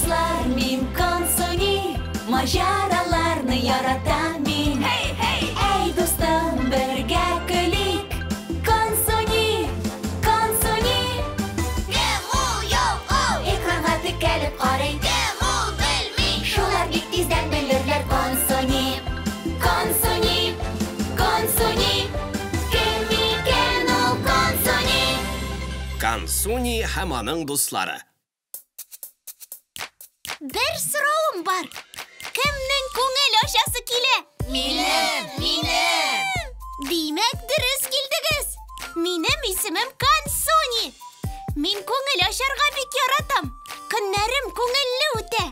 дуслар, мин Консуни, маҗараларны яратам мин. Hey, hey! Әй, дустым, бергә көлик. Консуни, Консуни. Кем ул, юк ул? Экранга текәлеп карый. Кем ул, белми. Шулар бик тиздән белерләр. Консуни, Консуни, Консуни. Кем икән ул Консуни? Консуни һәм аның дуслары. Бер соравым бар. Кемнең күңел ачасы килә? Минем, минем. Димәк, дөрес килдегез. Минем исемем Консуни. Мин күңел ачарга бик яратам. Көннәрем күңелле үтә.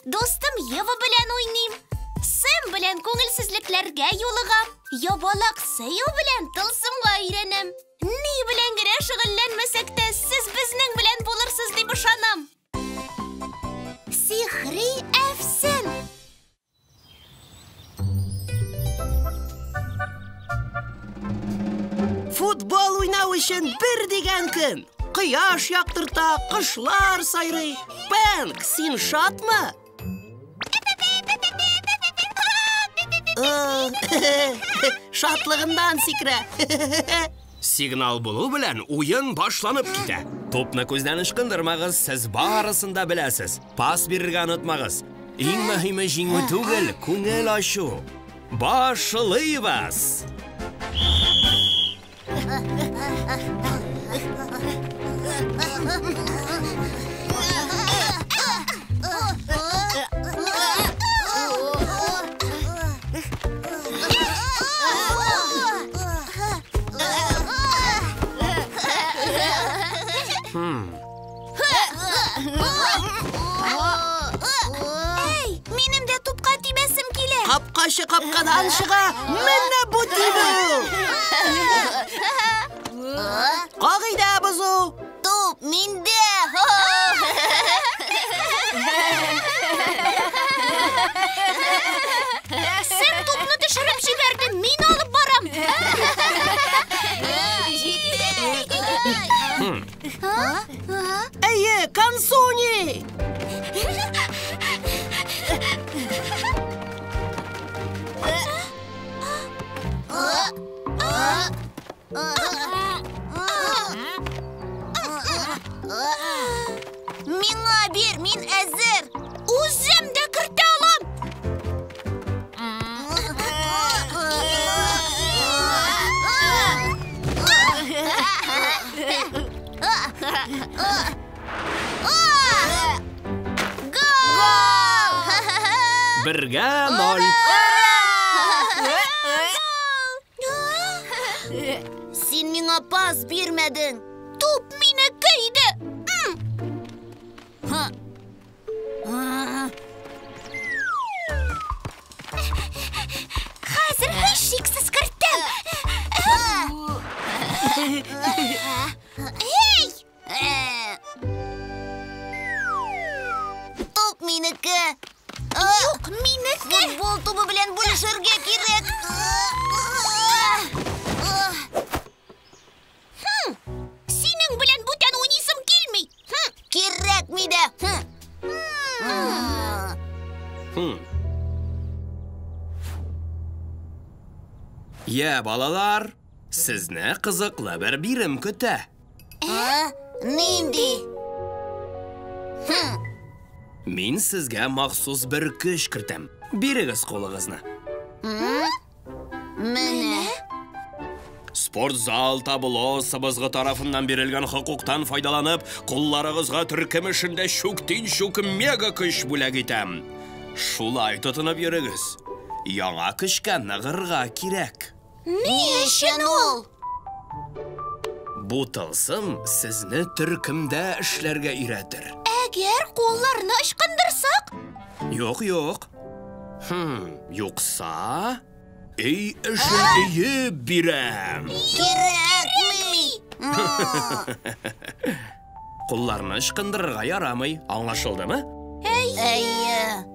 Дустым Ева белән уйныйм. Сэм белән күңелсезлекләргә юлыгам. Ябалак Сэйо белән тылсымга өйрәнәм. Ни белән генә шөгыльләнмәсәк тә, сез безнең белән булырсыз дип ышанам. Сихри әфсен. Футбол уйнау өчен бер дигән көн. Кояш яктырта, кошлар сайрый. Пэнк, син шатмы? Шатлыгыннан сикерә. Сигнал булу белән уен башланып китә. Тупны күздән ычкындырмагыз, сез барысын да беләсез. Пас бирергә онытмагыз. Иң мөһиме җиңү түгел, күңел ачу. Башлыйбыз! Әй, минем дә тупка тибәсем килә. Капкачы капкадан чыга. Менә бу тибү! Кагыйдә бозу. Туп миндә. Сэм тупны төшереп җибәрде, мин алып барам. Әйе, Консуни! Миңа бир, мин әзер. Үзем дә кертә алам. Гол! Бергә ноль. Син миңа пас бирмәдең. Туп минеке иде. Хәзер һичшиксез кертәм. Эй! Туп минеке. Юк, минеке. Футбол тубы белән бүлешергә кирәк. Синең белән бүтән уйныйсым килми. Кирәкми дә. Йә, балалар, сезне кызыклы бер бирем көтә. Нинди? Мин сезгә махсус бер көч кертәм. Бирегез кулыгызны. Менә. Спортзал табло сыбызгы тарафыннан бирелгән хокуктан файдаланып, кулларыгызга төркем эшендә чүктин-чүк мега көч бүләк итәм. Шулай тотынып йөрегез. Яңа көчкә ныгырга кирәк. Ни өчен ул? Бу тылсым сезне төркемдә эшләргә өйрәтер. Әгәр кулларны ычкындырсак? Юк, юк. Юкса, өй эшен өеп бирәм. Кирәкми. Кулларны ычкындырырга ярамый. Аңлашылдымы? Әйе.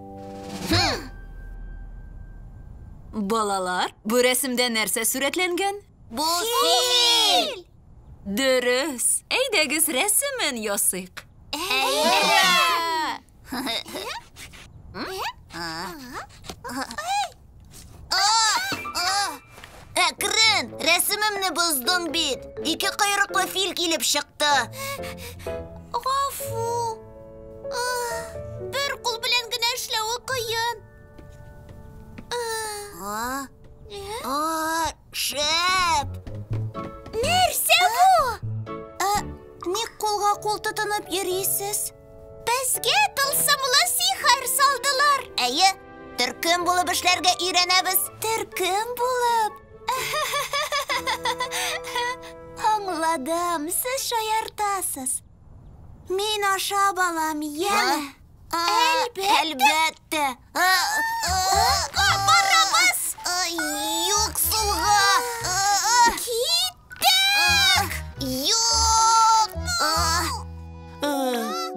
Балалар, бу рәсемдә нәрсә сурәтләнгән? Бу фил! Дөрес. Әйдәгез рәсемен ясыйк. Әйе! Әкрен, рәсемемне боздың бит. Ике койрыклы фил килеп чыкты. Гафу. Бер кул белән генә эшләве кыен. Шәп! Нәрсә бу? Ник кулга кул тотынып йөрисез? Безгә тылсымлы сихер салдылар. Әйе, төркем булып эшләргә өйрәнәбез. Төркем булып? Аңладым, сез шаяртасыз. Мин ашап алам, яме? Әлбәттә. Әлбәттә. Уңга барабыз. Юк, сулга. Киттек. Юк.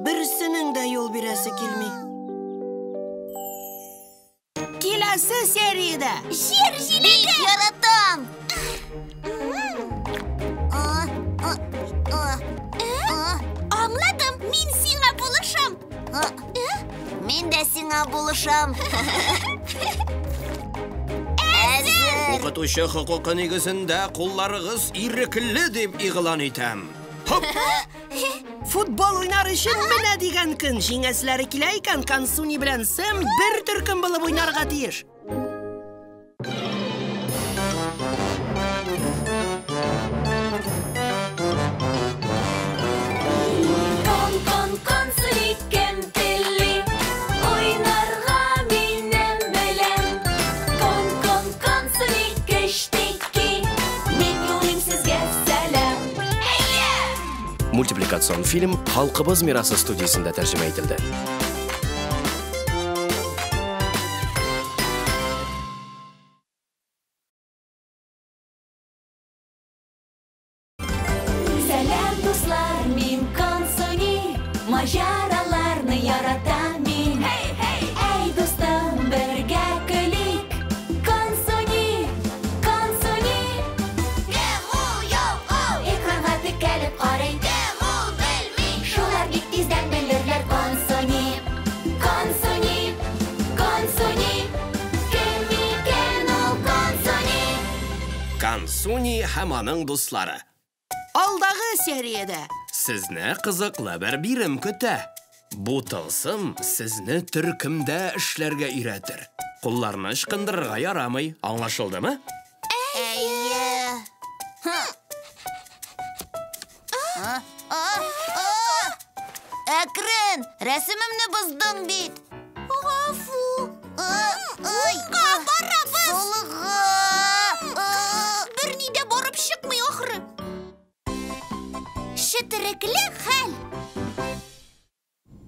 Берсенең дә юл бирәсе килми. Киләсе сериядә. Җир җиләге. Бик яратам. Аңладым, мин сиңа булышам. Мин дә сиңа булышам. Әзер. Укытучы хокукы нигезендә кулларыгыз ирекле дип игълан итәм. Хоп! Футбол уйнар өчен менә дигән көн. Җиңәселәре килә икән, Консуни белән Сэм бер төркем булып уйнарга тиеш. Кон, кон, Консуни, кем тели? Уйнарга минем белән. Кон, кон, Консуни, кечтеки. Мин юлыйм сезгә сәлам. Мультипликацион фильм Халкыбыз мирасы студиясендә тәрҗемә ителде. Сәлам, дуслар, мин Консуни. Маҗараларны яратам мин. Әй, дустым, бергә көлик. Консуни, Консуни. Кем ул, юк ул? Экранга текәлеп карый. Кем ул, белми. Шулар бик тиздән белерләр. Консуни, Консуни, Консуни. Кем икән ул Консуни? Консуни һәм аның дуслары. Алдагы сериядә. Сезне кызыклы бер бирем көтә. Бу тылсым сезне төркемдә эшләргә өйрәтер. Кулларны ычкындырырга ярамый. Аңлашылдымы? Әйе. Әкрен, рәсемемне боздың бит. Гафу. Уңга барабыз. Сулга. Берни дә барып чыкмый ахры. Четерекле хәл.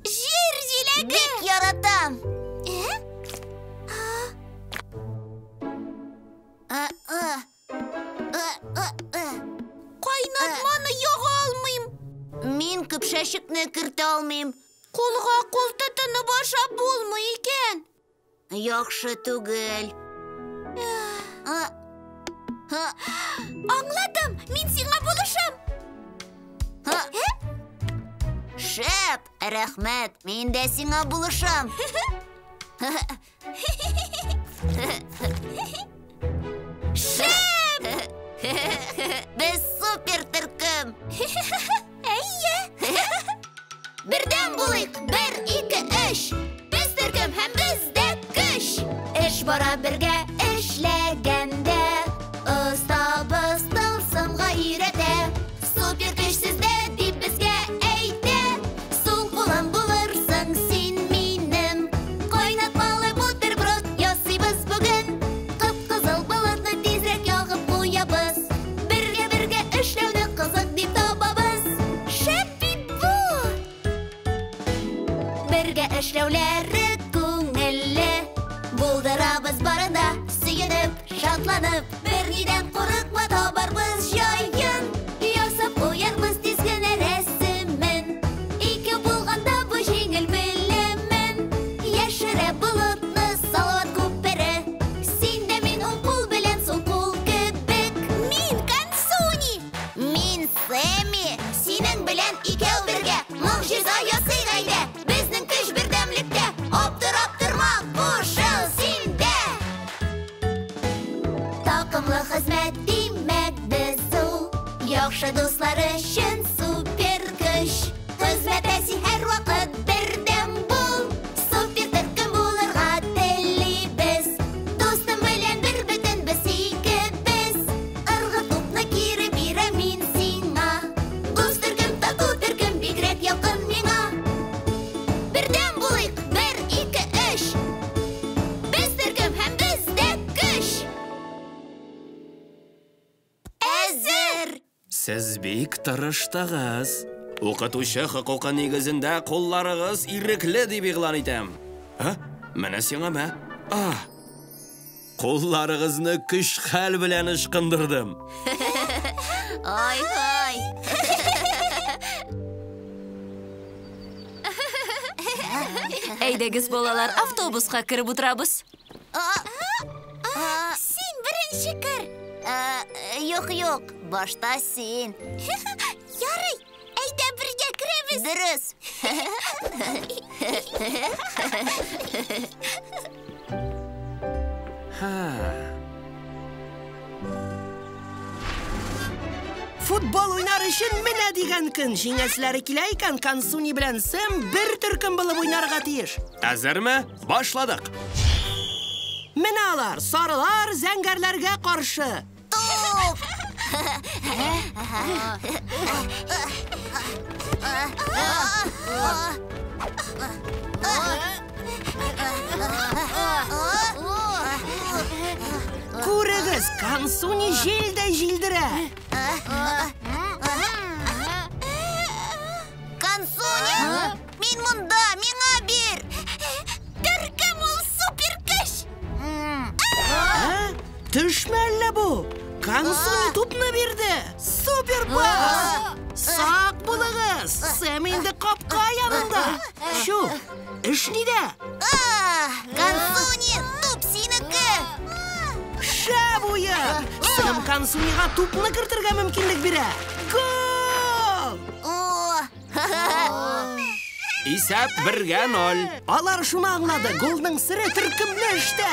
Җир җиләге. Бик яратам. Кайнатманы яга алмыйм. Мин көпшәчекне кертә алмыйм. Кулга кул тотынып ашап булмый икән. Яхшы түгел. Аңладым, мин сиңа булышам. Шәп, рәхмәт, мин дә сиңа булышам. Шәп! Без супер төркем. Әйе. Бердәм булыйк. 1, 2, 3. Без төркем һәм бездә көч. Эш бара бергә эшләгәндә. Остабыз тылсымга өйрәтә. Супер көч сездә дип безгә әйтә. Сул кулым булырсың син минем. Кайнатмалы бутерброд ясыйбыз бүген. Кып-кызыл болытны тизрәк ягып куябыз. Бергә-бергә эшләүне кызык дип табабыз. Шәп бит бу! Бергә эшләүләре күңелле. Булдырабыз барында, сөенеп, шатланып. Бернидән курыкма, табарбыз җаен. Ясап куярбыз тиз генә рәсемен. Ике булганда бу җиңел белемен. Яшерә болытны Салават күпере. Син дә мин уң кул белән сул кул кебек. Мин Консуни. Мин Сэмми, синең белән икәү бергә могҗиза ясыйк әйдә. Безнең көч бердәмлектә. Дуслар өчен супер көч. Хезмәттә син һәрвакыт бердәм бул. Супер төркем булырга телибез. Дустым белән бер бөтен без икебез. Ыргы тупны кире бирәм мин сиңа. Дус төркем, тату төркем бигрәк якын миңа. Бердәм булыйк, 1, 2, 3. Без төркем һәм бездә көч. Әзер! Сез бик тырыштыгыз. Укытучы хокукы нигезендә кулларыгыз ирекле дип игълан итәм. Ә? Менә сиңа мә. А! Кулларыгызны көч-хәл белән ычкындырдым. Ай-һай! Әйдәгез, балалар, автобуска кереп утырабыз. Син беренче кер. Юк, юк, башта син. Ярый, әйдә бергә керәбез. Дөрес. Футбол уйнар өчен менә дигән көн. Җиңәселәре килә икән, Консуни белән Сэм бер төркем булып уйнарга тиеш. Әзерме? Башладык. Менә алар, сарылар зәңгәрләргә каршы. Туп! Күрегез, Консуни җилдәй җилдерә. Консуни, мин монда, миңа бир. Төркем ул супер көч. Ә? Төшме әллә бу? Консуни тупны бирде. Супер пас! Сак булыгыз! Сэм инде капка янында. Чү, эш нидә? Консуни, туп синеке. Шәп уен! Сэм Консунига тупны кертергә мөмкинлек бирә. Гол! Исәп 1-0. Алар шуны аңлады. Голның сере төркемле эштә.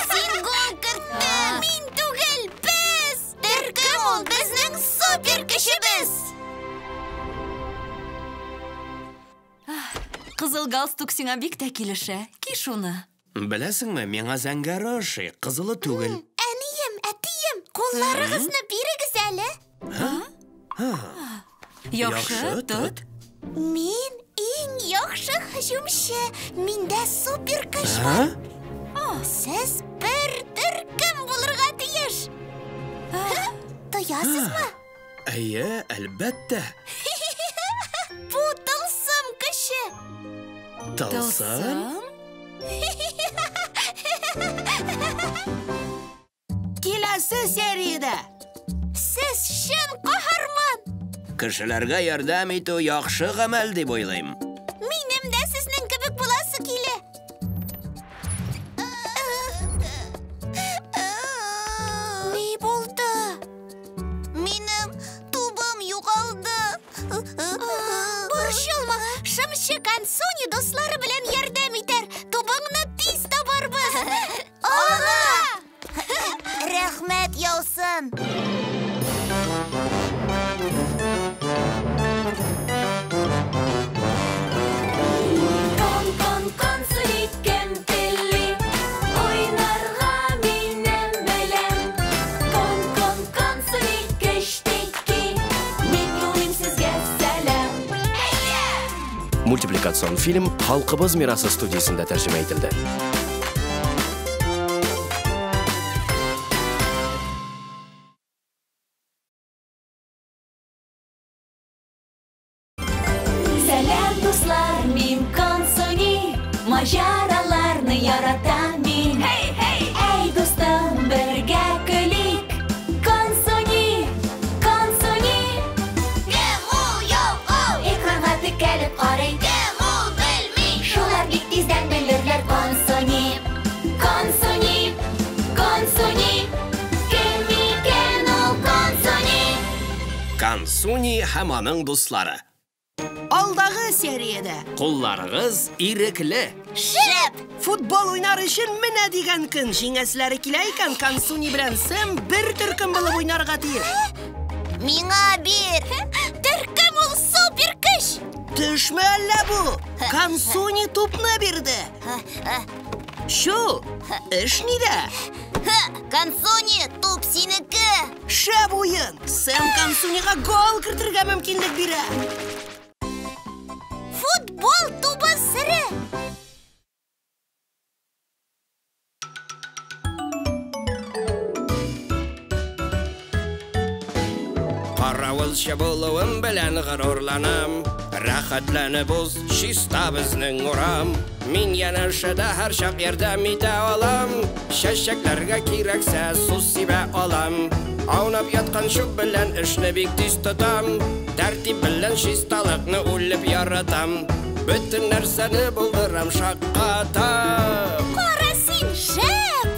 Син гол керттең! Мин түгел, без! Төркем ул безнең супер көчебез! Кызыл галстук сиңа бик тә килешә. Ки шуны. Беләсеңме, миңа зәңгәре ошый, кызылы түгел. Әнием, әтием, кулларыгызны бирегез әле. Яхшы, тот. Мин иң яхшы һөҗүмче. Миндә супер көч бар. Сез бер төркем булырга тиеш. Тоясызмы? Әйе, әлбәттә. Бу тылсым көче. Тылсым? Киләсе сериядә. Сез чын каһарман. Кешеләргә ярдәм итү яхшы гамәл дип уйлыйм. Минем дә сезнең кебек буласы килә. Ни булды? Минем тубым югалды. Борчылма, шымчы Консуни дуслары белән ярдәм итәр. Тубыңны тиз табарбыз. Алга! Рәхмәт яусын. Кон, кон, Консуни, кем тели? Уйнарга минем белән. Кон, кон, Консуни, көчтеки. Мин юлыйм сезгә сәлам. Мультипликацион фильм Халкыбыз мирасы студиясендә тәрҗемә ителде. Сәлам, дуслар, мин Консуни. Маҗараларны яратам мин. Hey, hey! Әй, дустым, бергә көлик. Консуни, Консуни. Кем ул, яу, ау? Экранга текәлеп карый. Кем ул, белми. Шулар бик тиздән белерләр Консуни. Консуни, Консуни. Кем икән ул Консуни? Консуни һәм аның дуслары. Алга! Алдагы сериядә. Кулларыгыз ирекле. Шәп! Футбол уйнар өчен менә дигән көн. Җиңәселәре килә икән, Консуни белән Сэм бер төркем булып уйнарга тиеш. Миңа бир! Төркем ул супер көч! Төшме әллә бу? Консуни тупны бирде. Чү, эш нидә? Консуни, туп синеке! Шәп уен! Сэм Консунига гол кертергә мөмкинлек бирә. Футбол тубы сере! Каравылчы булуым белән горурланам. Рәхәтләнеп уз, чиста безнең урам. Мин янәшәдә һәрчак ярдәм итә алам. Чәчәкләргә кирәксә су сибә алам. Аунап яткан чүп белән эшне бик тиз тотам. Тәртип белән чисталыкны үлеп яратам. Бөтен нәрсәне булдырам шаккатам. Кара син, шәп!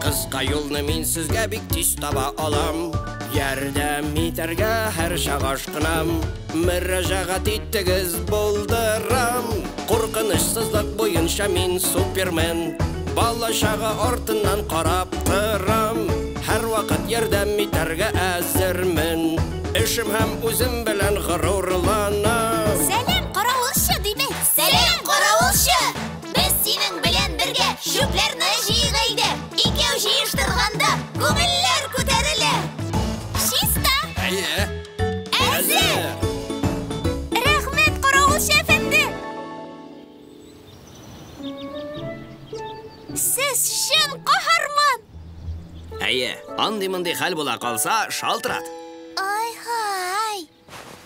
Кыска юлны мин сезгә бик тиз таба алам. Ярдәм итәргә һәрчак ашкынам. Мөрәҗәгать итегез, булдырам. Куркынычсызлык буенча мин супермен. Бала-чага артыннан карап торам. Һәрвакыт ярдәм итәргә әзермен. Эшем һәм үзем белән горурланам. Сәлам, каравылчы, димәк. Сәлам, каравылчы! Без синең белән бергә чүпләрне җыйыйк әйдә. Икәү җыештырганда күңелләр күтәрелә. Чиста! Әйе. Әзер! Рәхмәт, каравылчы әфәнде! Сез чын каһарман! Әйе, андый-мондый хәл була калса, шалтырат. Ай-һай!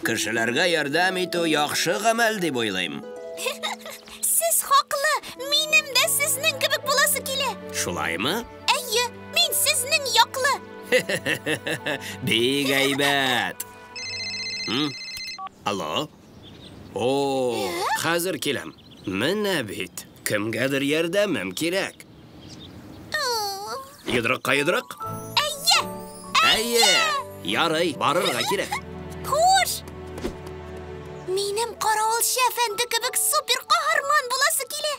Кешеләргә ярдәм итү яхшы гамәл дип уйлыйм. Сез хаклы, минем дә сезнең кебек буласы килә. Шулаймы? Әйе, мин сезнең яклы. Бик әйбәт. Алло? О, хәзер киләм. Менә бит, кемгәдер ярдәмем кирәк. Йодрыкка йодрык? Әйе! Әйе! Ярый, барырга кирәк. Хуш! Минем каравылчы әфәнде кебек супер каһарман буласы килә.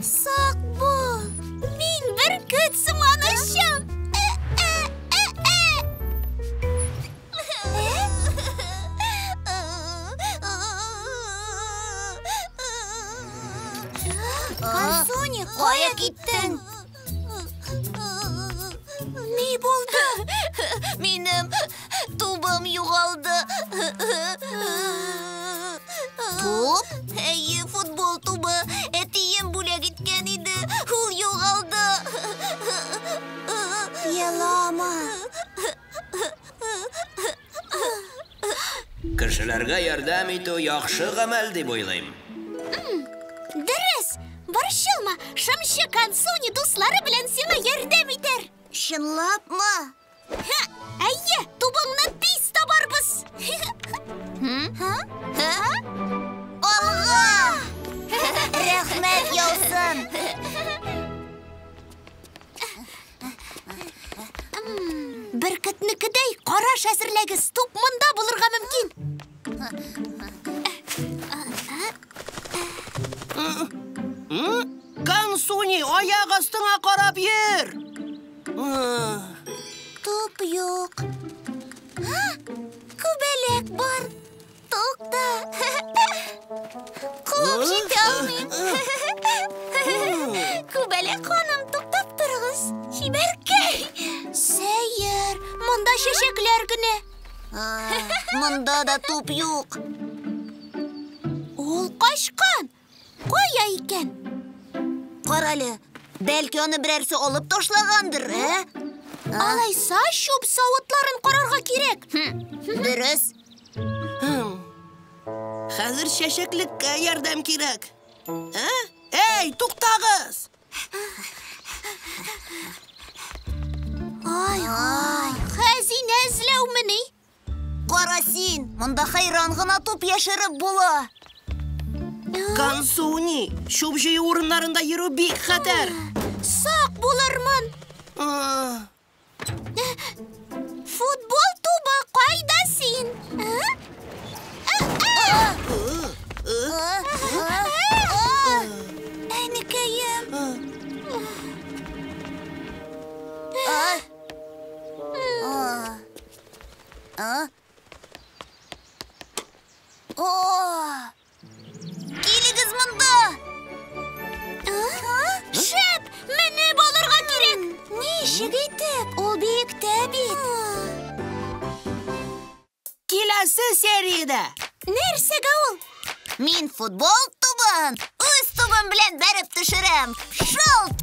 Сак бул! Мин бөркет сыман очам. Консуни, кая киттең? Ни булды? Минем тубым югалды. Туп? Әйе, футбол тубы. Әтием бүләк иткән иде. Ул югалды. Елама. Кешеләргә ярдәм итү яхшы гамәл дип уйлыйм. Дөрес! Борчылма, шымчы Консуни дуслары белән сиңа ярдәм итәр. Чынлапмы? Әйе, тубыңны тиз табарбыз. Алга! Рәхмәт яусын! Бөркетнекедәй караш әзерләгез, туп монда булырга мөмкин. Консуни, аяк астыңа карап йөр! Туп юк. Күбәләк бар. Тукта. Куып җитә алмыйм. Күбәләк ханым, туктап торыгыз. Чибәркәй. Сәер, монда чәчәкләр генә. Монда да туп юк. Ул качкан. Кая икән? Карале, бәлки аны берәрсе алып ташлагандыр, ә? Алайса чүп савытларын карарга кирәк. Дөрес. Хәзер чәчәклеккә ярдәм кирәк. Әй, туктагыз! Ай-ай, хәзинә эзләүмени? Кара син, монда хәйран гына туп яшереп була. Консуни, чүп җыю урыннарында йөрү бик хәтәр. Сак булырмын. Футбол тубы, кайда син? Әнекәем. Килегез монда! Шәп! Менеп алырга кирәк! Ничек итеп? Ул биектә бит. Киләсе сериядә. Нәрсәгә ул? Мин футбол тубын үз тубым белән бәреп төшерәм. Шылт!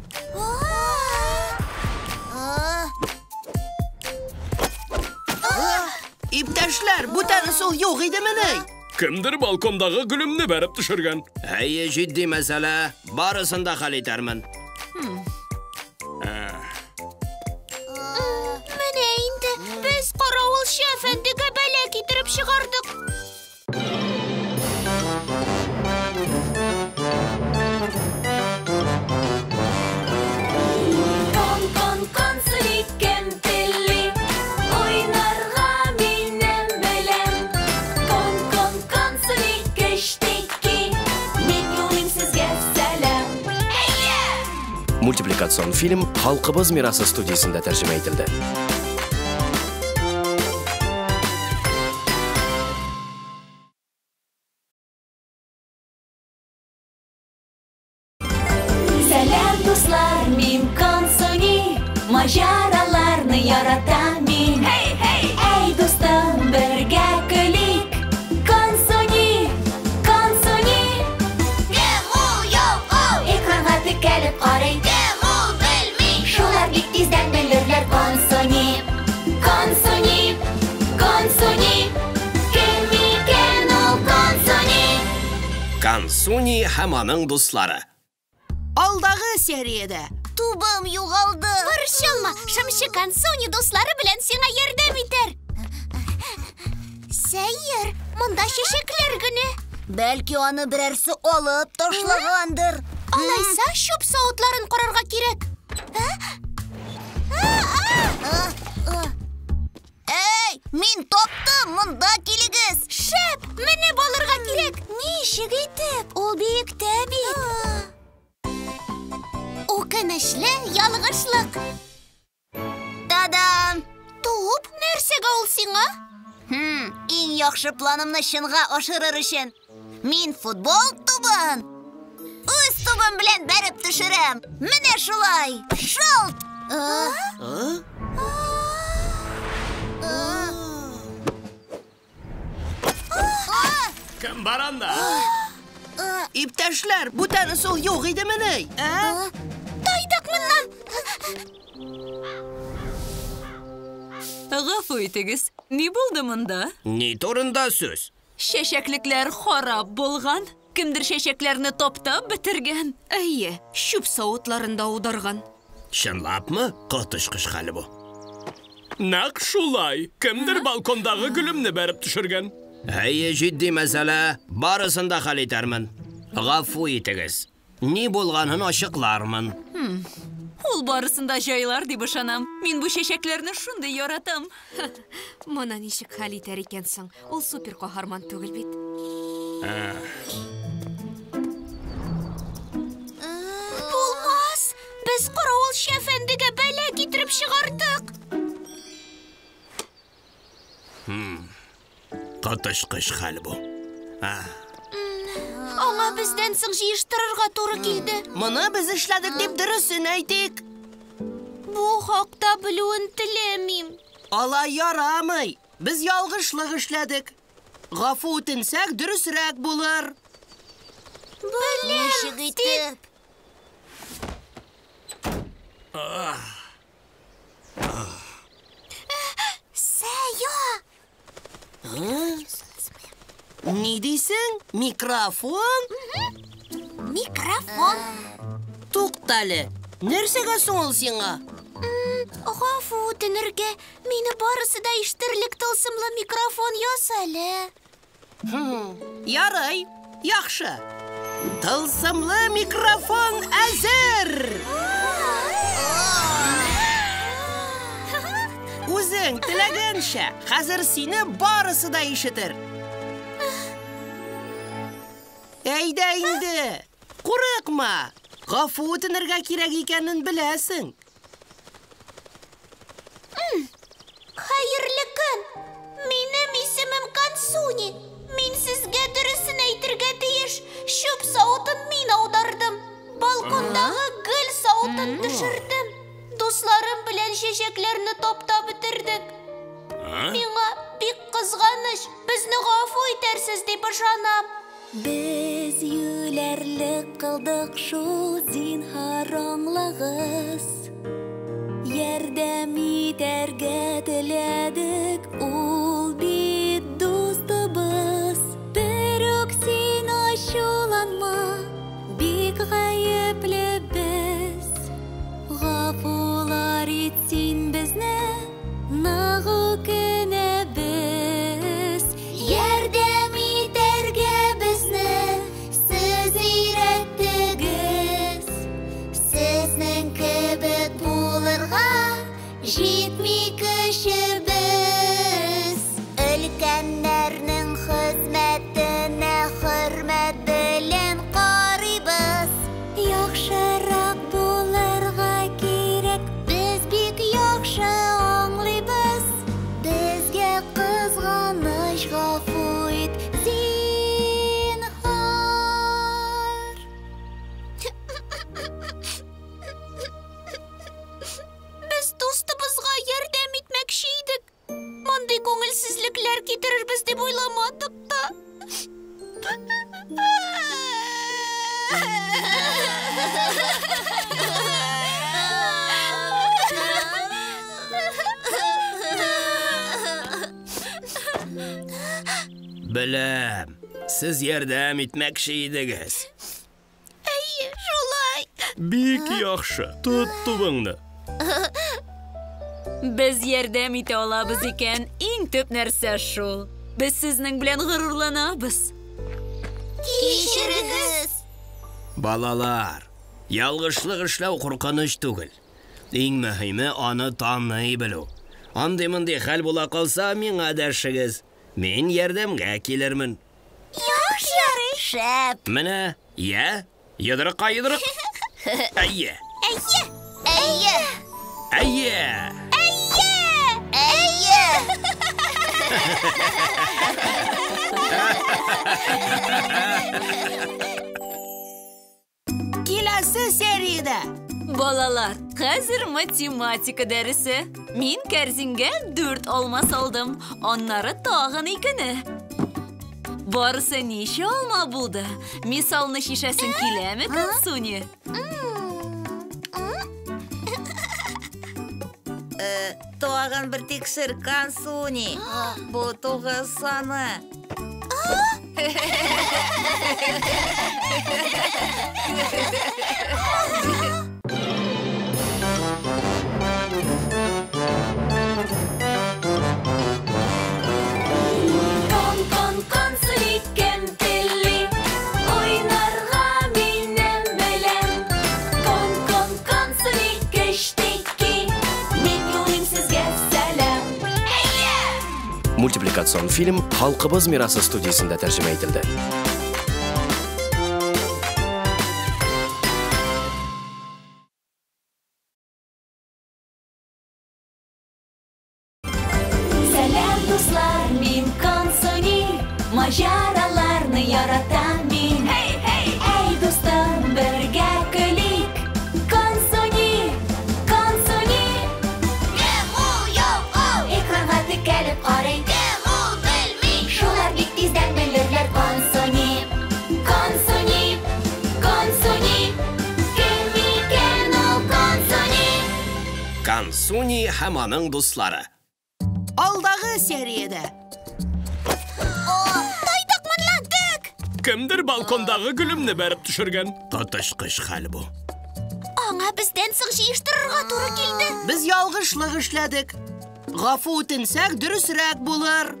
Иптәшләр, бүтән ысул юк идемени? Кемдер балкондагы гөлемне бәреп төшергән. Әйе, җитди мәсьәлә. Барысын да хәл итәрмен. Менә инде без каравылчы әфәндегә бәла китереп чыгардык. Кон, кон, Консуни, кем тели? Уйнарга минем белән. Кон, кон, Консуни, кечтеки. Мин юлыйм сезгә сәлам. Мультипликацион фильм Халкыбыз мирасы студиясендә тәрҗемә ителде. Сәлам, дуслар, мин Консуни. Маҗараларны яратам мин. Hey, hey! Әй, дустым, бергә көлик. Консуни, Консуни. Кем ул ялкау? Экранга текәлеп карый. Кем ул белми? Шулар бик тиздән белерләр. Консуни, Консуни, Консуни. Кем икән ул Консуни? Консуни һәм аның дуслары. Алдагы сериядә. Тубым югалды. Борчылма, шымчы Консуни дуслары белән сиңа ярдәм итәр. Сәер, монда чәчәкләр генә. Бәлки аны берәрсе алып ташлагандыр. Алайса чүп савытларын карарга кирәк. Әй, мин таптым, монда килегез. Шәп, менеп алырга кирәк. Ничек итеп? Ул биектә бит. Үкенечле ялгышлык. Та-дам! Туп, нәрсәгә ул сиңа? Иң яхшы планымны чынга ашырыр өчен. Мин футбол тубын үз тубым белән бәреп төшерәм. Менә шулай. Шылт! Кем бар анда? Иптәшләр, бүтән ысул юк идемени? Ә? Тайдык моннан. Гафу итегез, ни булды монда? Ни турында сүз? Чәчәклекләр харап булган. Кемдер чәчәкләрне таптап бетергән. Әйе, чүп савытларын да аударган. Чынлапмы? Коточкыч хәл бу. Нәкъ шулай. Кемдер балкондагы гөлемне бәреп төшергән. Әйе, җитди мәсьәлә. Барысын да хәл итәрмен. Гафу итегез. Ни булганын ачыклармын. Ул барысын да җайлар дип ышанам. Мин бу чәчәкләрне шундый яратам. Моны ничек хәл итәр икән соң? Ул супер каһарман түгел бит. Булмас! Без каравылчы әфәндегә бәла китереп чыгардык. Коточкыч хәл бу. Аңа бездән соң җыештырырга туры килде. Моны без эшләдек дип дөресен әйтик. Бу хакта белүен теләмим. Алай ярамый. Без ялгышлык эшләдек. Гафу үтенсәк, дөресрәк булыр. Беләм Ничек итеп? Сәя! Ни дисең? Микрофон? Микрофон. Туктале. Нәрсәгә соң ул сиңа? Гафу үтенергә. Мине барысы да ишетерлек тылсымлы микрофон яса әле. Ярый, яхшы. Тылсымлы микрофон әзер! Теләгәнчә, хәзер сине барысы да ишетер. Әйдә инде, курыкма. Гафу үтенергә кирәк икәнен беләсең. Хәерле көн! Минем исемем Консуни. Мин сезгә дөресен әйтергә тиеш. Чүп савытын мин аудардым. Балкондагы гөл савытын төшердем. Дусларым белән чәчәкләрне таптап бетердек. Миңа бик кызганыч. Безне гафу итәрсез дип ышанам. Без юләрлек кылдык шул, зинһар аңлагыз. Ярдәм итәргә теләдек, ул бит дустыбыз. Берүк син ачуланма, бик гаепле без. Гафулар ит син безне, нык үкенәбез. Ярдәм итәргә безне сез өйрәттегез. Сезнең кебек булырга җитми көчебез. Өлкәннәрнең хезмәтенә хөрмәт белән карыйбыз. Яхшырак булырга кирәк, без бик яхшы аңлыйбыз. Безгә кызганыч, гафу ит, зинһар. Без дустыбызга ярдәм итмәкче идек. Мондый күңелсезлекләр китерербез дип уйламадык та. Беләм, сез ярдәм итмәкче идегез. Әйе, шулай. Бик яхшы. Тот тубыңны. Без ярдәм итә алабыз икән, иң төп нәрсә шул. Без сезнең белән горурланабыз. Кичерегез. Балалар, ялгышлык эшләү куркыныч түгел. Иң мөһиме аны таный белү. Андый-мондый хәл була калса, миңа дәшегез. Мин ярдәмгә килермен. Яхшы. Шәп. Менә, я, йодрыкка йодрык. Әйе. Әйе. Әйе. Әйе. Әйе. Киләсе сериядә. Балалар, хәзер математика дәресе. Мин кәрзингә 4 алма салдым, аннары тагын 2-не. Барысы ничә алма булды? Мисалны чишәсең киләме, Консуни? Тагын бер тикшер, Консуни. Бу 9 саны. Кон, кон, Консуни, кем тели? Уйнарга минем белән. Кон, кон, Консуни, кечтеки. Мин юлыйм сезгә сәлам. Мультипликацион фильм Халкыбыз мирасы студиясендә тәрҗемә ителде. Сәлам, дуслар, мин Консуни. Маҗараларны яратам мин. Әй, дустым, бергә көлик. Консуни, Консуни. Кем ул, юк ул? Экранга текәлеп карый. Кем ул, белми. Шулар бик тиздән белерләр. Консуни, Консуни, Консуни. Кем икән ул Консуни? Консуни һәм аның дуслары. Алдагы сериядә. Тайдык мынландык. Кемдер балкондагы гөлемне бәреп төшергән. Коточкыч хәл бу. Аңа бездән соң җыештырырга туры килде. Без ялгышлык эшләдек. Гафу үтенсәк, дөресрәк булыр.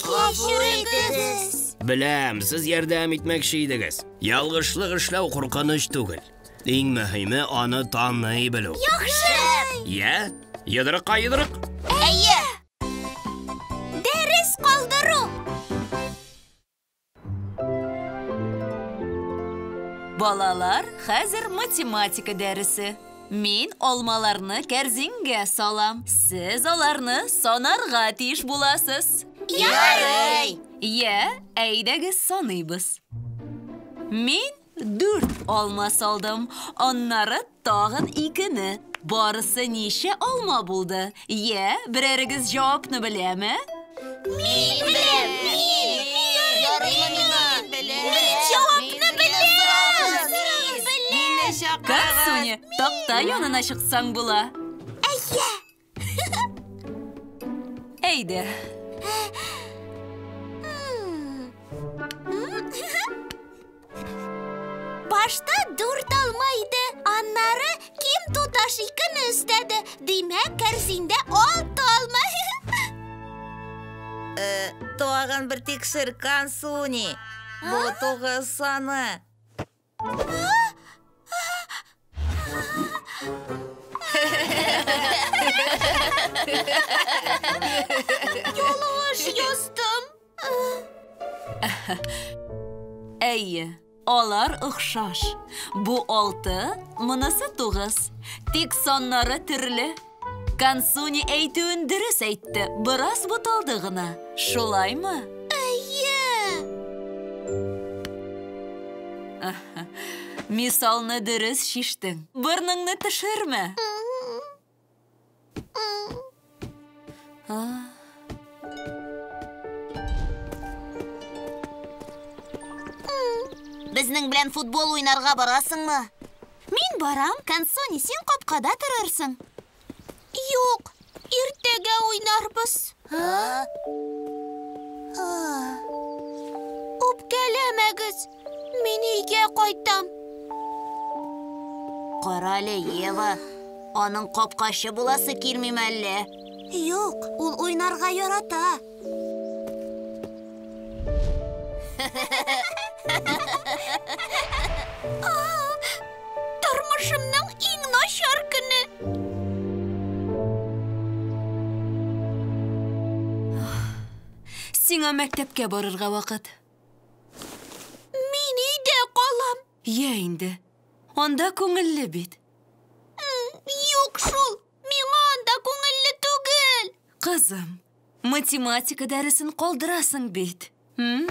Кичерегез. Беләм, сез ярдәм итмәкче идегез. Ялгышлык эшләү куркыныч түгел. Иң мөһиме аны таный белү. Яхшы. Я, йодрыкка йодрык. Әйе. Балалар, хәзер математика дәресе. Мин алмаларны кәрзингә салам. Сез аларны санарга тиеш буласыз. Ярый! Йә, әйдәгез саныйбыз. Мин 4 алма салдым, аннары тагын 2-не. Барысы ничә алма булды? Йә, берәрегез җавапны беләме? Мин беләм, мин! Ярыймы миңа? Мин җавапны беләм! Мине чакырыгыз. Кансуни, такта янына чыксаң була. Әйе! Әйдә. Башта 4 алма иде, аннары Ким туташ 2-не өстәде. Димәк, кәрзиндә 6 алма. Тагын бер тикшер, Кансуни. Бу 9 саны. Ялгыш яздым. Әйе, алар охшаш. Бу 6, монысы 9. Тик саннары төрле. Кансуни әйтүен дөрес әйтте, бераз буталды гына. Шулаймы? Әйе. Мисалны дөрес чиштең. Борыныңны төшермә. Безнең белән футбол уйнарга барасыңмы? Мин барам, Кансуни, син капкада торырсың. Юк, иртәгә уйнарбыз. Үпкәләмәгез, мин өйгә кайтам. Карале, Ева, аның капкачы буласы килмиме әллә? Юк, ул уйнарга ярата. Тормышымның иң начар көне. Сиңа мәктәпкә барырга вакыт. Мин өйдә калам. Йә инде, анда күңелле бит. Юк шул, миңа анда күңелле түгел. Кызым, математика дәресен калдырасың бит. Мин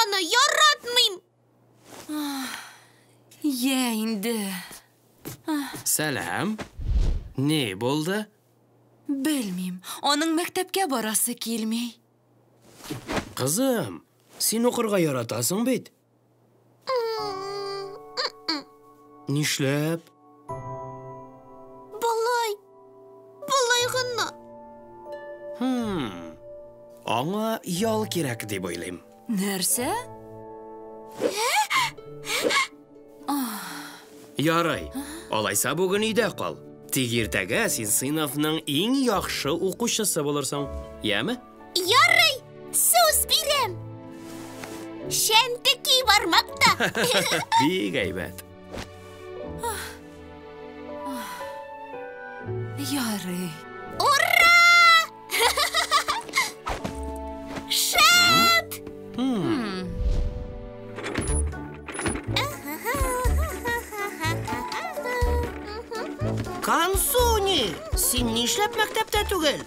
аны яратмыйм. Йә инде. Сәлам. Ни булды? Белмим, аның мәктәпкә барасы килми. Кызым, син укырга яратасың бит. Нишләп? Болай, болай гына. Аңа ял кирәк дип уйлыйм. Нәрсә? Ярый, алайса бүген өйдә кал. Тик иртәгә син сыйныфның иң яхшы укучысы булырсың. Яме? Ярый, сүз бирәм. Шәнтеки бармакта. Бик әйбәт. Ярый. Ура! Шәп! Кансуни, син нишләп мәктәптә түгел?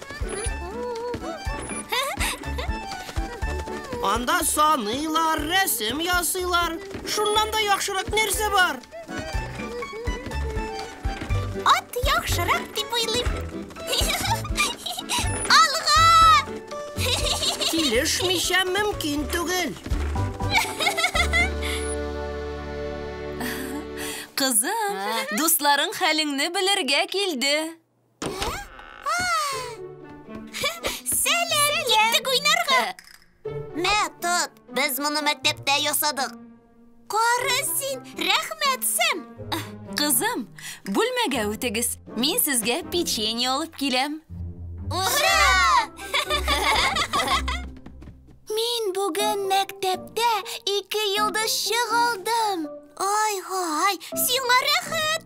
Анда саныйлар, рәсем ясыйлар. Шуннан да яхшырак нәрсә бар? Ат яхшырак дип уйлыйм. Алга! Килешмичә мөмкин түгел. Кызым, дусларың хәлеңне белергә килде. Сәлам, киттек уйнарга. Мә, тот, без моны мәктәптә ясадык. Кара син, рәхмәт, Сэм. Кызым, бүлмәгә үтегез. Мин сезгә печенье алып киләм. Ура! Мин бүген мәктәптә 2 йолдызчык алдым. Ай-һай, сиңа рәхәт.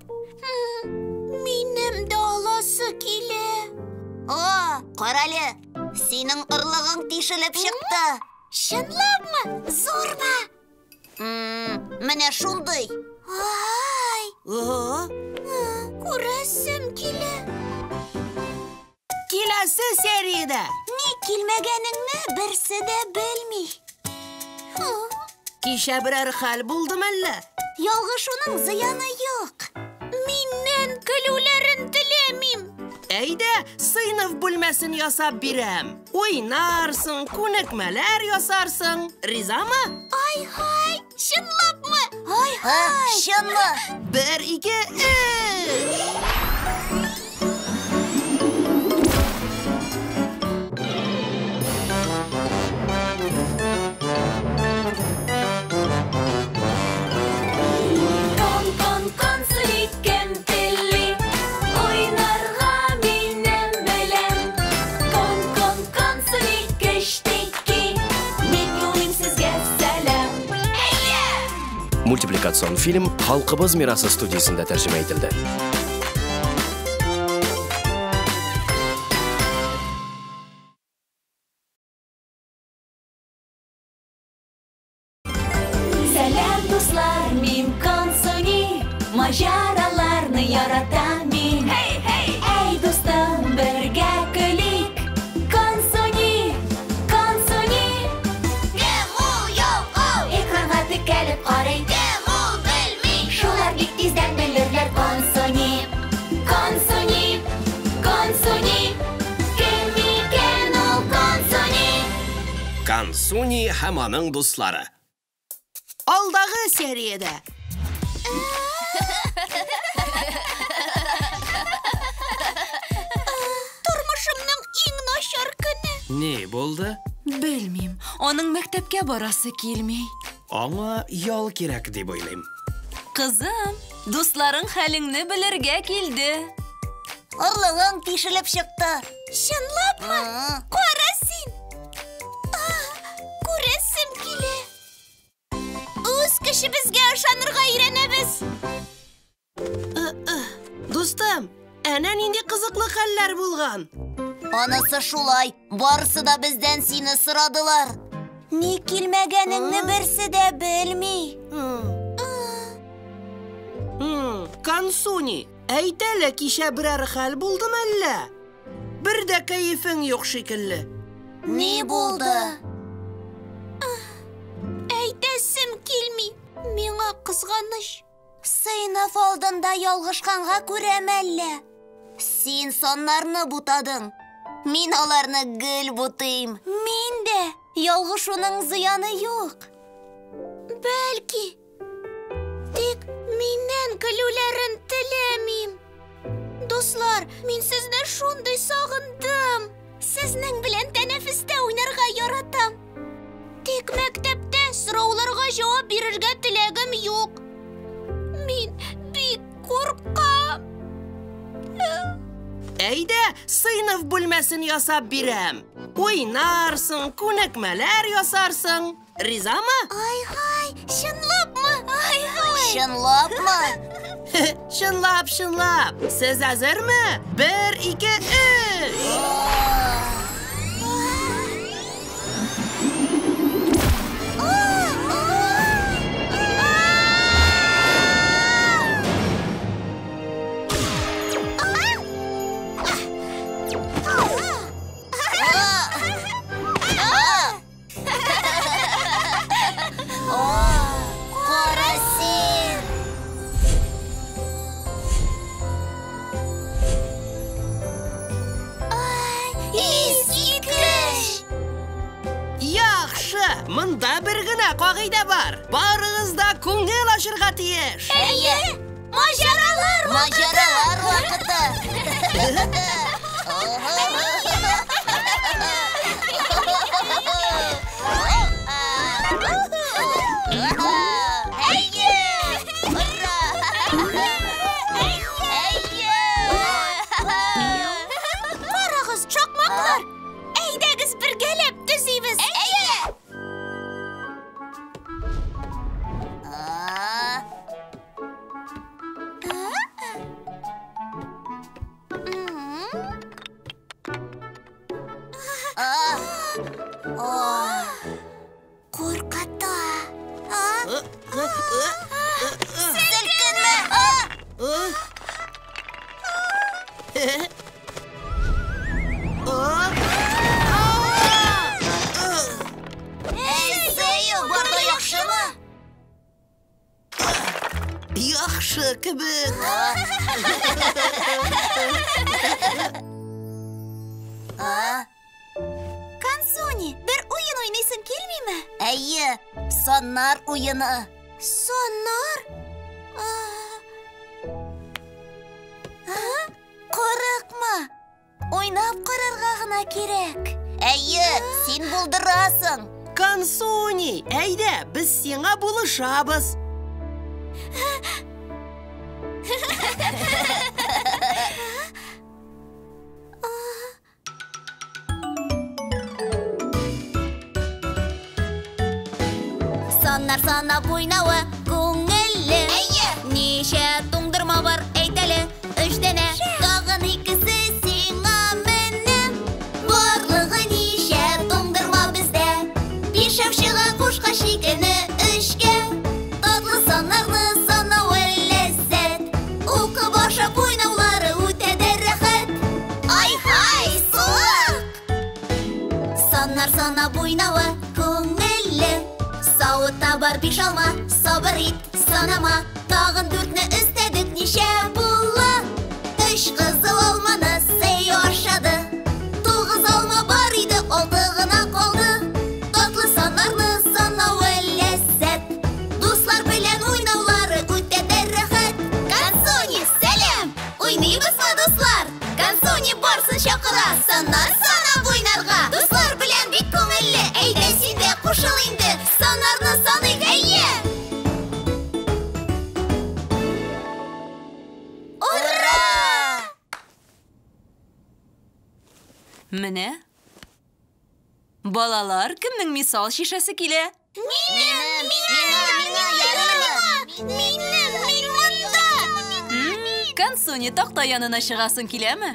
Минем дә аласы килә. О, карале, синең орлыгың тишелеп чыкты. Чынлапмы? Зурмы? Менә шундый. Ай! Күрәсем килә. Киләсе сериядә. Ник килмәгәнеңне берсе дә белми. Кичә берәр хәл булдымы әллә? Ялгышуның зыяны юк. Миннән көлүләрен теләмим. Әйдә, сыйныф бүлмәсен ясап бирәм. Уйнарсың, күнекмәләр ясарсың. Ризамы? Ай-һай, чынлапмы? Ай-һай, чынлап. 1, 2, 3. Мультипликацион фильм Халкыбыз мирасы студиясендә тәрҗемә ителде. Сәлам, дуслар, мин Консуни, маҗараларны яратам мин. Hey, hey! Әй, дустым, бергә көлик. Консуни, Консуни. Кем ул ялкау? Экранга текәлеп карый. Кем ул белми? Шулар бик тиздән белерләр. Консуни, Консуни, Консуни. Кем икән ул Консуни? Консуни һәм аның дуслары. Алдагы сериядә. Тормышымның иң начар көне. Ни булды? Белмим, аның мәктәпкә барасы килми. Аңа ял кирәк дип уйлыйм. Кызым, дусларың хәлеңне белергә килде. Орлыгың тишелеп чыкты. Чынлапмы? Кара син. Күрәсем килә. Үз көчебезгә ышанырга өйрәнәбез. Дустым, әнә нинди кызыклы хәлләр булган. Анысы шулай, барысы да бездән сине сорадылар. Ник килмәгәнеңне берсе дә белми. Консуни, әйт әле, кичә берәр хәл булдымы әллә? Бер дә кәефең юк шикелле. Ни булды? Әйтәсем килми. Миңа кызганыч. Сыйныф алдында ялгышканга күрәм әллә? Син саннарны бутадың. Мин аларны гел бутыйм. Мин дә. Ялгышуның зыяны юк. Бәлки. Тик миннән көлүләрен теләмим. Дуслар, мин сезне шундый сагындым. Сезнең белән тәнәфестә уйнарга яратам. Тик мәктәптә сорауларга җавап бирергә теләгем юк. Мин бик куркам. Әйдә, сыйныф бүлмәсен ясап бирәм. Уйнарсың, күнекмәләр ясарсың. Ризамы? Ай-һай, чынлапмы? Ай-һай. Чынлапмы? Чынлап, чынлап. Сез әзерме? 1, 2, 3. Кара син! Искиткеч! Яхшы, монда бер генә кагыйдә бар. Барыгыз да күңел ачырга тиеш. Әйе! Маҗаралар Маҗаралар вакыты! Әйе! Ура! Әйе! Карагыз, чакмаклар! Әйдәгез бергәләп төзибез. Әйе! Әй, Зею, бар да яхшымы? Яхшы кебек. Консуни, бер уен уйныйсың килмиме? Әйе, саннар уены. Саннар? Курыкма. Уйнап карарга гына кирәк. Әйе, син булдырасың. Консуни, әйдә, без сиңа булышабыз. Саннар санап уйнавы күңелле. Әйе. Ничә туңдырма бар, әйт әле, 3 данә. Тагын икесе сиңа менә. Барлыгы ничә туңдырма бездә? Бишәү чыга кушкач икене өчкә. Татлы саннарны санау ләззәт. Укып ашап уйнаулары үтә дә рәхәт. Ай-һай, суык! Саннар санап уйнавы күңелле. Савытта бар 5 алма, сабыр ит, санама. Тагын 4-не өстәдек, ничә була? 3 кызыл алманы Сею ашады. 9 алма бар иде, 6 гына калды. Татлы саннарны санау ләззәт. Дуслар белән уйнаулары үтә дә рәхәт. Консуни, сәлам! Уйныйбызмы, дуслар? Консуни барсын чакыра, саннар санап уйнарга. Дуслар белән бик күңелле, әйдә син дә кушыл инде. Саннарны саныйк, әйе! Ура! Менә. Балалар, кемнең мисал шишәсе килә? Минем, миңа, миңа, ярармы? Минем, мин монда! Консуни, такта янына чыгасың киләме?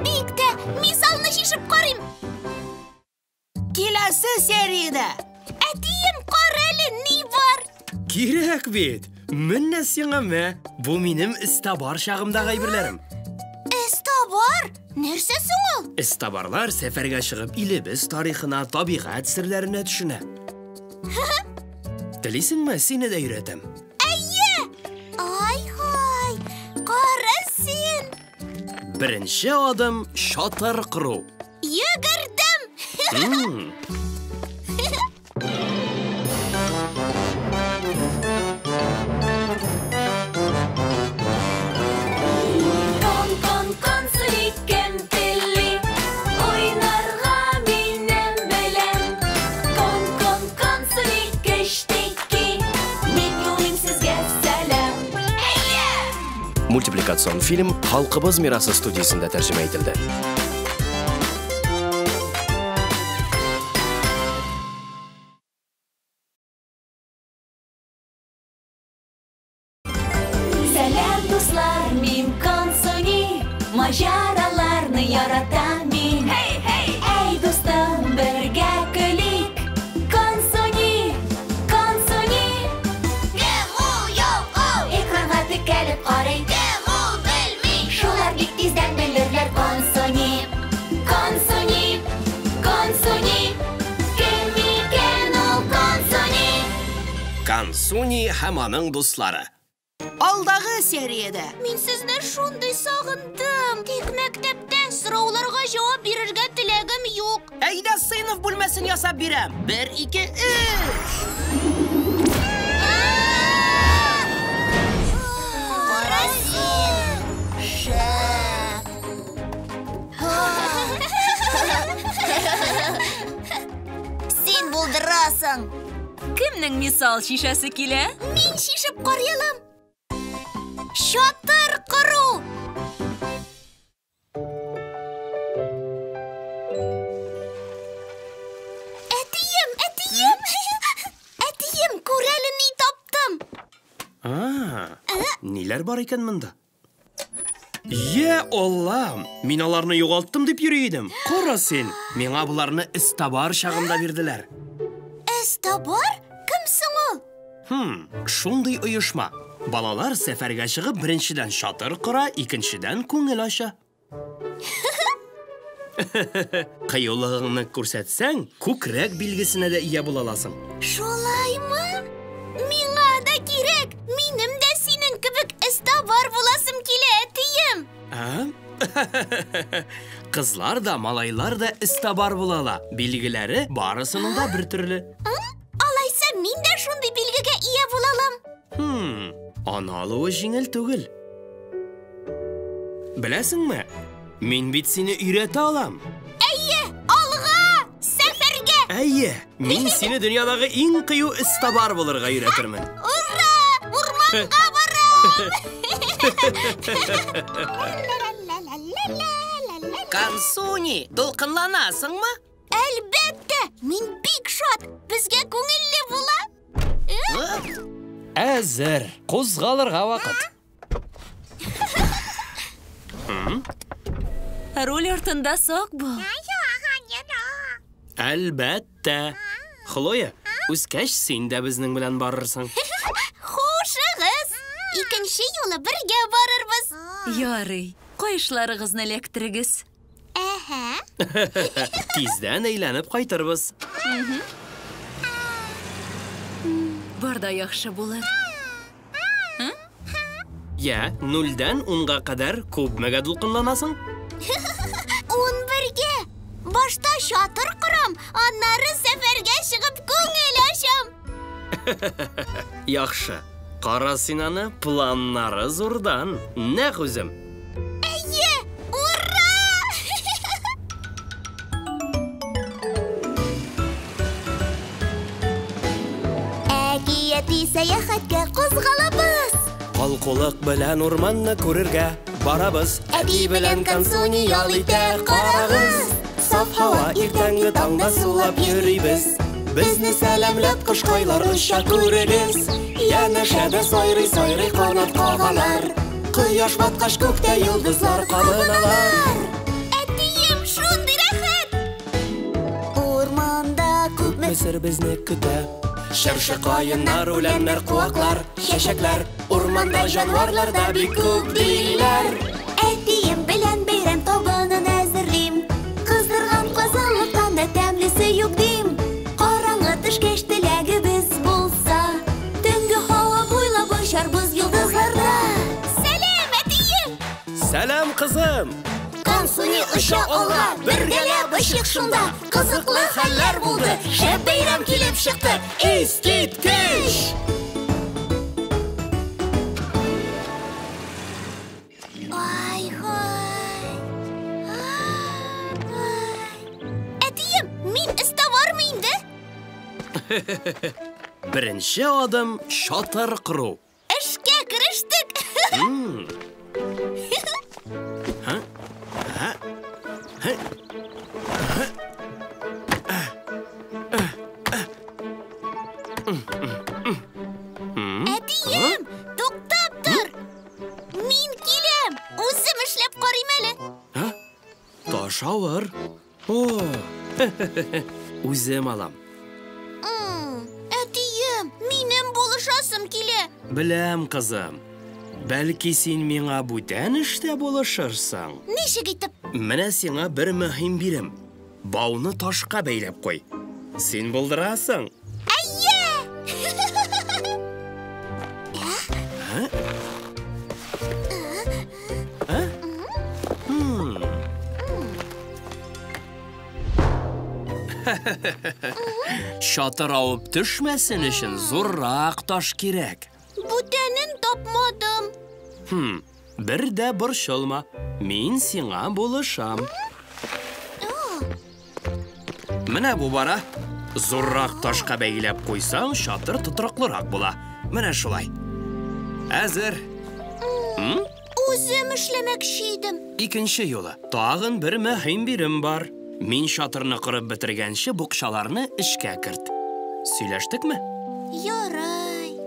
Бик тә мисалны шишеп карыйм. Киләсе сериядә. Әтием, кара әле, ни бар? Кирәк бит. Менә сиңа мә. Бу минем эстабар чагымдагы әйберләрем. Эстабар? Нәрсә соң ул? Эстабарлар сәфәргә чыгып илебез тарихына, табигать серләренә төшенә. Телисеңме, сине дә өйрәтәм. Әйе! Ай-һай, кара син! Беренче адым чатыр кору. Йөгердем! Кон, кон, консуни, кем тели? Уйнарга минем белән. Кон, кон, консуни, кечтеки. Мин юлыйм сезгә сәлам. Мультипликацион фильм Халкыбыз мирасы студиясендә тәрҗемә ителде. Сәлам, дуслар, мин Консуни. Маҗараларны яратам мин. Hey, hey! Әй, дустым, бергә көлик. Консуни, Консуни. Кем ул, ялкау? Экранга текәлеп карый. Кем ул, белми. Шулар бик тиздән белерләр Консуни. Консуни, Консуни. Кем икән ул Консуни? Консуни һәм аның дуслары. Алдагы сериядә. Мин сезне шундый сагындым. Тик мәктәптә сорауларга җавап бирергә теләгем юк. Әйдә сыйныф бүлмәсен ясап бирәм. 1, 2, 3. Кара син! Шәп! Син булдырасың! Кемнең мисал шишәсе килә? Мин шишеп карый алам. Чатыр кору! Әтием, әтием! Әтием, күр әле ни таптым! Ниләр бар икән монда? Йә Аллам, мин аларны югалттым дип йөри идем. Кара син, миңа боларны эстабар чагында бирделәр. Эстабар? Кем соң ул? Шундый оешма. Балалар сәфәргә чыгып, беренчедән чатыр кора, икенчедән күңел ача. Кыюлыгыңны күрсәтсәң, күкрәк билгесенә дә ия була аласың. Шулаймы? Миңа да кирәк! Минем дә синең кебек эзтабар буласым килә, әтием! Ә? Кызлар да, малайлар да эзтабар була ала. Билгеләре барысының да бер төрле. Алайса мин дә шундый билгегә ия була алам. Аны алуы җиңел түгел. Беләсеңме? Мин бит сине өйрәтә алам. Әйе, алга, сәфәргә! Әйе, мин сине дөньядагы иң кыю эзтабар булырга өйрәтермен. Ура! Урманга барам! Консуни, дулкынланасыңмы? Әлбәттә, мин бик шат. Безгә күңелле була. Әзер, кузгалырга вакыт. Руль артында сак бул. Әлбәттә. Хлоя, үскәч син дә безнең белән барырсың. Хушыгыз! Икенче юлы бергә барырбыз. Ярый, каешларыгызны эләктерегез. Әһә. Тиздән әйләнеп кайтырбыз. Бар да яхшы булыр. Я, 0-дән 10-га кадәр күпмегә дулкынланасың? 11-гә. Башта чатыр корам, аннары сәфәргә чыгып күңел ачам. Яхшы. Кара син аны, планнары зурдан. Нәкъ үзем. Әйе, ура! Әкияти сәяхәткә кузгалабыз. Калкулык белән урманны күрергә барабыз. Әти белән Консуни ял итә, карагыз. Саф һава иртәнге таңда сулап йөрибез. Безне сәламләп кошкайлар оча күрегез. Янәшәдә сайрый-сайрый канат кагалар. Кояш баткач күктә йолдызлар кабыналар. Әтием, шундый рәхәт! Урманда күпме Сер безне көтә. Чыршы, каеннар, үләннәр, куаклар, чәчәкләр. Урманда җанварлар да бик күп диләр. Әтием белән бәйрәм табынын әзерлим. Кыздырган казылыктан да тәмлесе юк дим. Караңгы төшкәч теләгебез булса, төнге һава буйлап очарбыз йолдызларда. Сәлам, әтием! Сәлам, кызым! Консуни оча алга, бергәләп очыйк шунда. Кызыклы хәлләр булды, шәп бәйрәм килеп чыкты. Искиткеч! Ай-һай! Әтием, мин эзтабармы инде? Беренче адым чатыр кору. Эшкә керештек. Әтием, туктап тор. Мин киләм. Үзем эшләп карыйм әле. Таш авыр. О, үзем алам. Әтием, минем булышасым килә. Беләм, кызым. Бәлки син миңа бүтән эштә булышырсың. Ничек итеп? Менә сиңа бер мөһим бирем. Бауны ташка бәйләп куй. Син булдырасың. Әйе! Чатыр авып төшмәсен өчен зуррак таш кирәк. Бүтәнен тапмадым. Бер дә борчылма. Мин сиңа булышам. Менә бу бара. Зуррак ташка бәйләп куйсаң, чатыр тотрыклырак була. Менә шулай. Әзер. Үзем эшләмәкче идем. Икенче юлы. Тагын бер мөһим бирем бар. Мин чатырны корып бетергәнче букчаларны эчкә керт. Сөйләштекме? Ярай.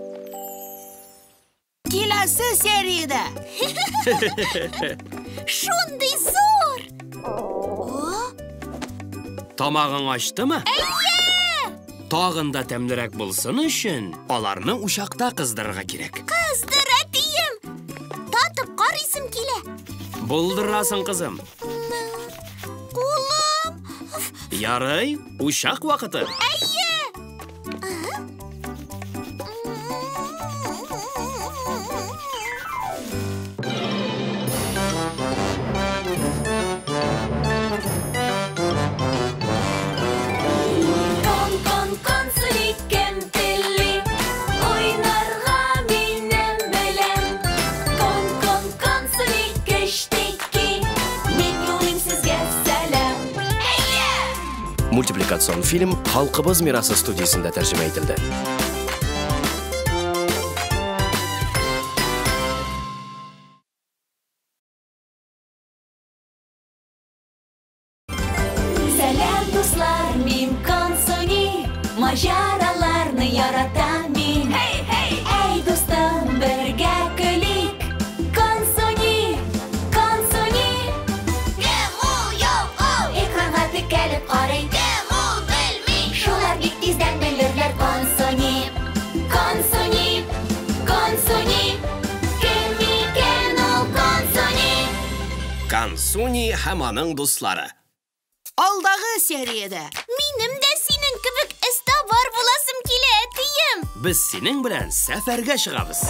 Киләсе сериядә. Шундый зур! Тамагың ачтымы? Әйе! Тагын да тәмлерәк булсын өчен аларны учакта кыздырырга кирәк. Кыздыр! Булдырасың, кызым. Кулым! Ярый, учак вакыты. Әйе! Кон, кон, Консуни, кем тели? Уйнарга минем белән. Кон, кон, Консуни, кечтеки. Мин юлыйм сезгә сәлам. Мультипликацион фильм Халкыбыз мирасы студиясендә тәрҗемә ителде. Сәлам, дуслар, мин Консуни. Маҗараларны яратам мин. Hey, hey! Әй, дустым, бергә көлик. Консуни, Консуни. Кем ул, юк ул? Экранга текәлеп карый. Кем ул, белми. Шулар бик тиздән белерләр. Консуни, Консуни, Консуни. Кем икән ул Консуни? Консуни һәм аның дуслары. Алдагы сериядә. Минем дә синең кебек эзтабар буласым килә, әтием. Без синең белән сәфәргә чыгабыз.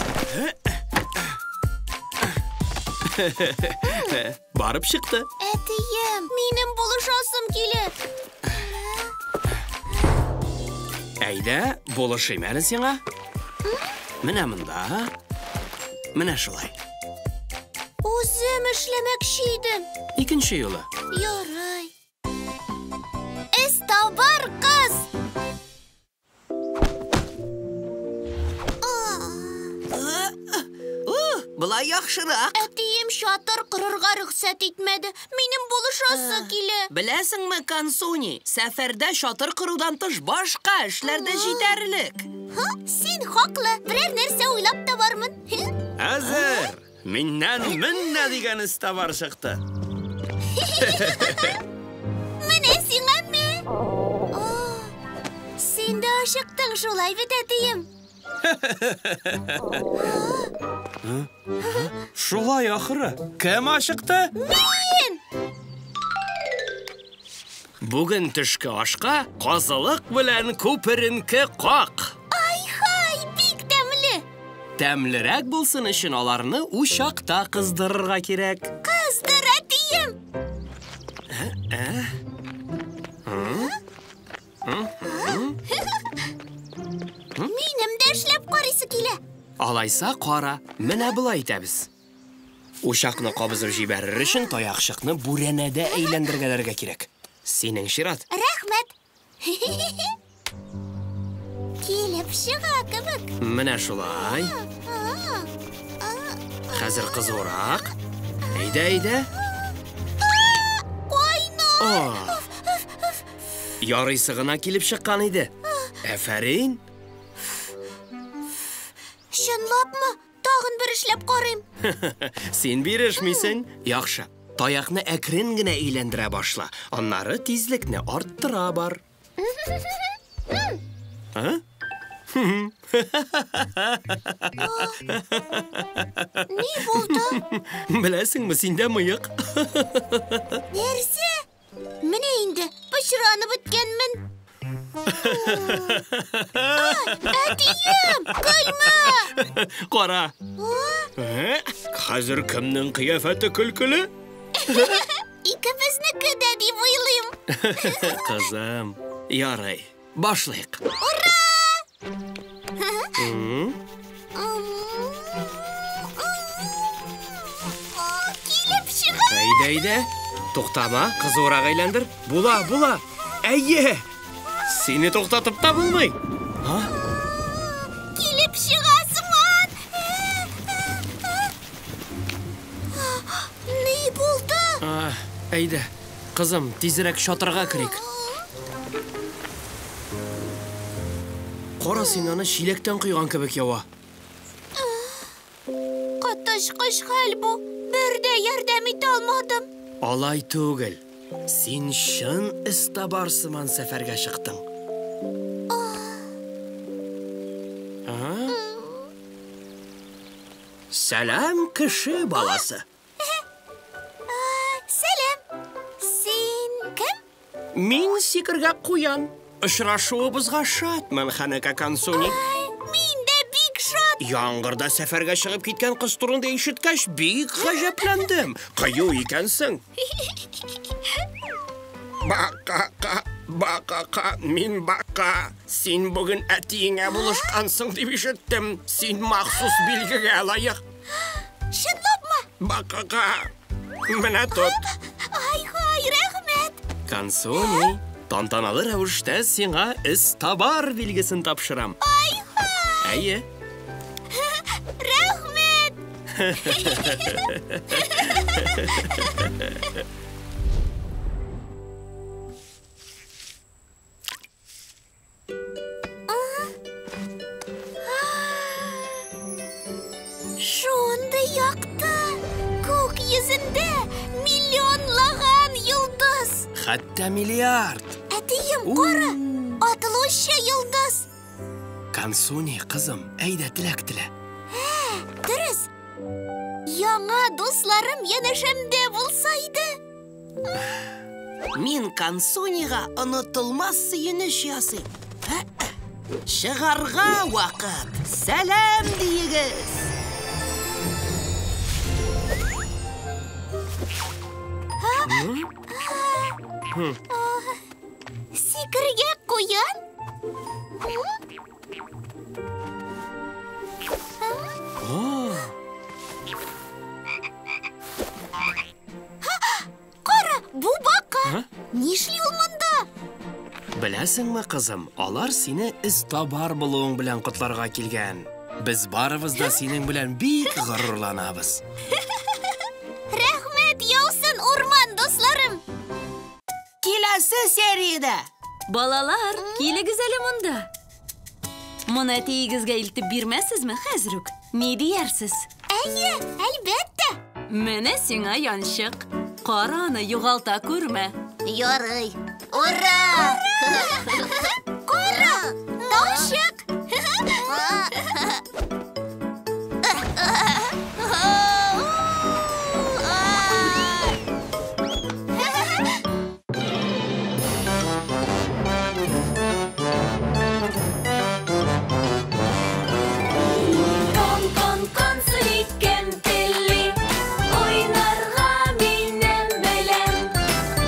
Барып чыкты. Әтием, минем булышасым килә. Әйдә, булышыйм әле сиңа. Менә монда. Менә шулай. Үзем эшләмәкче идем. Икенче юлы. Ярый. Эзтабар кыз! Болай яхшырак. Әтием чатыр корырга рөхсәт итмәде. Минем булышасы килә. Беләсеңме, Консуни, сәфәрдә чатыр корудан тыш башка эшләр дә җитәрлек. Һа, син хаклы. Берәр нәрсә уйлап табармын. Әзер. Миннән менә дигән эзтабар чыкты. Менә сиңа мә. Син дә ашыктың шулай бит, әтием. Шулай ахыры. Кем ашыкты? Мин! Бүген төшке ашка казылык белән күперенке как. Ай-хай, бик тәмле. Тәмлерәк булсын өчен аларны учакта кыздырырга кирәк. Кыздыр, әтием. Минем дә эшләп карыйсы килә. Алайса кара, менә болай итәбез. Учакны кабызып җибәрер өчен таякчыкны бүрәнәдә әйләндергәләргә кирәк. Синең чират. Рәхмәт. Килеп чыга кебек. Менә шулай. Хәзер кызурак. Әйдә, әйдә. Кайнар. Ярыйсы гына килеп чыккан иде. Афәрин. Чынлапмы? Тагын бер эшләп карыйм. Син бирешмисең. Яхшы. Таякны әкрен генә әйләндерә башла. Аннары тизлекне арттыра бар. А? Ни булды? Беләсеңме, синдә мыек. Нәрсә? Менә инде пычранып беткәнмен. Әтием, көлмә! Кара. Хәзер кемнең кыяфәте көлкеле? Икебезнеке дә дип уйлыйм. Кызым, ярый. Башлыйк. Ура! Килеп чыга! Әйдә, әйдә. Туктама, кызурак әйләндер. Була, була. Әйе! Сине туктатып та булмый. А? Килеп чыга сыман! Ни булды? Әйдә, кызым, тизрәк чатырга керик. Кара, син аны чиләктән койган кебек ява. Коточкыч хәл бу. Бер дә ярдәм итә алмадым. Алай түгел. Син чын эзтабар сыман сәфәргә чыктың. Сәлам, кеше баласы. Мин сикергә куян. Очрашуыбызга шатмын, Ханека Консуни. Ай, мин дә бик шат. Яңгырда сәфәргә чыгып киткән кыз турында ишеткәч, бик гаҗәпләндем. Кыю икәнсең. Бакака, бакака, мин бака. Син бүген әтиеңә булышкансың дип ишеттем. Син махсус билгегә лаек. Чынлапмы? Бакака, менә тот. Ай-һай, рәхмәт. Консуни, тантаналы рәвештә сиңа эзтабар билгесен тапшырам. Ай-һай. Әйе. Рәхмәт. Шундый якты, күк йөзендә миллионлаган йолдыз. Хәтта миллиард. Әтием, кара, атылучы йолдыз. Консуни, кызым, әйдә теләк телә. Дөрес. Яңа дусларым янәшәмдә булса иде. Мин Консунига онытылмас сөенеч ясыйм. Чыгарга вакыт. Сәлам диегез. Сикергә куян? Кара, бу бака. Нишли ул монда? Беләсеңме, кызым, алар сине эзтабар булуың белән котларга килгән. Без барыбыз да синең белән бик горурланабыз. Рәхмәт яусын, урман дусларым. Киләсе сериядә. Балалар, килегез әле монда. Моны әтиегезгә илтеп бирмәссезме хәзер үк? Ни диярсез? Әйе, әлбәттә. Менә сиңа янчык. Кара аны, югалта күрмә. Ярый. Ура! Кара, таушык. Кон, кон, консуни, кем тели, уйнарга минем белән.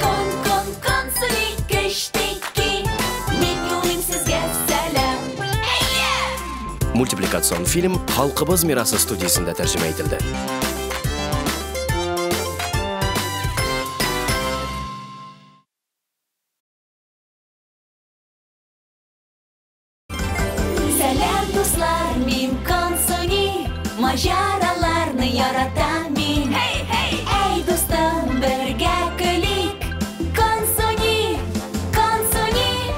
Кон, кон, консуни, кечтеки, мин юлыйм сезгә сәлам. Мультипликацион фильм Халкыбыз мирасы студиясендә тәрҗемә ителде. Сәлам, дуслар, мин Консуни, маҗараларны яратам мин. Hey, hey! Әй, дустым, бергә көлик. Консуни, Консуни.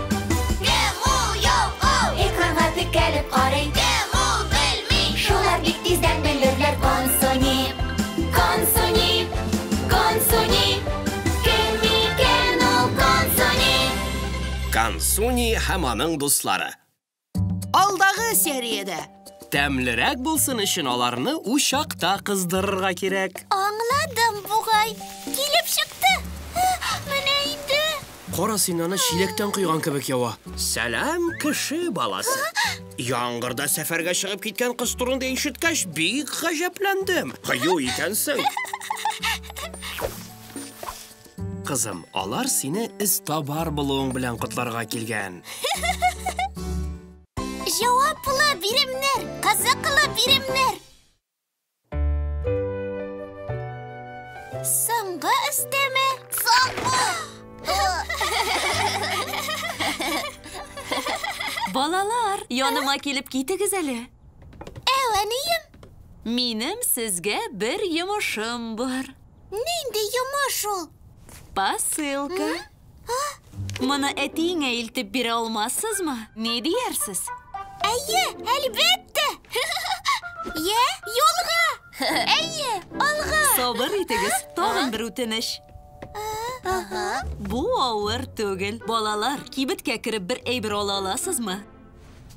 Кем ул, йоу, оу? Экранга текәлеп карый. Кем ул, белми. Шулар бик тиздән белерләр Консуни. Консуни, Консуни. Кем икән ул Консуни? Консуни һәм аның дуслары. Алдагы сериядә. Тәмлерәк булсын өчен аларны учакта кыздырырга кирәк. Аңладым бугай. Килеп чыкты. Менә инде. Кара, син аны чиләктән койган кебек ява. Сәлам, кеше баласы. Яңгырда сәфәргә чыгып киткән кыз турында ишеткәч, бик гаҗәпләндем. Кыю икәнсең. Кызым, алар сине эзтабар булуың белән котларга килгән. Җаваплы биремнәр, кызыклы биремнәр. Соңгы өстәмә. Соңгы. Балалар, яныма килеп китегез әле. Әү, әнием, Минем сезгә бер йомышым бар. нинди йомыш ул? Посылка. Моны әтиеңә илтеп бирә алмассызмы? Ни диярсез? Әйе, әлбәттә. Йә, юлга. Әйе, алга. Сабыр итегез, тагын бер үтенеч. Бу авыр түгел. Балалар, кибеткә кереп бер әйбер ала аласызмы?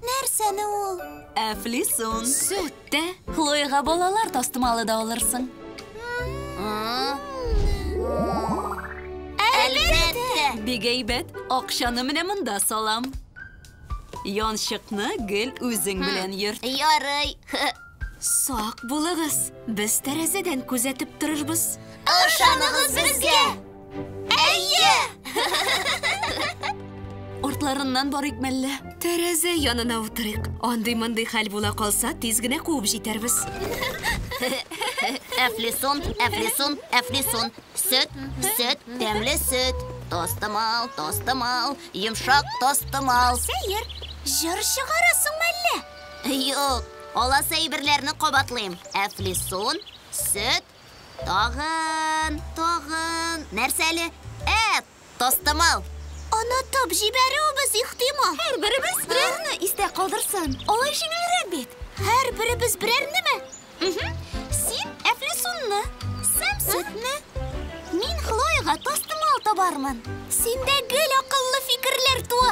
Нәрсәне ул? Әфлисун. Сөт тә. Хлояга балалар тастымалы да алырсың. Әлбәттә. Әйе. Бик әйбәт. Акчаны менә монда салам. Янчыкны гел үзең белән йөрт. Ярый. Сак булыгыз. Без тәрәзәдән күзәтеп торырбыз. Ышаныгыз безгә. Әйе. Артларыннан барыйк мәллә? Тәрәзә янына утырыйк. Андый-мондый хәл була калса, тиз генә куып җитәрбез. Әфлисун, әфлисун, әфлисун. Сөт, сөт, тәмле сөт. Тостымал, тостымал, йомшак тостымал. Сәер, җыр чыгарасың мәллә? Юк, аласы әйберләрне кабатлыйм. Әфлисун, сөт, тагын, тагын. Нәрсә әле? Ә, тостымал. Онытып җибәрүебез ихтимал. Һәрберебез берәрне истә калдырсын. Алай җиңелрәк бит. Һәрберебез берәрнеме? Син әфлисунны, Сэм сөтне. Мин Хлояга тостымал табармын. Синдә гел акыллы фикерләр туа.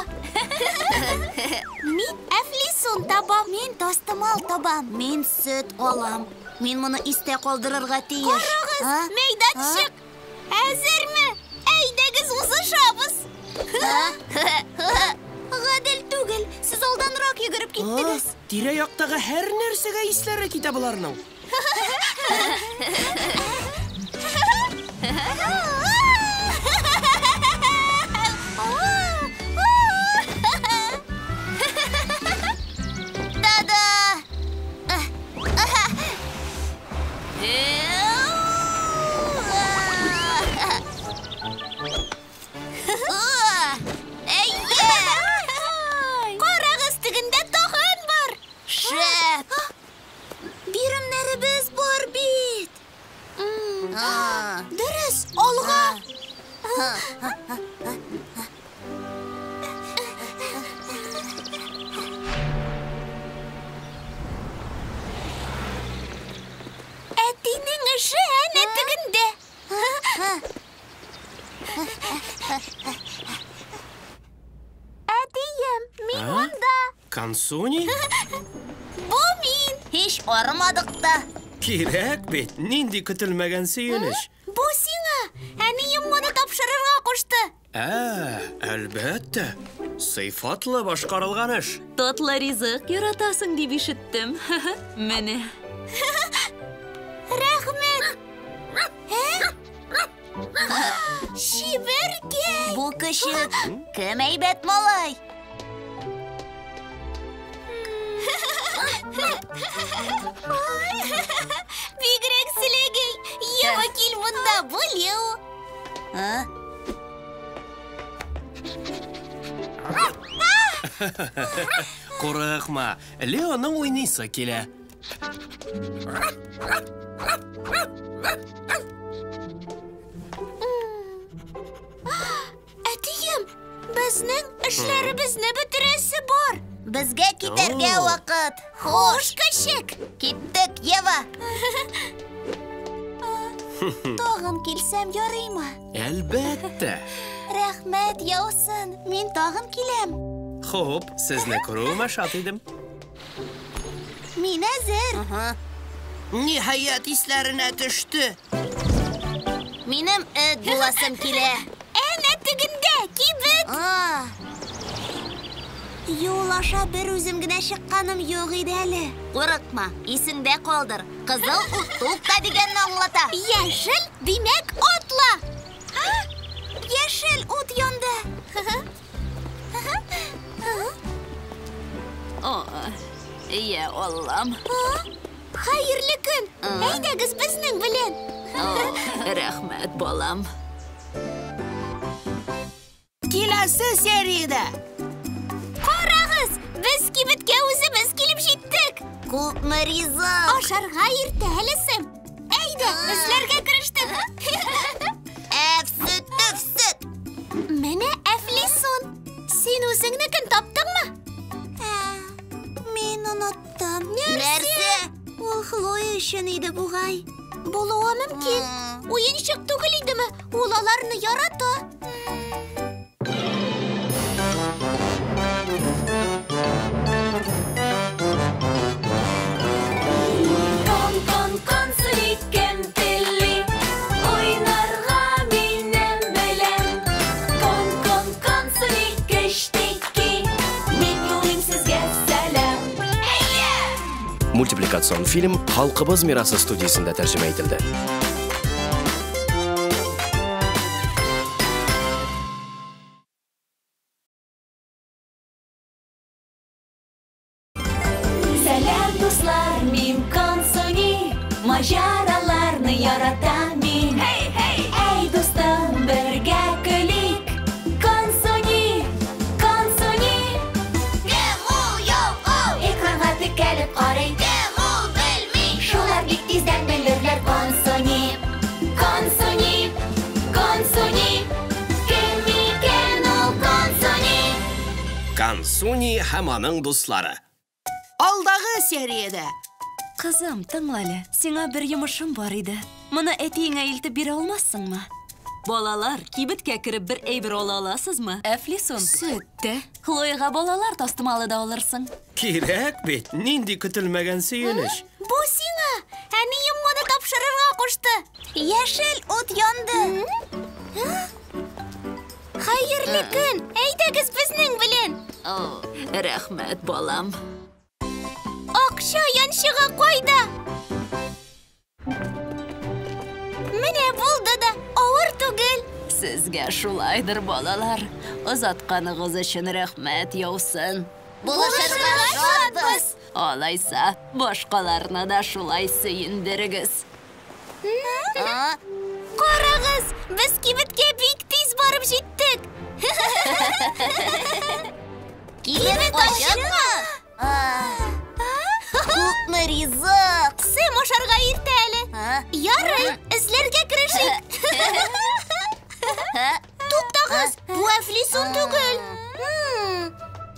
Мин әфлисун табам. Мин тостымал табам. Мин сөт алам. Мин моны истә калдырырга тиеш. Карагыз, мәйданчык. Әзерме? Әйдәгез узышабыз. Гадел түгел. Сез алданрак йөгереп киттегез. Тирә-яктагы һәр нәрсәгә исләре китә боларның. Та-да! Әйе! Карагыз, тегендә тагын бар. Шәп! Биремнәребез бар бит. Дөрес, алга. Әтинең эше әнә тегендә. Әтием, мин монда. Консуни? Бу мин. Һич арымадык та. Кирәк бит, нинди көтелмәгән сөенеч. Бу сиңа. Әнием моны тапшырырга кушты. Ә, әлбәттә. Сыйфатлы башкарылган эш. Татлы ризык яратасың дип ишеттем. Менә. Рәхмәт. Чибәркәй. Бу көчек. Кем әйбәт малай? Бигрәк селәгәй. Ева, кил монда, бу Лео. Курыкма, Леоның уйныйсы килә. Әтием, безнең эшләребезне бетерәсе бар. Безгә китәргә вакыт. Хуш, көчек. Киттек, Ева. Тагын килсәм ярыймы? Әлбәттә. Рәхмәт яусын, мин тагын киләм. Хоп, сезне күрүемә шат идем. Мин әзер. Ниһаять исләренә төште. Минем эт буласым килә. Әнә тегендә, кибет. Юл аша бер үзем генә чыкканым юк иде әле. Курыкма, исеңдә калдыр. Кызыл ут тукта дигәнне аңлата. Яшел, димәк, атла. Яшел ут янды. Йә, Аллам. Хәерле көн. Әйдәгез безнең белән. Рәхмәт, балам. Киләсе сериядә. Карагыз, без кибеткә үзебез килеп җиттек. Күпме ризык. Ашарга иртә әле, Сэм. Әйдә, эзләргә керештек. Әфсөт, төфсөт. Менә әфлисун. Син үзеңнекен таптыңмы? Мин оныттым. Нәрсә? Ул Хлоя өчен иде бугай. Булуы мөмкин. Уенчык түгел идеме? Ул аларны ярата. Кон, кон, консуни, кем тели? Уйнарга минем белән. Кон, Мультипликацион фильм Халкыбыз мирасы студиясендә тәрҗемә ителде. Сәлам, дуслар, мин Консуни, маҗараларны яратам мин. Hey, hey! Әй, дустым, бергә көлик. Консуни, Консуни. Кем ул, юк ул? Экранга текәлеп карый. Кем ул, белми. Шулар бик тиздән белерләр. Консуни, Консуни, Консуни. Кем икән ул Консуни? Консуни һәм аның дуслары. Алдагы сериядә. Кызым, тыңла әле. Сиңа бер йомышым бар иде. Моны әтиеңә илтеп бирә алмассыңмы? Балалар, кибеткә кереп бер әйбер ала аласызмы? Әфлисун. Сөт тә. Хлояга балалар тастымалы да алырсың. Кирәк бит, нинди көтелмәгән сөенеч. Бу сиңа! Әнием моны тапшырырга кушты. Яшел ут янды. Хәерле көн! Әйдәгез безнең белән. О, рәхмәт, балам. Акча янчыгы кайда? Менә булды да, авыр түгел. Сезгә шулайдыр, балалар. Озатканыгыз өчен рәхмәт яусын. Булышырга шатбыз. Алайса, башкаларны да шулай сөендерегез. Карагыз, без кибеткә бик тиз барып җиттек. Кибет ачыкмы? Күпме ризык! Сэм ашарга иртә әле. Ярый, эзләргә керешик. Туктагыз, бу әфлисун түгел.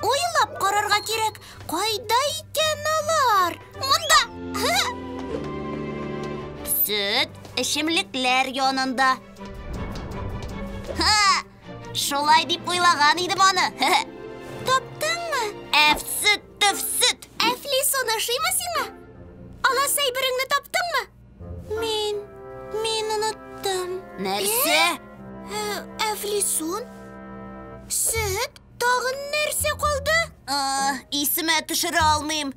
Уйлап карарга кирәк. Кайда икән алар? Монда. Сөт эчемлекләр янында. Ха! Шулай дип уйлаган идем аны. Таптыңмы? Әфсөт, төфсөт. Әфлисун ошыймы сиңа? Аласы әйбереңне таптыңмы? Мин оныттым. Нәрсә? Әфлисун? Сөт? Тагын нәрсә калды? Исемә төшерә алмыйм.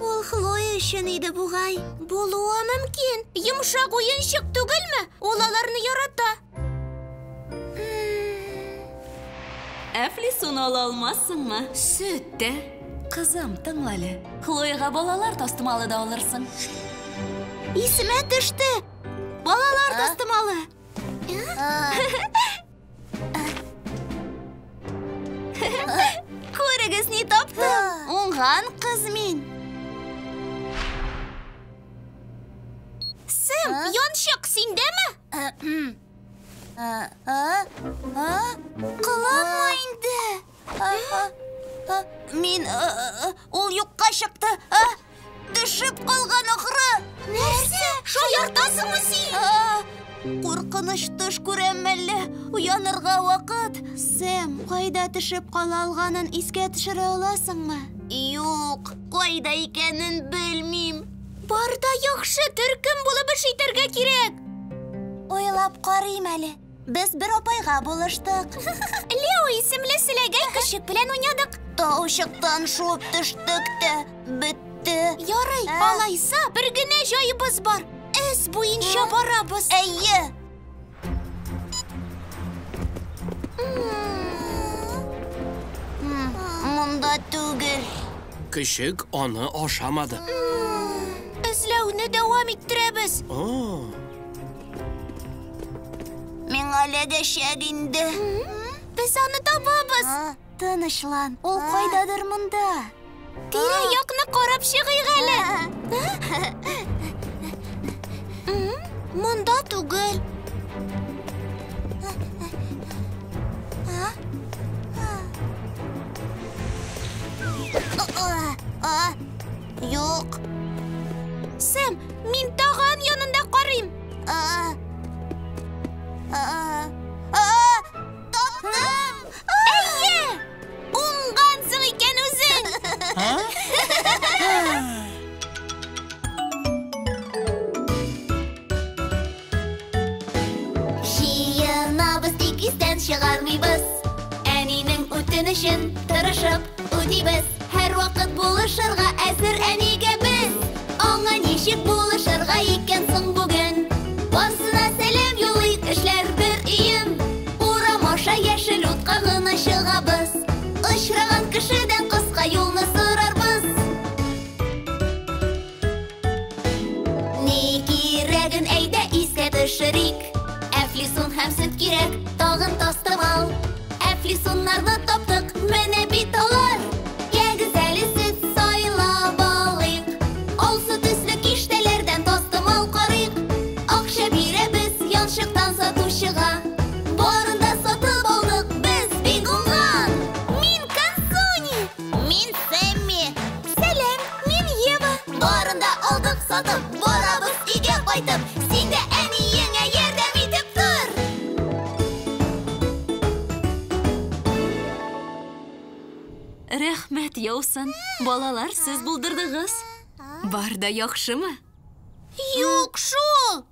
Ул Хлоя өчен иде бугай. Булуы мөмкин. Йомшак уенчык түгелме? Ул аларны ярата. Әфлисун ала алмассыңмы? Сөт тә. Кызым, тыңла әле. Хлояга балалар тастымалы да алырсың. Исемә төште. Балалар тастымалы. Күрегез, ни таптым. Уңган кыз мин. Сэм, янчык синдәме? Кыланма инде. Мин ул юкка чыкты. Төшеп калган ахры. Нәрсә? Шаяртасыңмы син? Куркыныч төш күрәм әллә. Уянырга вакыт. Сэм, кайда төшеп кала алганын искә төшерә аласыңмы? Юк, кайда икәнен белмим. Бар да яхшы, төркем булып эш итәргә кирәк. Уйлап карыйм әле. Без бер апайга булыштык. Лео исемле селәгәй көчек белән уйнадык. Таучыктан шуып төштек тә, бетте. Ярый, алайса бер генә җаебыз бар. Эз буенча барабыз. Әйе. Монда түгел. Көчек аны ашамады. Эзләүне дәвам иттерәбез. Миңа эләгәчәк инде. Без аны табабыз. Тынычлан, ул кайдадыр монда. Тирә-якны карап чыгыйк әле. Монда түгел. Юк. Сэм, мин таган янында карыйм. Таптым! Әйе! Уңгансың икән үзең! Җыенабыз, тик истән чыгармыйбыз. Әнинең үтенечен тырышып үтибез. Һәрвакыт булышырга әзер әнигә без. Аңа Ничек булышырга икән соң бүген? Барсына сәлам юлыйк, эшләр бер өем. Урам аша яшел утка гына чыгабыз. Очраган кешедән кыска юлны сорарбыз. Ни кирәген әйдә искә төшерик. Әфлисун һәм сөт кирәк, тагын тастымал. Әфлисуннарны таптык, менә бит алар. Ягез әле сөт сайлап алыйк. Алсу төсле киштәләрдән тастымал карыйк. Акча бирәбез янчыктан сатучыга. Барын да сатып алдык, без бик уңган. Мин Консуни. Мин Сэмми. Сәлам, мин Ева. Барын да алдык сатып, барабыз өйгә кайтып. Син дә әниеңә ярдәм итеп тор. Рәхмәт яусын. Балалар, сез булдырдыгыз. Бар да яхшымы? Юк шул.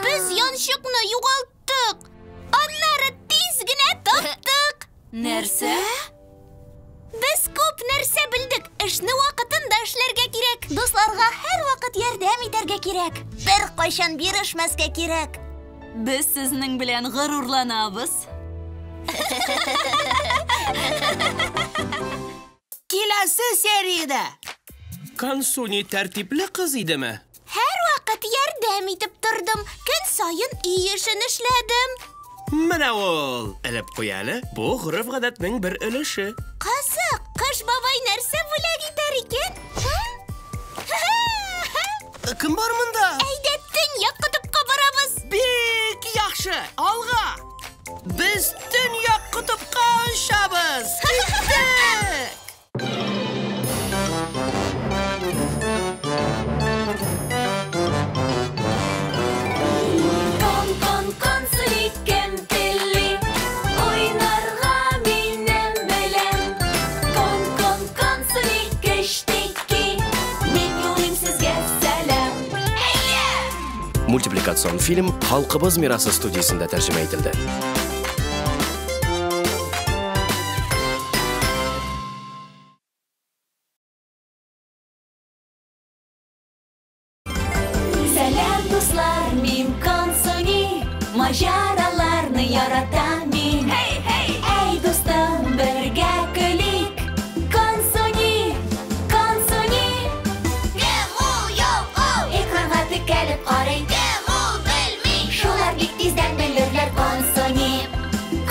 Без янчыкны югалттык. Аннары тиз генә таптык. Нәрсә? Без күп нәрсә белдек. Эшне вакытында эшләргә кирәк. Дусларга һәрвакыт ярдәм итәргә кирәк. Бер кайчан бирешмәскә кирәк. Без сезнең белән горурланабыз. Киләсе сериядә. Консуни тәртипле кыз идеме? Һәрвакыт ярдәм итеп тордым. Көн саен өй эшен эшләдем. Менә ул! Элеп куй әле. Бу гореф-гадәтнең бер өлеше. Кызык, Кыш бабай нәрсә бүләк итәр икән? Кем бар монда? Әйдә, төньяк котыпка барабыз. Бик яхшы! Алга! Без төньяк котыпка очабыз! Киттек! Кон, кон, Консуни, кем тели? Уйнарга минем белән. Кон, кон, Консуни, кечтеки. Мин юлыйм сезгә сәлам. Мультипликацион фильм Халкыбыз мирасы студиясендә тәрҗемә ителде. Сәлам, дуслар, мин Консуни. Маҗараларны яратам мин. Hey, hey! Әй, дустым, бергә көлик. Консуни, Консуни. Кем ул ялкау? Экранга текәлеп карый. Кем ул белми? Шулар бик тиздән белерләр Консуни.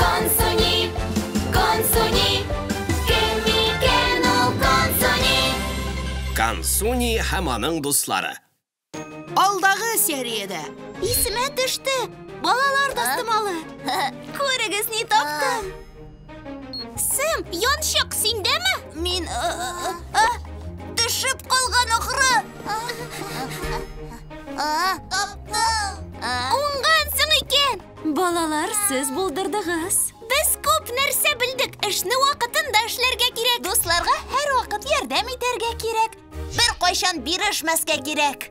Консуни, Консуни. Кем икән ул Консуни? Консуни һәм аның дуслары. Алдагы сериядә. Исемә төште. Балалар тастымалы. Күрегез, ни таптым. Сэм, янчык синдәме? Мин төшеп калган ахры. Таптым. Уңгансың икән. Балалар, сез булдырдыгыз. Без күп нәрсә белдек. Эшне вакытында эшләргә кирәк. Дусларга һәрвакыт ярдәм итәргә кирәк. Бер кайчан бирешмәскә кирәк.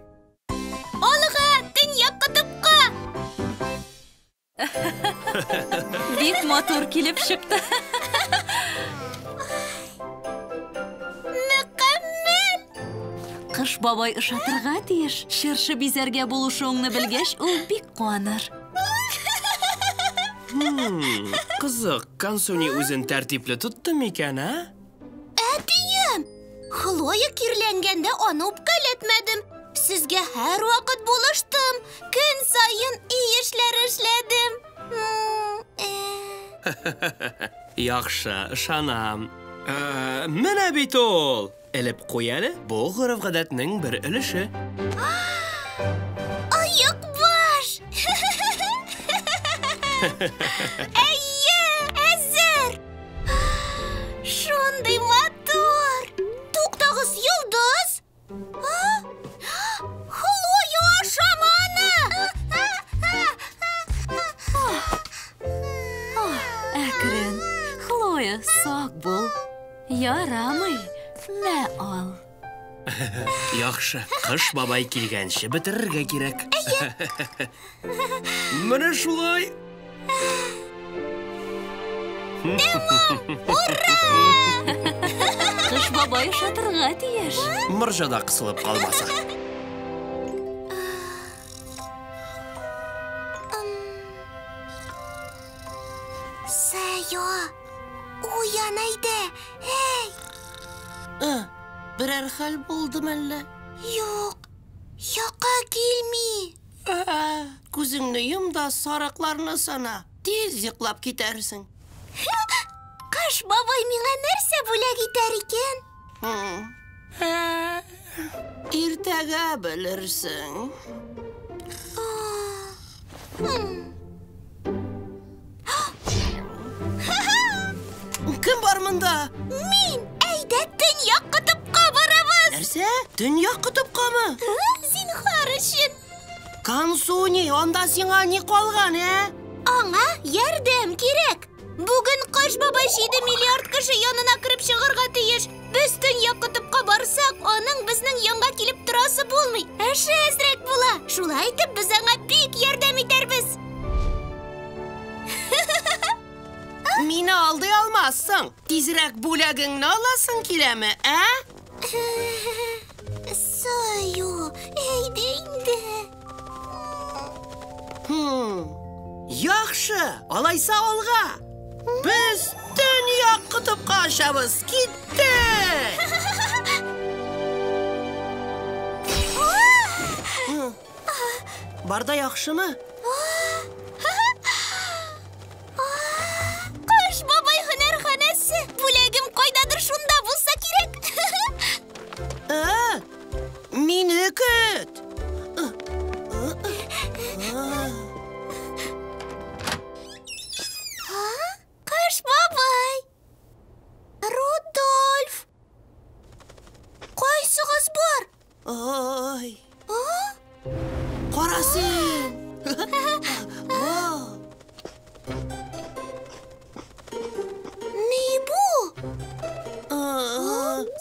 Алга, төньяк котыпка. Бик матур килеп чыкты. Мөкәммәл. Кыш бабай ошатырга тиеш. Чыршы бизәргә булышуыңны белгәч, ул бик куаныр. Кызык, Консуни үзен тәртипле тотты микән, ә? Әтием, Хлоя кирләнгәндә аны үпкәләтмәдем. Сезгә һәрвакыт булыштым. Көн саен өй эшләре эшләдем. Яхшы, ышанам. Менә бит ул! Элеп куй әле, бу гореф-гадәтнең бер өлеше. Оекбаш! Әйе, әзер! Шундый матур! Туктагыз, йолдыз! Хлоя, ашама аны! Әкрен. Хлоя, сак бул. Ярамый. Мә ал. Яхшы, Кыш бабай килгәнче бетерергә кирәк. Менә шулай. Тәмам! Ура! Кыш бабай ошатырга тиеш. Морҗада кысылып калмаса. Сайо, уян әйдә, әй! Берәр хәл булдымы әллә? Юк, йокы килми. Күзеңне йом да сарыкларны сана. Тиз йоклап китәрсең. Кыш бабай миңа нәрсә бүләк итәр икән? Иртәгә белерсең. Кем бар монда? Мин! Әйдә, Төньяк котыпка барабыз! Нәрсә? Төньяк котыпкамы? Зинһар өчен! Консуни, анда сиңа ни калган, ә? Аңа ярдәм кирәк! Бүген Кыш бабай 7 миллиард кеше янына кереп чыгарга тиеш. Без Төньяк котыпка барсак, аның безнең янга килеп торасы булмый. Эше әзрәк була. Шулай итеп, без аңа бик ярдәм итәрбез. Мине алдый алмассың. Тизрәк бүләгеңне аласың киләме, ә? Сайо, әйдә инде. Яхшы, алайса алга. Без Төньяк котыпка очабыз. Киттек! Барда яхшымы? Кыш бабай һөнәрханәсе. Бүләгем кайдадыр шунда булса кирәк. Мине көт. Кыш бабай. Рудольф. Кайсыгыз бар? Ой. Кара син. Ни бу?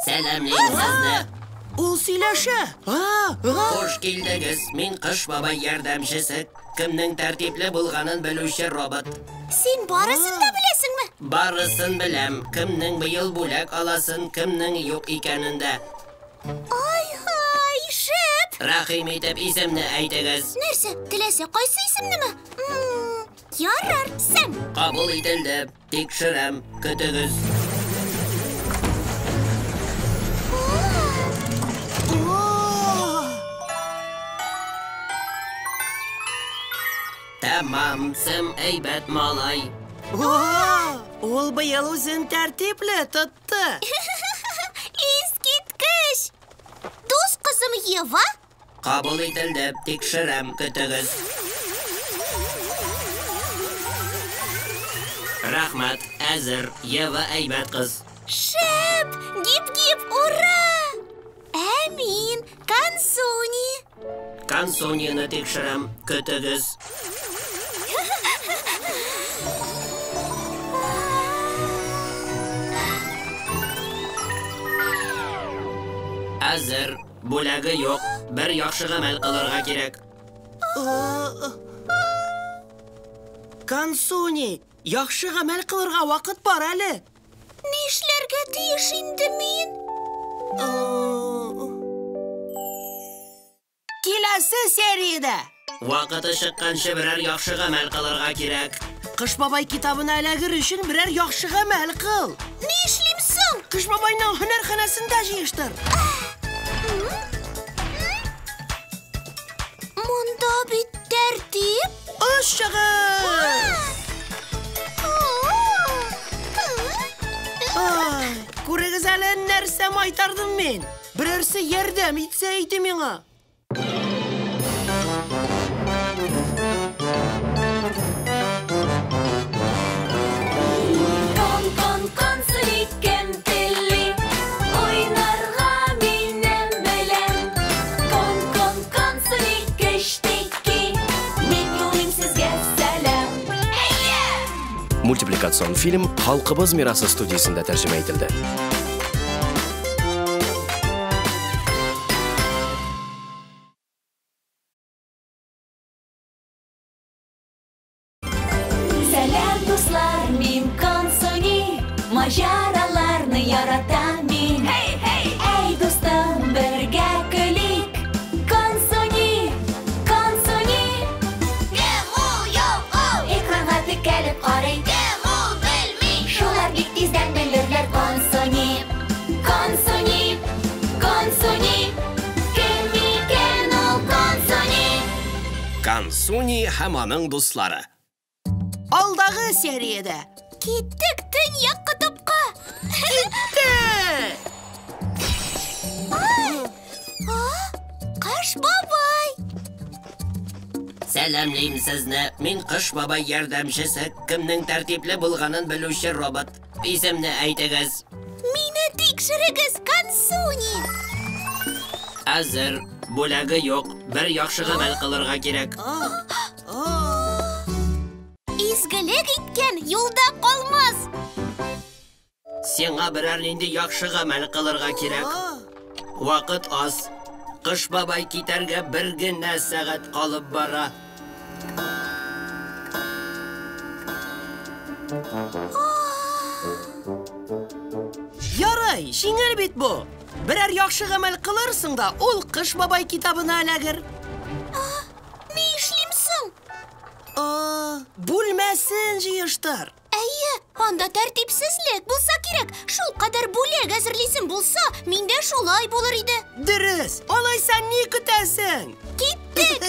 Сәламлим сезне. Ул сөйләшә. Хуш килдегез. Мин Кыш бабай ярдәмчесе. Кемнең тәртипле булганын белүче робот. Син барысын да беләсеңме? Барысын беләм. Кемнең быел бүләк аласын, кемнең юк икәнен дә. Ай-һай, шәп! Рәхим итеп исемне әйтегез. Нәрсә, теләсә кайсы исемнеме? Ярар, Сэм. Кабул ителде. Тикшерәм. Көтегез. Тәмам, Сэм әйбәт малай. Ул быел үзен тәртипле тотты. Искиткеч! Дус кызым Ева? Кабул ителде. Тикшерәм. Көтегез. Рәхмәт, әзер. Ева әйбәт кыз. Шәп! Гип-гип, ура! Ә мин Консуни. Консунины тикшерәм. Көтегез. Әзер. Бүләге юк. Бер яхшы гамәл кылырга кирәк. Консуни, яхшы гамәл кылырга вакыт бар әле. Нишләргә тиеш инде мин? Киләсе сериядә. Вакыты чыкканчы берәр яхшы гамәл кылырга кирәк. Кыш бабай китабына эләгер өчен берәр яхшы гамәл кыл. Нишлим соң? Кыш бабайның һөнәрханәсендә җыештыр. Монда бит тәртип. Очыгыз! Ай, күрегез әле нәрсә майтардым мин. Берәрсе ярдәм итсә иде миңа. Кон, кон, консуни, кем тели? Уйнарга минем белән. Кон, кон, консуни, кечтеки. Мин юлыйм сезгә сәлам. Мультипликацион фильм Халкыбыз мирасы студиясендә тәрҗемә ителде. Сәлам, дуслар, мин Консуни. Маҗараларны яратам мин. Hey, hey! Әй, дустым, бергә көлик. Консуни, Консуни. Кем ул, юк ул? Экранга текәлеп карый. Кем ул, белми. Консуни һәм аның дуслары. Алдагы сериядә. Киттек Төньяк котыпка. Киттек! Кыш бабай! Сәламлим сезне. Мин Кыш бабай ярдәмчесе, кемнең тәртипле булганын белүче робот. Исемне әйтегез. Мине тикшерегез, Консуни! Әзер. Бүләге юк. Бер яхшы гамәл кылырга кирәк. Изгелек иткән юлда калмас. Сиңа берәр нинди яхшы гамәл кылырга кирәк. Вакыт аз. Кыш бабай китәргә бер генә сәгать калып бара. Ярай, җиңел бит бу. Берәр яхшы гамәл кылырсың да, ул Кыш бабай китабына эләгер. Ни эшлим соң? Бүлмәсен җыештыр. Әйе, анда тәртипсезлек булса кирәк. Шул кадәр бүләк әзерлисем булса, миндә шулай булыр иде. Дөрес, алайса ни көтәсең? Киттек!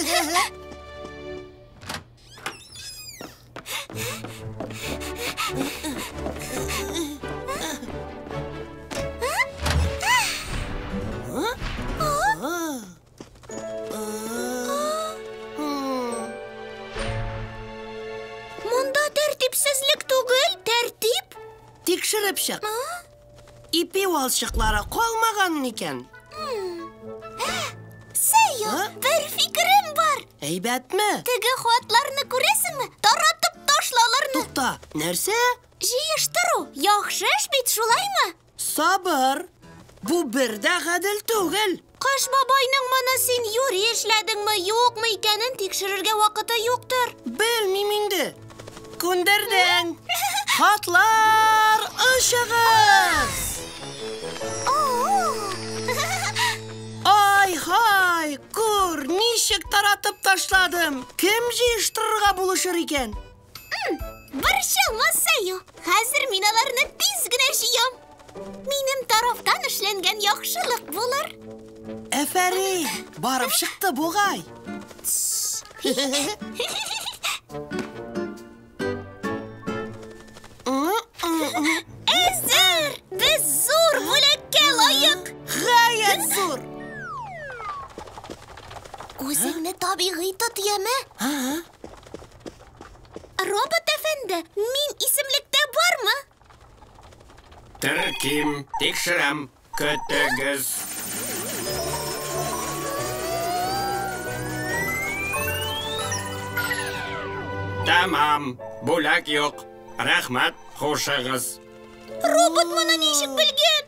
Монда тәртипсезлек түгел, тәртип. Тикшереп чык. Ипи валчыклары калмаган микән? Сәйо, бер фикерем бар. Әйбәтме? Теге хатларны күрәсеңме? Таратып ташла аларны. Тукта, нәрсә? Җыештыру яхшы эш бит, шулаймы? Сабыр. Бу бер дә гадел түгел. Кыш бабайның моны син юри эшләдеңме, юкмы икәнен тикшерергә вакыты юктыр. Белмим инде. Күндердең. Хатлар ышыгыз! Ай-һай, күр, ничек таратып ташладым. Кем җыештырырга булышыр икән? Борчылма, Сәю. Хәзер мин аларны тиз генә җыям. Минем тарафтан эшләнгән яхшылык булыр. Әфәрин, барып чыкты бугай. Әзер! Без зур бүләккә лаек! Гаять зур! Үзеңне табигый тот, яме? Робот әфәнде, мин исемлектә бармы? Терким, тикшерәм, көтегез. Тәмам, бүләк юк. Рәхмәт, хушыгыз. Робот моны ничек белгән?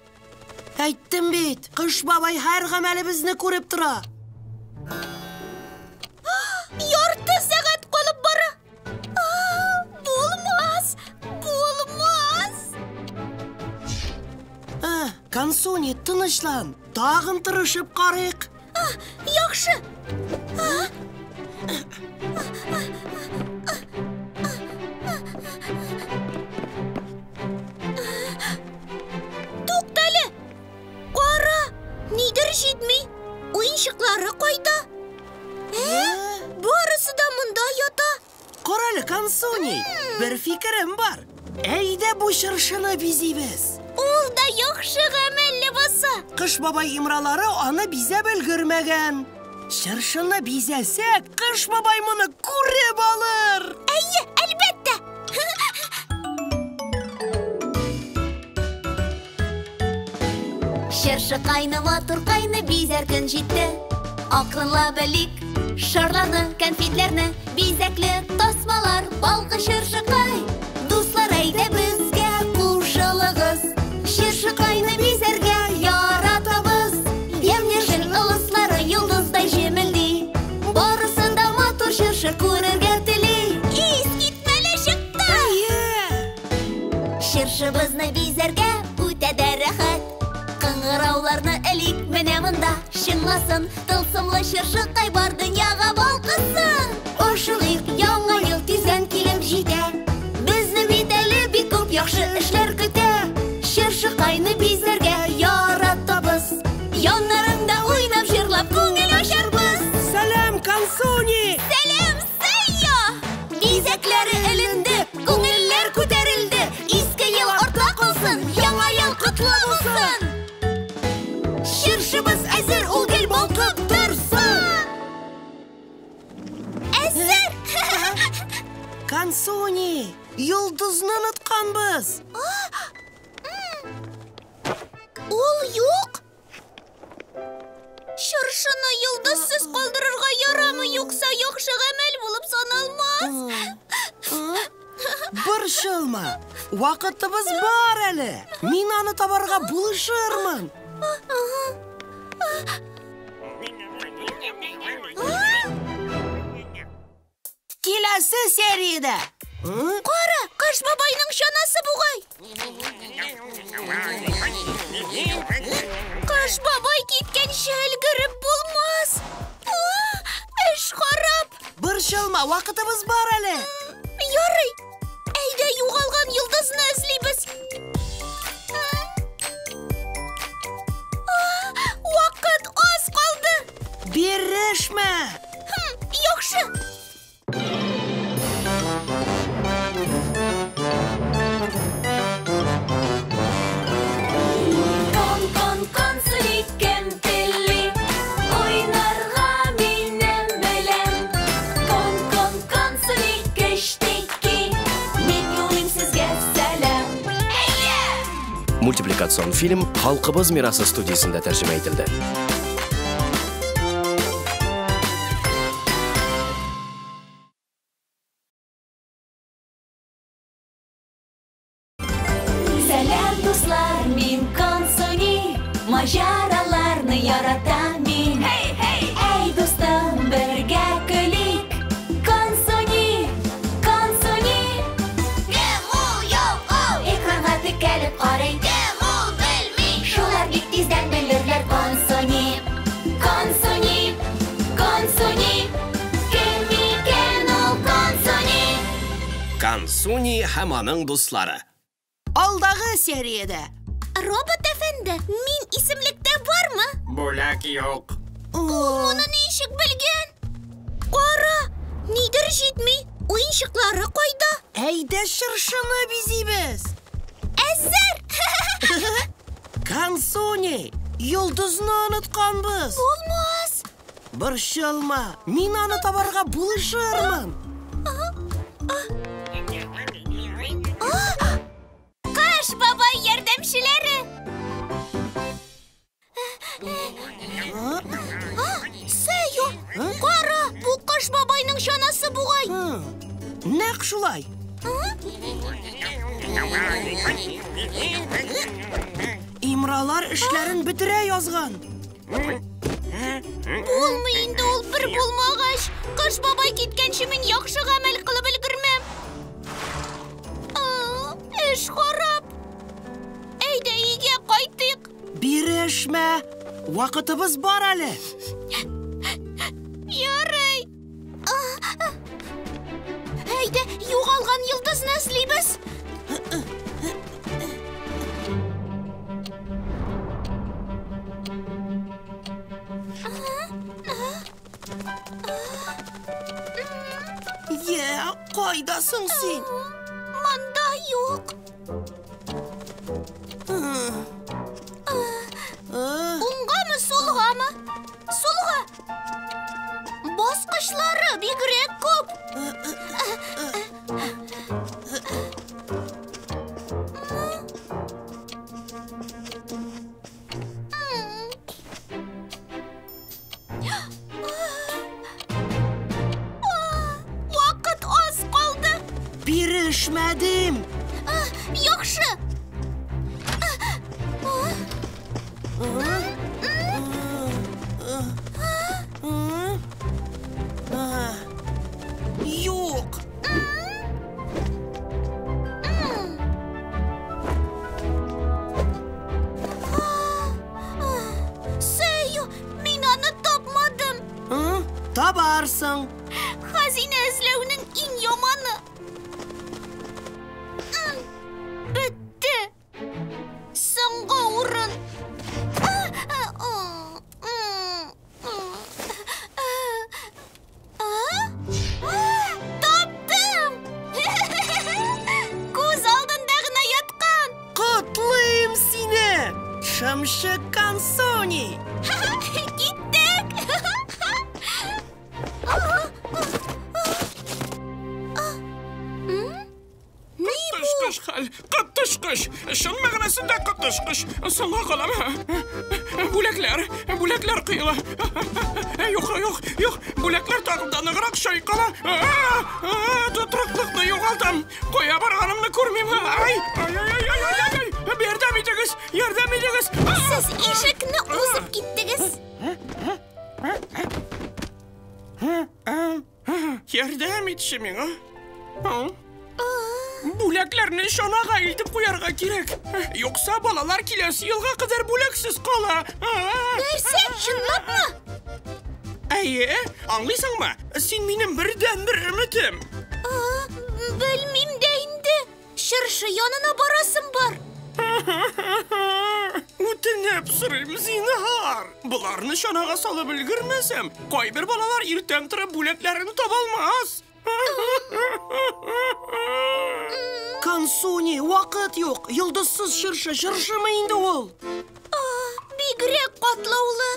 Әйттем бит, Кыш бабай һәр гамәлебезне күреп тора. Ярты сәгать калып бара. Булмас, булмас. Консуни, тынычлан. Тагын тырышып карыйк. Яхшы. Туктале! Кара! Нидер җитми. Уенчыклары кайда? Барысы да монда ята. Карале, Консуни, бер фикерем бар. Әйдә бу чыршыны бизибез. Ул да яхшы гамәлле булса. Кыш бабай имралары аны бизәп өлгермәгән. Чыршыны бизәсәк, Кыш бабай моны күреп алыр. Әйе, әлбәттә. Чыршыкайны, матуркайны бизәр көн җитте. Акрынлап элик шарларны, конфетләрне, бизәкле тасмалар, балкы чыршыкай. Дуслар, әйдә безгә кушылыгыз. Чыршыкайны бизәргә яратабыз. Ямь-яшел ылыслары йолдыздай җемелди. Барысын да матур чыршы күрергә тели. Искитмәле чыкты! Чыршыбызны бизәргә үтә дә рәхәт. Кыңгырауларны элик менә монда чыңласын. Тылсымлы чыршыкай бар дөньяга балкысын. Ашыгыйк, яңа ел тиздән килеп җитә. Безне бит әле бик күп яхшы эшләр көтә. Чыршыкайны бизәргә яратабыз. Яннарыңда уйнап, җырлап күңел ачарбыз. Сәлам, Консуни! Сәлам, Консуни, йолдызны онытканбыз. Ул юк. Чыршыны йолдызсыз калдырырга ярамый, юкса яхшы гамәл булып саналмас. Борчылма, вакытыбыз бар әле. Мин аны табарга булышырмын. Киләсе сериядә. Кара, Кыш бабайның чанасы бугай. Кыш бабай киткәнче өлгереп булмас. Эш харап. Борчылма, вакытыбыз бар әле. Ярый. Әйдә югалган йолдызны эзлибез. Вакыт аз калды. Бирешмә. Яхшы. Кон-кон-консуни кем тели, уйнарга минем белән. Кон-кон-консуни кечтеки, мин юлыйм сезгә сәлам. Мультипликацион фильм Халкыбыз мирасы студиясендә тәрҗемә ителде. Сәлам, дуслар, мин Консуни, маҗараларны яратам мин. Hey, hey! Әй, дустым, бергә көлик. Консуни, Консуни. Кем ул, юк ул? Экранга текәлеп карый. Кем ул, белми. Шулар бик тиздән белерләр. Консуни, Консуни, Консуни. Кем икән ул Консуни? Консуни һәм аның дуслары. Алдагы сериядә. Робот әфәнде, мин исемлектә бармы? Бүләк юк. Ул моны ничек белгән? Кара, нидер җитми. Уенчыклары кайда? Әйдә чыршыны бизибез. Әзер! Консуни, йолдызны онытканбыз. Булмас. Борчылма, мин аны табарга булышырмын. Кыш бабай ярдәмчеләре. Сәю, кара, бу Кыш бабайның чанасы бугай. Нәкъ шулай. Имралар эшләрен бетерә язган. Булмый инде ул бер булмагач. Кыш бабай киткәнче мин яхшы гамәл кылып өлгермәм. Эш харап. Әйдә өйгә кайтыйк. Бирешмә, вакытыбыз бар әле. Ярый. Әйдә, югалган йолдызны эзлибез. Йә, кайдасың син? Монда юк. Уңгамы, сулгамы? Сулга. Баскычлары бигрәк күп. Вакыт аз калды. Бирешмәдем. Яхшы. Юк. Сәю, мин аны тапмадым. Табарсың. Хазинә эзләүнең иң яманы. Бетте. Соңгы урын. Таптым! Күз алдында гына яткан. Котлыйм сине, Шымчы Консуни. Киттек! Коточкыч хәл, коточкыч! Чын мәгънәсендә коточкыч! Соңга калам. Бүләкләр, бүләкләр коела. Юк, юк, юк, бүләкләр тагын да ныграк чайкала. Тотрыклыкны югалтам. Кая барганымны күрмим. Ай, ай, ай, ай, ай, ай, ай. Ярдәм итегез, ярдәм итегез. Сез ишекне узып киттегез. Ярдәм итче миңа. Бүләкләрне чанага илтеп куярга кирәк. Юкса балалар киләсе елга кадәр бүләксез кала. Нәрсә, чынлапмы? Әйе, аңлыйсыңмы? Син минем бердәнбер өметем. Белмим дә инде. Чыршы янына барасым бар. Үтенеп сорыйм, зинһар. Боларны чанага салып өлгермәсәм, кайбер балалар иртән торып бүләкләрен таба алмас. Консуни, вакыт юк. Йолдызсыз чыршы, чыршымы инде ул? Бигрәк катлаулы.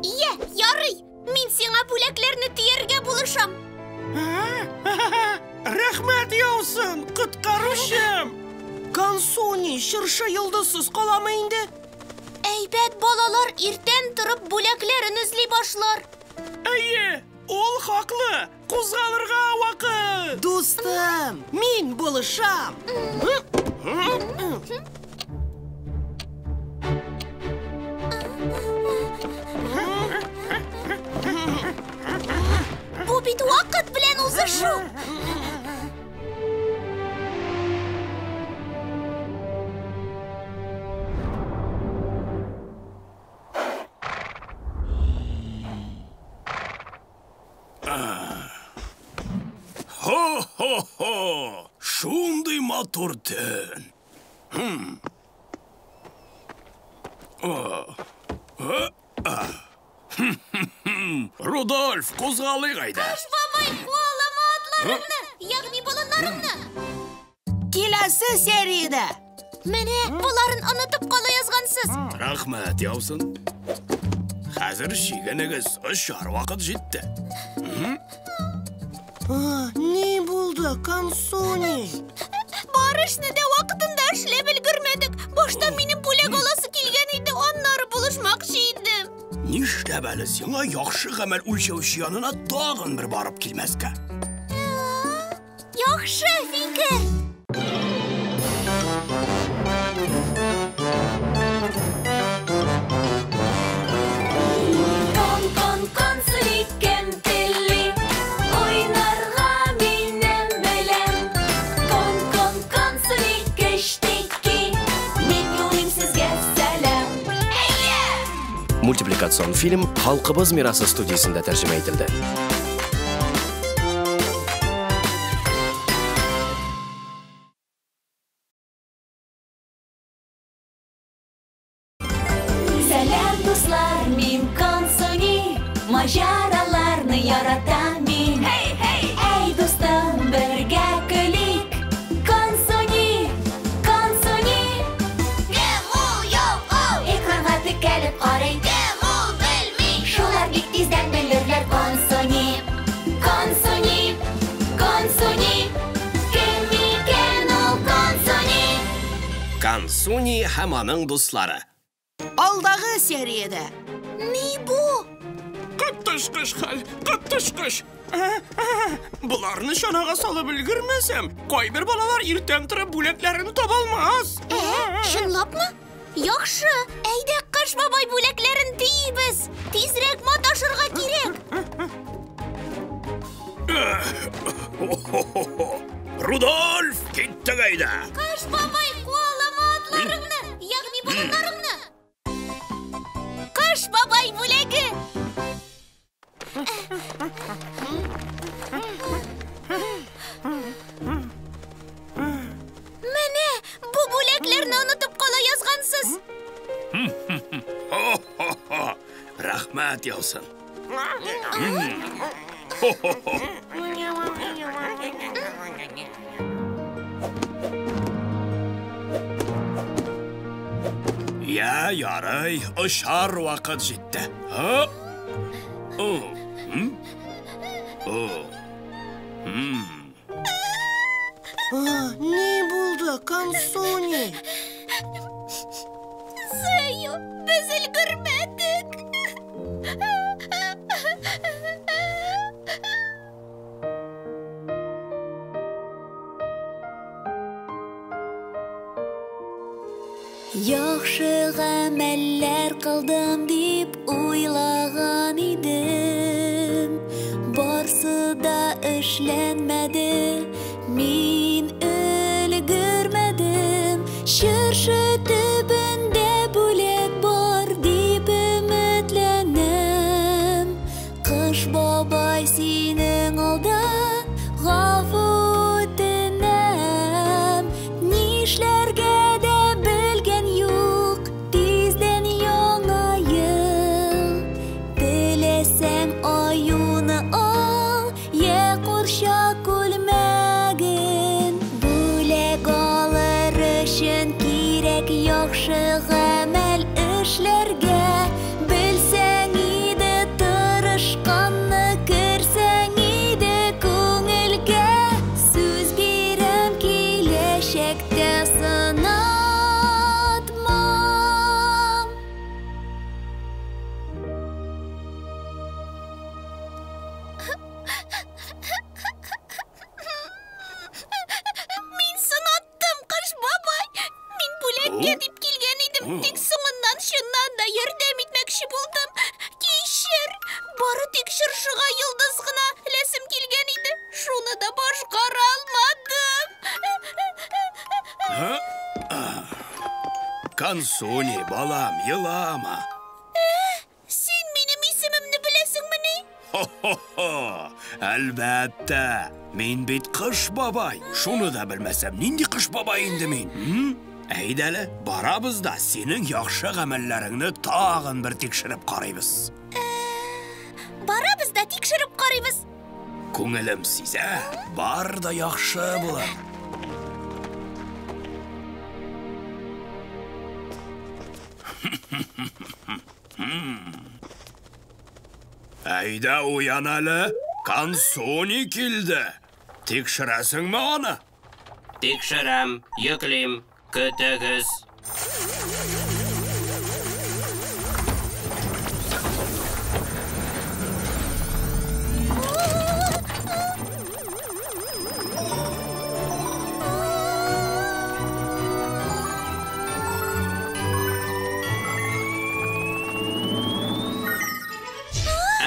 Ия, ярый. Мин сиңа бүләкләрне төяргә булышам. Рәхмәт яусын, коткаручым. Консуни, чыршы йолдызсыз каламы инде? Әйбәт балалар иртән торып бүләкләрен эзли башлар. Әйе, ул хаклы. Кузгалырга вакыт. Дустым, мин булышам. Бу бит вакыт белән узышу. Хо-хо-хо! Шундый матур төн. Рудольф, кузгалыйк әйдә. Кыш бабай, куалама атларыңны, ягъни болыннарыңны. Киләсе сериядә. Менә боларын онытып кала язгансыз. Рәхмәт яусын. Хәзер чигенегез, очар вакыт җитте. Ни булды, Консуни? Бар эшне дә вакытында эшләп өлгермәдек. Башта минем бүләк аласы килгән иде, аннары булышмакчы идем. Нишләп әле сиңа яхшы гамәл үлчәүче янына тагын бер барып килмәскә? Яхшы фикер. Кон-кон-консуни кем тели? Уйнарга минем белән. Кон-кон-консуни кечтеки. Мин юлыйм сезгә сәлам. Мультипликацион фильм Халкыбыз мирасы студиясендә тәрҗемә ителде. Сәлам, дуслар, мин Консуни. Маҗараларны яратам мин. Hey, hey! Әй, дустым, бергә көлик. Консуни, Консуни. Кем ул, юк ул? Экранга текәлеп карый. Кем ул, белми. Шулар бик тиздән белерләр. Консуни, Консуни, Консуни. Кем икән ул Консуни? Консуни һәм аның дуслары. Алдагы сериядә. Ни бу? Коточкыч хәл, коточкыч! Боларны чанага салып өлгермәсәм, кайбер балалар иртән торып бүләкләрен таба алмас. Чынлапмы? Яхшы, әйдә Кыш бабай бүләкләрен төйибез. Тизрәк маташырга кирәк. Рудольф, киттек әйдә. Кыш бабай, куалама атларыңны, ягъни болыннарыңны. Кыш бабай бүләге. Менә бу бүләкләрне онытып кала язгансыз. Хо-хо-хо! Рәхмәт яусын. Я, ярый, очар вакыт җитте. О! О! Ни булды, Консуни? Заю, без өлгермәдек. Яхшы гамәлләр кылдым дип уйлаган идем. Барсы да эшләнмәде, мин өлгермәдем. Чыршы төбендә бүләк бар дип өметләнәм. Кыш бабай синең алда гафу үтенәм. Нишләргә дә белгән юк, тиздән яңа ел. Теләсәң аюны ал, я курчак күлмәген. Бүләк алыр өчен кирәк яхшы гамәл эшләргә. Белсәң иде тырышканны, керсәң иде күңелгә. Сүз бирәм киләчәктә сынатмам. Мин сынаттым, Кыш бабай. Мин бүләккә дип килгән идем, тик соңыннан чыннан да ярдәм итмәкче булдым. Кичер, бары тик чыршыга йолдыз гына эләсем килгән иде. Шуны да башкара алмадым. Консуни, балам, елама. Син минем исемемне беләсеңмени? Хо-хо-хо! Әлбәттә, мин бит Кыш бабай. Шуны да белмәсәм, нинди Кыш бабай инде мин? Әйдә әле, барабыз да синең яхшы гамәлләреңне тагын бер тикшереп карыйбыз. Барабыз да тикшереп карыйбыз. Күңелем сизә, бар да яхшы булыр. Әйдә уян әле, Консуни килде. Тикшерәсеңме аны? Тикшерәм, йөклим, көтегез.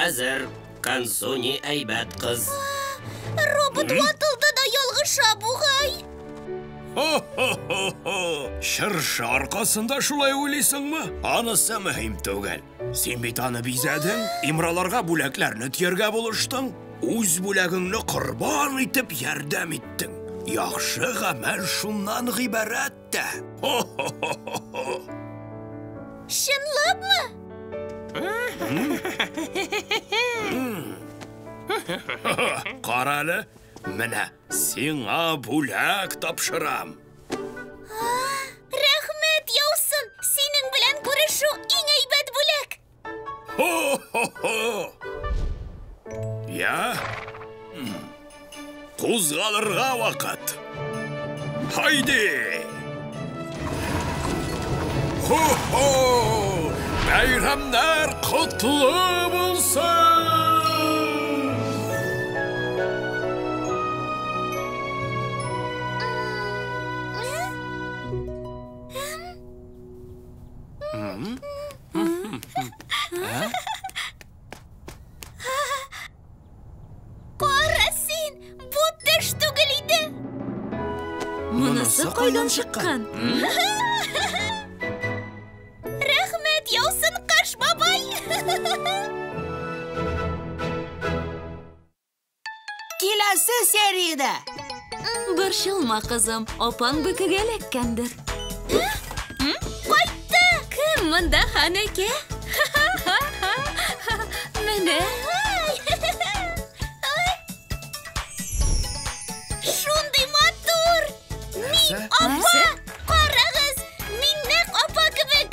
Әзер, Консуни әйбәт кыз. Робот ватылды да ялгыша бугай. Хо-хо-хо-хо! Чыршы аркасында шулай уйлыйсыңмы? Анысы мөһим түгел. Син бит аны бизәдең, имраларга бүләкләрне төяргә булыштың. Үз бүләгеңне корбан итеп ярдәм иттең. Яхшы гамәл шуннан гыйбарәт тә. Хо-хо-хо-хо! Чынлапмы? Кара әле, менә сиңа бүләк тапшырам. Рәхмәт яусын! Синең белән күрешү иң әйбәт бүләк. Хо-хо-хо! Я? Кузгалырга вакыт. Һайди! Хо-хо! Бәйрәмнәр котлы булсын! Кара син, бу төш түгел иде. Монысы кайдан чыккан? Рәхмәт яусын, Кыш бабай. Киләсе сериядә. Борчылма, кызым, апаң бөкегә эләккәндер. Кайтты! Кем монда, Ханәкә? Менә. Шундый матур! Мин апа! Карагыз, мин нәкъ апа кебек.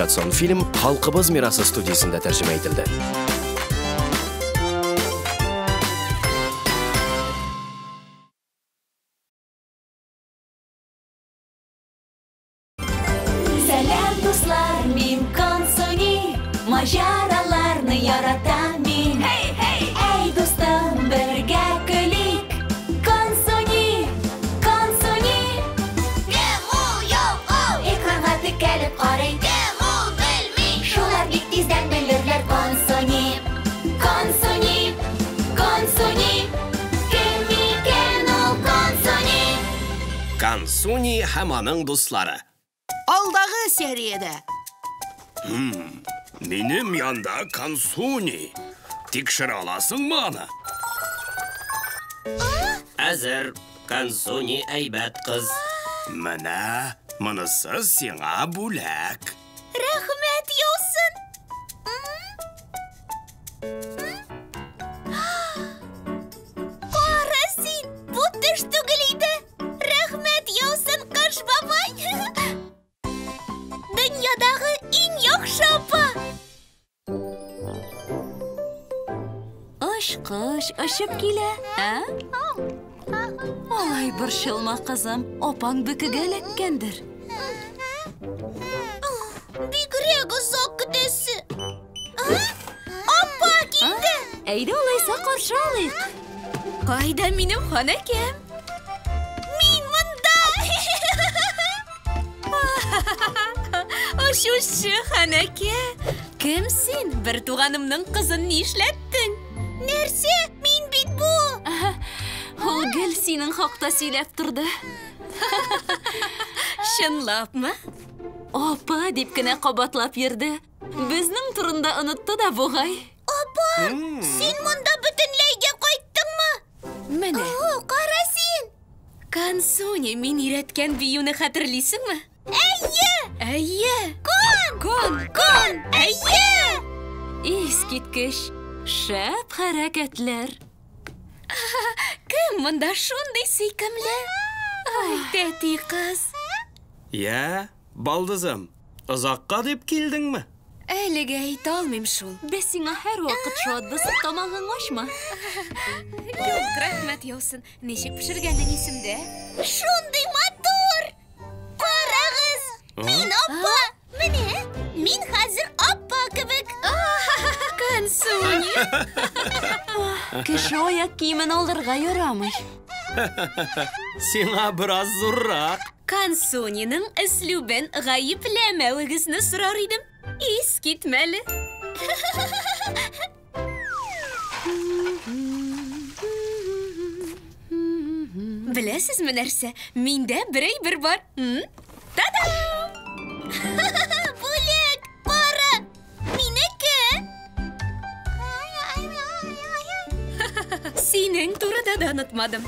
Мультипликацион фильм Халкыбыз мирасы студиясендә тәрҗемә ителде. Сәлам, дуслар, мин Консуни, маҗараларны яратам мин. Hey, hey! Әй, дустым, бергә көлик. Консуни, Консуни. Кем ул, юк ул? Экранга текәлеп карый. Кем ул, белми. Шулар бик тиздән белерләр. Консуни, Консуни, Консуни. Кем икән ул Консуни? Консуни һәм аның дуслары. Алдагы сериядә. Минем янда Консуни. Тикшерә аласыңмы аны? Әзер. Консуни әйбәт кыз. Менә монысы сиңа бүләк. Рәхмәт яусын. Кара син, бу төш түгел иде. Рәхмәт яусын, Кыш бабай. Дөньядагы иң яхшы апа. Очкыч очып килә, ә? Алай борчылма, кызым, апаң бөкегә эләккәндер. Бигрәк озак көтәсе. Апа килде. Әйдә алайса каршы алыйк. Кайда минем ханәкәм? Мин монда. Очучы ханәкә. Кем син? Бер туганымның кызын нишләттең? Нәрсә? Мин бит бу. Ул гел синең хакта сөйләп торды. Чынлапмы? Апа дип кенә кабатлап йөрде. Безнең турында онытты да бугай. Апа, син монда бөтенләйгә кайттыңмы? Менә. О, кара син. Консуни, мин өйрәткән биюне хәтерлисеңме? Әйе! Әйе! Кон! Кон! Кон! Әйе! Искиткеч, шәп хәрәкәтләр. Кем монда шундый сөйкемле? Ай, тәти кыз. Я, балдызым, озакка дип килдеңме? Әлегә әйтә алмыйм шул. Без сиңа һәрвакыт шатбыз, тамагың ачма. Юк, рәхмәт яусын. Ничек пешергәнең исемдә? Шундый матур! Карагыз! Мин апа! Менә, мин хәзер апа кебек. Консуни! Кеше аяк киемен алырга ярамый. Сиңа бераз зуррак. Консуниның өслүбен гаепләмәвегезне сорар идем. Искитмәле. Беләсезме нәрсә? Миндә бер әйбер бар. Та-дам! Бүләк! Кара! Минеке! Синең турыда да онытмадым.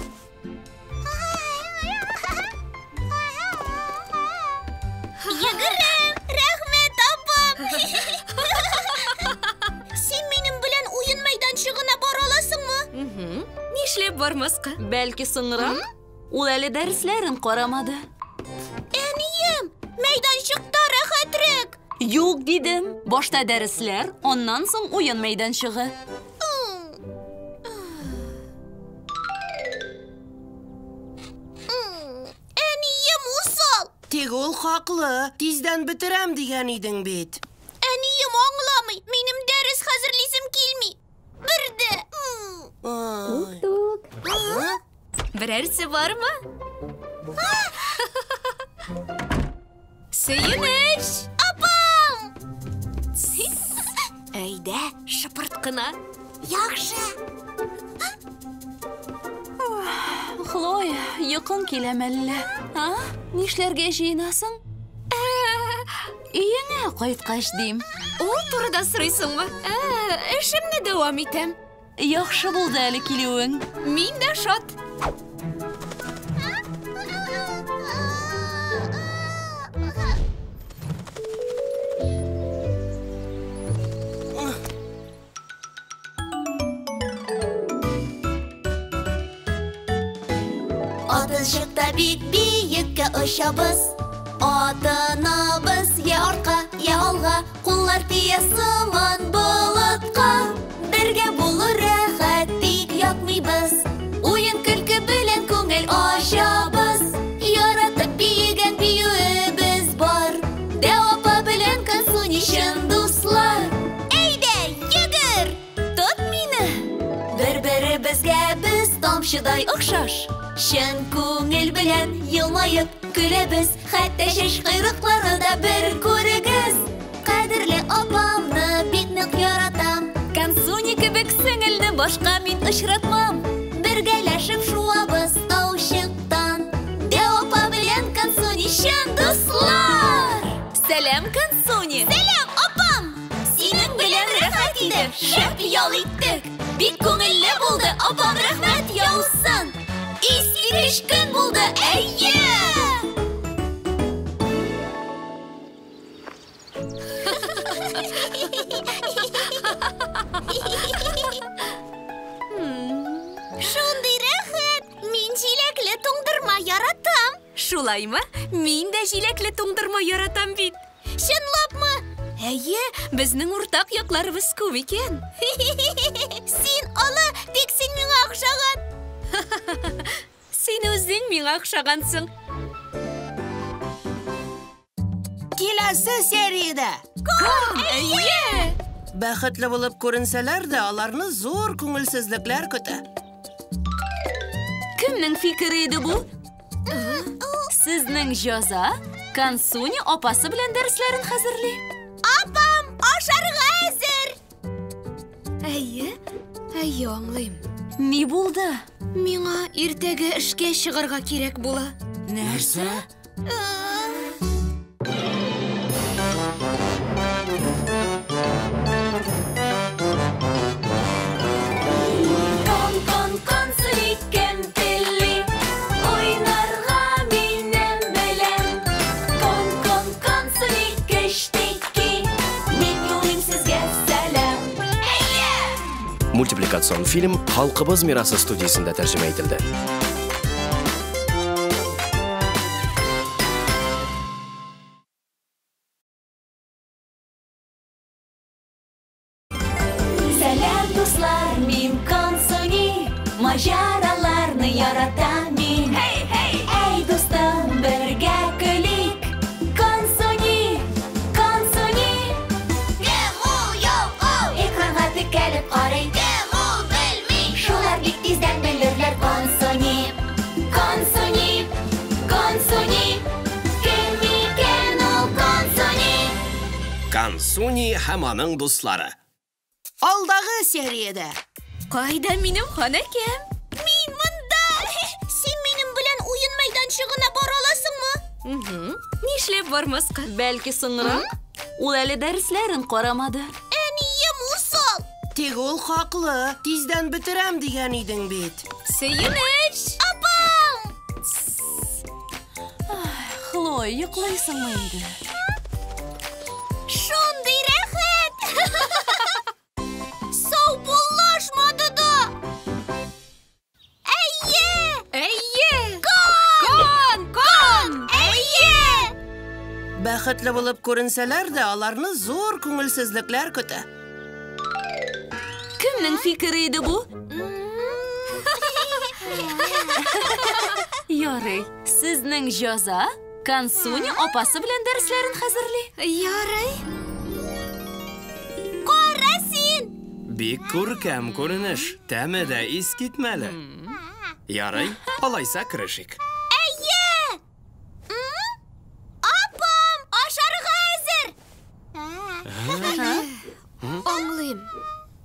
Йөгерәм! Рәхмәт, апам! Син минем белән уен мәйданчыгына бара аласыңмы? Нишләп бармаска? Бәлки соңрак? Ул әле дәресләрен карамады. Әнием, мәйданчыкта рәхәтрәк. Юк, дидем. Башта дәресләр, аннан соң уен мәйданчыгы. Әнием усал. Тик ул хаклы. Тиздән бетерәм дигән идең бит. Әнием аңламый. Минем дәрес хәзерлисем килми. Бер дә. Тук-тук. Берәрсе бармы? Сөенеч! Апам! Әйдә, шыпырт кына. Яхшы. Хлоя, йокың киләме әллә? А? Нишләргә җыенасың? Өеңә кайткач дим. Ул турыда сорыйсыңмы? Эшемне дәвам итәм. Яхшы булды әле килүең. Мин дә шат. Атылчыкта бик биеккә очабыз. Атынабыз я артка, я алга, куллар тия сыман болытка. Бергә булыр рәхәт, тик ятмыйбыз. Уен көлке белән күңел ачабыз. Яратып биегән биюебез бар. Дәү апа белән Консуни чын дуслар. Әйдә, йөгер! Тот мине! Бер-беребезгә без тамчыдай охшаш. Чын күңел белән елмаеп көләбез. Хәтта чәч койрыклары да бер күрегез. Кадерле апамны бик нык яратам. Консуни кебек сеңелне башка мин очратмам. Бергәләшеп шуабыз таучыктан. Дәү апа белән Консуни чын дуслар. Сәлам, Консуни! Сәлам, апам! Синең белән рәхәт иде, шәп ял иттек. Бик күңелле булды, апам, рәхмәт яусын. Искиткеч көн булды, әйе! Шундый рәхәт! Мин җиләкле туңдырма яратам. Шулаймы? Мин дә җиләкле туңдырма яратам бит. Чынлапмы? Әйе, безнең уртак якларыбыз күп икән. Син олы, тик син миңа охшаган. Син үзең миңа охшагансың. Киләсе сериядә. Кон! Әйе! Бәхетле булып күренсәләр дә, аларны зур күңелсезлекләр көтә. Кемнең фикере иде бу? Сезнең җаза Консуни апасы белән дәресләрен хәзерли. Апам, ашарга әзер! Әйе, әйе, аңлыйм. Ни булды? Миңа иртәгә эшкә чыгарга кирәк була. Нәрсә? Кон, кон, Консуни кем тели? Уйнарга минем белән. Кон, кон, Консуни кечтеки. Мин юлыйм сезгә сәлам. Мультипликацион фильм Халкыбыз мирасы студиясендә тәрҗемә ителде. Сәлам, дуслар, мин Консуни. Маҗараларны яратам мин. Hey, hey! Әй, дустым, бергә көлик. Консуни, Консуни. Кем ул, юк ул? Экранга текәлеп карый. Кем ул, белми. Шулар бик тиздән белерләр. Консуни, Консуни, Консуни. Кем икән ул Консуни? Консуни һәм аның дуслары. Алдагы сериядә. Кайда минем ханәкәм? Мин монда! Син минем белән уен мәйданчыгына бара аласыңмы? Нишләп бармаска? Бәлки соңрак? Ул әле дәресләрен карамады. Әнием усал! Тик ул хаклы. Тиздән бетерәм дигән идең бит. Сөенеч! Апам! Хлоя, йоклыйсыңмы инде? Шундый рәхәт! Саубуллашмады да! Әйе! Әйе! Кон! Кон! Әйе! Бәхетле булып күренсәләр дә, аларны зур күңелсезлекләр көтә. Кемнең фикере иде бу? Ярый, сезнең җаза Консуни апасы белән дәресләрен хәзерли. Ярый. Кара син! Бик күркәм күренеш, тәме дә искитмәле. Ярый, алайса керешик. Әйе! Апам, ашарга әзер! Аңлыйм.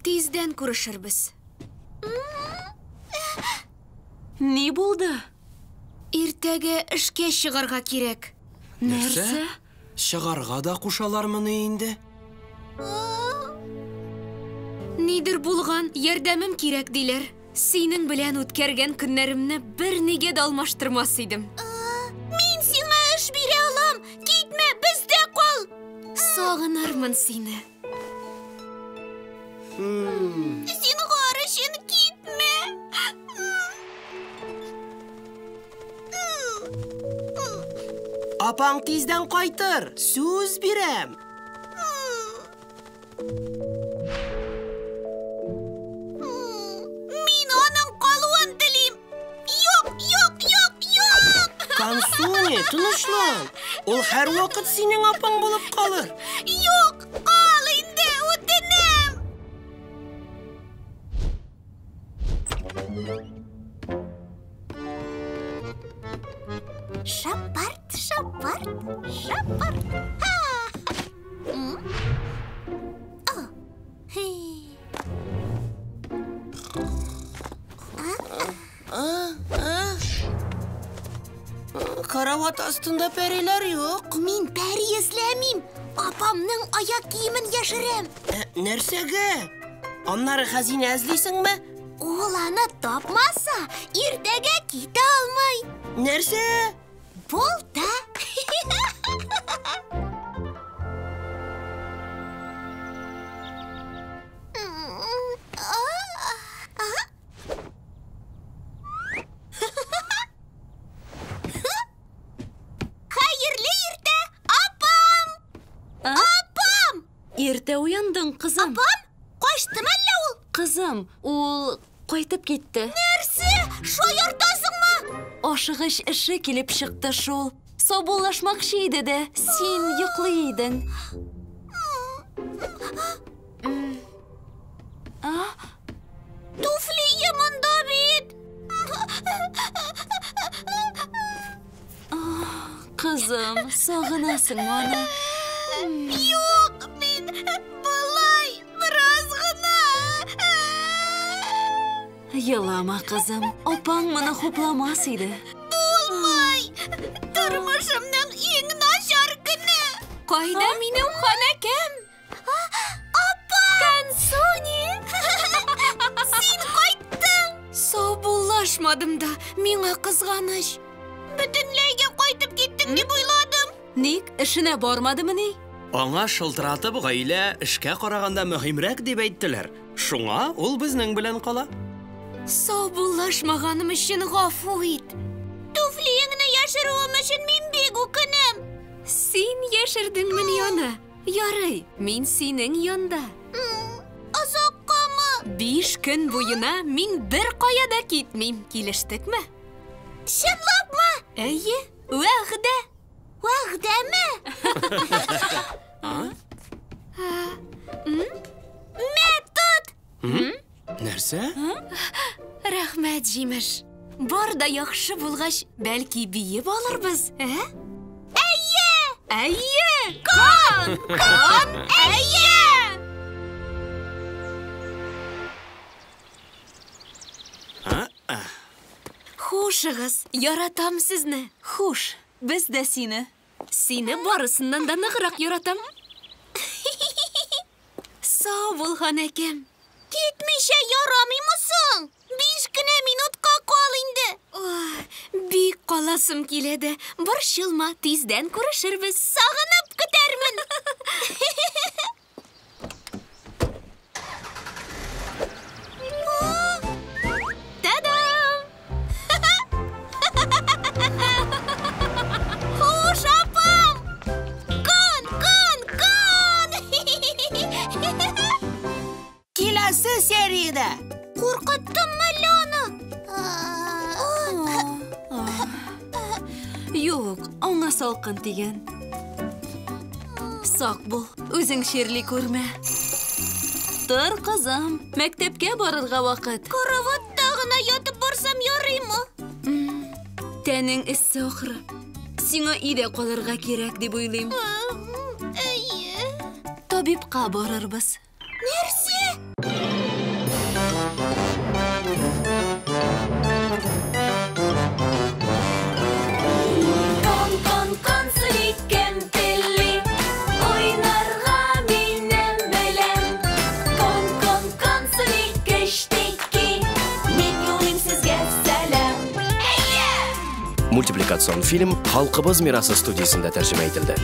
Тиздән күрешербез. Ни булды? Иртәгә эшкә чыгарга кирәк. Нәрсә? Чыгарга да кушалармыни инде? Нидер булган, ярдәмем кирәк диләр. Синең белән үткәргән көннәремне бернигә дә алмаштырмас идем. Мин сиңа эш бирә алам. Китмә, бездә кал. Сагынырмын сине. Зинһар өчен китмә. Апаң тиздән кайтыр, сүз бирәм. Мин аның калуын телим. Юк, юк, юк, юк! Консуни, тынычлан. Ул һәрвакыт синең апаң булып калыр. Юк, кал инде, үтенәм. Шапарт, шапарт, шапарт. Ха! О! Хи. Карават астында пәриләр юк. Мин пәри эзләмим. Апамның аяк киемен яшерәм. Нәрсәгә? Аннары хәзинә эзлисеңме? Ул аны тапмаса, иртәгә китә алмый. Нәрсә? Булды. Хәерле иртә, апам! Апам! Иртә уяндың, кызым. Апам? Качтымы әллә ул? Кызым, ул кайтып китте. Нәрсә? Шаяртасыңмы? Ашыгыч эше килеп чыкты шул. Саубуллашмакчы иде дә, син йоклый идең. Туфлие монда бит. Кызым, сагынасыңмы аны? Юк, мин болай бераз гына. Елама, кызым. Апаң моны хупламас иде. Булмый. Тормышымның иң начар көне. Кайда минем ханәкәм? Апа! Консуни! Син кайттың! Саубуллашмадым да, миңа кызганыч. Бөтенләйгә кайтып киттең дип уйладым. Ник, эшенә бармадымыни? Аңа шылтыратып гаилә эшкә караганда мөһимрәк дип әйттеләр. Шуңа ул безнең белән кала. Саубуллашмаганым өчен гафу ит. Туфлиеңне яшерүем өчен мин бик үкенәм. Син яшердеңмени аны? Ярый, мин синең янда. Озаккамы? 5 көн буена мин бер кая да китмим. Килештекме? Чынлапмы? Әйе, вәгъдә. Вәгъдәме? Мә, тот! Нәрсә? Рәхмәт, җимеш. Бар да яхшы булгач, бәлки биеп алырбыз, ә? Әйе! Әйе! Кон! Кон! Әйе! Хушыгыз, яратам сезне. Хуш, без дә сине. Сине барысыннан да ныграк яратам. Сау бул, ханәкәм. Китмичә ярамыймы соң? 5 кенә минутка кал инде. Бик каласым килә дә. Борчылма, тиздән күрешербез. Сагынып көтәрмен. Та-дам! Хуш, апам! Кон, кон, кон! Киләсе сериядә. Куркыттыммы әллә аны? Юк, аңа салкын тигән. Сак бул, үзең чирли күрмә. Тор, кызым, мәктәпкә барырга вакыт. Караватта гына ятып барсам ярыймы? Тәнең эссе ахры. Сиңа өйдә калырга кирәк дип уйлыйм. Әйе. Табибка барырбыз. Нәрсә? Кон, кон, консуни, кемпели, уйнарга минем белән. Кон, кон, консуни, кечтеки, мин юлыйм сезгә сәлам. Мультипликацион фильм Халкыбыз мирасы студиясендә тәрҗемә ителде.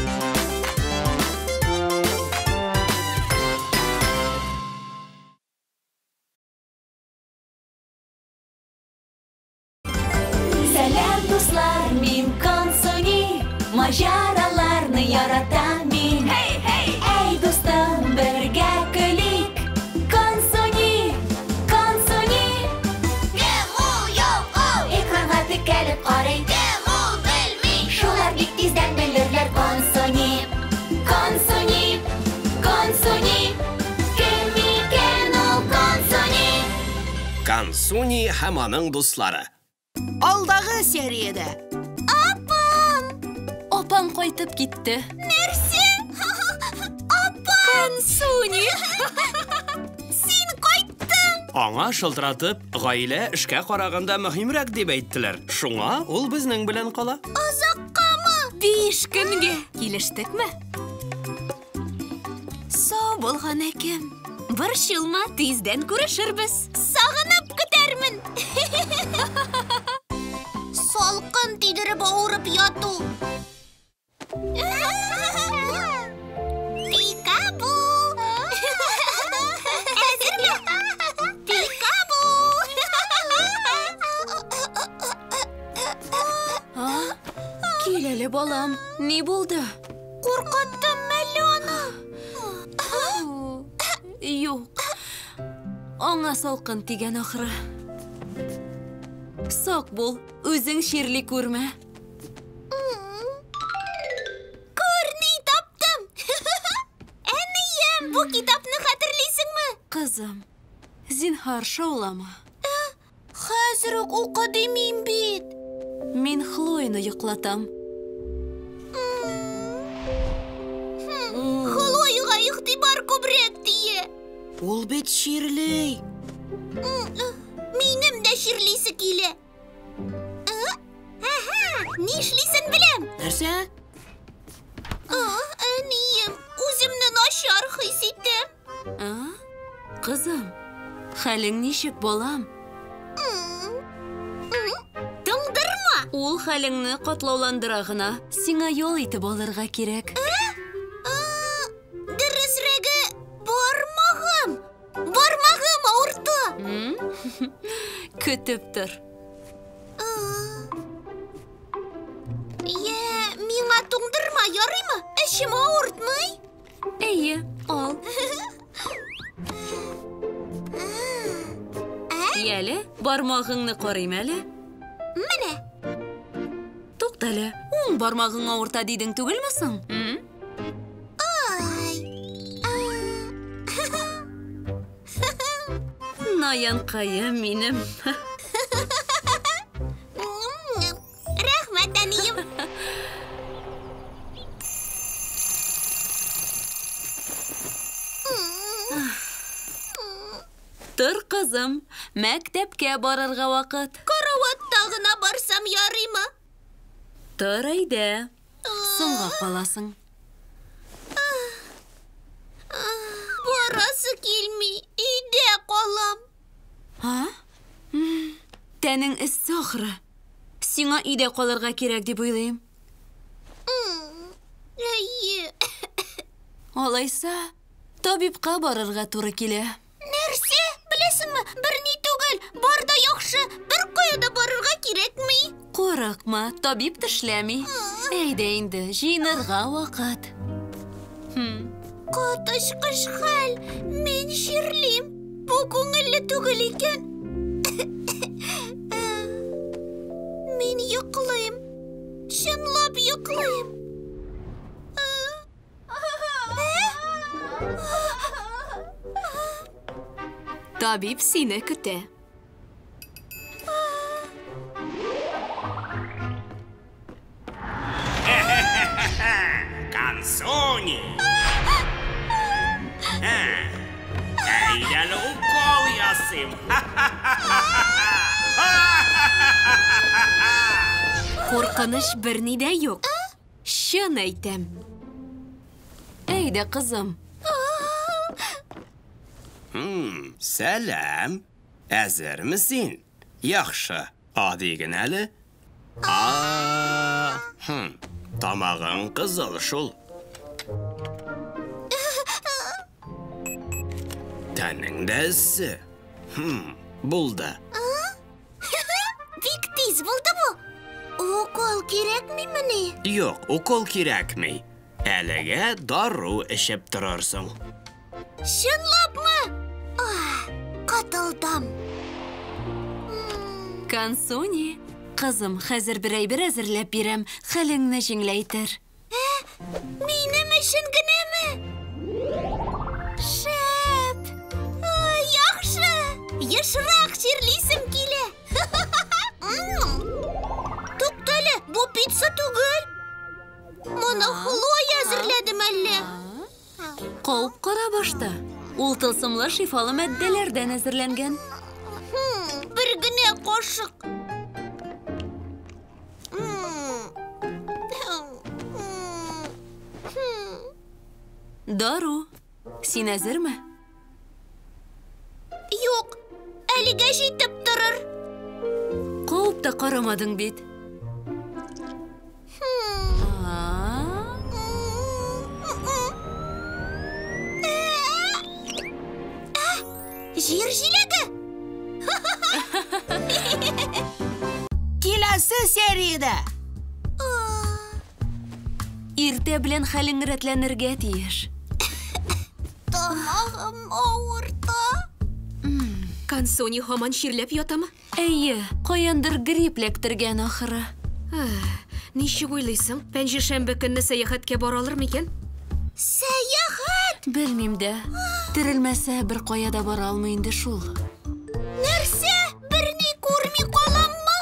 Сәлам, дуслар, мин Консуни, маҗараларны яратам мин. Эй, дустым, бергә Консуни һәм аның дуслары. Алдагы сериядә. Апам! Апаң кайтып китте. Нәрсә? Апам! Консуни! Син кайттың! Аңа шылтыратып, гаилә эшкә караганда мөһимрәк дип әйттеләр. Шуңа ул безнең белән кала. Озаккамы? 5 көнгә. Килештекме? Сау бул, әнәкем. Борчылма, тиздән күрешербез. Сагынып көтәрмен. Салкын тидереп авырып яту. Пикабу! Әзерме? Пикабу! Кил әле, балам. Ни булды? Куркыттым әллә аны? Юк. Аңа салкын тигән ахры. Сак бул, үзең чирли күрмә. Күр, ни таптым! Әнием, бу китапны хәтерлисеңме? Кызым, зинһар шаулама. Хәзер үк укы димим бит. Мин Хлояны йоклатам. Хлояга игътибар күбрәк тие. Ул бит чирли. Минем дә чирлисе килә. Әһә, нишлисен беләм. Нәрсә? Әнием, үземне начар хис итәм. Кызым, хәлең ничек, балам? Туңдырма! Ул хәлеңне катлауландыра гына. Сиңа ял итеп алырга кирәк. Дөресрәге, бармагым! Бармагым авырта! Көтеп тор. Йә, миңа туңдырма ярыймы? Эчем авыртмый. Әйе, ал. Яле, бармагыңны карыйм әле. Менә. Туктале, уң бармагың авырта дидең түгелме соң? Ай. Наянкаем минем. Рәхмәт, әнием. Тор, кызым, мәктәпкә барырга вакыт. Караватта гына барсам ярыймы? Тор, әйдә. Соңга каласың. Барасы килми, өйдә калам. А? Тәнең эссе ахры. Сиңа өйдә калырга кирәк дип уйлыйм. Әйе. Алайса, табибка барырга туры килә. Нәрсә? Беләсеңме, берни түгел, бар да яхшы, бер кая да барырга кирәкми. Курыкма, табиб тешләми. Әйдә инде, җыенырга вакыт. Коточкыч хәл, мин чирлим. Бу күңелле түгел икән. Мин йоклыйм. Чынлап йоклыйм. Табиб сине көтә. Консуни! Әйдә әле укол ясыйм. Куркыныч берни дә юк. Чын әйтәм. Әйдә, кызым. Сәлам. Әзерме син? Яхшы. Ади генә әле. Тамагың кызыл шул. Тәнең дә эссе. Булды. Бик тиз булды бу. Укол кирәкмимени? Юк, укол кирәкми. Әлегә дару эчеп торырсың. Чынлапмы? Котылдым. Консуни, кызым, хәзер бер әйбер әзерләп бирәм, хәлеңне җиңеләйтер. Минем өчен генәме? Шәп! Яхшы! Ешрак чирлисем. Ул тылсымлы шифалы матдәләрдән әзерләнгән. Бер генә кашык. Дару, син әзерме? Юк, әлегә җитеп торыр. Куып та карамадың бит. Җир җиләге! Киләсе сериядә! Иртә белән хәлең рәтләнергә тиеш. Тамагым авырта. Консони һаман чирләп ятамы? Әйе, каяндыр грипп эләктергән ахыры. Ничек уйлыйсың, пәнҗешәмбе көнне сәяхәткә бара алыр микән? Сәяхәт! Белмим дә. Терелмәсә, бер кая да бара алмый инде шул. Нәрсә? Берни күрми каламмы?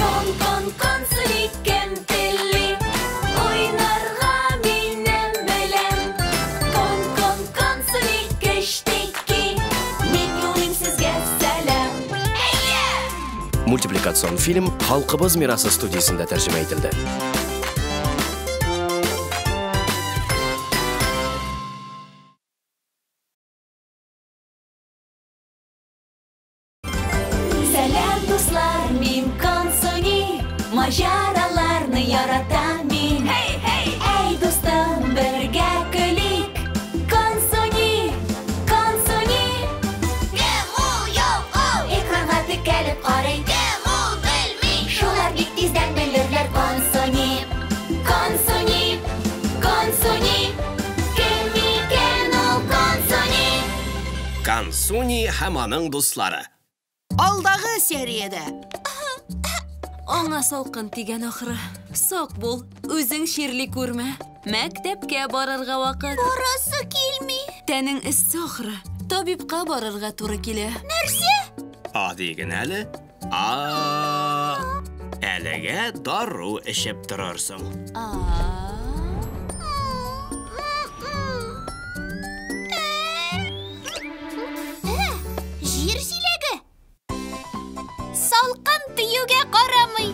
Кон, кон, консуни, кем тели? Уйнарга минем белән. Кон, кон, консуни, кечтеки. Мин юлыйм сезгә сәлам. Мультипликацион фильм Халкыбыз мирасы студиясендә тәрҗемә ителде. Сәлам, дуслар, мин Консуни. Маҗараларны яратам мин. Hey, hey! Әй, дустым, бергә көлик. Консуни, Консуни. Кем ул, юк ул? Экранга текәлеп карый. Кем ул, белми. Шулар бик тиздән белерләр. Консуни, Консуни, Консуни. Кем икән ул Консуни? Консуни һәм аның дуслары. Алдагы сериядә! Аңа салкын тигән ахры. Сак бул, үзең чирли күрмә. Мәктәпкә барырга вакыт. Барасы килми. Тәнең эссе ахры. Табибка барырга туры килә. Нәрсә? А диген әле. А. Әлегә дару эчеп торырсың. Җир җиләге! Салкын тиюгә карамый.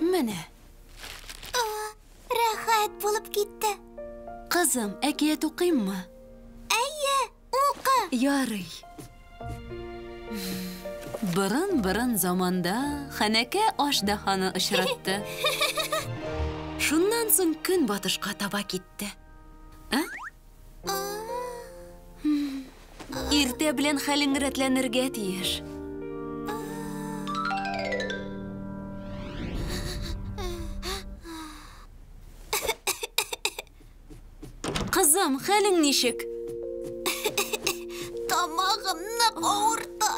Менә. Рәхәт булып китте. Кызым, әкият укыйммы? Әйе, укы. Ярый. Борын-борын заманда Хәнәкә аждаһаны очратты. Шуннан соң көнбатышка таба китте. А? Иртә белән хәлең рәтләнергә тиеш. Кызым, хәлең ничек? Тамагым нык авырта.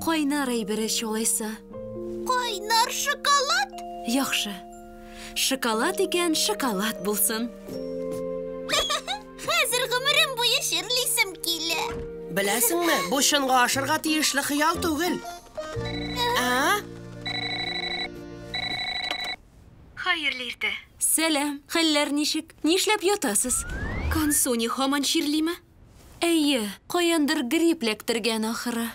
Кайнар әйбер эч алайса. Кайнар шоколад? Яхшы. Шоколад икән, шоколад булсын. Хәзер гомерем буе чирлисем килә. Беләсеңме, бу чынга ашырга тиешле хыял түгел. А? Хәерле иртә. Сәлам, хәлләр ничек? Нишләп ятасыз? Консуни һаман чирлиме? Әйе, каяндыр грипп эләктергән ахры.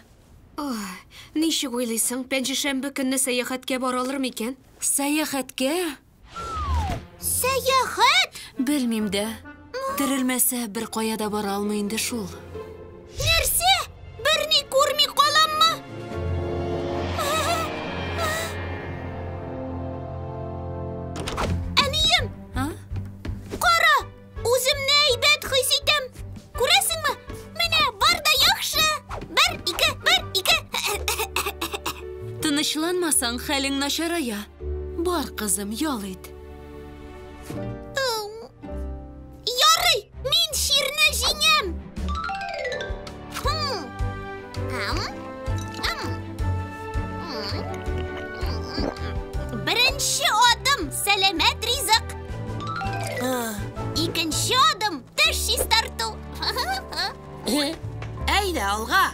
Ничек уйлыйсың, пәнҗешәмбе көнне сәяхәткә бара алыр микән? Сәяхәткә? Сәяхәт? Белмим дә. Терелмәсә, бер кая да бара алмый инде шул. Нәрсә? Берни күрми каламмы? Әнием! Кара! Үземне әйбәт хис итәм. Күрәсеңме? Менә бар да яхшы. Бер, ике, бер, ике. Тынычланмасаң, хәлең начарая. Бар, кызым, ял ит. Ярый, мин чирне җиңәм. Беренче адым сәламәт ризык. Икенче адым теш чистарту. Әйдә, Ялга!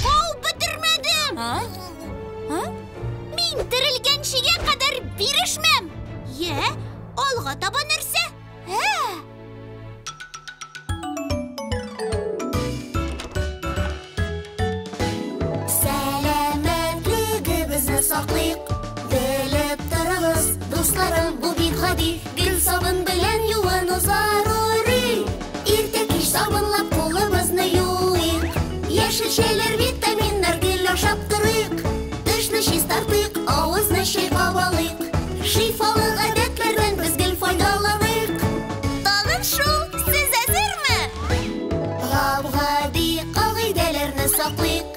Куып бетермәдем! Мин терелгәнчегә кадәр бирешмәм! Йә, алга таба нәрсә? Сәламәтлегебезне саклыйк, белеп торыгыз, дусларым, бу бик гади. Гел сабын белән юыну зарури. Иртә кич сабынлап кулыбызны юыйк. Яшелчәләр, витаминнар гел ашап торыйк. Тешне чистартыйк, авызны чайкап алыйк. Шифалы гадәтләрдән без гел файдаланыйк. Тагын шул, сез әзерме? Гап-гади кагыйдәләрне саклыйк.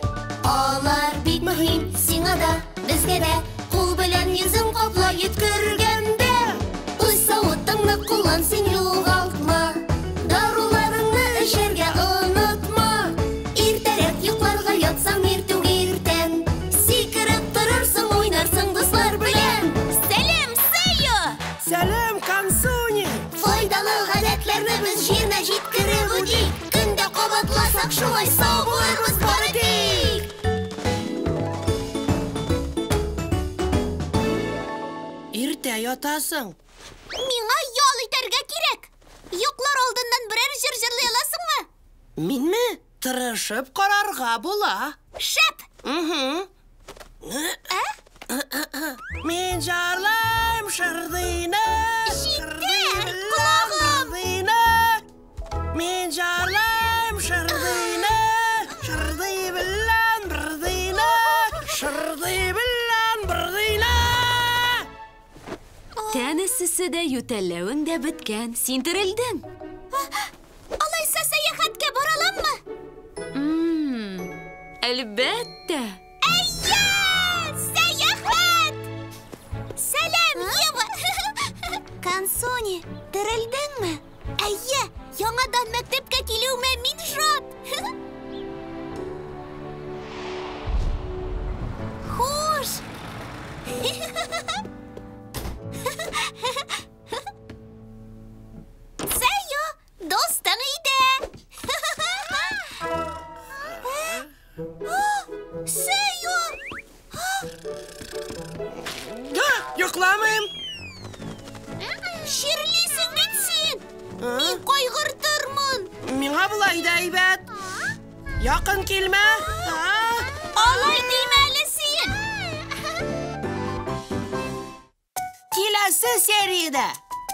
Алар бик мөһим сиңа да, безгә дә. Кул белән йөзең капла йөткергәндә. Үз савытыңны куллан, син югалтма. Даруларыңны эчәргә онытма. Иртәрәк йокларга ятсаң иртүк иртән. Сикереп торырсың, уйнарсың дуслар белән. Сәлам, Сэйо! Сәлам, Консуни! Файдалы гадәтләрне без җиренә җиткереп үтик. Көн дә кабатласак, шулай сау булырбыз бары тик. Иртә ятасың. Миңа ял итәргә кирәк. Йоклар алдыннан берәр җыр җырлый аласыңмы? Минме? Тырышып карарга була. Шәп! Мин җырлыйм шырдыйны. Җитәр, колагым! Шырдыйны. Мин җырлыйм шырдыйны. Шырдый белән бырдыйны. Шырдый белән бырдыйны. Тән эссесе дә, ютәлләвең дә беткән. Син терелдең. Алайса сәяхәткә бара аламмы? Әлбәттә. Әйе! Сәяхәт! Сәлам, Ева! Консуни, терелдеңме? Әйе, яңадан мәктәпкә килүемә мин шат. Хуш! Сэйо, дустың өйдә. Сэйо! Да, йокламыйм. Чирлисең бит син! Мин кайгыртырмын. Миңа болай да әйбәт. Якын килмә. Алай димә әле син! Киләсе сериядә.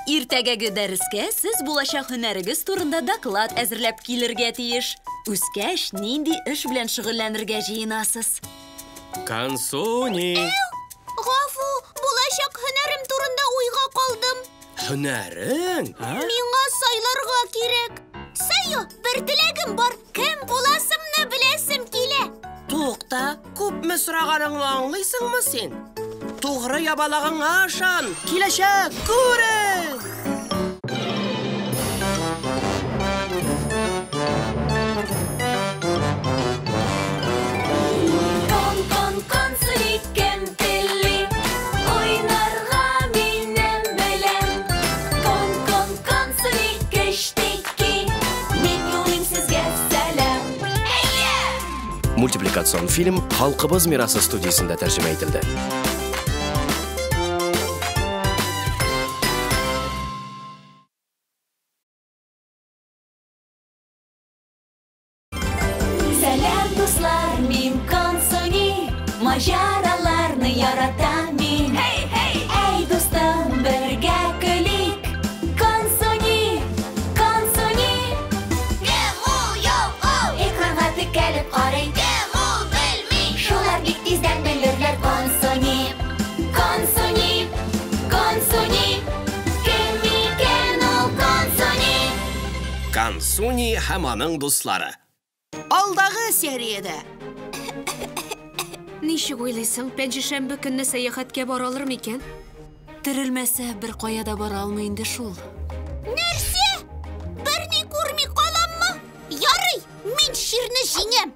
Иртәгәге дәрескә сез булачак һөнәрегез турында доклад әзерләп килергә тиеш. Үскәч, нинди эш белән шөгыльләнергә җыенасыз? Консуни! Гафу, булачак һөнәрем турында уйга калдым. Һөнәрең? Миңа сайларга кирәк. Сэйо, бер теләгем бар. Кем буласымны беләсем килә. Тукта, күпме сораганыңны аңлыйсыңмы син? Тугры ябалагыңа ышан, киләчәк күрер! Кон, кон, Консуни, кем тели? Уйнарга минем белән. Кон, кон, Консуни, кечтеки. Мин юлыйм сезгә сәлам. Мультипликацион фильм Халкыбыз мирасы студиясендә тәрҗемә ителде. Сәлам, дуслар, мин Консуни. Маҗараларны яратам мин. Hey, hey! Әй, дустым, бергә көлик. Консуни, Консуни. Кем ул, юк ул? Экранга текәлеп карый. Кем ул, белми. Шулар бик тиздән белерләр Консуни. Консуни, Консуни. Кем икән ул Консуни? Консуни һәм аның дуслары. Алдагы сериядә. Ничек уйлыйсың, пәнҗешәмбе көнне сәяхәткә бара алыр микән? Терелмәсә, бер кая да бара алмый инде шул. Нәрсә? Берни күрми каламмы? Ярый, мин чирне җиңәм.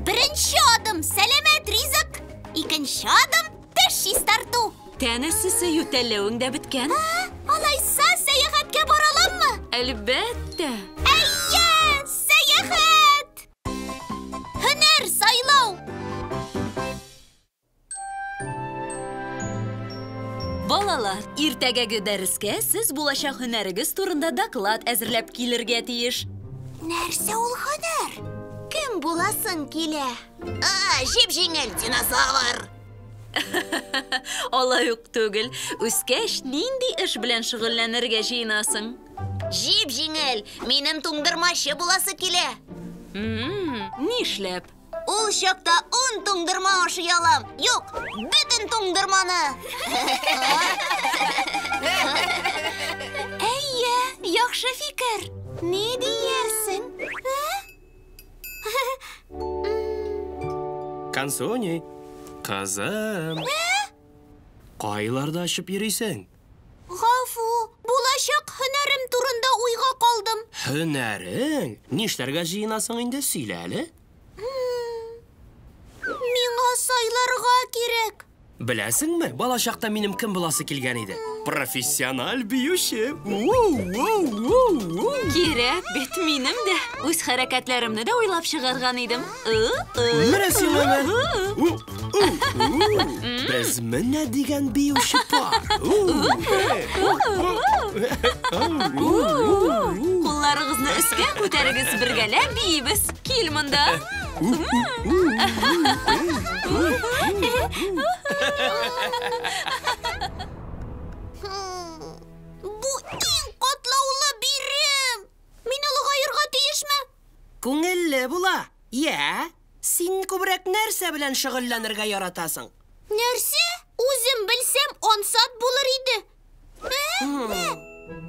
Беренче адым сәламәт ризык, икенче адым теш чистарту. Тән эссесе, ютәлләвең дә беткән. Алайса сәяхәткә бара аламмы? Әлбәттә. Әйе, сәяхәт! Һөнәр сайлау! Балалар, иртәгәге дәрескә сез булачак һөнәрегез турында доклад әзерләп килергә тиеш. Нәрсә ул һөнәр? Кем буласың килә? Җип-җиңел динозавр! Алай ук түгел. Үскәч, нинди эш белән шөгыльләнергә җыенасың? Җип-җиңел. Минем туңдырмачы буласы килә. Нишләп? Ул чакта 10 туңдырма ашый алам. Юк, бөтен туңдырманы. Әйе, яхшы фикер. Ни диярсең? Консуни, кызым. Кайларда очып йөрисең? Гафу, булачак һөнәрем турында уйга калдым. Һөнәрең? Нишләргә җыенасың инде, сөйлә әле. Миңа сайларга кирәк. Беләсеңме, балачакта минем кем буласы килгән иде? Профессиональ биюче. Кирәк бит минем дә. Үз хәрәкәтләремне дә уйлап чыгарган идем. Менә сиңа мә. Без менә дигән биюче пар. Кулларыгызны өскә күтәрегез, бергәләп биибез. Кил монда. Бу иң катлаулы бирем. Мин олыгаерга тиешме? Күңелле була. Йә, син күбрәк нәрсә белән шөгыльләнергә яратасың? Нәрсә? Үзем белсәм, ансат булыр иде.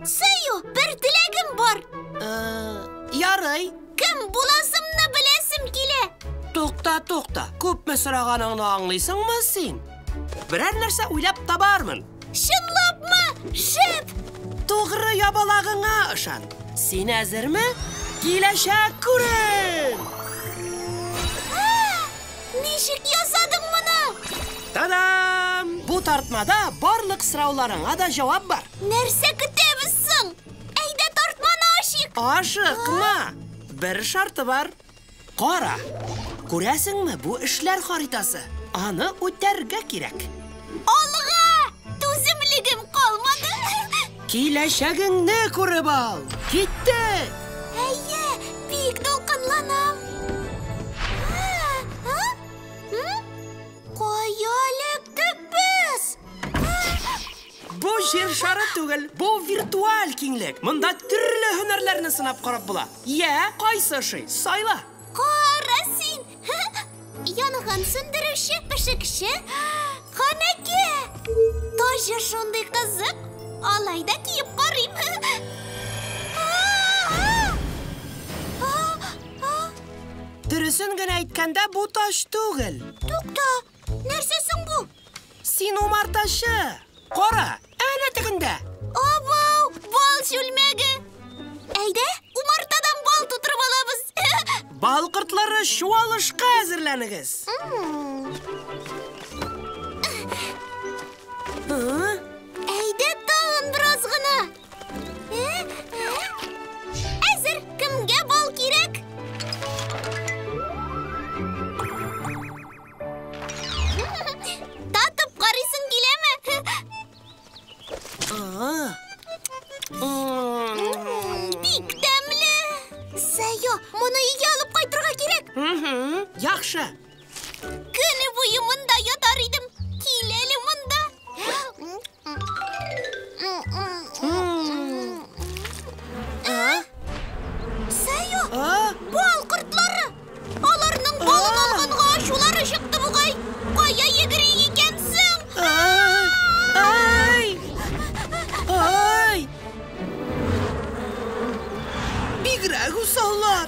Сәю, бер теләгем бар. Ярый. Кем буласымны беләсем килә. Тукта, тукта. Күпме сораганыңны аңлыйсыңмы син? Берәр нәрсә уйлап табармын. Чынлапмы? Шәп! Тугры ябалагыңа ышан. Син әзерме? Киләчәк күрен! Ничек ясадың моны? Та-дам! Бу тартмада барлык сорауларыңа да җавап бар. Нәрсә көтәбез соң? Әйдә тартманы ачыйк. Ашыкма! Бер шарты бар. Кара, күрәсеңме бу эшләр харитасы? Аны үтәргә кирәк. Алга! Түземлегем калмады. Киләчәгеңне күреп ал. Киттек! Әйе, бик дулкынланам. Кая эләктек без? Бу җир шары түгел, бу виртуаль киңлек. Монда төрле һөнәрләрне сынап карап була. Йә, кайсы ошый? Сайла. Кара син! Янгын сүндерүче, пешекче, канәкә. Таҗы шундый кызык. Алай да киеп карыйм. Дөресен генә әйткәндә, бу таш түгел. Тукта, нәрсә соң бу? Син умартачы. Кара, әнә тегендә. Абау, бал чүлмәге. Әйдә, умартадан бал тутырып алабыз. Бал кортлары чуалышка әзерләнегез. Әйдә, тагын бераз гына. Әзер, кемгә бал кирәк? Татып карыйсың киләме? Бик тәмле! Сәйо, моны өйгә алып кайтырга кирәк. Яхшы. Көне буе монда ятар идем. Кил әле монда. Сәйо, бал кортлары! Аларның балын алганга ачулары чыкты бугай. Кая йөгери икәнсең? Ай! Ай! Бигрәк усаллар!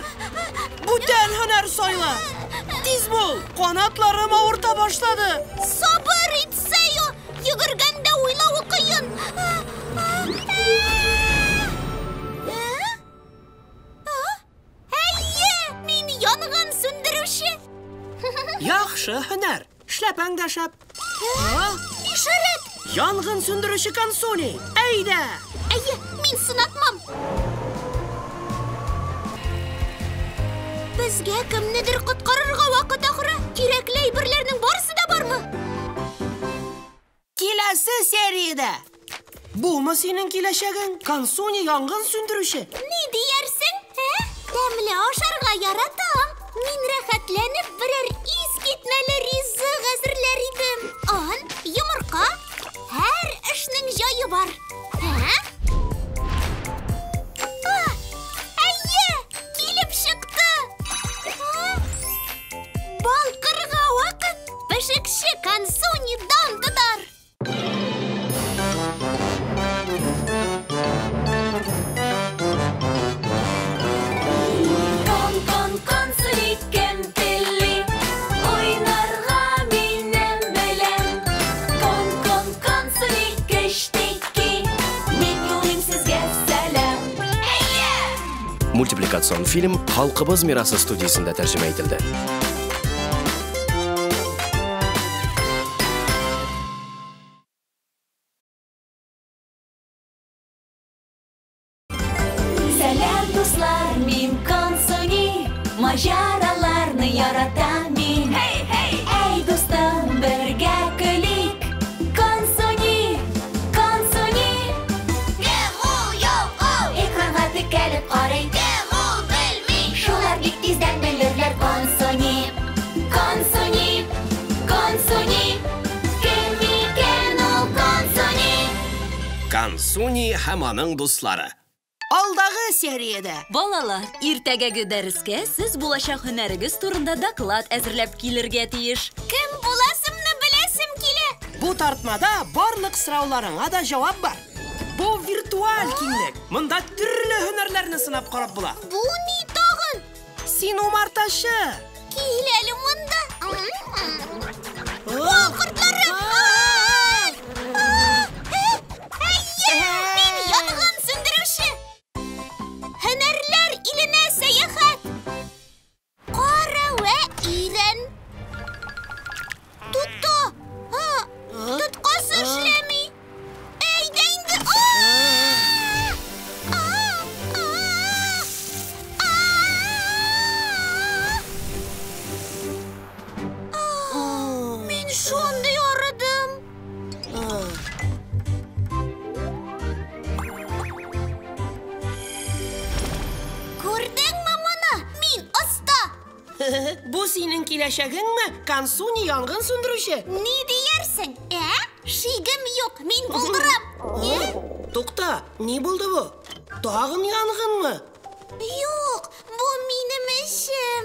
Бүтән һөнәр сайла! Тиз бул! Канатларым авырта башлады. Сабыр ит, Сәйо! Йөгергәндә уйлавы кыен. Әйе, мин янгын сүндерүче. Яхшы һөнәр. Эшләпәң дә шәп. Ишарәт! Янгын сүндерүче Консуни! Әйдә! Әйе, мин Мин сынатмам. Безгә кемнедер коткарырга вакыт ахры. Кирәкле әйберләрнең барысы да бармы? Киләсе сериядә. Бумы синең киләчәгең? Консуни янгын сүндерүче. Ни диярсең, ә? Тәмле ашарга яратам. Мин рәхәтләнеп берәр искитмәле ризык әзерләр идем. Он, йомырка, һәр эшнең җае бар. Ә? Әйе, килеп чыкты. Балкырга вакыт. Пешекче Консуни дан тотар. Мультипликацион фильм Халкыбыз мирасы студиясендә тәрҗемә ителде. Сәлам, дуслар, мин Консуни, маҗараларны яратам мин. Hey, hey! Әй, дустым, бергә көлик. Консуни, Консуни. Кем ул, юк ул? Экранга текәлеп карый. Кем ул, белми. Шулар бик тиздән белерләр. Консуни, Консуни, Консуни. Кем икән ул Консуни? Консуни һәм аның дуслары. Алдагы сериядә. Балалар, иртәгәге дәрескә сез булачак һөнәрегез турында доклад әзерләп килергә тиеш. Кем буласымны беләсем килә. Бу тартмада барлык сорауларыңа да җавап бар. Бу виртуаль киңлек. Монда төрле һөнәрләрне сынап карап була. Бу ни тагын? Син умартачы. Кил әле монда. Бал кортлары! Әйе, мин янгын сүндерүче. Һөнәрләр иленә сәяхәт. Кара вә өйрән. Тукта. Тоткасы эшләми. Әйдә инде. Мин шундый арыдым. Күрдеңме моны? Мин оста. Бу синең киләчәгеңме? Консуни янгын сүндерүче. Ни диярсең, ә? Шигем юк, мин булдырам. Тукта, ни булды бу? Тагын янгынмы? Юк, бу минем эшем.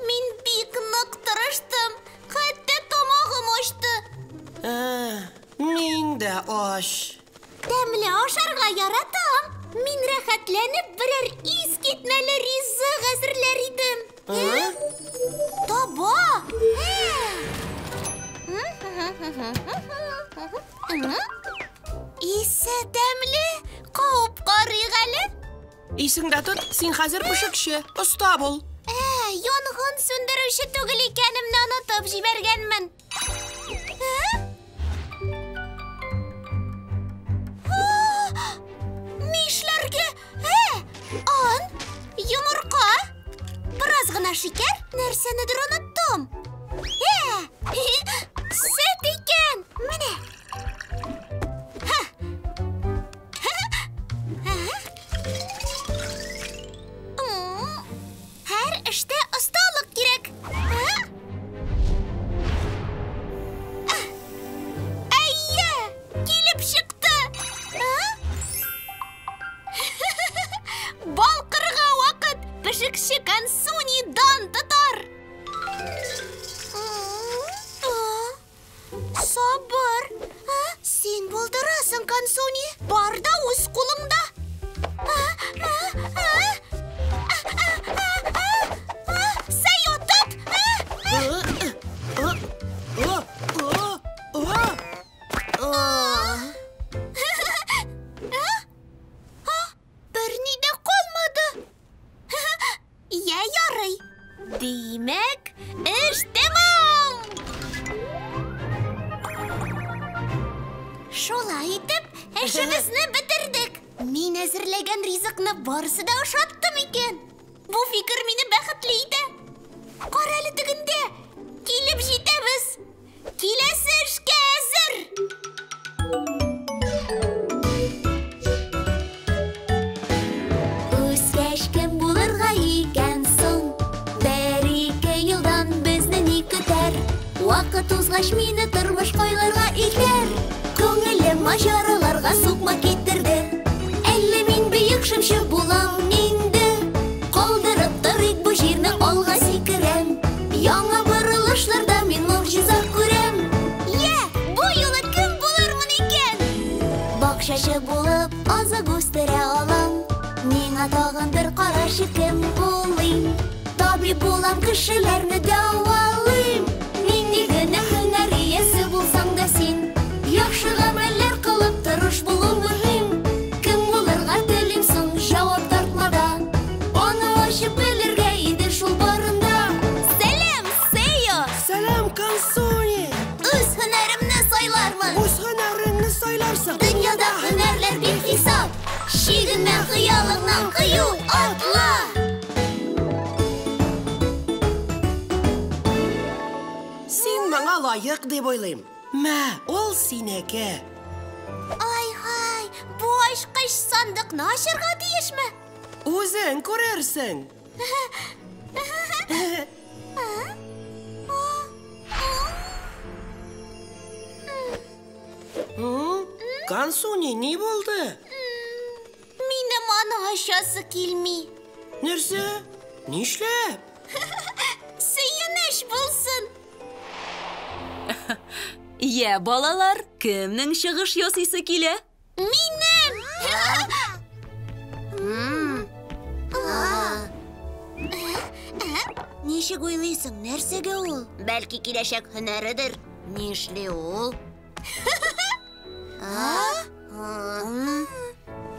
Мин бик нык тырыштым. Хәтта тамагым ачты. Мин дә ач. Тәмле ашарга яратам. Мин рәхәтләнеп берәр искитмәле ризык әзерләр идем. Таба! Исе тәмле, кауып карыйк әле. Исеңдә тот, син хәзер пешекче, оста бул. Янгын сүндерүче түгел икәнемне онытып җибәргәнмен. Нишләргә? Он, йомырка, бераз гына шикәр, нәрсәнедер оныттым. Сөт икән! Менә. Һәр эштә осталык кирәк. Әйе, килеп чыкты. Балкырга вакыт. Пешекче Консуни дан тотар. Сабыр. Син булдырасың, Консуни. Бар да үз кулыңда. Сәй отып. Берни дә калмады. Я ярый. Димәк, эш тәмам. Шулай итеп, эшебезне бетердек. Мин әзерләгән ризыкны барысы да ошатты микән? Бу фикер мине бәхетле итә. Кара әле тегендә. Килеп җитәбез. Киләсе эшкә әзер. Үскәч кем булырга икән соң? Бер-ике елдан безне ни көтәр? Вакыт узгач мине тормыш кайларга илтәр? Күңелем маҗараларга сукмак китерде. Әллә мин бөек шымчы булам инде? Калдырып торыйк бу җирне, алга сикерәм. Яңа борылышларда мин могҗиза күрәм. Йә, бу юлы кем булырмын икән? Бакчачы булып азык үстерә алам. Миңа тагын бер карашы, кем булыйм? Табиб булам, кешеләрне дәвалыйм. Нинди генә һөнәр иясе булсаң да син, яхшы гамәлләр кылып тырыш булу мөһим. Кем булырга телим соң, җавап тартмада. Аны ачып белергә иде шул барында. Сәлам, Сео! Сәлам, Консуни! Үз һөнәремне сайлармын. Үз һөнәреңне сайларсың. Дөньяда һөнәрләр бихисап. Чигенмә хыялыңнан, кыю атла! Син моңа лаек дип уйлыйм. Мә, ул синеке. Ай-һай, бу ачкыч сандыкны ачарга тиешме? Үзең күрерсең. Консуни, ни булды? Минем аны ачасы килми. Нәрсә? Нишләп? Сөенеч булсын. Йә, балалар, кемнең чыгыш ясыйсы килә? Минем! Ничек уйлыйсың, нәрсәгә ул? Бәлки киләчәк һөнәредер. Нишли ул?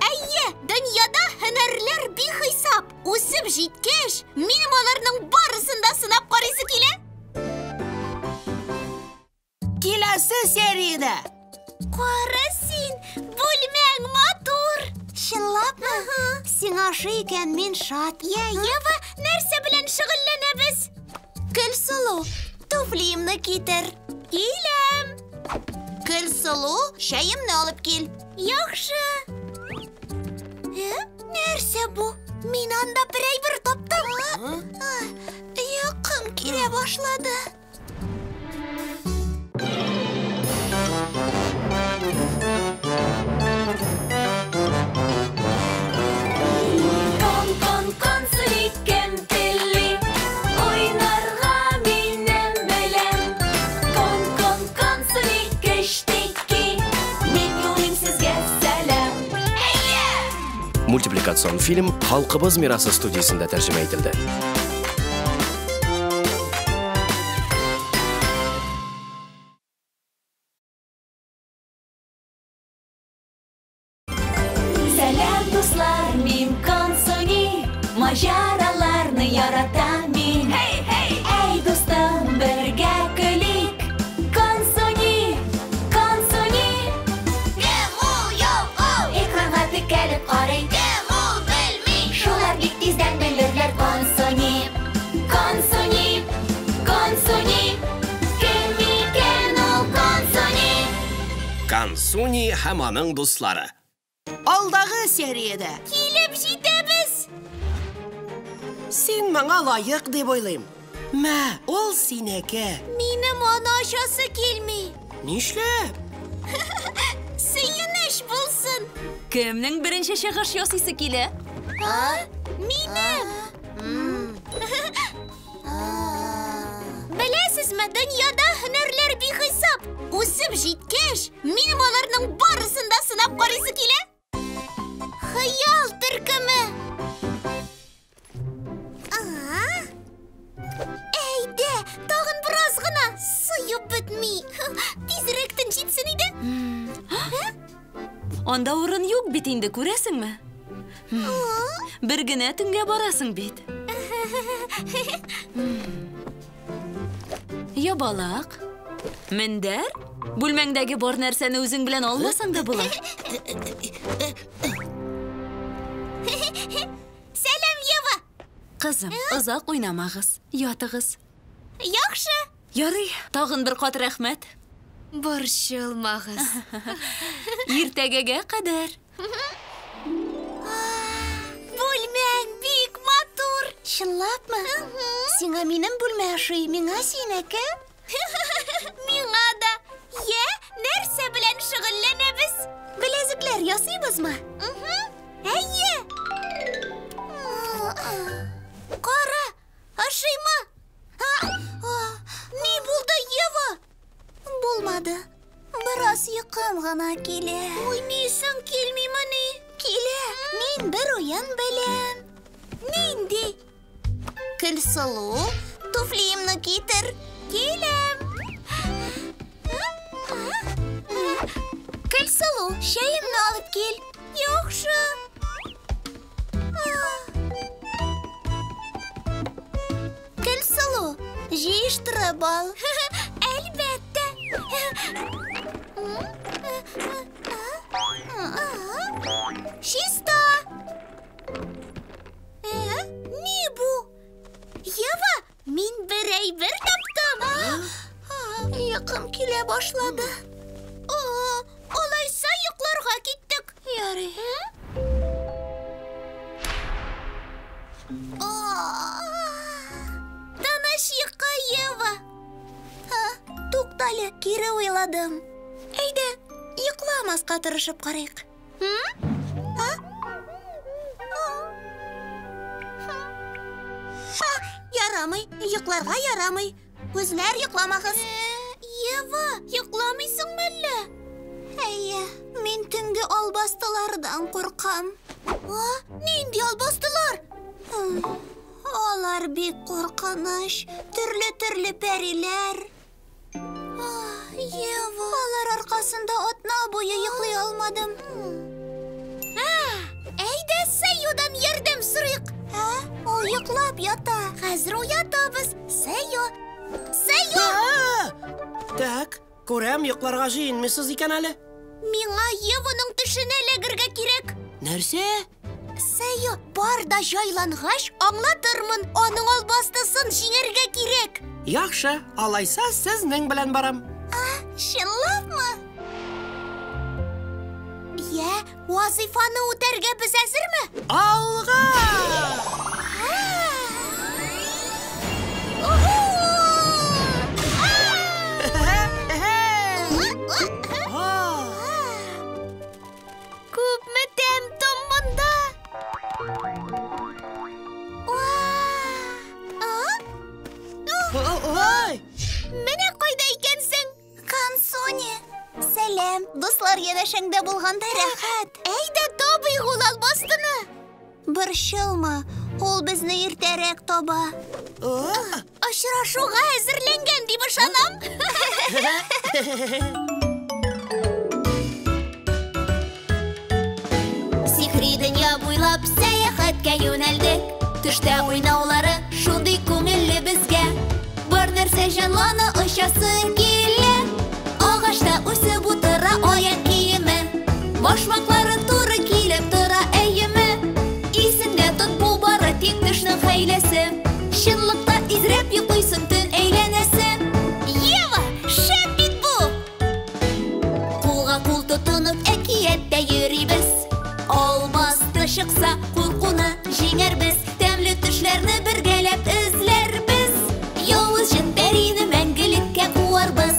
Әйе, дөньяда һөнәрләр бихисап. Үсеп җиткәч, минем аларның барысын да сынап карыйсы килә. Киләсе сериядә. Кара син, бүлмәң матур. Чынлапмы? Сиңа ошый икән, мин шат. Йә, Ева, нәрсә белән шөгыльләнәбез? Көлсылу, туфлиемне китер. Киләм. Көлсылу, чәемне алып кил. Яхшы. Нәрсә бу? Мин анда бер әйбер таптым. Йокым килә башлады. Кон, кон, Консуни, кем тели? Уйнарга минем белән. Кон, кон, Консуни, кечтеки. Мин юлыйм сезгә сәлам. Мультипликацион фильм Халкыбыз мирасы студиясендә тәрҗемә ителде. Сәлам, дуслар, мин Консуни. Маҗараларны яратам мин. Hey, hey! Әй, дустым, бергә көлик. Консуни, Консуни. Кем ул, юк ул? Экранга текәлеп карый. Кем ул, белми. Шулар бик тиздән белерләр. Консуни, Консуни, Консуни. Кем икән ул Консуни? Консуни һәм аның дуслары. Алдагы сериядә. Килеп җитәбез. Син моңа лаек дип уйлыйм. Мә, ул синеке. Минем аны ачасы килми. Нишләп? Сөенеч булсын. Кемнең беренче чыгыш ясыйсы килә? Минем! Беләсезме, дөньяда һөнәрләр бихисап. Үсеп җиткәч, минем аларның барысын да сынап карыйсы килә. Хыял төркеме. Әйдә, тагын бераз гына. Сыеп бетми. Тизрәк төн җитсен иде. Анда урын юк бит инде, күрәсеңме? Бер генә төнгә барасың бит. Ябалак, мендәр, бүлмәңдәге бар нәрсәне үзең белән алмасаң да була. Кызым, озак уйнамагыз. Ятыгыз. Яхшы. Ярый, тагын бер кат рәхмәт. Борчылмагыз. Иртәгәгә кадәр. Бүлмәң бик матур. Чынлапмы? Сиңа минем бүлмә ошый, миңа синеке. Миңа да. Йә, нәрсә белән шөгыльләнәбез? Беләзекләр ясыйбызмы? Әйе. Кара, ошыймы? Ни булды, Ева? Булмады. Бераз йокым гына килә. Уйныйсың килмимени? Килә. Мин бер уен беләм. Нинди? Көлсылу, туфлиемны китер. Киләм. Көлсылу, чәемне алып кил. Яхшы. Көлсылу, җыештырып ал. Әлбәттә. Чиста. Ни бу? Ева, мин бер әйбер таптым. Йокым килә башлады. Алайса йокларга киттек. Ярый. Тыныч йокы, Ева. Туктале, кире уйладым. Әйдә, йокламаска тырышып карыйк. Ярамый, йокларга ярамый. Күзләр йокламагыз. Ева, йокламыйсыңмы әллә? Әйе, мин төнге албастылардан куркам. Нинди албастылар? Алар бик куркыныч, төрле-төрле пәриләр. Ева, алар аркасында атна буе йоклый алмадым. Әйдә, Сэйодан ярдәм сорыйк. Ул йоклап ята. Хәзер уятабыз. Сэйо! Сэйо! Так, күрәм, йокларга җыенмыйсыз икән әле. Миңа Еваның төшенә эләгергә кирәк. Нәрсә? Сэйо, бар да җайлангач, аңлатырмын. Аның албастысын җиңәргә кирәк. Яхшы, алайса сезнең белән барам. Чынлапмы? Йә, вазыйфаны үтәргә без әзерме? Алга! Күпме тәм-том монда! Ой! Менә кайда икәнсең! Кансуни! Сәлам! Дуслар янәшәңдә булганда рәхәт. Әйдә, табыйк ул албастыны! Борчылма, ул безне иртәрәк таба. Очрашуга әзерләнгән дип ышанам. Сихри дөнья буйлап сәяхәткә юнәлдек. Төштә уйнаулары шундый күңелле безгә. Бар нәрсә җанлана, очасы килә. Агачта үсеп утыра аяк киеме. Башмаклары туры килеп тора, әйеме. Исеңдә тот, бу бары тик төшнең хәйләсе. Чынлыкта изрәп йоклыйсың төн әйләнәсе. Ева, шәп бит бу! Кулга кул тотынып әкияттә йөрибез. Албасты чыкса, куркуны җиңәрбез. Тәмле төшләрне бергәләп эзләрбез. Явыз җен-пәрине мәңгелеккә куарбыз.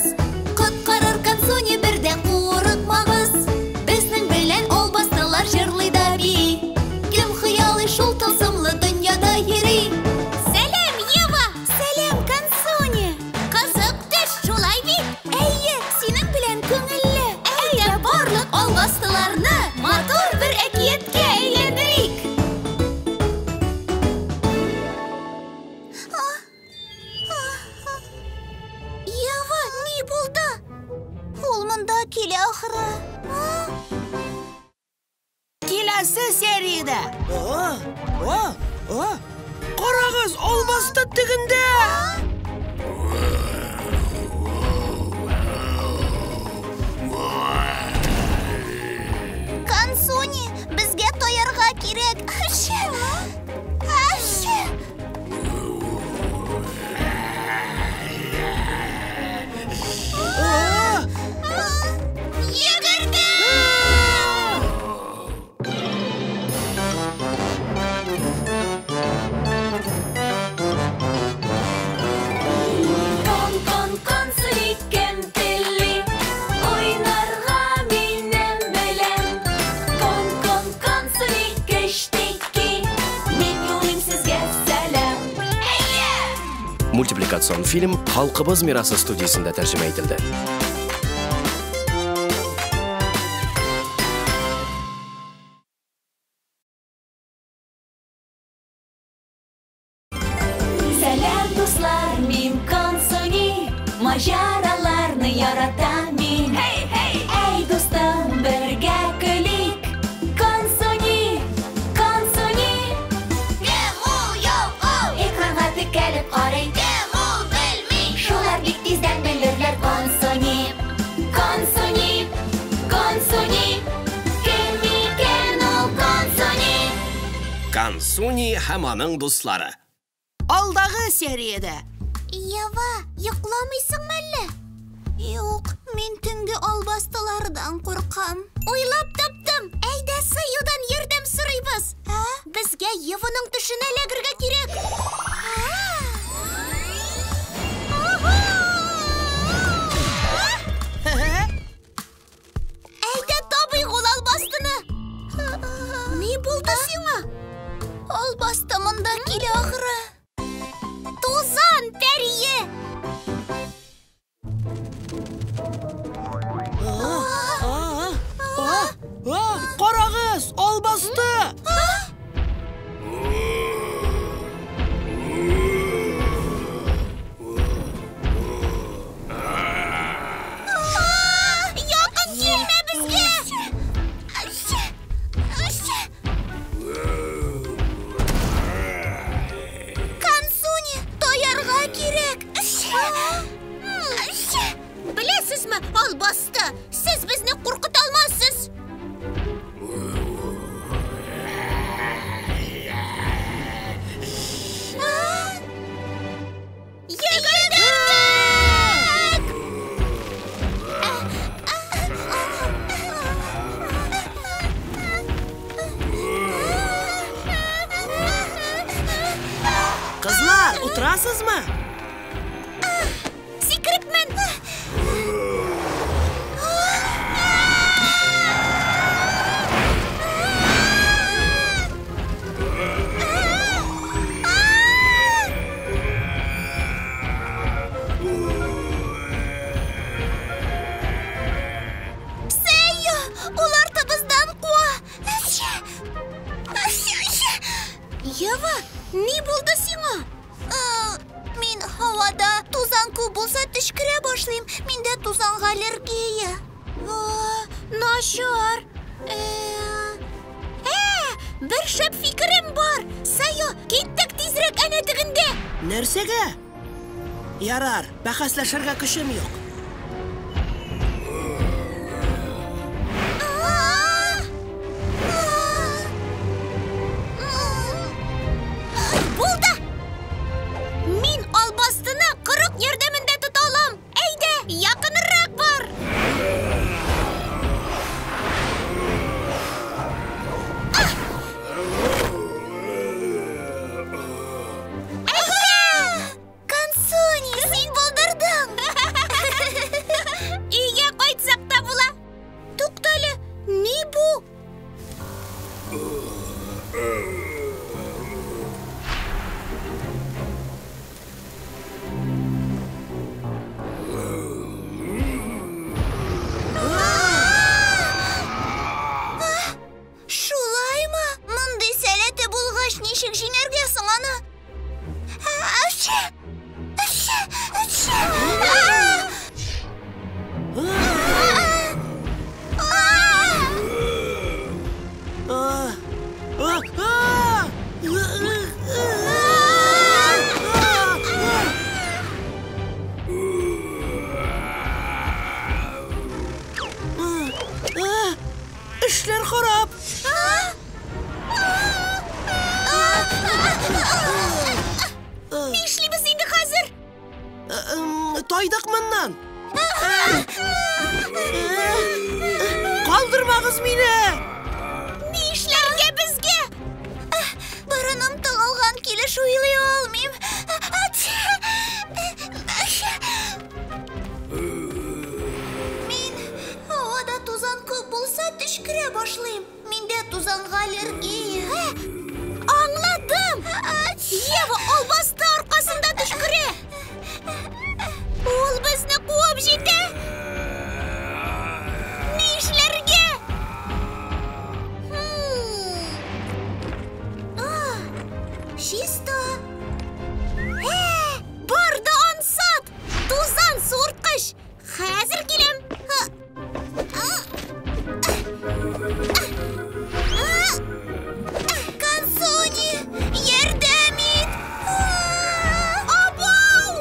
Коткарыр Кансуни, бер дә курыкмагыз. Безнең белән албастылар җырлый да бии. Кем хыялый шул тылсымлы дөньяда йөри. Сәлам, Ева! Сәлам, Кансуни! Кызык төш, шулай бит? Әйе, синең белән күңелле. Әйдә, барлык албастыларны матур бер әкияткә әйләндерик. Ева, ни булды? Ул монда килә ахры. Киләсе сериядә. Карагыз, албасты тегендә! Кансуни, безгә таярга кирәк. Ачы! Ачы! Мультипликацион фильм Халкыбыз мирасы студиясендә тәрҗемә ителде. Сәлам, дуслар, мин Консуни, маҗараларны яратам мин. Hey, hey! Әй, дустым, бергә көлик. Консуни, Консуни. Кем ул, юк ул? Экранга текәлеп карый. Кем ул, белми. Шулар бик тиздән белерләр. Консуни, Консуни, Консуни. Кем икән ул Консуни? Консуни һәм аның дуслары. Алдагы сериядә. Ева, йокламыйсыңмы әллә? Юк, мин төнге албастылардан куркам. Уйлап таптым. Әйдә, Сыюдан ярдәм сорыйбыз. Ә? Безгә Еваның төшенә эләгергә кирәк. Әйдә, табыйк ул албастыны. Ни булды сиңа? Албасты монда килә ахры. Тузан пәрие! Карагыз, албасты! Якын килмә безгә! Консуни, таярга кирәк! Беләсезме, албасты, сез безне куркыта алмассыз! Йөгердек! Кызлар, утырасызмы? Сикереп мен! Сәйо, ул артыбыздан куа. Ева, ни булды сиңа? Мин һавада тузан күп булса төчкерә башлыйм. Миндә тузанга аллергия. Начар. Бер шәп фикерем бар. Сәйо, киттек тизрәк әнә тегендә. Нәрсәгә? Ярар, бәхәсләшергә көчем юк. Булды! Мин албастыны кырык ярдәмендә тота алам. Әйдә, якынрак бар. Әйдә! Консуни, син булдырдың! Өйгә кайтсак та була. Туктале, ни бу? Шулаймы? Мондый сәләте булгач, ничек җиңәргә соң аны? Әче! Әче! Әче! Эшләр харап. Нишлибез инде хәзер? Тайдык моннан. Калдырмагыз мине! Нишләргә безгә? Борыным тыгылган килеш уйлый алмыйм. Мин һавада тузан күп булса төчкерә башлыйм. Миндә тузанга аллергия. Аңладым! Ева албасты аркасында төчкерә. Бар да ансат! Тузан суырткыч! Хәзер киләм! Консуни, ярдәм ит! Абау!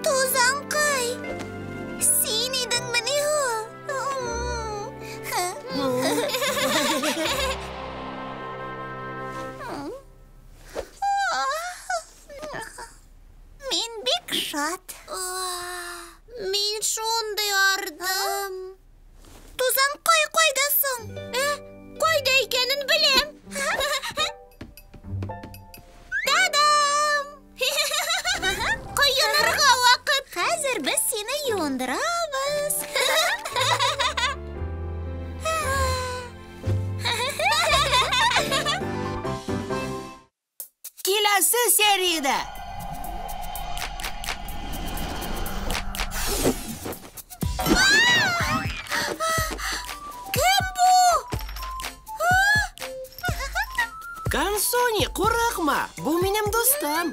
Тузанкай, син идеңмени ул? Мин бик шат. Мин шундый ардым. Тузанкай кайда соң? Кайда икәнен беләм. Та-дам! Коенырга вакыт. Хәзер без сине юындырабыз. Киләсе сериядә! Кем бу? Консуни, курыкма! Бу минем дустым.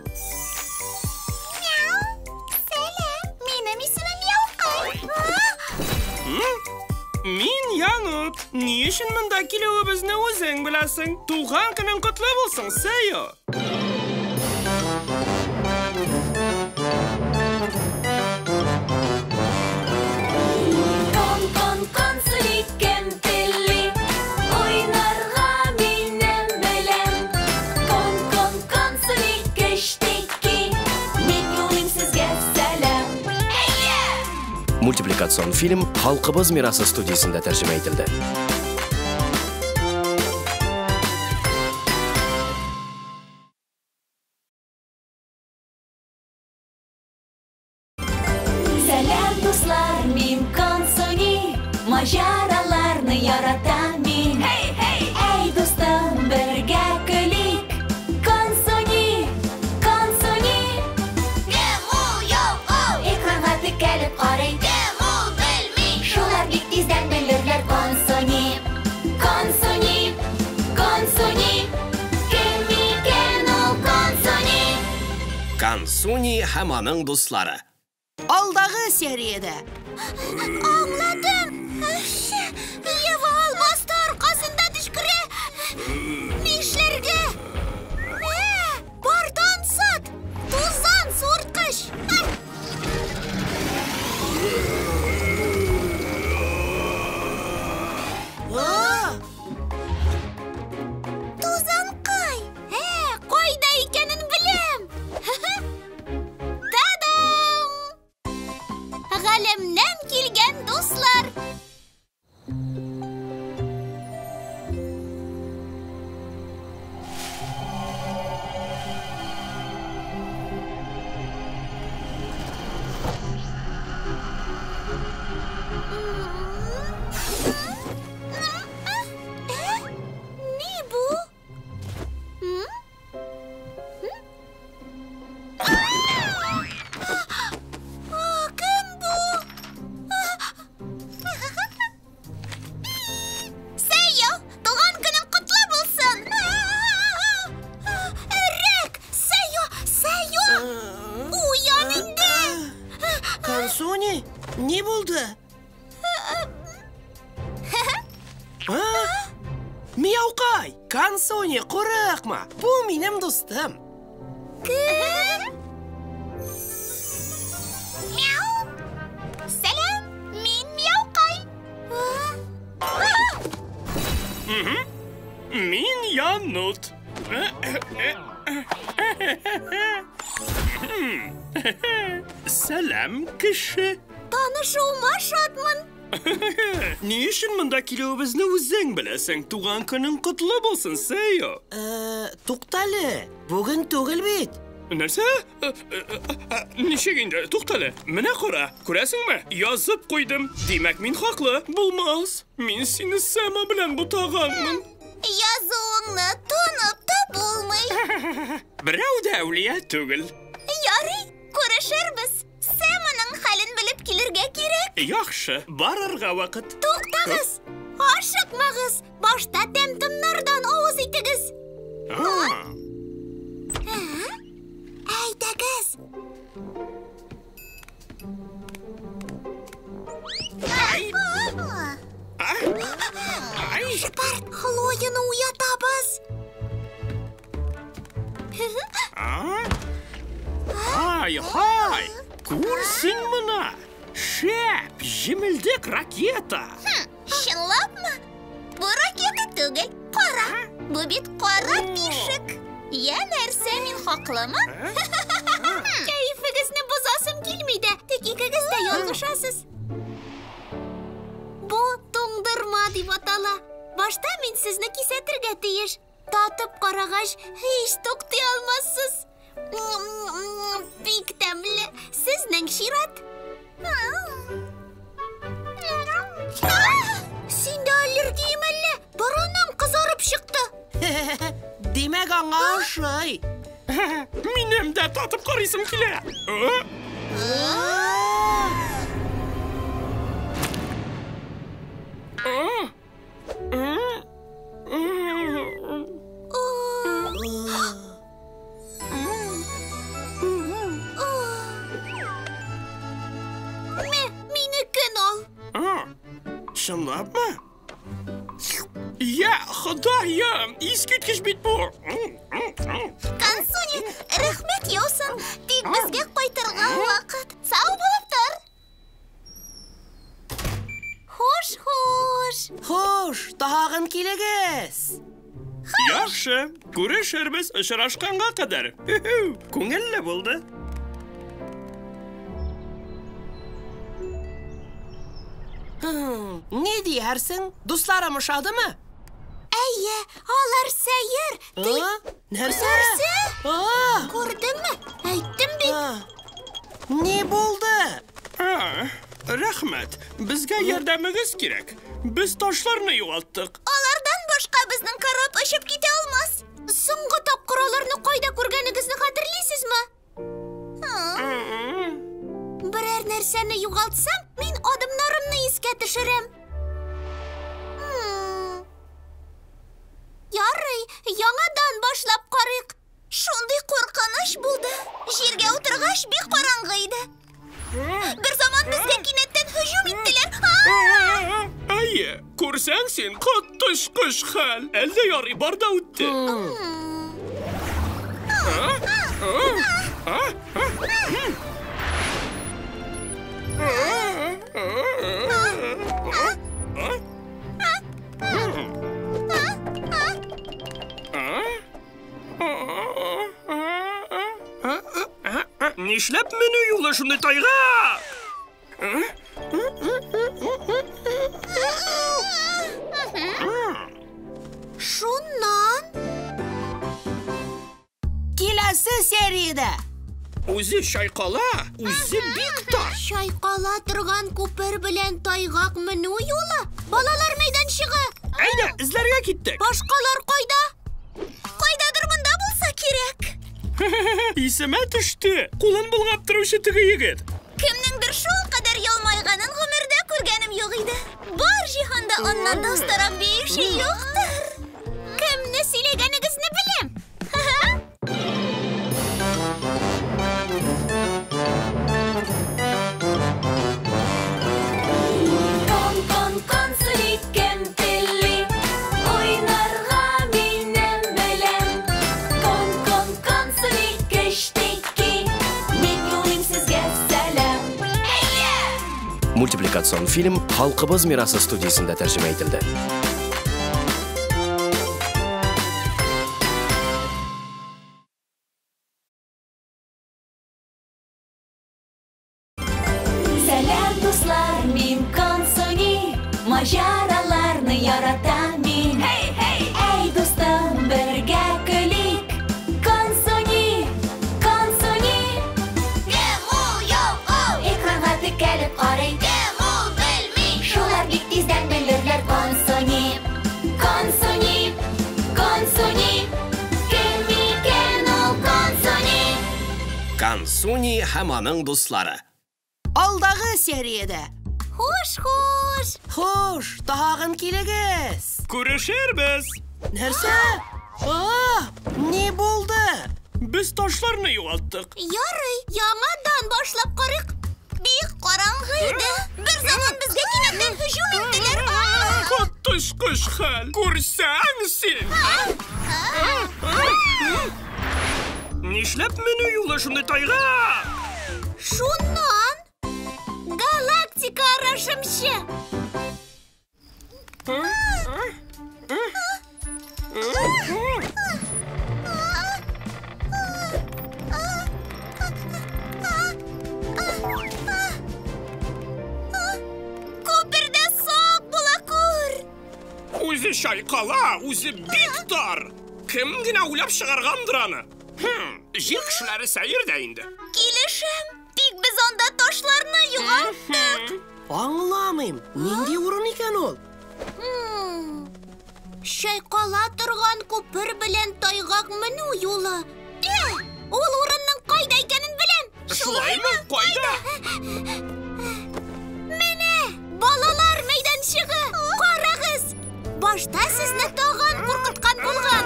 Мяу! Сәлам! Минем исемем Яукай. Мин Янут. Ни өчен монда килүебезне үзең беләсең. Туган көнең котлы булсын, Сэйо. Кон, кон, консуни, кем тели? Уйнарга минем белән. Кон, кон, консуни, кечтеки. Мин юлыйм сезгә сәлам. Мультипликацион фильм Халкыбыз мирасы студиясендә тәрҗемә ителде. Сәлам, дуслар, мин Консуни. Маҗараларны яратам мин. Hey, hey! Әй, дустым, бергә көлик. Консуни, Консуни. Кем ул, яу-ау? Экранга текәлеп карый. Кем ул, белми. Шулар бик тиздән белерләр Консуни. Консуни, Консуни. Кем икән ул Консуни? Консуни һәм аның дуслары. Алдагы сериядә. Аңладым. Ева албасты аркасында төчкерә. Нишләргә? Бар да ансат. Тузан суырткыч. Тузанкай. Кайда икәнен беләм. Та-дам! Галәмнән килгән дуслар. Ни бу? Кем бу? Сэйо, туган көнең котлы булсын! Өрәк! Сэйо, Сэйо! Уян инде! Консуни, ни булды? Мияукай! Консуни, курыкма! Бу минем дустым. Кем? Мяу! Сәлам, мин Мияукай. Мин Янут. Сәлам, кеше. Танышуыма шатмын. Ни өчен монда килүебезне үзең беләсең. Туган көнең котлы булсын, Сэйо. Туктале, бүген түгел бит. Нәрсә? Ничек инде? Туктале. Менә кара, күрәсеңме? Язып куйдым. Димәк, мин хаклы. Булмас. Мин сине Сэма белән бутаганмын. Язуыңны танып та булмый. Берәү дә әүлия түгел. Ярый, күрешербез. Сэмоның хәлен белеп килергә кирәк. Яхшы, барырга вакыт. Туктагыз! Ашыкмагыз! Башта тәм-томнардан авыз итегез. Әйдәгез! Ай! Шепард, Хлояны уятабыз. Ай-һай! Күр син моны! Шәп, җемелдек ракета! Чынлапмы? Бу ракета түгел, кара. Бу бит кара тишек. Я нәрсә, мин хаклымы? Кәефегезне бозасым килми дә, тик икегез дә ялгышасыз. Бу туңдырма дип атала. Башта мин сезне кисәтергә тиеш. Татып карагач, һич туктый алмассыз. Бик тәмле. Сезнең чират. Синдә аллергия мәллә? Борыным кызарып чыкты. Димәк, аңа ошый. Минем дә татып карыйсым килә. Мә, минекен ал. Чынлапмы? Я, Ходаем, искиткеч бит бу. Консуни, рәхмәт яусын. Тик безгә кайтырга вакыт. Сау булып тор. Хуш, хуш. Хуш, тагын килегез. Яхшы, күрешербез очрашканга кадәр. Күңелле булды. Ни диярсең? Дусларым ошадымы? Әйе, алар сәер. А? Нәрсә? Нәрсә? А! Күрдеңме? Әйттем бит. Ни булды? Рәхмәт, безгә ярдәмегез кирәк. Без ташларны югалттык. Алардан башка безнең кораб очып китә алмас. Соңгы тапкыр аларны кайда күргәнегезне хәтерлисезме? Берәр нәрсәне югалтсам, мин адымнарымны искә төшерәм. Ярый, яңадан башлап карыйк. Шундый куркыныч булды. Җиргә утыргач бик караңгы иде. Бер заман безгә кинәттән һөҗүм иттеләр. Әйе, күрсәң син, коточкыч хәл. Әллә ярый бар да үтте. Нишләп менү юлы шундый тайга? Шуннан? Киләсе сериядә. Үзе чайкала, үзе бик тар. Чайкала торган күпер белән тайгак менү юлы. Балалар мәйданчыгы. Әйдә, эзләргә киттек. Башкалар кайда? Кайдадыр монда булса кирәк. Исемә төште. Кулын болгап торучы теге егет. Кемнеңдер шул кадәр елмайганын гомердә күргәнем юк иде. Бар җиһанда аннан да остарак биюче юктыр. Кемне сөйләгәнегезне беләм. Кон, кон, консуни, кем тели? Уйнарга минем белән. Кон, кон, консуни, кечтеки. Мин юлыйм сезгә сәлам. Мультипликацион фильм Халкыбыз мирасы студиясендә тәрҗемә ителде. Сәлам, дуслар, мин Консуни. Маҗараларны яратам мин. Hey, hey! Әй, дустым, бергә көлик. Консуни, Консуни. Кем ул, юк ул? Экранга текәлеп карый. Кем ул, белми. Шулар бик тиздән белерләр Консуни. Консуни, Консуни. Кем икән ул? Консуни һәм аның дуслары. Алдагы сериядә. Хуш, хуш. Хуш, тагын килегез. Күрешербез. Нәрсә? Ни булды? Без ташларны югалттык. Ярый, яңадан башлап карыйк. Бик караңгы иде. Бер заман безгә кинәттән һөҗүм иттеләр. Коточкыч хәл. Күрсәң син. Нишләп менү юлы шундый тайга? Шуннан галактика арашымчы. Күпердә сак була күр. Үзе чайкала, үзе бик тар. Кем генә уйлап чыгаргандыр аны? Җир кешеләре сәер дә инде. Килешәм. Тик без анда ташларны югалттык. Аңламыйм, нинди урын икән ул? Чайкала торган күпер белән тайгак менү юлы. Ул урынның кайда икәнен беләм. Шулаймы? Кайда? Менә балалар мәйданчыгы. Карагыз. Башта сезне тагын куркыткан булган.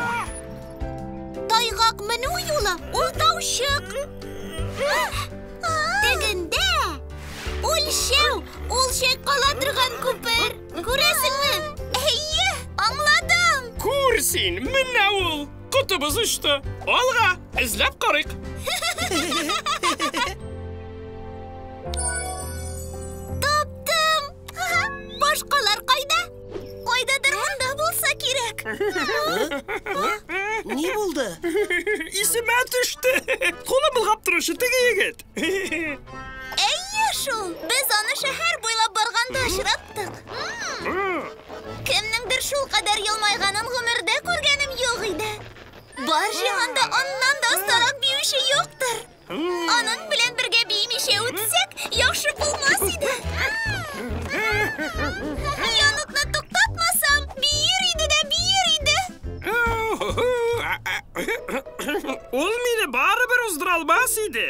Тайгак менү юлы ул таучык. Тегендә үлчәү, ул чайкала торган күпер. Күрәсеңме? Әйе, аңладым. Күр син, менә ул. Котыбыз очты. Алга, эзләп карыйк. Таптым. Башкалар кайда? Кайдадыр монда булса кирәк. Ни булды? Исемә төште. Кулы болгап торучы теге егет. Әйе шул. Без аны шәһәр буйлап барганда очраттык. Кемнеңдер шул кадәр елмайганын гомердә күргәнем юк иде. Бар җиһанда аннан да остарак биюче юктыр. Аның белән бергә биемичә үтсәк, яхшы булмас иде. Яныкны туктатмасам, биер иде дә биер иде. Ул мине барыбер уздыра алмас иде.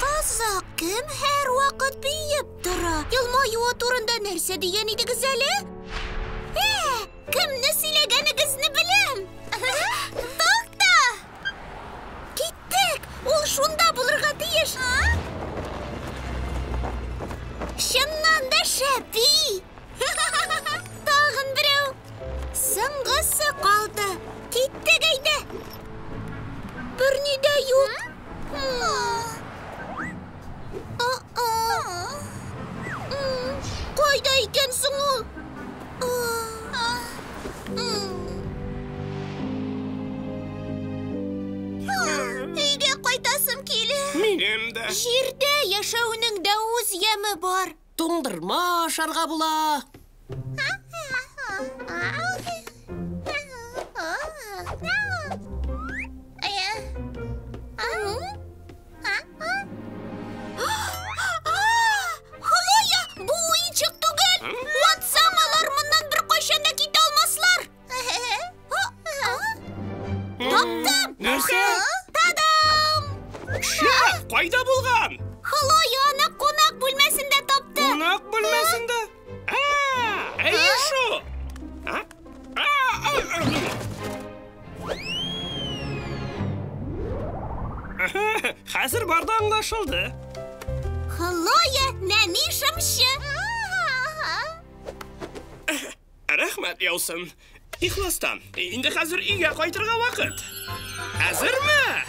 Кызык, кем һәр вакыт биеп тора? Елмаюы турында нәрсә дигән идегез әле? Кемне сөйләгәнегезне беләм. Тукта! Киттек! Ул шунда булырга тиеш. Чыннан да шәпи! Тагын берәү. Соңгысы калды. Киттек әйдә. Берни дә юк. Кайда икән соң ул? Өйгә кайтасым килә. Минем дә. Җирдә яшәүнең дә үз яме бар. Туңдырма ашарга була. Хлоя, бу уенчык түгел. Ватсаң, алар моннан беркайчан да китә алмаслар. Таптым. Нәрсә? Та-дам! Шәп, кайда булган? Хлоя аны кунак бүлмәсендә тапты. Кунак бүлмәсендә? Әйе шул. Хәзер бар да аңлашылды. Хлоя нәни шымчы. Рәхмәт яусын. Ихластан. Инде хәзер өйгә кайтырга вакыт. Әзерме?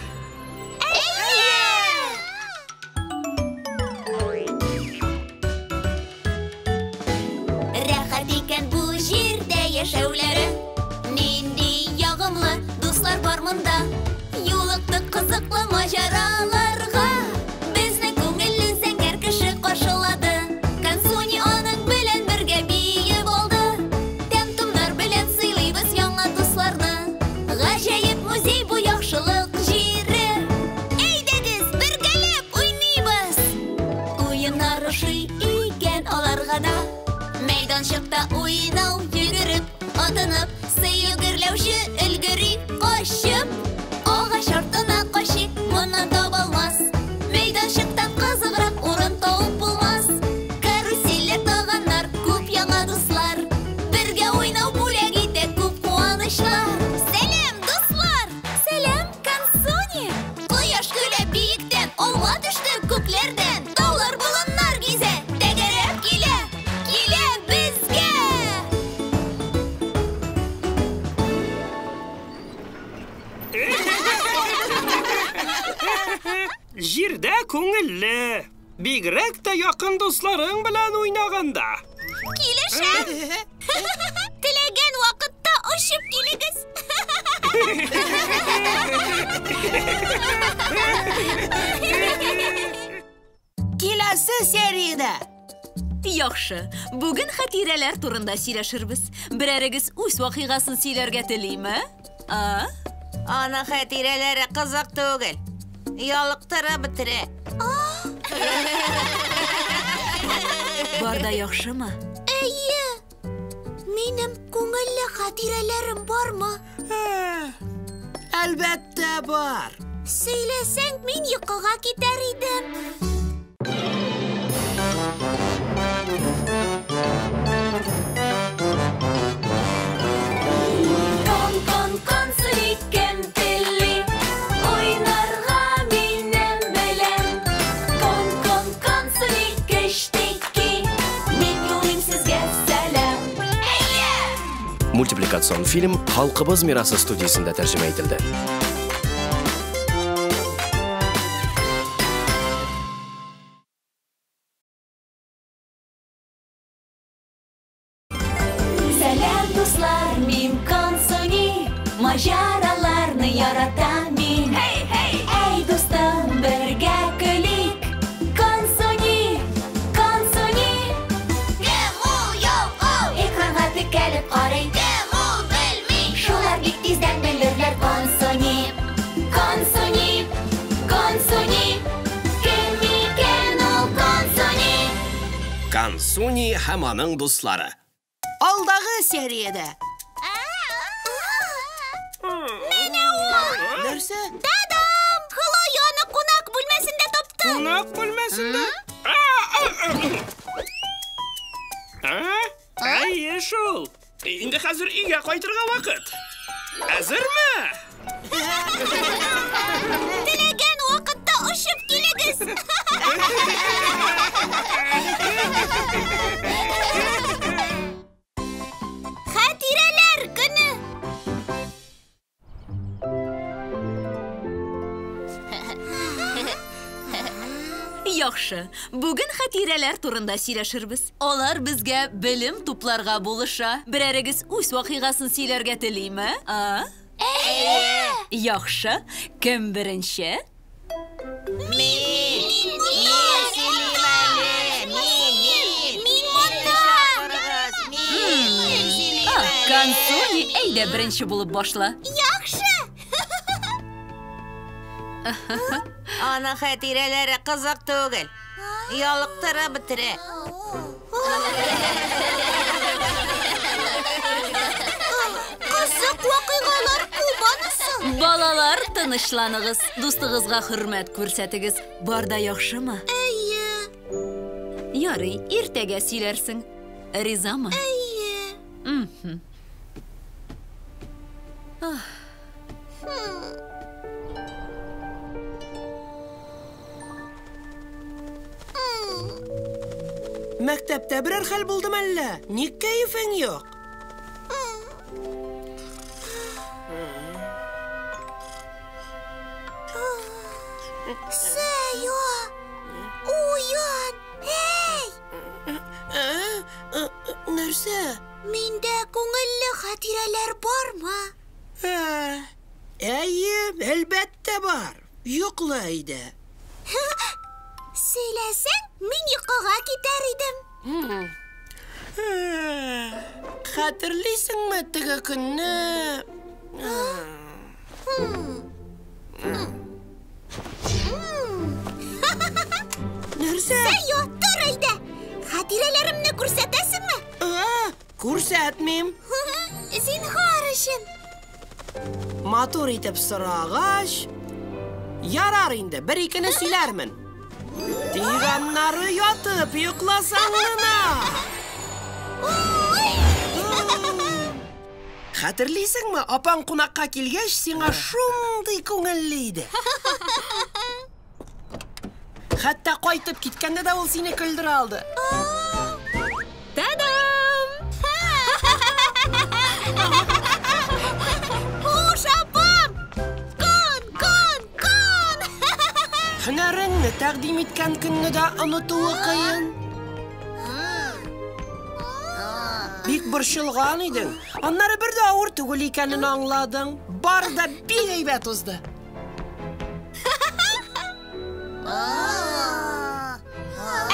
Әйе! Рәхәт икән бу җирдә яшәүләре. Нинди ягымлы дуслар бар монда. Юлыктык кызыклы маҗараларга. Безне күңелле зәңгәр кеше каршылады. Консуни аның белән бергә биеп алды. Тәм-томнар белән сыйлыйбыз яңа дусларны. Гаҗәеп музей бу яхшылык җире. Әйдәгез, бергәләп уйныйбыз. Уеннар ошый икән аларга да. Мәйданчыкта уйнау, йөгереп, атынып, сыю гөрләүче өлгери качып. Агач артына качыйк, моны таба Туңдырма төште күкләрдән. Таулар, болыннар гизә. Тәгәрәп килә, килә безгә. Җирдә күңелле. Бигрәк тә якын дусларың белән уйнаганда. Килешәм. Теләгән вакытта очып килегез. Киләсе сериядә. Яхшы. Бүген хатирәләр турында сөйләшербез. Берәрегез үз вакыйгасын сөйләргә телиме? А? Аның хатирәләре кызык түгел. Ялыктыра бетерә. Бар да яхшымы? Әйе. Минем күңелле хатирәләрем бармы? Әлбәттә бар. Сөйләсәң, мин йокыга китәр идем. Кон, кон, Консуни, кем тели? Уйнарга минем белән. Кон, кон, Консуни, кечтеки. Мин юлыйм сезгә сәлам. Мультипликацион фильм Халкыбыз мирасы студиясендә тәрҗемә ителде. Сәлам, дуслар, мин Консуни. Маҗараларны яратам мин. Hey, hey! Әй, дустым, бергә көлик. Консуни, Консуни. Кем ул, юк ул? Экранга текәлеп карый. Кем ул, белми. Шулар бик тиздән белерләр. Консуни, Консуни, Консуни. Кем икән ул Консуни? Консуни һәм аның дуслары. Алдагы сериядә. Менә ул. Нәрсә? Дадам! Хлояны кунак бүлмәсендә таптым. Кунак бүлмәсендә? Әйе шул. Инде хәзер өйгә кайтырга вакыт. Әзерме? Теләгән вакытта очып килегез. Хатирәләр көне. Яхшы. Бүген хатирәләр турында сөйләшербез. Алар безгә белем тупларга булыша. Берәрегез үз вакыйгасын сөйләргә телиме? А? Әйе. Яхшы. Кем беренче? Мин. Мин сөйлим әле. Мин, мин. Мин монда. Чакырыгыз. Мин сөйлим А, әле. Консуни, әйдә беренче булып башла. Яхшы. Аның хатирәләре кызык түгел. Ялыктыра бетерә. Кызык вакыйгалар күп анысы. Балалар, тынычланыгыз. Дустыгызга хөрмәт күрсәтегез. Бар да яхшымы? Әйе, Ярый, иртәгә сөйләрсең. Ризамы? әйе. Мхм. Мәктәптә берәр хәл булдымы әллә? Ник кәефең юк? Сәйо! Уян! Эй! Нәрсә? Миндә күңелле хатирәләр бармы? Әйе, әлбәттә бар. Йокла әйдә. Сөйләсәң, мин йокыга китәр идем. Хәтерлисеңме теге көнне? Нәрсә? Сәйо, тор әйдә! Хатирәләремне күрсәтәсеңме? Күрсәтмим. Зинһар өчен. Матур итеп сорагач, ярар инде, бер-икене сөйләрмен. Тик аннары ятып йокласаң гына. Хәтерлисеңме, апаң кунакка килгәч, сиңа шундый күңелле иде. Хәтта кайтып киткәндә дә ул сине көлдерә алды. Та-дам! Хуш, апам! Кон, кон, кон! Һөнәреңне тәкъдим иткән көнне дә онытуы кыен. Бик борчылган идең. Аннары бер дә авыр түгел икәнен аңладың. Бар да бик әйбәт узды.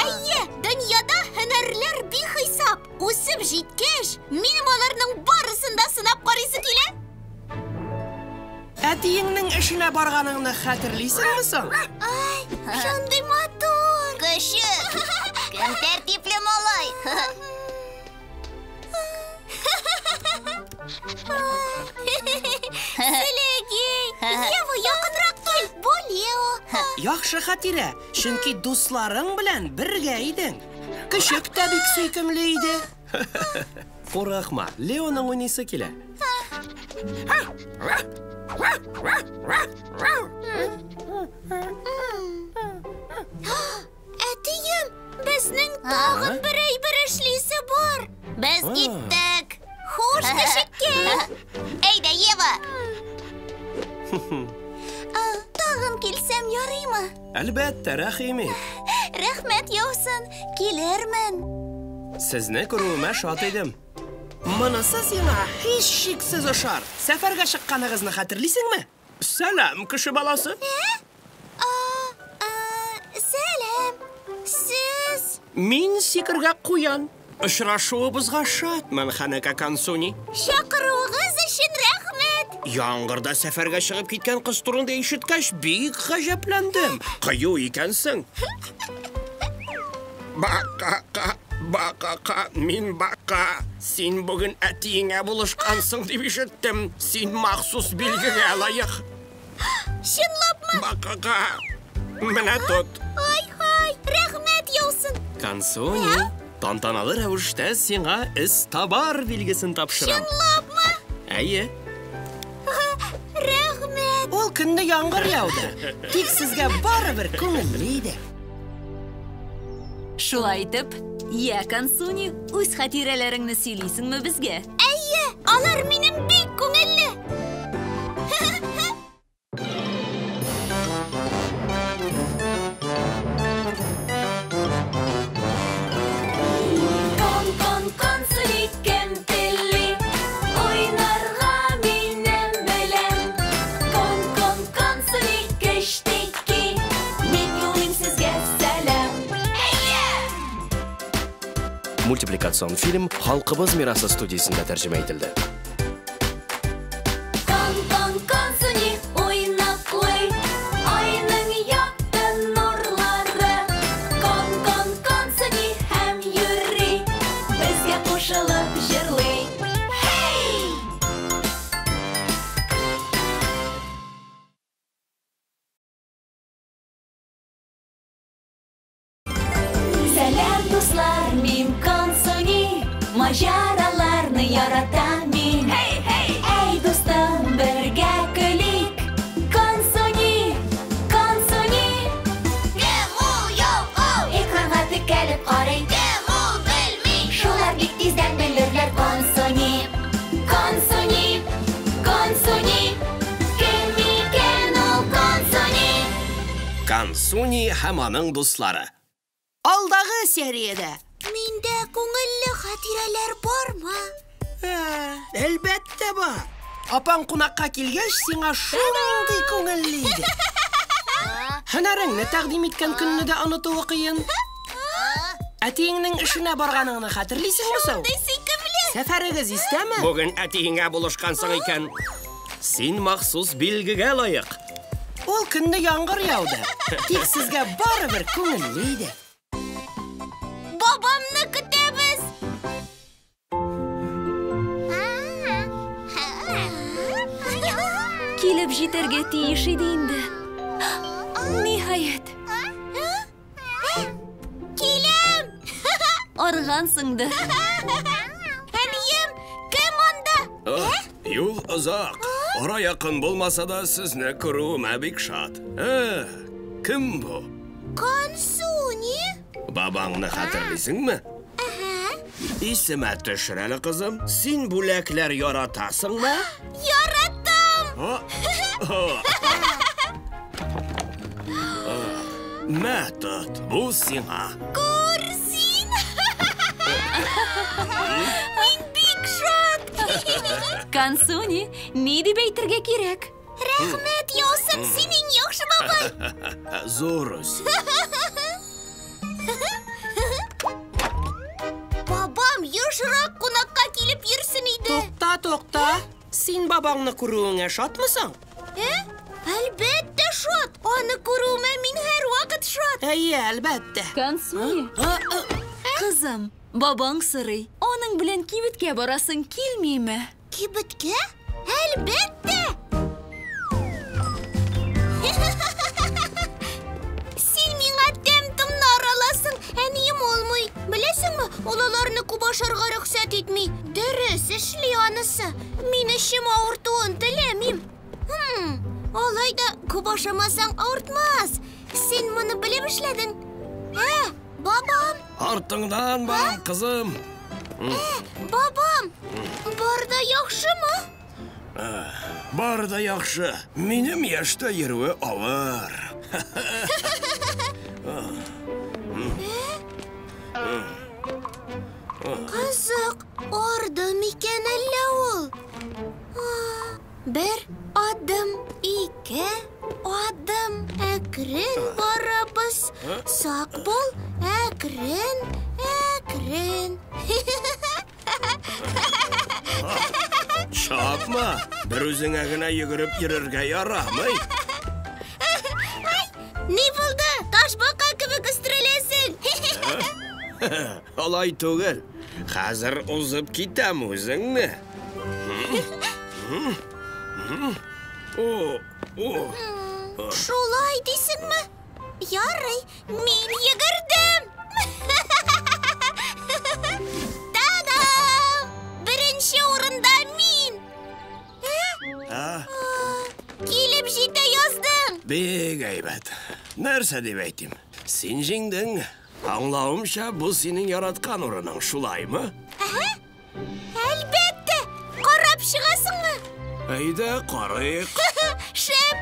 Әйе, дөньяда һөнәрләр бихисап. Үсеп җиткәч, минем аларның барысын да сынап карыйсы килә. Әтиеңнең эшенә барганыңны хәтерлисеңме соң? Ай, шундый матур! Көчек! Кем тәртипле малай? Селегей! Ева, якынрак кил! Бу Лео. Яхшы хатирә, чөнки дусларың белән бергә идең. Көчек тә бик сөйкемле иде. Курыкма, Леоның уйныйсы килә. Әтием, безнең тагын бер әйбер эшлисе бар. Без киттек. Хуш, көчеккәй. Әйдә, Ева. Тагын килсәм ярыймы? Әлбәттә, рәхим ит. Рәхмәт яусын, килермен. Сезне күрүемә шат идем. Монысы сиңа һичшиксез ошар. Сәфәргә чыкканыгызны хәтерлисеңме? Сәлам, кеше баласы. Сәлам. Сез... Мин сикергә куян. Очрашуыбызга шатмын, Ханека Консуни. Чакыруыгыз өчен рәхмәт. Яңгырда сәфәргә чыгып киткән кыз турында ишеткәч, бик гаҗәпләндем. Кыю икәнсең. Бака-ка, бака-ка, мин бака. Син бүген әтиеңә булышкансың дип ишеттем. Син махсус билгегә лаек. Чынлапмы? Бака-ка, менә тот. Ай-һай, рәхмәт яусын. Консуни, тантаналы рәвештә сиңа эзтабар билгесен тапшырам. Чынлапмы? Әйе. Рәхмәт. Ул көнне яңгыр яуды. Тик сезгә барыбер күңелле иде. Шулай итеп, я, Консуни, үз хатирәләреңне сөйлисеңме безгә? Әйе, алар минем бик күңелле. Кон, кон, Консуни, кем тели? Уйнарга минем белән. Кон, кон, Консуни, кечтеки. Мин юлыйм сезгә сәлам. Мультипликацион фильм Халкыбыз мирасы студиясендә тәрҗемә ителде. Кон, кон, Консуни, уйнаклый. Айның якты нурлары. Кон, кон, Консуни һәм йөри. Безгә кушылып җырлый. Хей! Сәлам, дуслар, мин Консуни. Маҗараларны яратам мин. Хей, хей! Әй, дустым, бергә көлик. Консуни, Консуни. Кем ул, юк ул? Экранга текәлеп карый. Кем ул, белми. Шулар бик тиздән белерләр. Консуни, Консуни, Консуни. Кем икән ул Консуни? Консуни һәм аның дуслары. Алдагы сериядә. Миндә күңелле хатирәләр бармы? Әлбәттә бар. Апаң кунакка килгәч, сиңа шундый күңелле иде. Һөнәреңне тәкъдим иткән көнне дә онытуы кыен. Әтиеңнең эшенә барганыңны хәтерлисеңме соң? Шундый сөйкемле. Сәфәрегез истәме? Бүген әтиеңә булышкансың икән. Син махсус билгегә лаек. Ул көнне яңгыр яуды. Тик сезгә барыбер күңелле иде. Бабамны көтәбез. Килеп җитәргә тиеш иде инде. Ниһаять. Киләм. Аргансың да. Әнием, кем анда? Юл озак. Ара якын булмаса да сезне күрүемә бик шат. Кем бу? Консуни? Бабаңны хәтерлисеңме? Исемә төшер әле, кызым. Син бүләкләр яратасыңмы? Яратам! Мә, тот, бу сиңа. Күр син! Мин бик шат! Консуни, ни дип әйтергә кирәк? Рәхмәт яусын, син иң яхшы бабай! Зур үс. Бабам ешрак кунакка килеп йөрсен иде. Тукта, тукта. Син бабаңны күрүеңә шатмысың? Әлбәттә шат. Аны күрүемә мин һәрвакыт шат. Әйе, әлбәттә. Консуни. Кызым, бабаң сорый. Аның белән кибеткә барасың килмиме? Кибеткә? Әлбәттә! Син миңа тәм-томнар аласың, әнием алмый. Беләсеңме, ул аларны күп ашарга рөхсәт итми. Дөрес эшли анысы. Мин эчем авыртуын теләмим. Алай да күп ашамасаң авыртмас. Син моны белеп эшләдең. Бабам! Артыңнан барам, кызым. Бабам, бар да яхшымы? Бар да яхшы. Минем яшьтә йөрүе авыр. Кызык, арды микән әллә ул? Бер адым, ике адым. Әкрен барабыз. Сак бул, әкрен, әкрен. Чапма, бер үзеңә генә йөгереп йөрергә ярамый. Ни булды? Ташбака кебек өстерәләсең. Алай түгел. Хәзер узып китәм үзеңне. Шулай дисеңме? Ярый, мин йөгердем. Та-дам! Беренче урында мин. Килеп җитә яздың. Бик әйбәт. Нәрсә дип әйтим? Син җиңдең. Аңлавымча, бу синең яраткан урының, шулаймы? Әлбәттә! Карап чыгасыңмы? Әйдә, карыйк. Шәп!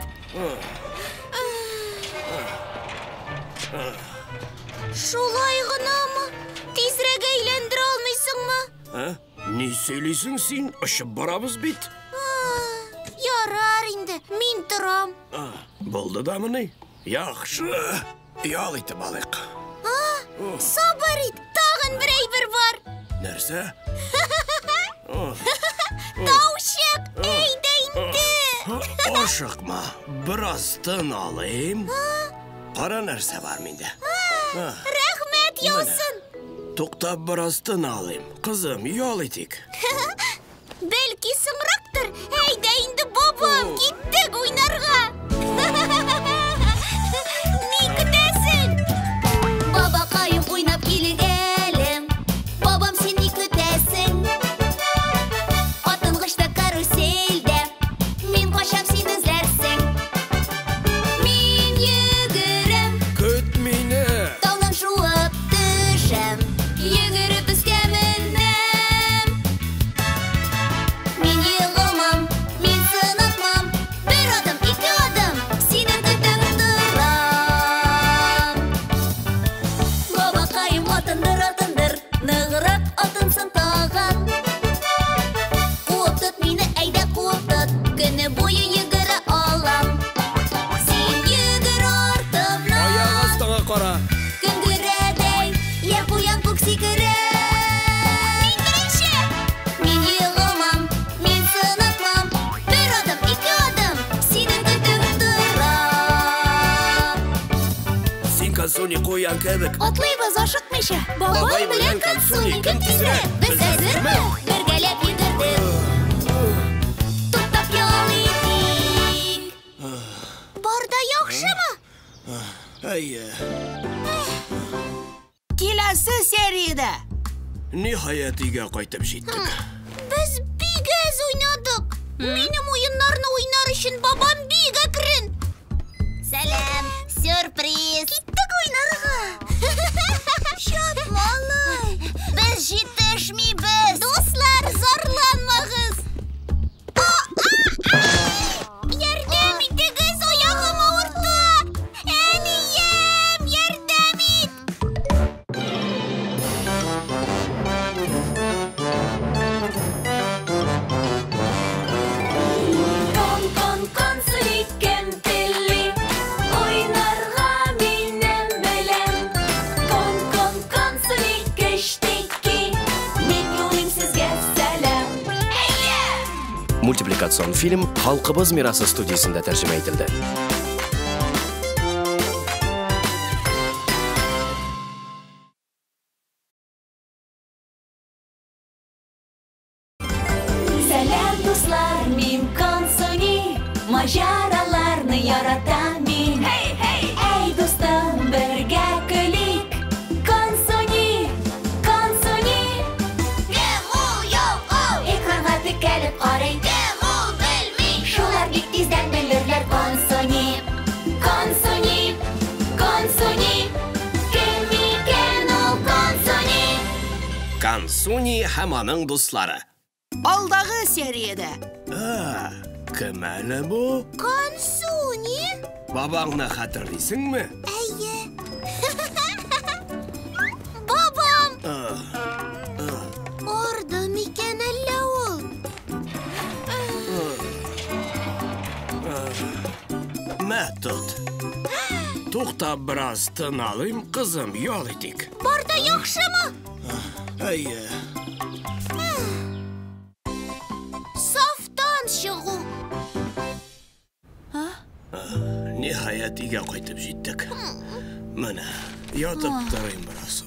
Шулай гынамы? Тизрәк әйләндерә алмыйсыңмы? Ни сөйлисең син? Очып барабыз бит. Ярар инде, мин торам. Булды дамыни? Яхшы. Ял итеп алыйк. Сабыр ит, тагын бер әйбер бар. Нәрсә? Таучык, әйдә инде. Ашыкма, бераз тын алыйм. Кара нәрсә бар миндә. Рәхмәт яусын. Туктап бераз тын алыйм. Кызым, ял итик. Бәлки соңрактыр. Әйдә инде, бабам, киттек уйнарга. Ни көтәсең? Бабакаем уйнап килик әле. Бабам, син ни көтәсең? Атынгычта карусельдә мин качам, син эзләрсең. Мин йөгерәм. Көт мине. Таудан шуып төшәм. Йөгереп өскә менәм. Мин егылмам, мин сынатмам. Бер адым, ике адым, сине көтеп торам. Бабакаем атындыр, атындыр, ныграк атынсын тагын. Куып тот мине, әйдә куып тот, көне буе йөгерә алам. Син йөгер артымнан. Аяк астыңа кара. Көнгерәдәй, я куян күк сикерә. Мин беренче. Мин егылмам, мин сынатмам. Бер адым, ике адым, сине көтеп торам. Син Консуни куян кебек. Атлыйбыз ашыкмыйча. Бабай белән Консуни кем тизрәк? Без әзерме? Бергәләп йөгердек. Туктап ял итик. Бар да яхшымы? Әйе. Киләсе сериядә. Ниһаять өйгә кайтып җиттек. Без бик әз уйнадык. Минем уеннарны уйнар өчен бабам бик әкрен. Сәлам, сюрприз. Киттек уйнарга. Мультипликацион фильм Халкыбыз мирасы студиясендә тәрҗемә ителде. Сәлам, дуслар, мин Консуни, маҗараларны яратам мин. Hey, hey! Әй, дустым, бергә көлик. Консуни, Консуни. Кем ул, юк ул? Экранга текәлеп карый. Кем ул, белми. Шулар бик тиздән белерләр. Консуни, Консуни, Консуни. Кем икән ул Консуни? Консуни һәм аның дуслары. Алдагы сериядә. А, кем әле бу? Консуни? Бабаңны хәтерлисеңме? Әйе. Бабам! Арды микән әллә ул? Мә, тот. Туктап бераз тын алыйм, кызым, ял итик. Бар да яхшымы? Әйе. Сафтан чыгу. Ниһаять, өйгә кайтып җиттек. Менә, ятып торыйм бераз.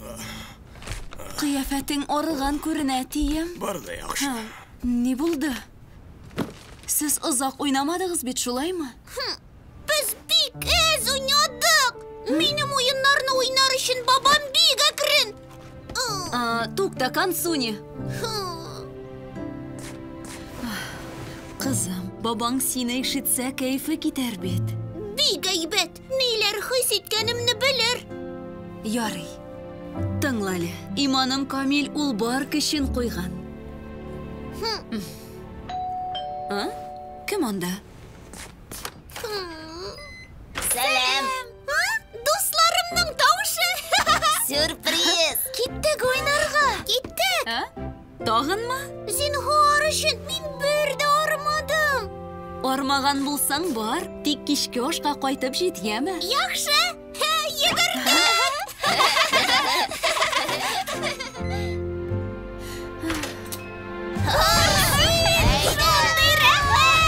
Кыяфәтең арыган күренә, әтием. Бар да яхшы. Ни булды? Сез озак уйнамадыгыз бит, шулаймы? Без бик әз уйнадык. Минем уеннарны уйнар өчен бабам бик әкрен. Тукта, Консуни. Кызым, бабаң сине ишетсә, кәефе китәр бит. Бик әйбәт. Ниләр хис иткәнемне белер. Ярый. Тыңла әле. Иманым камил, ул бар көчен куйган. А? Кем анда? Сәлам! Дусларымның тавышы! Сюрприз! Киттек уйнарга! Киттек! А? Тагынмы? Зинһар өчен мин бер дә армадым. Армаган булсаң бар, тик кичке ашка кайтып җит, яме? Яхшы! Йөгердем! Шундый рәхәт!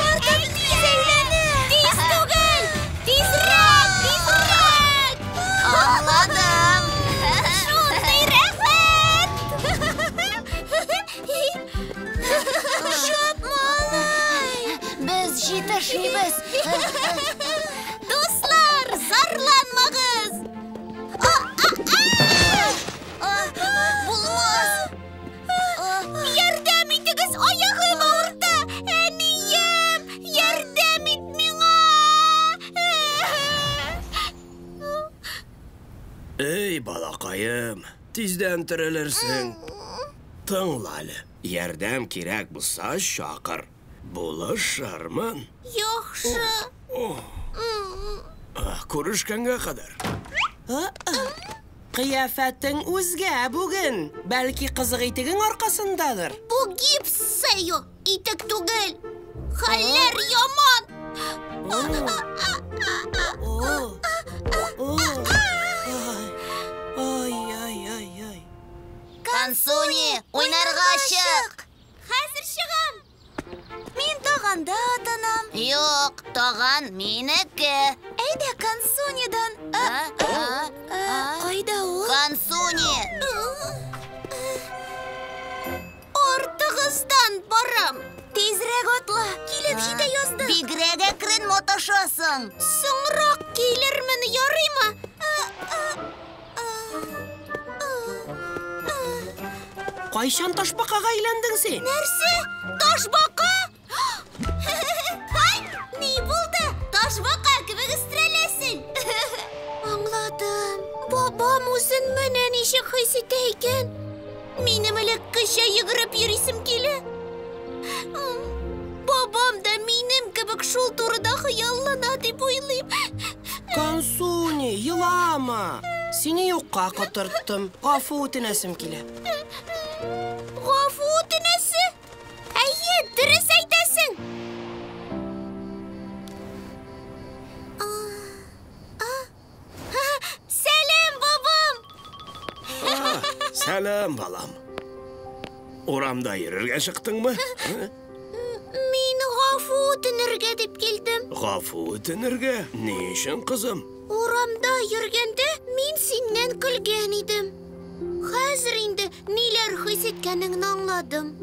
Артык тиз әйләнә! Тиз түгел! Тизрәк! Тизрәк! Аңладым! Шундый рәхәт! Шәп, малай! Без җитешмибез! Дуслар, зарланмагыз! Булмас! Ярдәм итегез, аягым авырта! Әнием, ярдәм ит миңа! Эй, балакаем, тиздән терелерсең. Тыңла әле. Ярдәм кирәк булса, чакыр. Булышырмын. Яхшы. Күрешкәнгә кадәр. Кыяфәтең үзгә бүген. Бәлки кызык итегең аркасындадыр. Бу гипс, Сәйо, итек түгел. Хәлләр яман. Ай-ай-ай-ай. Консуни, уйнарга чык! Хәзер чыгам. Мин таганда атанам. Юк, таган минеке. Әйдә, Консунидан. Кайда ул? Консуни! Артыгыздан барам. Тизрәк атла, килеп җитә яздык. Бигрәк әкрен маташасың. Соңрак килермен, ярыймы? Кайчан ташбакага әйләндең син? Нәрсә? Ташбака? Ай, ни булды? Ташбака кебек өстерәләсең. Аңладым. Бабам үзен менә ничек хис итә икән. Минем элеккечә йөгереп йөрисем килә. Бабам да минем кебек шул турыда хыяллана дип уйлыйм. Консуни, елама. Сине юкка котырттым. Гафу үтенәсем килә. Гафу үтенәсе? Әйе, дөрес әйтәсең. Сәлам, бабам! Сәлам. Сәлам, балам. Урамда йөрергә чыктыңмы? Мин гафу үтенергә дип килдем. Гафу үтенергә? Ни өчен, кызым? Урамда йөргәндә мин синнән көлгән идем. Хәзер инде ниләр хис иткәнеңне аңладым.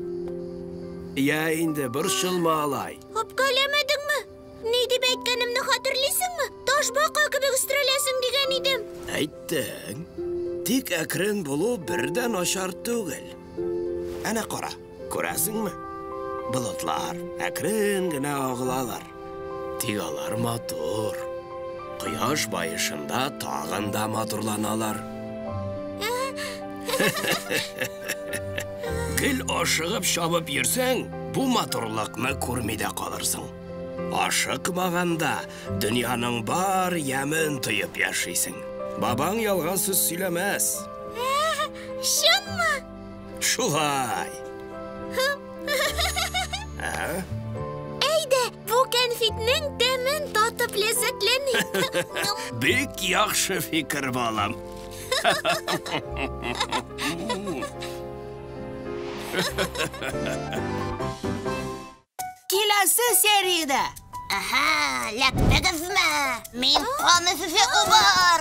Я инде борчылма алай. Үпкәләмәдеңме? Ни дип әйткәнемне хәтерлисеңме? Ташбака кебек өстерәләсең дигән идем. Әйттең. Тик әкрен булу бер дә начар түгел. Әнә кара, күрәсеңме? Болытлар әкрен генә агылалар. Тик алар матур. Кояш баешында тагын да матурланалар. Гел ашыгып чабып йөрсәң, бу матурлыкны күрми дә калырсың. Ашыкмаганда дөньяның бар ямен тоеп яшисең. Бабаң ялган сүз сөйләмәс. Чынмы? Шулай. Әйдә, бу кәнфитнең тәмен татып ләззәтләник. Бик яхшы фикер, балам. Киләсе сериядә. Аһа, ләктегезме? Мин кан өфөфе убыр.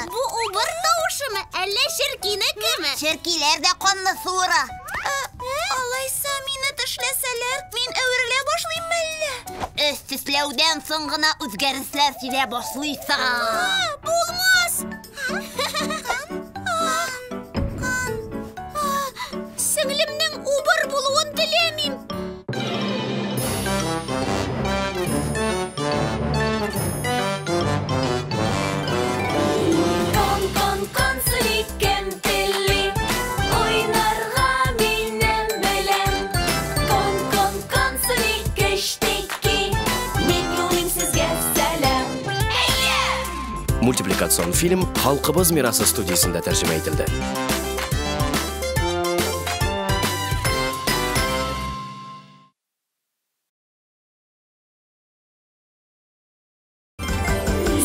Бу убыр тавышымы, әллә черкинекеме? Черкиләр дә канны суыра. Алайса мине тешләсәләр, мин әверелә башлыйм әллә? Өс төсләүдән соң гына үзгәрешләр сизә башлыйсың. Булмас! Сеңлемнең убыр булуын теләмим. Кон, кон, консуни, кем тели уйнарга минем белән. Кон, кон, консуни, кечтеки, мин юлыйм сезгә сәлам. Мультипликацион фильм Халкыбыз мирасы студиясендә тәрҗемә ителде.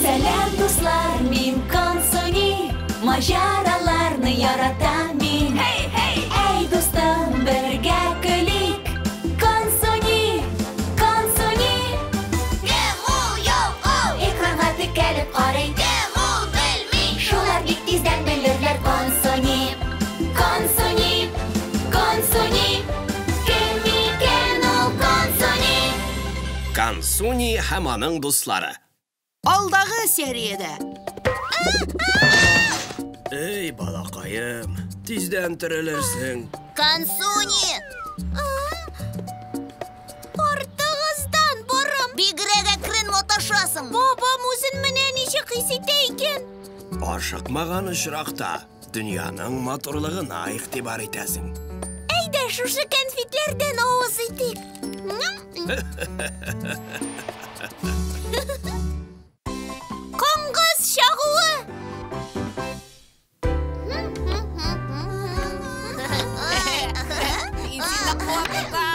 Сәлам, дуслар, мин Консуни, маҗараларны яратам мин. Эй, эй, дустым, бергә көлик. Консуни, Консуни. Кем ул, ялкау? Экранга текәлеп карый. Кем ул, белми. Шулар бик тиздән белерләр. Консуни, Консуни, Консуни. Кем икән ул Консуни? Консуни һәм аның дуслары. Алдагы сериядә. Эй, балакаем, тиздән терелерсең. Консуни! Артыгыздан барам. Бигрәк әкрен маташасың. Бабам үзен менә ничек хис итә икән. Ашыкмаган очракта дөньяның матурлыгына игътибар итәсең. Әйдә, шушы кәнфитләрдән авыз итик. Коңгыз чагуы. Мин сине куып тотам.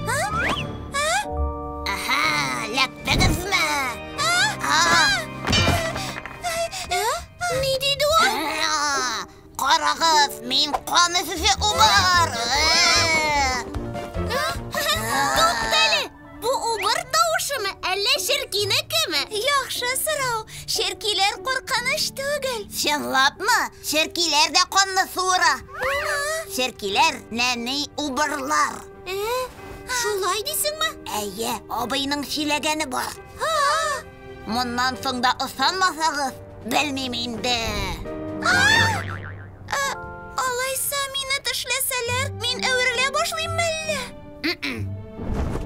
Карарбыз. Аһа, ләктегезме? Ни диде ул? Карагыз, мин кан өфөфе убыр. Туктале, бу убыр тавышымы, әллә черкинекеме? Яхшы сорау. Черкиләр куркыныч түгел. Чынлапмы? Черкиләр дә канны суыра. Черкиләр нәни убырлар. Шулай дисеңме? Әйе, абыйның сөйләгәне бар. Моннан соң да ышанмасагыз, белмим инде. Алайса мине тешләсәләр, мин әверелә башлыйм әллә?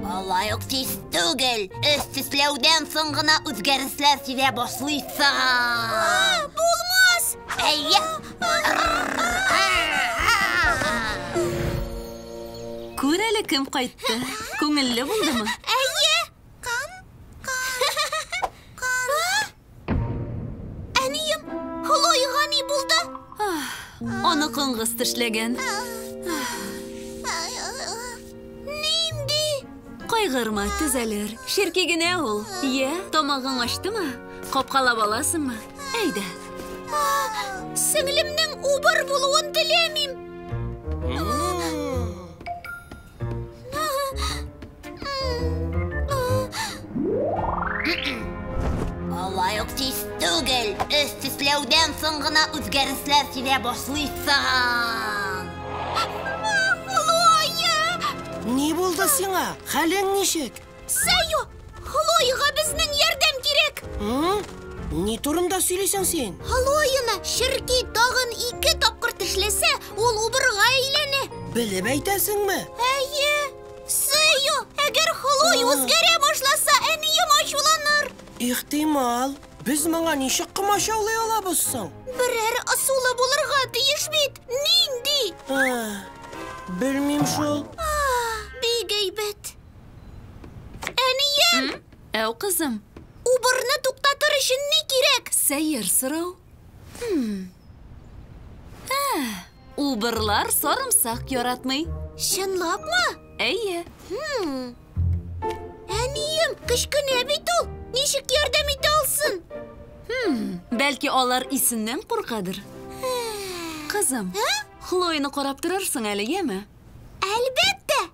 Алай ук тиз түгел. Өс төсләүдән соң гына үзгәрешләр сизә башлыйсың. Булмас! Әйе. Күр әле кем кайтты. Күңелле булдымы? Әйе! Кан, кан, кан. Әнием, Хлояга ни булды? Аны коңгыз тешләгән. Нинди? Кайгырма, төзәлер. Черки генә ул. Йә, тамагың ачтымы? Капкалап аласыңмы? Әйдә. Сеңлемнең убыр булуын теләмим. Алай ук тиз түгел. Өс төсләүдән соң гына үзгәрешләр сизә башлыйсың. Хлоя! Ни булды сиңа? Хәлең ничек? Сәйо, Хлояга безнең ярдәм кирәк. Ни турында сөйлисең син? Хлояны черки тагын 2 тапкыр тешләсә, ул убырга әйләнә. Белеп әйтәсеңме? Әйе. Сәйо, әгәр Хлоя үзгәрә башласа, әнием ачуланыр. Ихтимал. Без моңа ничек комачаулый алабыз соң? Берәр ысулы булырга тиеш бит. Нинди? Белмим шул. Бик әйбәт. Әнием! Әү, кызым. Убырны туктатыр өчен ни кирәк? Сәер сорау. Убырлар сарымсак яратмый. Чынлапмы? Әйе. Әнием, кечкенә бит ул. Ничек ярдәм итә алсын? Бәлки алар исеннән куркадыр. Кызым, Хлояны карап торырсың әле, яме? Әлбәттә.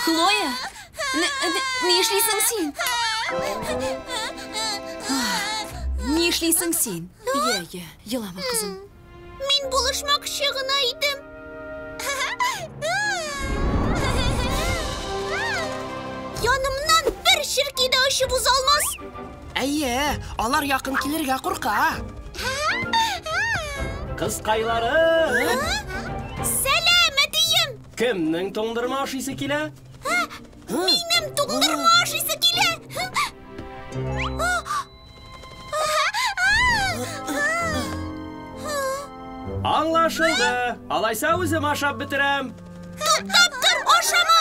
Хлоя, ни эшлисең син? Ни эшлисең син? Йә, йә, елама, кызым. Мин булышмакчы гына идем. Янымнан бер черки дә очып уза алмас. Әйе, алар якын килергә курка. Кызкайларым! Сәлам, әтием! Кемнең туңдырма ашыйсы килә? Минем туңдырма ашыйсы килә! Аңлашылды. Алайса үзем ашап бетерәм. Туктап тор, ашама!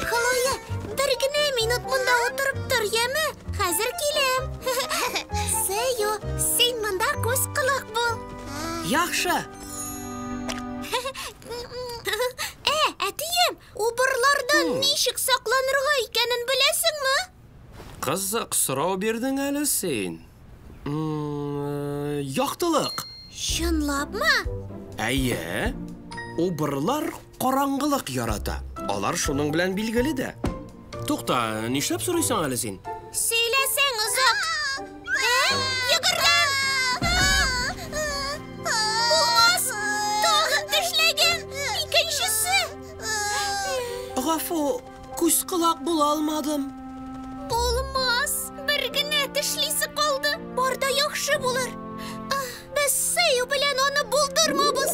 Хлоя, бер генә минут монда утырып тор, яме? Хәзер киләм. Сәйо, син монда күз колак бул. Яхшы. Әтием, убырлардан ничек сакланырга икәнен беләсеңме? Кызык сорау бирдең әле син. Яктылык. Чынлапмы? Әйе. Убырлар караңгылык ярата. Алар шуның белән билгеле дә. Тукта, нишләп сорыйсың әле син? Сөйләсәң озак. Йөгергән! Булмас! Тагын тешләгән! Икенчесе! Гафу, күз колак була алмадым. Булмас! Бер генә тешлисе калды. Бар да яхшы булыр. Без Сәйо белән аны булдырмабыз.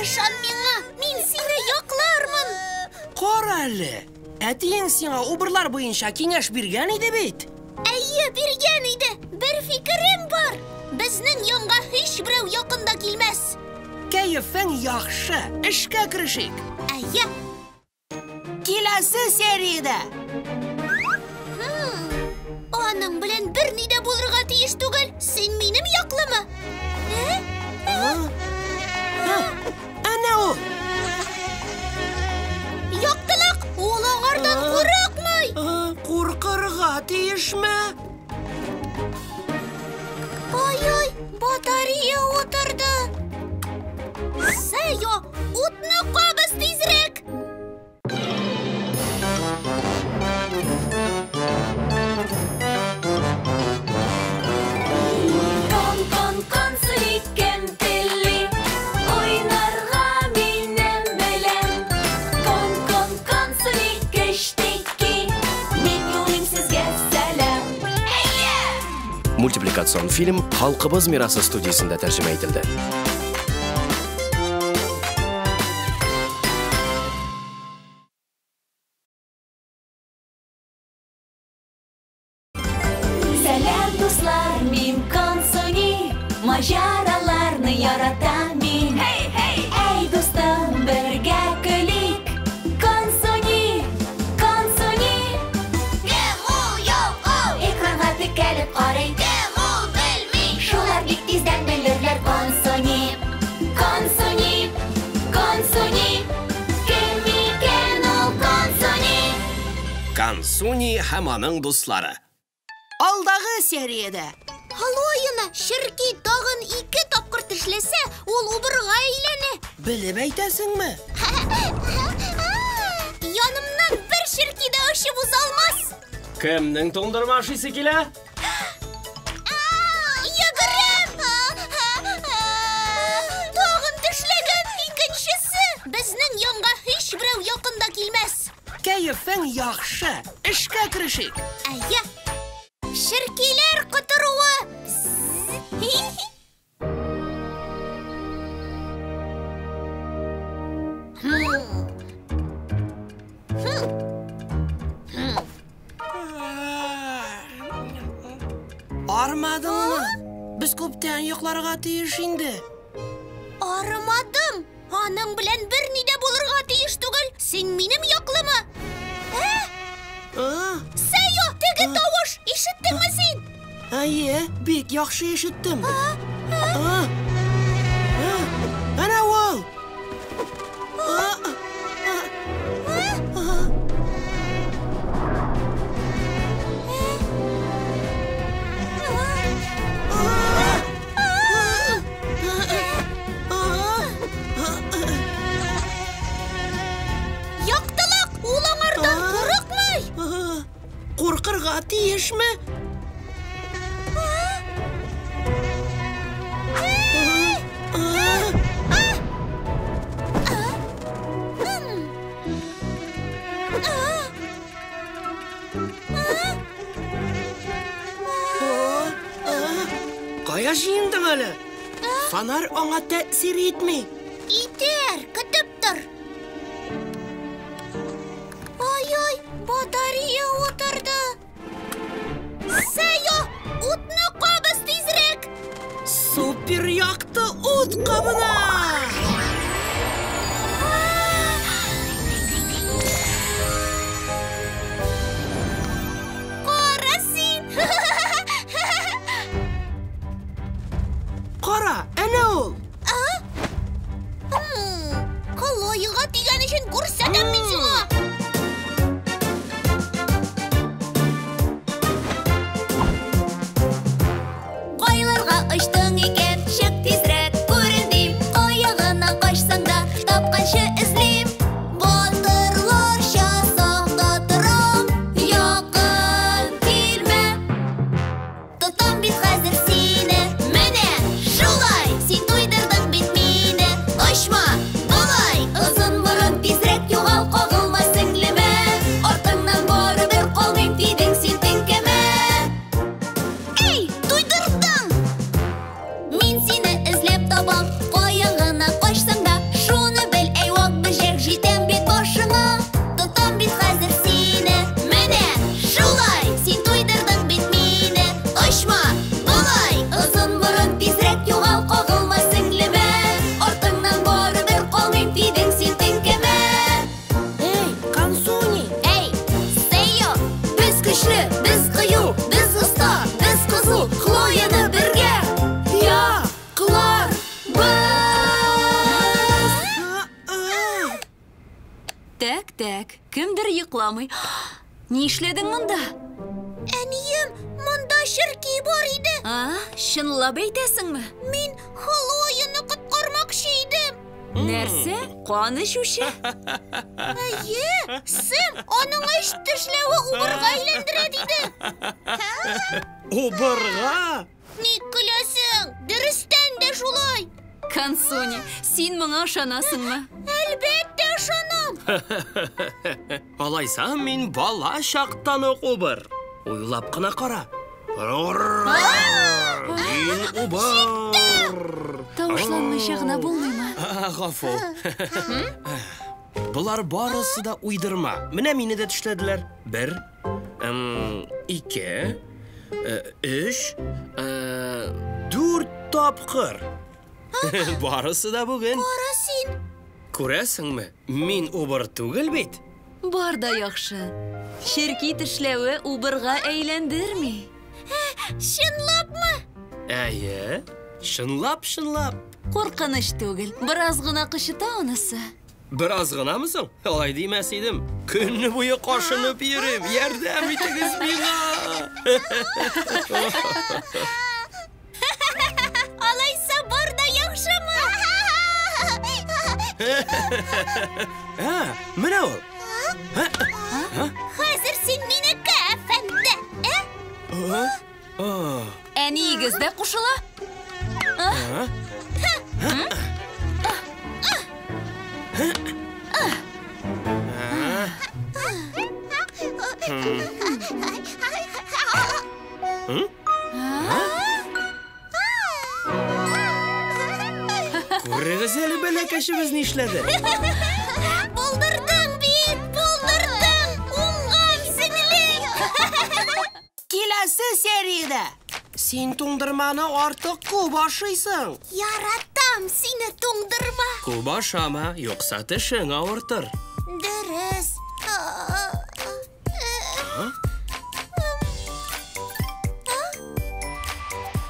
Ышан миңа, мин сине яклармын. Кара әле, әтиең сиңа убырлар буенча киңәш биргән иде бит. Әйе, биргән иде. Бер фикерем бар. Безнең янга һич берәү якын да килмәс. Кәефең яхшы, эшкә керешик. Әйе. Киләсе сериядә. Аның белән берни дә булырга тиеш түгел. Син минем яклымы? Әнә ул! Яктылык! Ул аңардан курыкмый! Куркырга тиешме? Ай-ай, батарея утырды! Сәйо, утны кабыз тизрәк! Кон-кон-кон, кем тели, уйнарга минем белән. Кон-кон-кон, кечтеки, мин юлыйм сезгә сәлам. Мультипликацион фильм Халкыбыз мирасы студиясендә тәрҗемә ителде. Сәлам, дуслар, мин Консуни, маҗараларны яратам мин. Әй, дустым, бергә көлик. Консуни, Консуни. Кем ул яу? Консуни һәм аның дуслары. Алдагы сериядә. Хлояны черки тагын 2 тапкыр тешләсә, ул убырга әйләнә. Белеп әйтәсеңме? Янымнан бер черки дә очып уза алмас. Кемнең туңдырма ашыйсы килә? Йөгерәм! Тагын тешләгән икенчесе. Безнең янга һич берәү якын да килмәс. Кәефең яхшы. Эшкә керешик. Әйе. Черкиләр котыруы. Армадыңмы? Без күптән йокларга тиеш инде. Армадым. Аның белән берни дә булырга тиеш түгел. Син минем яклымы? Сәйо, теге тавыш ишеттеңме син? Әйе, бик яхшы ишеттем. Әнә ул! Яктылык, ул аңардан курыкмый. Куркырга тиешме? Кая җыендың әле? Фонарь аңа тәэсир итми. Итәр, көтеп тор. Ай-ай, батарея утырды. Сәйо, утны кабыз тизрәк. Супер якты ут кабына! Кара син! Кара, әнә ул! Хлояга тигән өчен күрсәтәм мин сиңа! Кайларга очтың икән, чык тизрәк, күреним. Кая гына качсаң да, тапканчы эзлим. Батырларча сакта торам, якын килмә. Тотам бит хәзер сине, менә шулай. Син туйдырдың бит мине, очма, болай. Озын борын тизрәк югал, кагылма сеңлемә. Артыңнан барыбер калмыйм, дидең син теңкәмә. Эй, туйдырдың! Мин сине эзләп табам, кая гына качсаң да, шуны бел, әй вак бөҗәк, җитәм бит башыңа. Тотам бит хәзер сине, менә шулай. Син туйдырдың бит мине, очма, болай. Озын борын тизрәк югал, кагылма сеңлемә. Артыңнан барыбер калмыйм, дидең син теңкәмә. Эй, Консуни! Эй, Сәйо, без көчле, без кыю, без оста, без кызу, Хлояны бергә якларбыз. Так, так, кемдер йокламый. Ни эшләдең монда? Әнием, монда черки бар иде. А, чынлап әйтәсеңме? Мин Хлояны коткармакчы идем. Нәрсә? Кан эчүче? Әйе, Сэм аның өч тешләве убырга әйләндерә диде. Убырга? Ник көләсең? Дөрестән дә шулай. Консуни, син моңа ышанасыңмы? Әлбәттә ышанам. Алайса мин бала чактан ук убыр. Уйлап кына кара. Мин убыр. Тавышланмыйча гына булмыймы? Гафу. Болар барысы да уйдырма. Менә мине дә тешләделәр. 1, 2, 3, 4 тапкыр. Барысы да бүген. Кара син. Күрәсеңме? Мин убыр түгел бит. Бар да яхшы. Черки тешләве убырга әйләндерми. Чынлапмы? Әйе, чынлап, чынлап. Куркыныч түгел. Бераз гына кычыта анысы. Бераз гынамы соң? Алай димәс идем. Көне буе кашынып йөрим. Ярдәм итегез миңа. Алайса бар да яхшымы? Ә, менә ул. Хәзер син минеке, әфәнде. Әниегез дә кушыла? Күрегез әле, бәләкәчебез нишләде? Булдырдың бит, булдырдың! Уңган сеңлем! Киләсе сериядә син туңдырманы артык күп ашыйсың. Яратам сине, туңдырма. Күп ашама, юкса тешең авыртыр. Дөрес.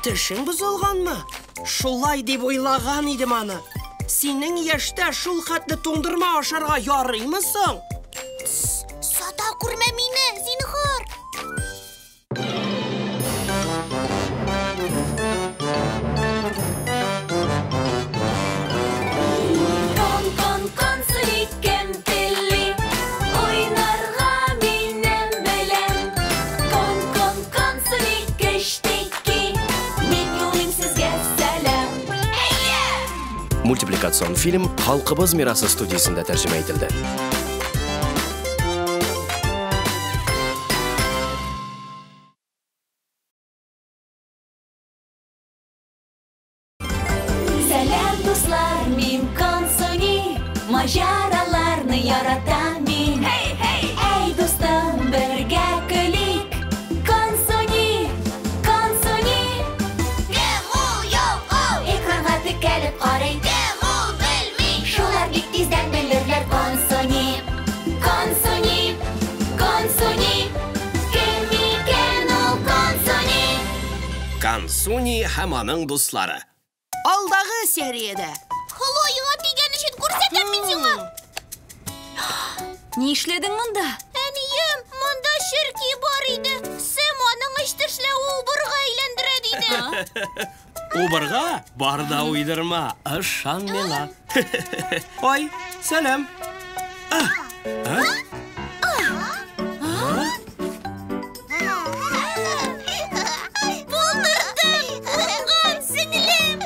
Тешең бозылганмы? Шулай дип уйлаган идем аны. Синең яшьтә шул хәтле туңдырма ашарга ярыймы соң? Сата күрмә мине, зинһар. Кон, кон, Консуни, кем тели? Уйнарга минем белән. Кон, кон, Консуни, кечтеки. Мин юлыйм сезгә сәлам. Мультипликацион фильм Халкыбыз мирасы студиясендә тәрҗемә ителде. Сәлам, дуслар, мин Консуни. Маҗараларны яратам мин. Hey, hey! Әй, дустым, бергә көлик. Консуни, Консуни. Кем ул, юк ул? Экранга текәлеп карый. Кем ул, белми. Шулар бик тиздән белерләр. Консуни, Консуни, Консуни. Кем икән ул Консуни? Консуни һәм аның дуслары. Алдагы сериядә. Холоеңа тигән өчен күрсәтәм мин сиңа. Нишләдең монда? Әнием, монда черки бар иде. Сэм аның эч тешләве убырга әйләндерә диде. Убырга? Бар да уйдырма, ышан миңа. Ой, сәлам. Булдырдың, уңган сеңлем.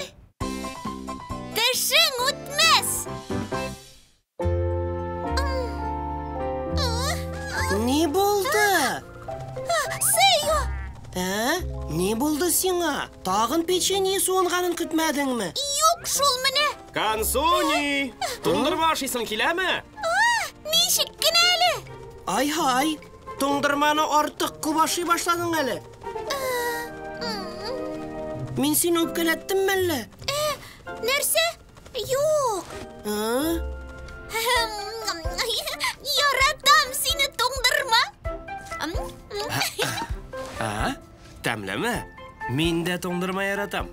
Тешең үтмәс. Ни булды? Сея! Ә? Ни булды сиңа? Тагын печенье суынганын көтмәдеңме? Юк шул менә. Консуни! Туңдырма ашыйсың киләме? Ничек кенә әле? Ай-һай, туңдырманы артык күп ашый башладың әле. Мин сине үпкәләттем мәллә? Нәрсә? Юк. А? Яратам сине, туңдырма. А? Тәмлеме? Мин дә туңдырма яратам.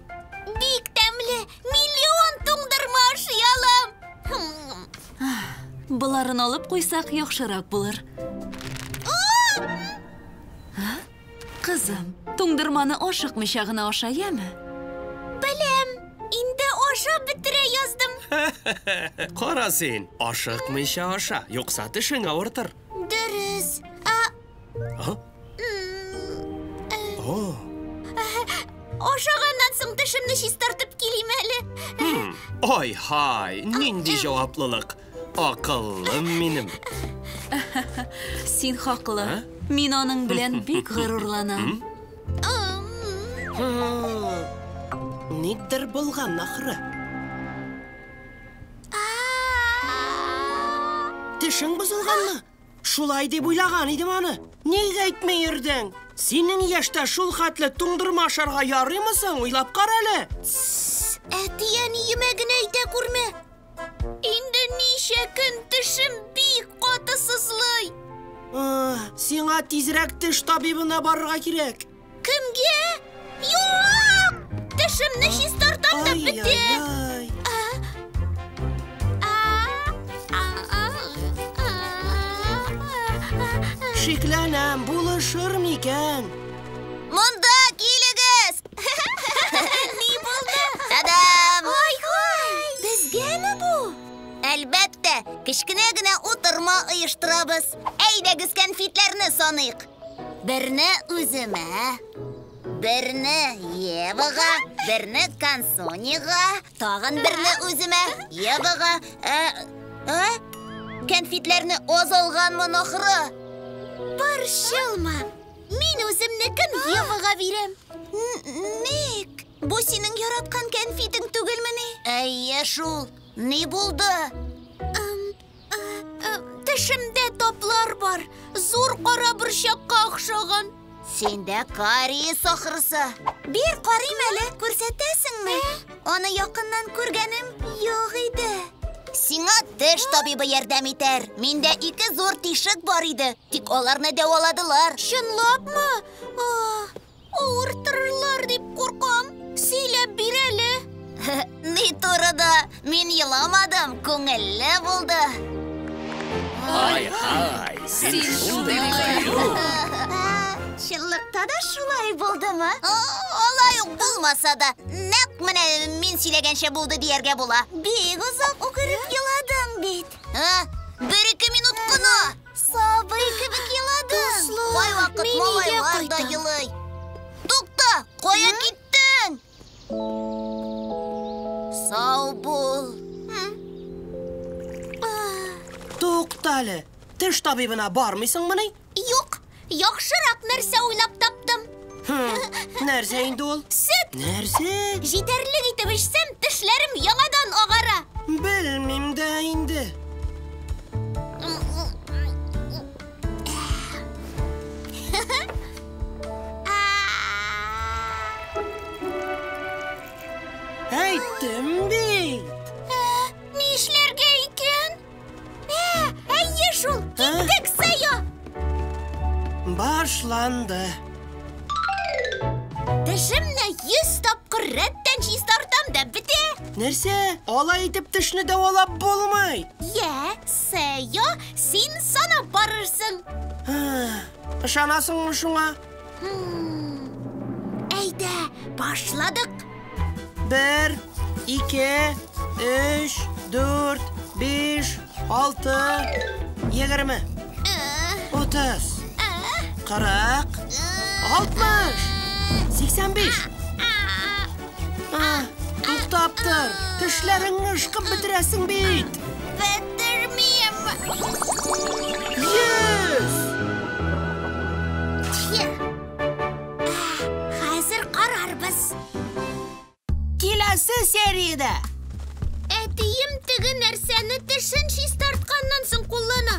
Бик тәмле. Миллион туңдырма ашый алам. Боларын алып куйсак яхшырак булыр. Кызым, туңдырманы ашыкмыйча гына аша, яме? Беләм. Инде ашап бетерә яздым. Кара син, ашыкмыйча аша, юкса тешең авыртыр. Дөрес. А? О, Ашаганнан соң тешемне чистартып килим әле. Ай-һай, нинди җаваплылык. Акыллым минем. Син хаклы. Мин аның белән бик горурланам. Нидер булган ахры. Тешең бозылганмы? Шулай дип уйлаган идем аны. Нигә әйтми йөрдең? Синең яшьтә шул хәтле туңдырма ашарга ярыймы соң? Уйлап кара әле. Әти-әниемә генә әйтә күрмә. Инде ничә көн тешем бик каты сызлый. Сиңа тизрәк теш табибына барырга кирәк. Кемгә? Юк! Тешемне чистартам да бетә. Ай-яй-яй. Шикләнәм, булышыр микән? Монда килегез! Ни булды? Та-дам! Ай-ай! Безгәме бу? Әлбәттә, кечкенә генә утырма оештырабыз. Әйдәгез кәнфитләрне саныйк. Берне үземә, берне Евага, берне Консонига, тагын берне үземә, Евага. Кәнфитләрне аз алганмын ахры. Борчылма, мин үземнекен Евага бирәм. Ник? Бу синең яраткан кәнфитең түгелмени? Әйе шул. Ни булды? Тешемдә таплар бар. Зур кара борчакка охшаган. Синдә кариес ахрысы. Бир карыйм әле, күрсәтәсеңме? Аны якыннан күргәнем юк иде. Сиңа теш табибы ярдәм итәр. Миндә 2 зур тишек бар иде. Тик аларны дәваладылар. Чынлапмы? Авыртырырлар дип куркам. Сөйләп бир әле. Ни турыда? Мин еламадым, күңелле булды. Ай-ай, син шундый кыю. Чынлыкта да шулай булдымы? Алай ук булмаса да, нәкъ менә мин сөйләгәнчә булды дияргә була. Бик озак үкереп еладың бит. 1-2 минут кына. Сабый кебек еладың. Кайвакыт малайлар да елый. Тукта, кая киттең? Сау бул. Тукта әле, теш табибына бармыйсыңмыни? Юк, яхшырак нәрсә уйлап таптым. Нәрсә инде ул? Сөт! Нәрсә? Җитәрлек итеп эчсәм, тешләрем яңадан агара. Белмим дә инде. Әйттем бит. Ни эшләргә икән? Әйе шул, киттек, Сая. Башланды. Тешемне 100 тапкыр рәттән чистартам да бетә. Нәрсә? Алай итеп тешне дәвалап булмый. Йә, Сая, син санап барырсың. Ышанасыңмы шуңа? Әйдә, башладык. 1, 2, 3, 4, 5, 6, 20, 30, 40, 60, 85. Туктап тор, тешләреңне ышкып бетерәсең бит. Бетермим. 100. Хәзер карарбыз. Киләсе сериядә. Әтием теге нәрсәне тешен чистартканнан соң куллана.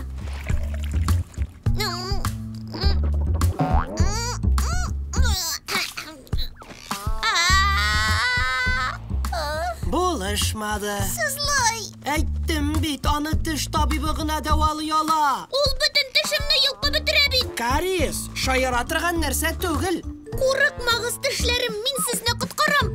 Булышмады. Сызлый. Әйттем бит, аны теш табибы гына дәвалый ала. Ул бөтен тешемне йолкып бетерә бит. Кариес, шаяра торган нәрсә түгел. Курыкмагыз, тешләрем, мин сезне коткарам.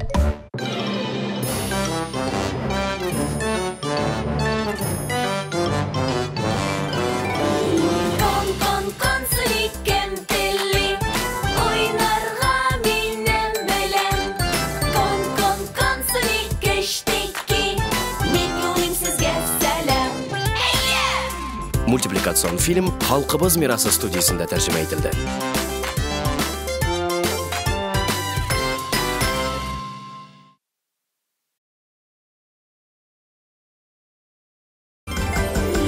Кон-кон-кон, кем тели, уйнарга минем белән. Кон-кон-кон, кечтеки, мин юлыйм сезгә сәлам. Мультипликацион фильм Халкыбыз мирасы студиясендә тәрҗемә ителде.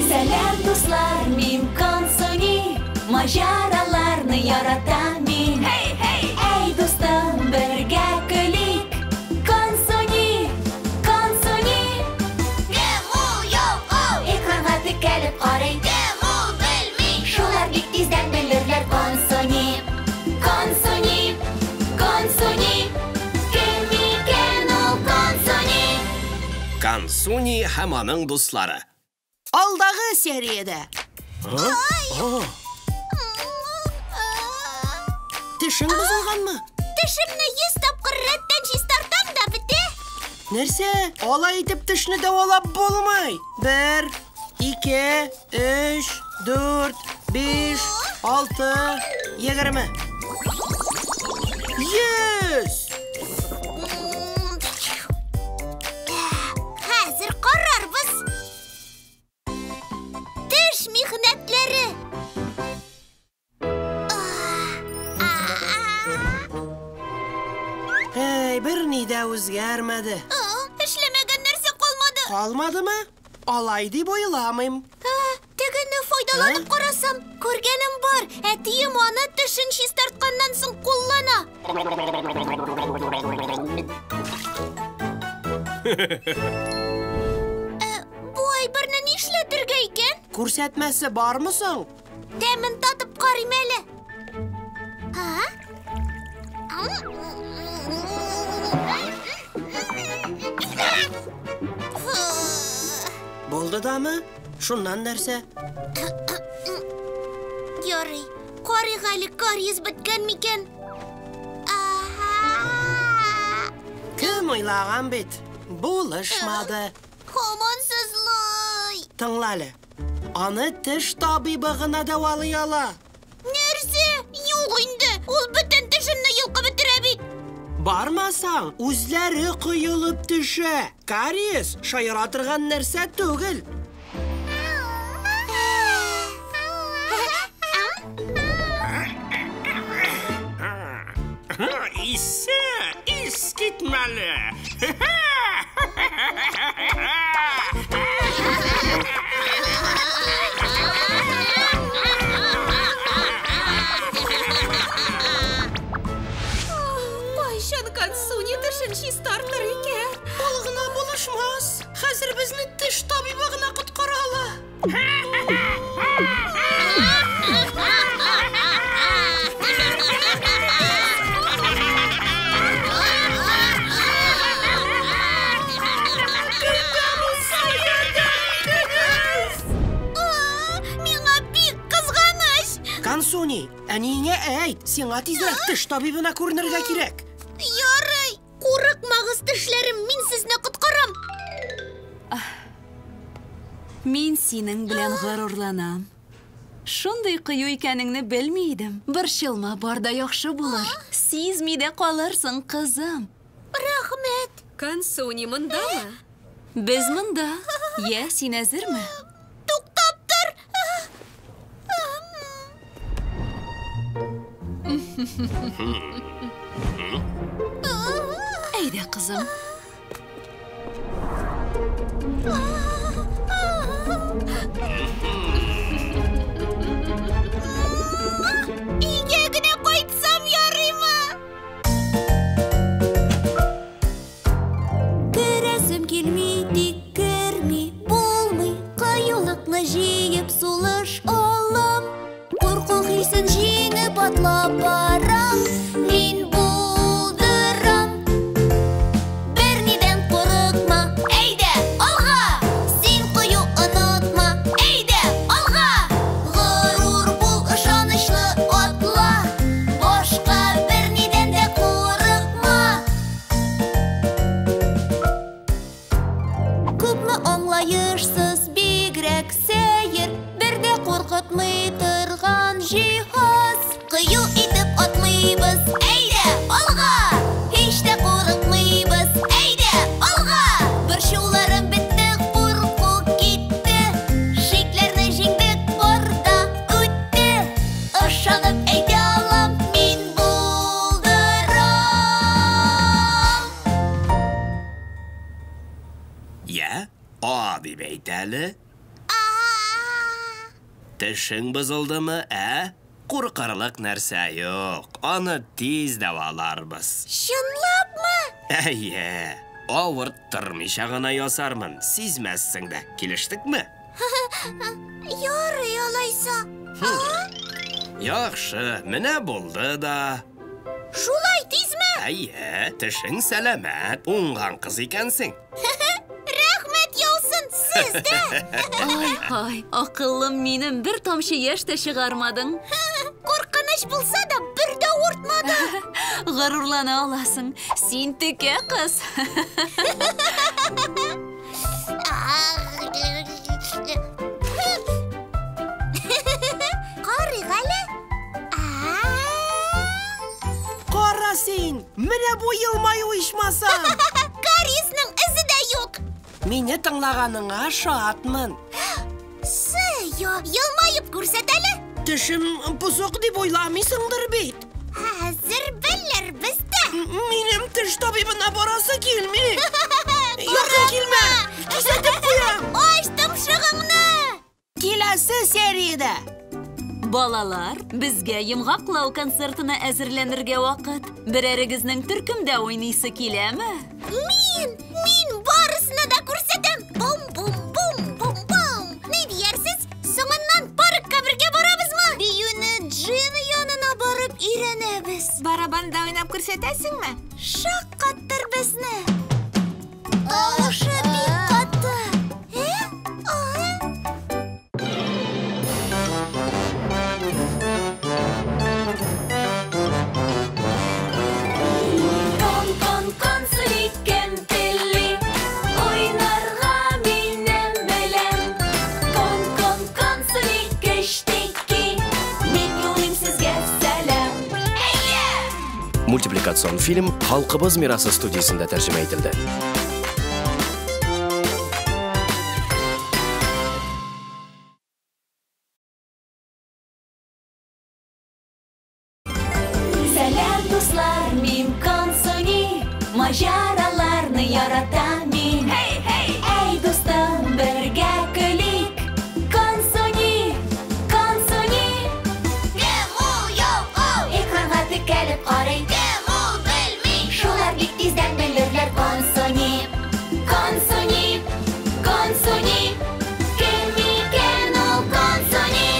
Сәлам, дуслар, мин Консуни, маҗараларны яратам мин. Hey, hey! Әй, дустым, бергә көлик. Консуни, Консуни. Кем ул, йоу-оу? Экранга текәлеп карый. Кем ул, белми. Шулар бик тиздән белерләр. Консуни, Консуни, Консуни. Кем икән ул Консуни? Консуни һәм аның дуслары. Алдагы сериядә. Тешең бозылганмы? Тешемне 100 тапкыр рәттән чистартам да бетә. Нәрсә? Алай итеп тешне дәвалап булмый. 1, 2, 3, 4, 5, 6, 20. 100! Хәзер карарбыз. Теш михнәтләре. Эй, берни дә үзгәрмәде. Эшләмәгән нәрсә калмады. Калмадымы? Алай дип уйламыйм. Тегене файдаланып карасам, күргәнем бар. Әтием аны тешен чистартканнан соң куллана. Бу әйберне нишләтергә икән? Күрсәтмәсе бармы соң? Тәмен татып карыйм әле. Булды дамы? Шуннан нәрсә? Ярый. Карыйк әле, кариес беткән микән? Кем уйлаган бит? Булышмады. Һаман сызлый. Тыңла әле. Аны теш табибы гына дәвалый ала. Нәрсә? Юк инде. Ул бөтен тешемне йолкып бетерә бит. Бармасаң, үзләре коелып төшә. Кариес шаяра торган нәрсә түгел. Исе, искитмәле. Кайчан Консуни тешен чистартыр икән? Ул гына булышмас. Хәзер безне теш табибы гына коткара ала. Миңа бик кызганыч. Консуни, әниеңә әйт, сиңа тизрәк теш табибына күренергә кирәк. Ярый, курыкмагыз, тешләрем, мин сезне коткарам. Мин синең белән горурланам. Шундый кыю икәнеңне белми идем. Борчылма, бар да яхшы булыр. Сизми дә калырсың, кызым. Рәхмәт. Консуни мондамы? Без монда. Йә, син әзерме? Туктап тор. Әйдә, кызым. Өйгә генә кайтсам ярыймы? Керәсем килми, тик керми булмый. Кыюлыкны җыеп сулыш алам. Курку хисен җиңеп атлап барам. Мин булдырам. Бернидән курыкма, әйдә, алга! Син кыю онытма, әйдә, алга! Горур бул, ышанычлы атла. Башка бернидән дә курыкма. Күпме аңлаешсыз, бигрәк сәер, бер дә куркытмый торган җиһаз. Кыю итеп атлыйбыз, әйдә, алга! Һич тә курыкмыйбыз, әйдә, алга! Борчуларым бетте, курку китте. Шикләрне җиңдек, бар да үтте. Ышанып әйтә алам, мин булдырам. Йә, а дип әйт әле. Тешең бозылдымы, ә? Куркырлык нәрсә юк. Аны тиз дәваларбыз. Чынлапмы? Әйе, авырттырмыйча гына ясармын. Сизмәссең дә. Килештекме? Ярый алайса. Яхшы, менә булды да. Шулай тизме? Әйе, тешең сәламәт, уңган кыз икәнсең. Рәхмәт яусын, сез дә. Ай-һай, акыллым минем, бер тамчы яшь тә чыгармадың. Куркыныч булса да, бер дә авыртмады. Горурлана аласың. Син текә кыз. Карыйк әле. Мине тыңлаганыңа шатмын. Сыё, елмаеп күрсәт әле. Тешем бозык дип уйламыйсыңдыр бит. Хәзер белербез дә. Минем теш табибына барасы килми. Якын килмә, кисәтеп куям. Ач томшыгыңны. Киләсе сериядә. Балалар, безгә йомгаклау концертына әзерләнергә вакыт. Берәрегезнең төркемдә уйныйсы киләме? Мин барысына да күрсәтәм. Бум-бум-бум-бум-бум. Ни диярсез? Соңыннан паркка бергә барабызмы? Биюне Джина янына барып өйрәнәбез. Барабанда уйнап күрсәтәсеңме? Шаккаттыр безне. Тавышы бик каты. Мультипликацион фильм Халкыбыз мирасы студиясендә тәрҗемә ителде. Сәлам, дуслар, мин Консуни, маҗараларны яратам мин. Әй, дустым, бергә көлик. Консуни, Консуни. Кем ул, юк ул? Экранга текәлеп карый. Кем ул, белми. Шулар бик тиздән белерләр. Консуни, Консуни, Консуни. Кем икән ул Консуни?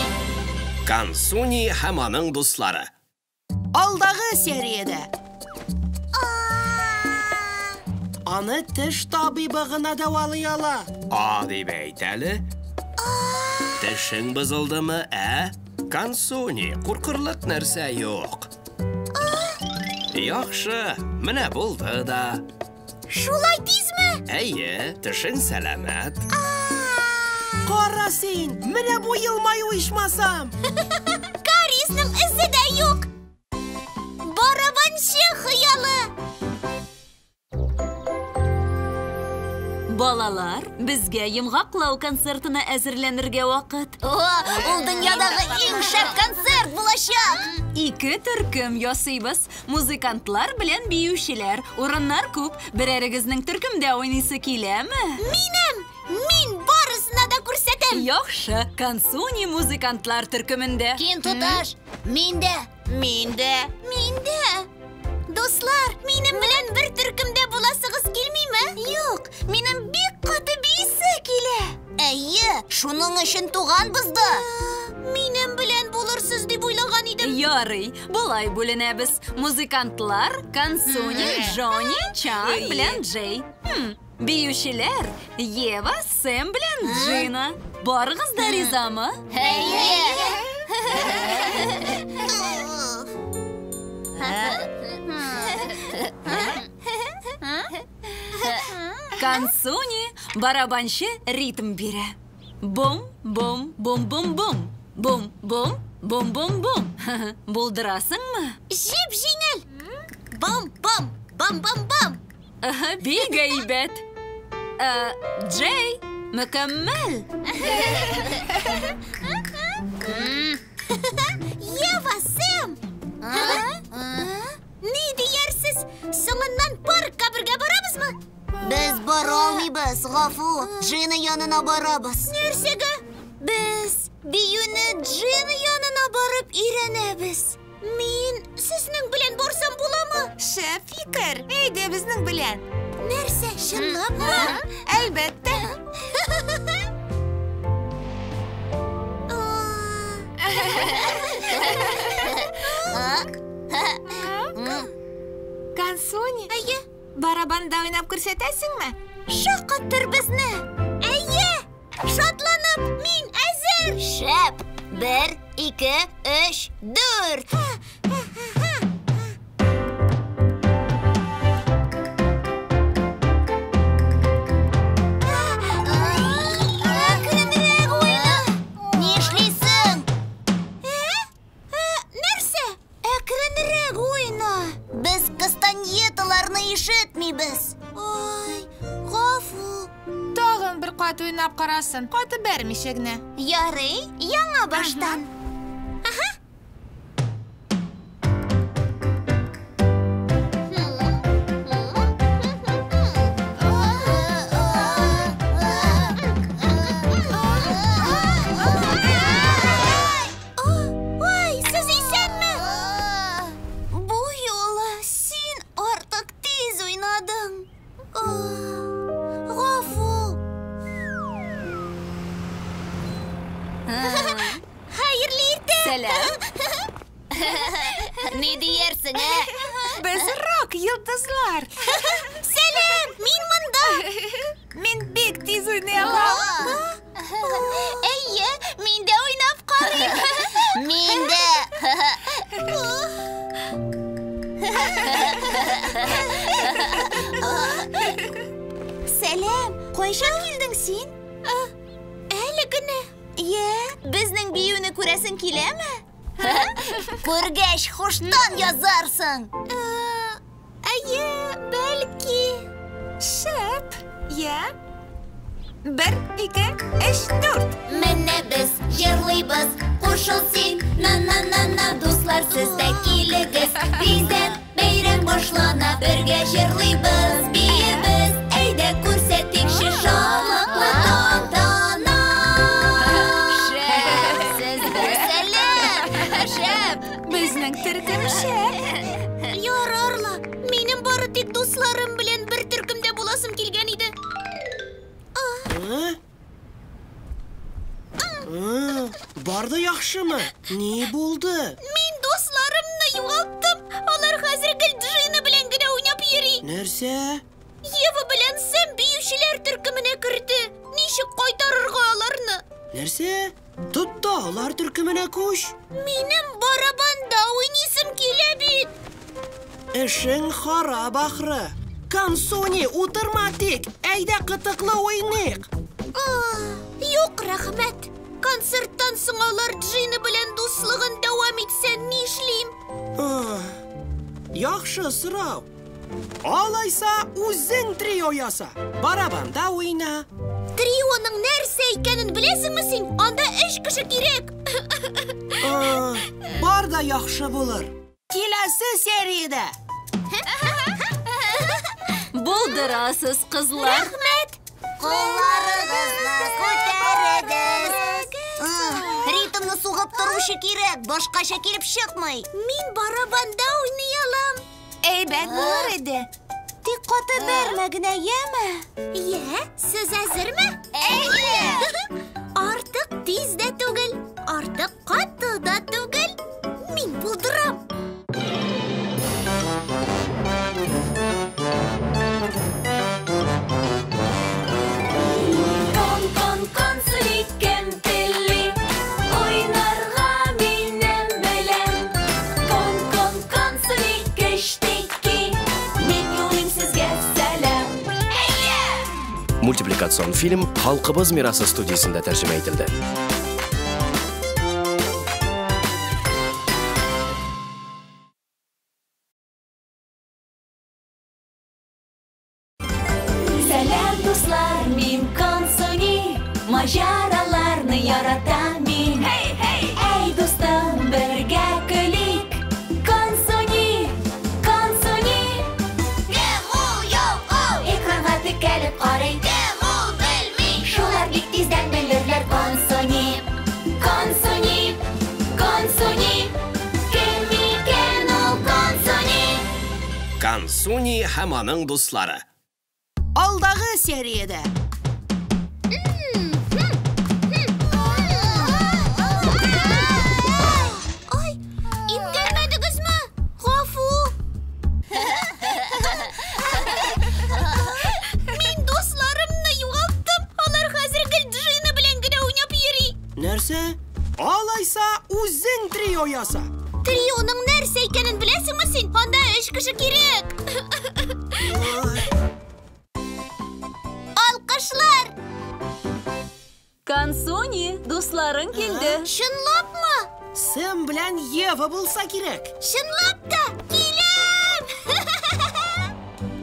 Консуни һәм аның дуслары. Алдагы сериядә. Аны теш табибы гына дәвалый ала. А дип әйт әле. Тешең бозылдымы, ә? Консуни, куркырлык нәрсә юк. Яхшы, менә булды да. Шулай тизме? Әйе, тешең сәламәт. Кара син, менә бу елмаю ичмасам. Кариесның эзе дә юк. Барабанчы хыялы. Балалар, безгә йомгаклау концертына әзерләнергә вакыт. О, ул дөньядагы иң шәп концерт булачак. Ике төркем ясыйбыз. Музыкантлар белән биючеләр. Урыннар күп. Берәрегезнең төркемдә уйныйсы киләме? Минем! Мин барысына да күрсәтәм. Яхшы, Консуни музыкантлар төркемендә. Кин туташ, мин дә, мин дә, мин дә. Дуслар, минем белән бер төркемдә буласыгыз килмиме? Юк, минем бик каты биисе килә. Әйе, шуның өчен туганбыз да. Минем белән булырсыз дип уйлаган идем. Ярый, болай бүленәбез. Музыкантлар Консуни, Джонни, Чан белән Джей. Биючеләр Ева, Сэм белән Джина. Барыгыз да ризамы? Әйе. Консуни барабанчы ритм бирә. Бум, бум, бум, бум, бум. Бум, бум, бум, бум, бум. Булдырасыңмы? Җип-җиңел. Бум, бум, бам, бам, бам. Бик әйбәт. Джей, мөкәммәл. Ева, Сэм. Ни диярсез? Соңыннан паркка бергә барабызмы? Без бара алмыйбыз, гафу. Джина янына барабыз. Нәрсәгә? Без биюне Джина янына барып өйрәнәбез. Мин сезнең белән барсам буламы? Шәп фикер. Әйдә безнең белән. Нәрсә, чынлапмы? Әлбәттә. Консуни, Әйе. Барабанда уйнап күрсәтәсеңме? Шаккаттыр безне. Әйе! Шатланып, мин әзер. Шәп! 1, 2, 3, 4. Әкренрәк уйна. Нишлисең? Нәрсә? Әкренрәк уйна. Без кастаньеталарны ишетмибез. Ай, гафу. кабат уйнап карасын, каты бәрмичә генә. Ярый, яңа баштан. Аһа. Ой, сез исәнме? Бу юлы син артык тиз уйнадың. Гафу. Хәерле иртә. Сәлам. Ни диярсең, ә? Без рок йолдызлар. Сәлам, мин монда. Мин бик тиз уйный алам. Әйе, мин дә уйнап карыйм. Мин дә. Сәлам, кайчан килдең син? Әле генә. Йә, безнең биюне күрәсең киләме? Күргәч, хуштан язарсың. Әйе, бәлки. Шәп. Йә. 1, 2, 3, 4. Менә без җырлыйбыз, кушыл син, на-на-на-на, дуслар, сез дә килегез. Тиздән бәйрәм башлана, бергә җырлыйбыз, биебез. Әйдә күрсәтикче шатлыклы тантана. Шәп, сездә сәлам. Шәп. Безнең төркем шәп. Ярар ла, минем бары тик дусларым белән бер төркемдә буласым килгән иде. Бар да яхшымы? Ни булды? Мин дусларымны югалттым. Алар хәзер гел Джина белән генә уйнап йөри. Нәрсә? Ева белән Сэм биючеләр төркеменә керде. Ничек кайтарырга аларны? Нәрсә? Тот та алар төркеменә күч. Минем барабанда уйныйсым килә бит. Эшең харап ахры. Консуни, утырма тик. Әйдә кытыклы уйныйк. Юк, рәхмәт. Концерттан соң алар Джина белән дуслыгын дәвам итсә, нишлим? Яхшы сорау. Алайса үзең трио яса. Барабанда уйна. Трионың нәрсә икәнен беләсеңме син? Анда 3 кеше кирәк. Бар да яхшы булыр. Киләсе сериядә. Булдырасыз, кызлар. Рәхмәт. Кулларыгызны күтәрегез. Ритмны сугып торучы кирәк, башкача килеп чыкмый. Мин барабанда уйный алам. Әйбәт булыр иде. Тик каты бәрмә генә, яме? Йә, сез әзерме? Әйе. Артык тиз дә түгел, артык каты да түгел. Мин булдырам. Кон, кон, консуни, кем тели? Уйнарга минем белән. Кон, кон, консуни, кечтеки. Мин юлыйм сезгә сәлам. Мультипликацион фильм Халкыбыз мирасы студиясендә тәрҗемә ителде. Сәлам, дуслар, мин Консуни. Маҗараларны яратам мин. Hey, hey! Әй, дустым, бергә көлик. Консуни, Консуни. Кем ул, юк ул? Экранга текәлеп карый. Кем ул, белми. Шулар бик тиздән белерләр Консуни. Консуни, Консуни. Кем икән ул Консуни? Консуни һәм аның дуслары. Алдагы сериядә. Ай, имгәнмәдегезме? Гафу. Мин дусларымны югалттым. Алар хәзер гел Джина белән генә уйнап йөри. Нәрсә? Алайса үзең трио яса. Трионың нәрсә икәнен беләсеңме син? Анда 3 кеше кирәк. Алкышлар! Консуни, дусларың килде. Чынлапмы? Сэм белән Ева булса кирәк. Чынлап та, киләм!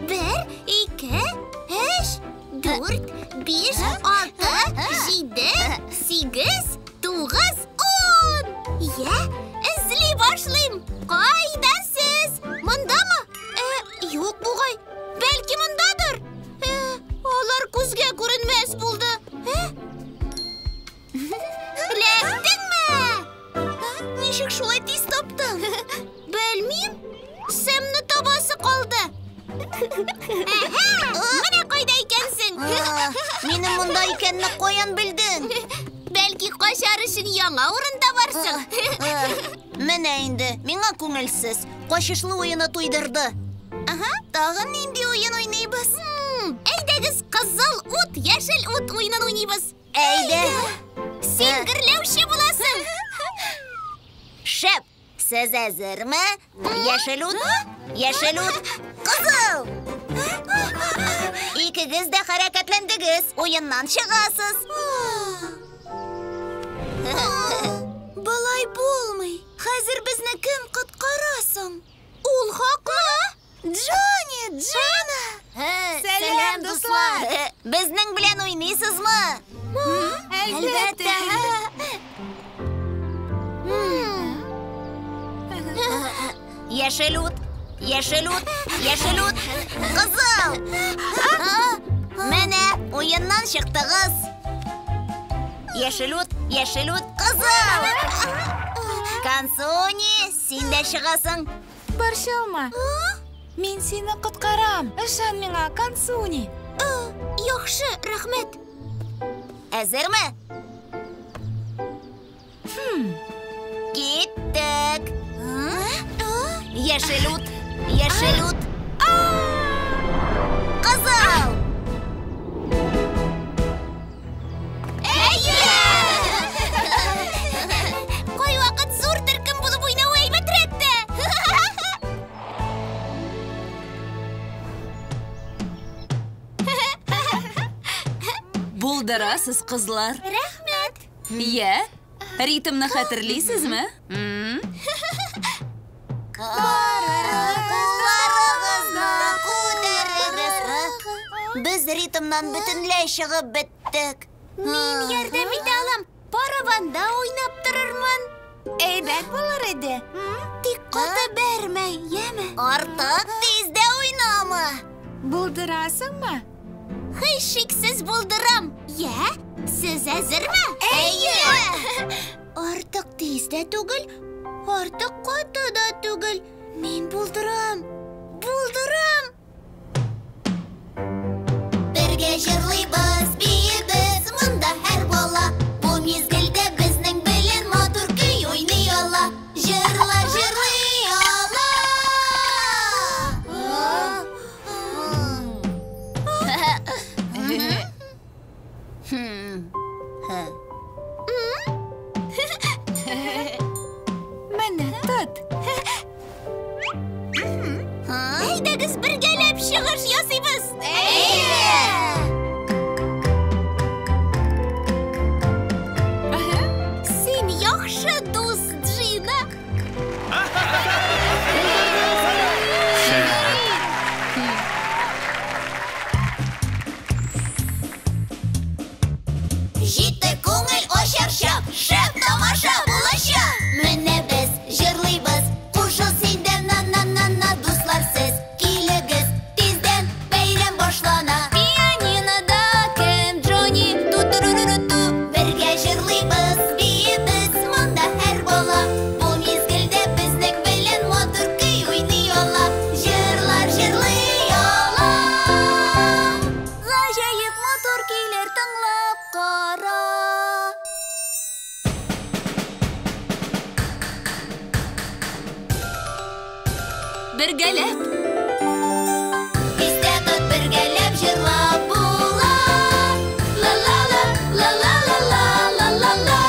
1, 2, 3, 4, 5, 6, 7, 8, 9, 10. Я, эзли башлыйм. Кайда сез? Мондамы? Юк бугай. Бәлки мондадыр. Алар күзгә күренмәс булды. Эләктеңме? Ничек шулай тиз таптың? Белмим. Сэмны табасы калды. Менә кайда икәнсең. Минем монда икәнне каян белдең? Бәлки качар өчен яңа урын табарсың. Менә инде, миңа күңелсез. Качышлы уены туйдырды. Ага, тагын нинди уен уйныйбыз? Әйдәгез, кызыл ут, яшел ут уенын уйныйбыз. Әйдә. Син гөрләүче буласың. Шәп! Сез әзерме? Яшел ут, яшел ут, кызыл! Икегез дә хәрәкәтләндегез, уеннан чыгасыз. Болай булмый. Хәзер безне кем коткара соң? Ул хаклы. Джонни, Джина! Сәлам, дуслар! Безнең белән уйныйсызмы? Әлбәттә! Яшел ут, яшел ут, яшел ут, кызыл! Менә, уеннан чыктыгыз. Яшел ут, яшел ут, кызыл! Консуни, син дә чыгасың. Борчылма. Мин сине коткарам. Ышан миңа, Консуни. Яхшы, рәхмәт. Әзерме? Киттек. Яшел ут, яшел ут. Кызыл! Әйе! Кайвакыт зур төркем булып уйнау әйбәтрәк тә. Булдырасыз, кызлар. Рәхмәт. Йә, ритмны хәтерлисезме? Кулларыгызны күтәрегез. Без ритмнан бөтенләй чыгып беттек. Мин ярдәм итә алам. Барабанда уйнап торырмын. Әйбәт булыр иде. Тик каты бәрмә, яме? Артык тиз дә уйнама. Булдырасыңмы? Һичшиксез булдырам. Йә, сез әзерме? Әйе! Артык тиз дә түгел, артык каты да түгел. Мин булдырам. Булдырам. Бергә җырлыйбыз, биибез, монда һәр бала. Бу мизгелдә безнең белән матур көй уйный ала. Җырлар җырлый ала. Менә тот. Әйдәгез бергәләп чыгыш ясыйбыз. Әйе! Син яхшы дус, Джина. Җитте күңел ачар чак, шәп тамаша булачак. Менә без җырлыйбыз, кушыл син дә на-на-на-на, дуслар сез килегез, тиздән бәйрәм башлана. Пианинода кем Джонни? Ту-ту-ру-ру-ту. Бергә җырлыйбыз, биибез, монда һәр бала. Бу мизгелдә безнең белән матур көй уйный ала. Җырлар җырлый ала. Гаҗәеп матур көйләр тыңлап кара. Бергәләп. Истә тот, бергәләп җырлап була. Ла-ла-ла, ла-ла-ла-ла, ла-ла-ла.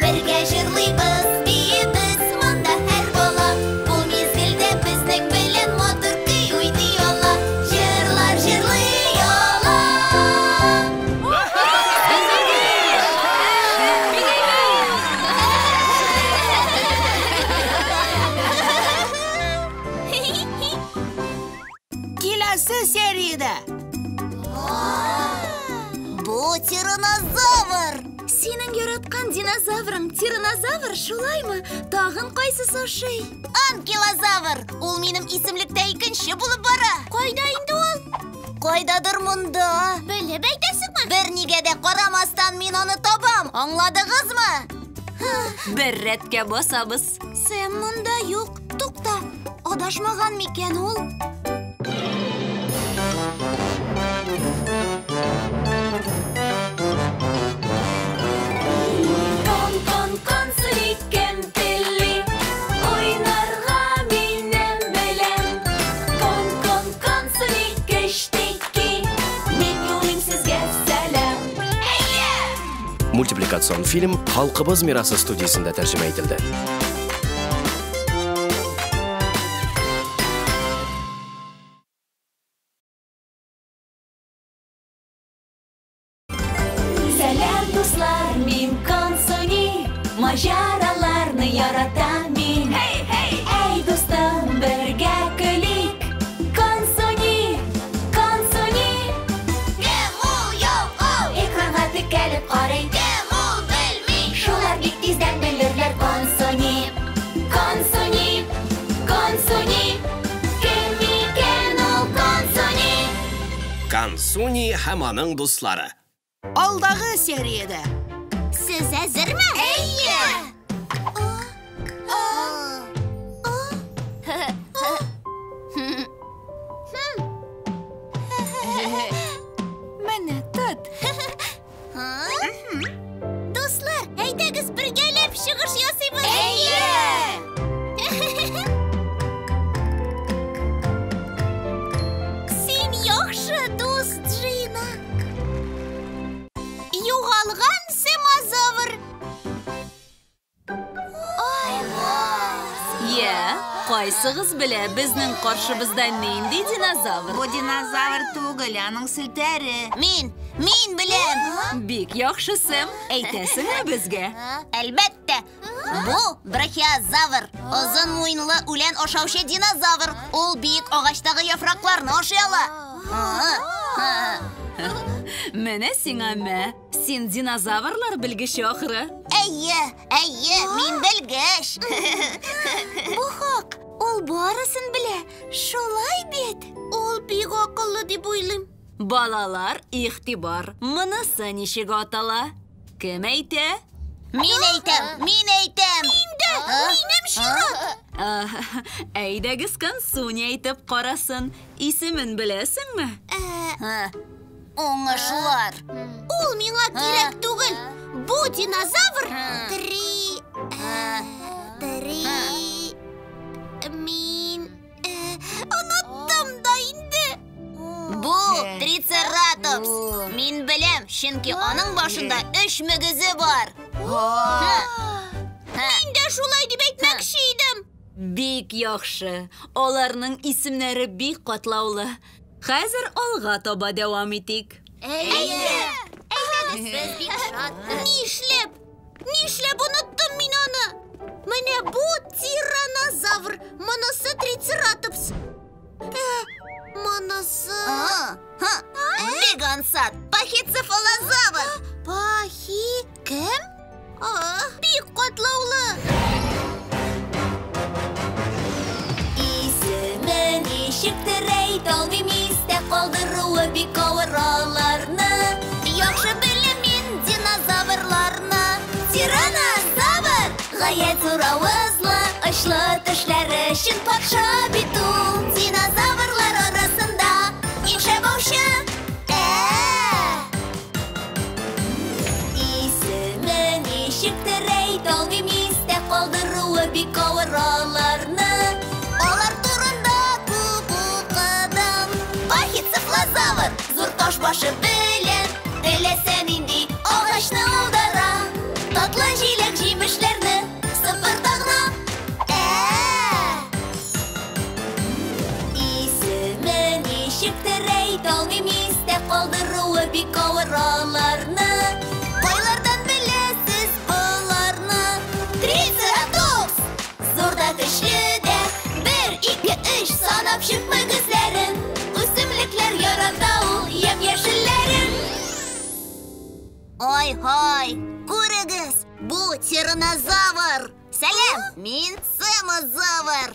Бергә җырлыйбыз, биибез, монда һәр бала. Бу мизгелдә безнең белән матур көй уйный ала. Җырлар җырлый ала. тиранозавр! Синең яраткан динозаврың тиранозавр, шулаймы? Тагын кайсысы ошый? Анкилозавр! Ул минем исемлектә икенче булып бара. Кайда инде ул? Кайдадыр монда. Белеп әйтәсеңме? Бернигә дә карамастан мин аны табам. Аңладыгызмы? Бер рәткә басабыз. Сэм монда юк. Тукта, адашмаган микән ул? Кон, кон, Консуни, кем тели? Уйнарга минем белән. Кон, кон, Консуни, кечтеки. Мин юлыйм сезгә сәлам. Мультипликацион фильм Халкыбыз мирасы студиясендә тәрҗемә ителде. Сәлам, дуслар, мин Консуни. Маҗараларны яратам мин. Hey, hey! Әй, дустым, бергә көлик. Консуни, Консуни. Кем ул? Юк ул! Экранга текәлеп карый. Кем ул? Белми! Шулар бик тиздән белерләр. Консуни, Консуни, Консуни. Кем икән ул Консуни? Консуни һәм аның дуслары. Алдагы сериядә. Сез әзерме? Әйе! Менә, тот. Дуслар, әйдәгез бергәләп чыгыш ясыйбыз. Әйе! Син яхшы дус, Джина. Югалган сэмозавр. Йә, кайсыгыз белә безнең каршыбызда нинди динозавр? Бу динозавр түгел, аның селтәре. Мин, мин беләм! Бик яхшы, Сэм. Әйтәсеңме безгә? Әлбәттә, бу брахиозавр. Озын муенлы үлән ашаучы динозавр. Ул биек агачтагы яфракларны ашый ала. Менә сиңа мә. Син динозаврлар белгече ахры. Әйе, әйе, мин белгеч. Бу хак. Ул барысын белә. Шулай бит. Ул бик акыллы дип уйлыйм. Балалар, игътибар. Монысы ничек атала? Кем әйтә? Мин әйтәм, мин әйтәм. Мин дә, минем чират. Әйдәгез, Консуни әйтеп карасын. Исемен беләсеңме? Уңышлар. Ул миңа кирәк түгел. Бу динозавр три, мин оныттым да инде. Бу трицератопс. Мин беләм, чөнки аның башында 3 мөгезе бар. Мин дә шулай дип әйтмәкче идем. Бик яхшы. Аларның исемнәре бик катлаулы. Хәзер алга таба дәвам итик. Әйе. Әйдәгез, без бик шат. Нишләп? Нишләп оныттым мин аны? Менә бу тиранозавр, монысы трицератопс. Монысы... Бик ансат. Пахицефалозавр. Пахи... Кем? Бик катлаулы. Исеме ничектер әйтә алмыйм, истә калдыруы бик авыр аларны. Яхшы беләм мин динозаврларны. Тиранозавр гаять зур авызлы, очлы тешләре чын патша бит ул. Динозаврлар арасында иң шәп аучы. Исеме ничектер әйтә алмыйм, истә калдыруы бик авыр аларны. Алар турында күп укыдым. Пахицефалозавр зур таш башы белән теләсә нинди агачны аудара. Татлы җиләк җимешләрне сыпырта гына. Исеме ничектер әйтә алмыйм, истә калдыруы бик авыр аларны. Кайлардан беләсез боларны? Трицератопс! Зур да көчле дә. 1, 2, 3 санап чык мөгезләрен. Үсемлекләр ярата ул ямь-яшелләрен. Ай-һай, күрегез, бу тиранозавр. Сәлам, мин Сэмозавр.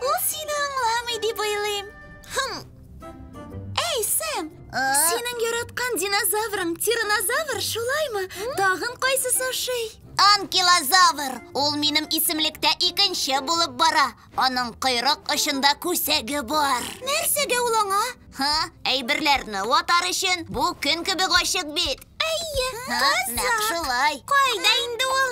Ул сине аңламый дип уйлыйм. Әй, Сэм, синең яраткан динозаврың тиранозавр, шулаймы? Тагын кайсысы ошый? Анкилозавр. Ул минем исемлектә икенче булып бара. Аның койрык очында күсәге бар. Нәрсәгә ул аңа? Ха, әйберләрне ватар өчен бу көн кебек ачык бит. Әйе, кызык. Нәкъ шулай. Кайда инде ул?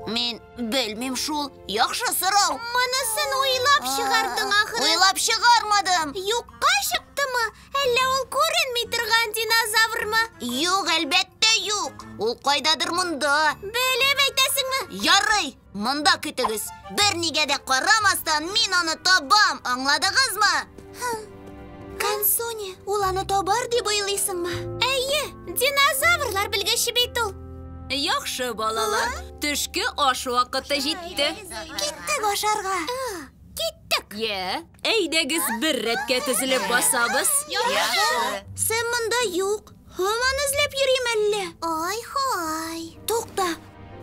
Мин белмим шул. Яхшы сорау. Монысын уйлап чыгардың ахры. Уйлап чыгармадым. Юкка чыктымы? Әллә ул күренми торган динозаврмы? Юк, әлбәттә юк. Ул кайдадыр монда. Белеп әйтәсеңме? Ярый, монда көтегез. Бернигә дә карамастан мин аны табам, аңладыгызмы? Консуни, ул аны табар дип уйлыйсыңмы? Әйе, динозаврлар белгече бит ул. Яхшы, балалар, төшке аш вакыты җитте. Киттек ашарга. Киттек. Йә, әйдәгез бер рәткә тезелеп басабыз. Яхшы. Сэм монда юк. Һаман эзләп йөрим әллә? Ай-һай. Тукта,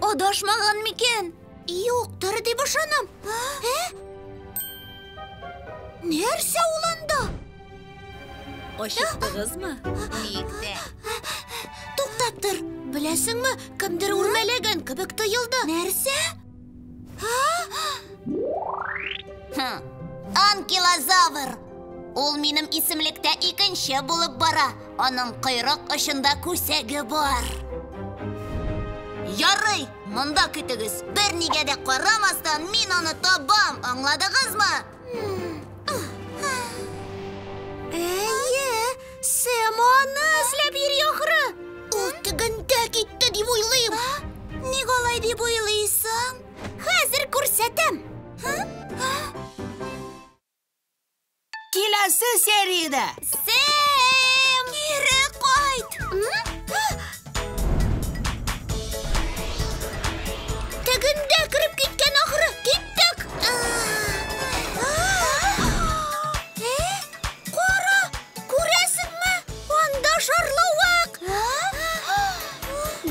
адашмаган микән? Юктыр дип ышанам. Ә? Нәрсә ул анда? Ачыктыгызмы? Бик тә. Туктап тор. Беләсеңме, кемдер үрмәләгән кебек тоелды. Нәрсә? Анкилозавр. Ул минем исемлектә икенче булып бара. Аның койрык очында күсәге бар. Ярый, монда көтегез. Бернигә дә карамастан мин аны табам, аңладыгызмы? Әйе, Сэм аны эзләп йөри ахры. Ул тегендә китте дип уйлыйм. Ник алай дип уйлыйсың? Хәзер күрсәтәм. Киләсе сериядә. Сэм, кире кайт. Тегендә кереп киткән ахры. Киттек. Кара, күрәсеңме? Анда шарлавык.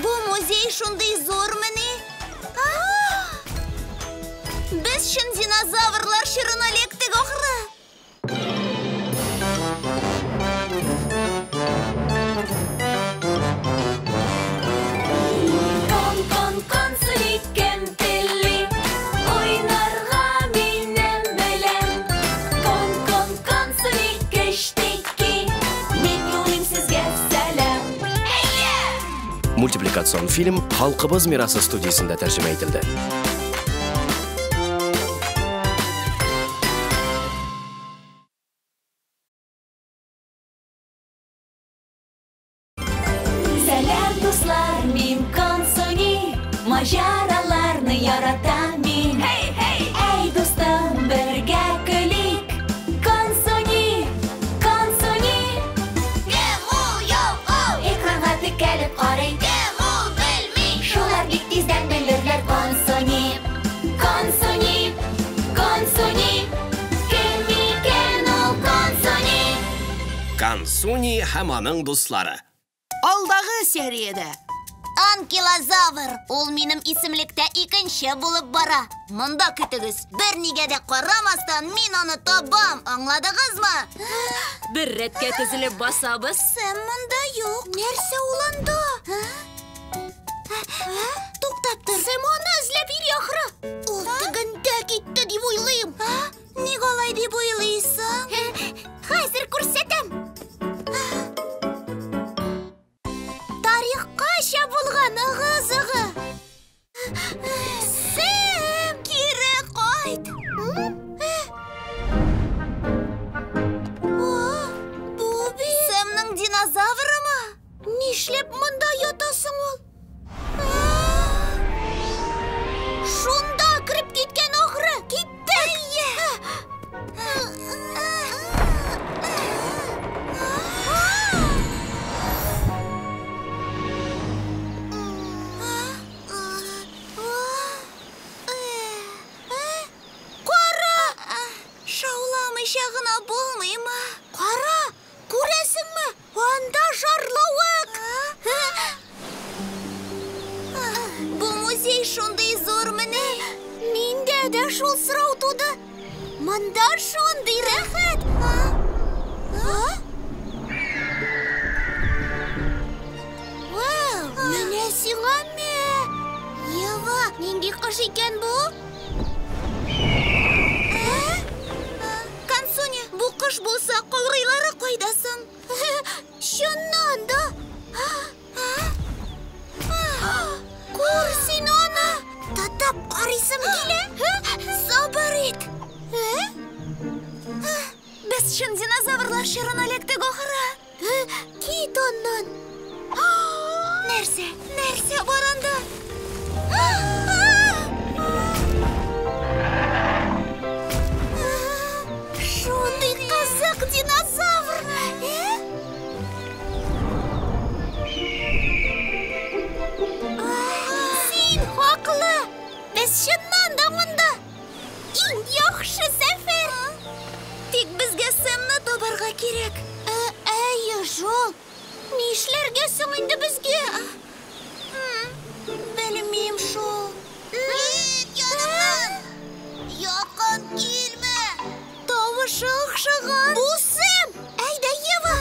Бу музей шундый зурмыни? Без чын динозаврлар чорына эләктек ахры. Кон-кон-консуни кем тели? Уйнарга минем белән. Кон-кон-консуни кечтеки. Мин юлыйм сезгә сәлам. Мультипликацион фильм Халкыбыз мирасы студиясендә тәрҗемә ителде. Сәлам, дуслар, мин Консуни. Маҗараларны яратам мин. Hey, hey! Әй, дустым, бергә көлик. Консуни, Консуни. Кем ул, юк ул? Экранга текәлеп карый. Кем ул, белми. Шулар бик тиздән белерләр Консуни. Консуни, Консуни. Кем икән ул Консуни? Консуни һәм аның дуслары. Алдагы сериядә. Анкилозавр. Ул минем исемлектә икенче булып бара. Монда көтегез. Бернигә дә карамастан мин аны табам, аңладыгызмы? Бер рәткә тезелеп басабыз. Сэм монда юк. Нәрсә ул анда? Туктап тор. Сэм аны эзләп йөри ахры. Ул тегендә китте дип уйлыйм. Ник алай дип уйлыйсың? Хәзер күрсәтәм. Тарихкача булган ыгы-зыгы. Сэм, кире кайт. Бу бит Сэмның динозаврымы? Нишләп монда ятасың ул? Шунда кереп киткән ахры. Киттек. Алмыйча гына булмыймы? Кара, күрәсеңме? Анда шарлавык! Бу музей шундый зур менә. Миндә дә шул сорау туды. Монда шундый рәхәт. Вау, менә сиңа мә. Ева, нинди кош икән бу? Консуни, бу кош булса, каурыйлары кайда соң? Чыннан да. Күр син аны! Тотып карыйсым килә. Сабыр ит. Без чын динозаврлар чорына эләктек ахыры. Кит аннан. Нәрсә? Нәрсә бар анда? Шундый кызык динозавр! Син хаклы! Без чыннан да монда! Иң яхшы сәфәр! Тик безгә Сэмны табарга кирәк. Әйе шул. Нишләргә соң инде безгә? Белмим шул. Кит янымнан! Якын килмә! Тавышы охшаган. Бу Сэм! Әйдә, Ева!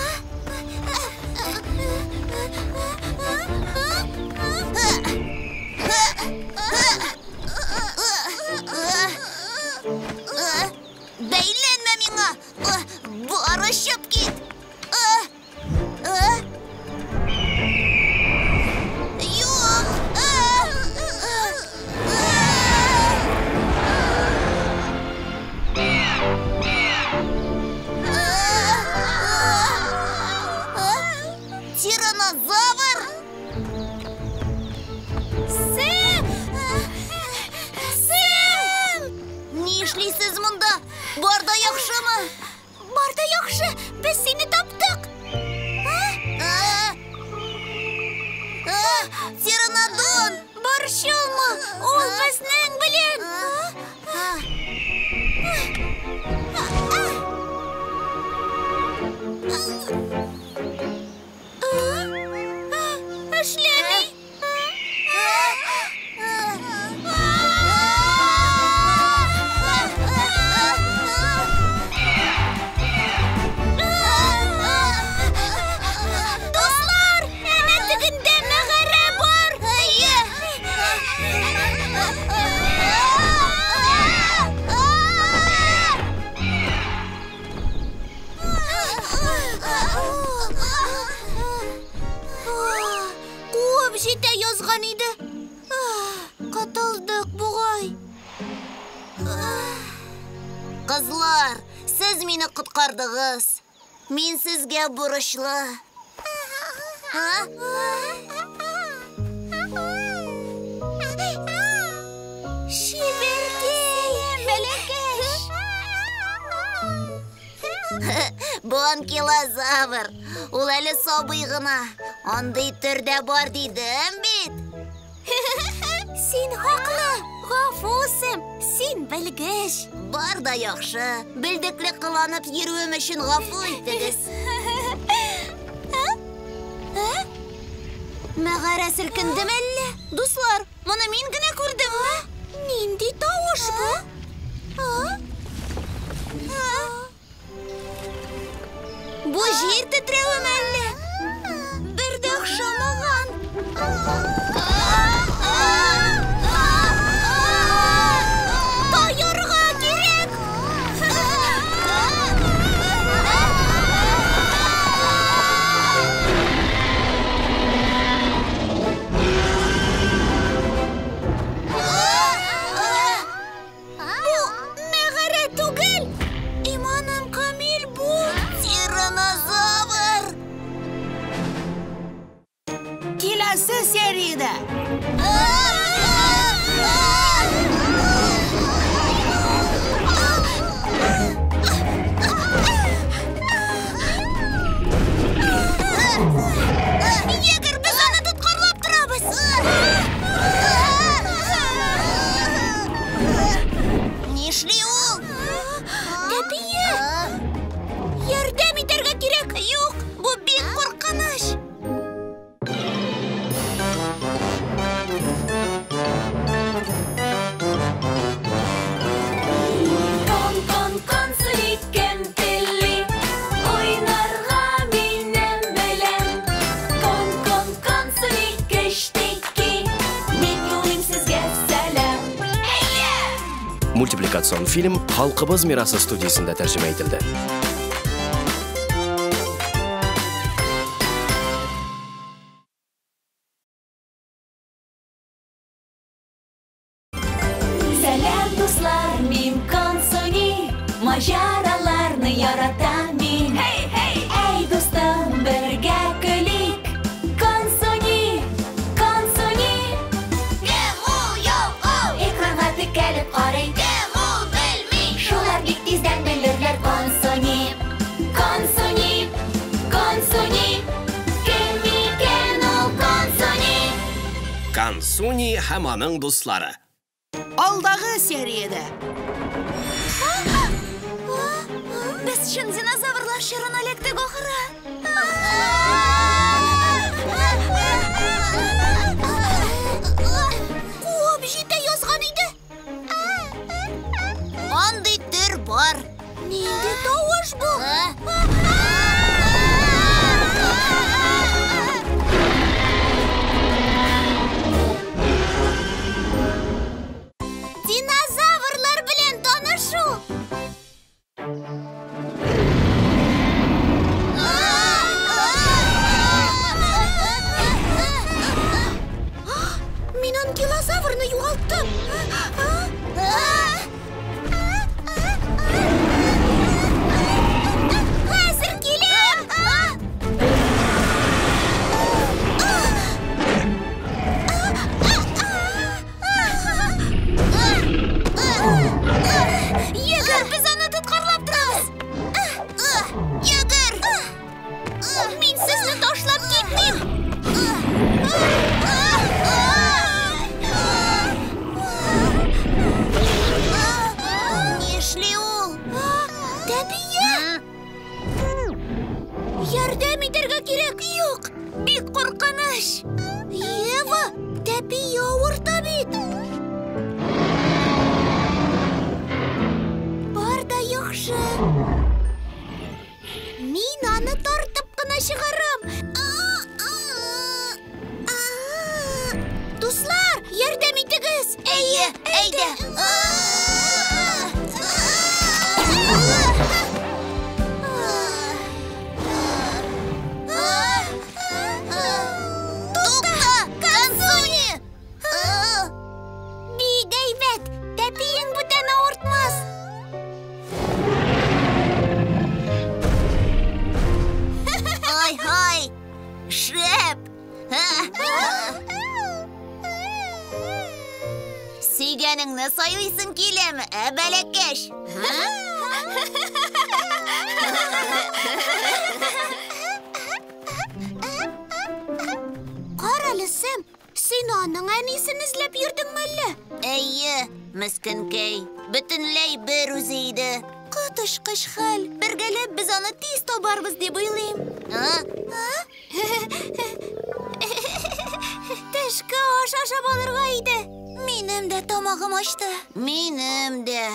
Бәйләнмә миңа! Бар очып кит! Юк! Тиранозавр! Сэм! Сэм! Нишлисез монда? Бар да яхшымы? Бар да яхшы! Без сине таптык! Тиранодон! Борчылма! Ул безнең белән! Эшләми! Дуслар, әнә тегендә мәгарә бар! Әйе! Куып җитә язган иде. Котылдык бугай. Кызлар, сез мине коткардыгыз. Мин сезгә бурычлы. Чибәркәй, бәләкәч. Бу анкилозавр. Ул әле сабый гына. Андый төрдә бар дидем бит. Син хаклы. Гафу, Сэм, син белгеч. Бар да яхшы. Белдекле кыланып йөрүем өчен гафу итегез. Мәгарә селкендеме әллә? Дуслар, моны мин генә күрдемме? Нинди тавыш бу? Бу җир тетрәвеме әллә? Бер дә охшамаган. Таярга кирәк! Бу мәгарә түгел! Иманым камил, бу тиранозавр! Киләсе сериядә! Егер, без аны тоткарлап торабыз! Нишли ул? Тәпие! Мультипликацион фильм Халкыбыз мирасы студиясендә тәрҗемә ителде. Сәлам, дуслар, мин Консуни, маҗараларны яратам мин. Hey, hey! Әй, дустым, бергә көлик. Консуни, Консуни. Кем ул, йоу-оу? Экранга текәлеп карый. Кем ул, белми. Шулар бик тиздән белерләр. Консуни, Консуни, Консуни. Кем икән ул Консуни? Консуни һәм аның дуслары. Алдагы сериядә. Без чын динозаврлар чорына эләктек ахыры. Куып җитә язган иде. Андый төр бар. Нинди тавыш бу? Динозаврлар белән танышу. Мин анкилозаврны югалттым. Хәзер киләм. Йөгер, без аны тоткарлап торабыз. Йөгер! Мин сезне ташлап китмим. Нишли ул? Тәпие! Ярдәм итәргә кирәк. Юк, бик куркыныч. Ева, тәпие авырта бит. Бар да яхшы. Мин аны тартып кына чыгарам. Дуслар, ярдәм итегез. Әйе, әйдә. Тукта, Консуни! Бик әйбәт. Тәпиең бүтән авыртмас. Ай-һай! Шәп! Сөйгәнеңне сайлыйсың киләме, ә бәләкәч? Карале, Сэм, син аның әнисен эзләп йөрдеңме әллә? Әйе, мескенкәй, бөтенләй бер үзе иде. Коточкыч хәл. Бергәләп без аны тиз табарбыз дип уйлыйм. Төшке аш ашап алырга иде. Минем дә тамагым ачты. Минем дә.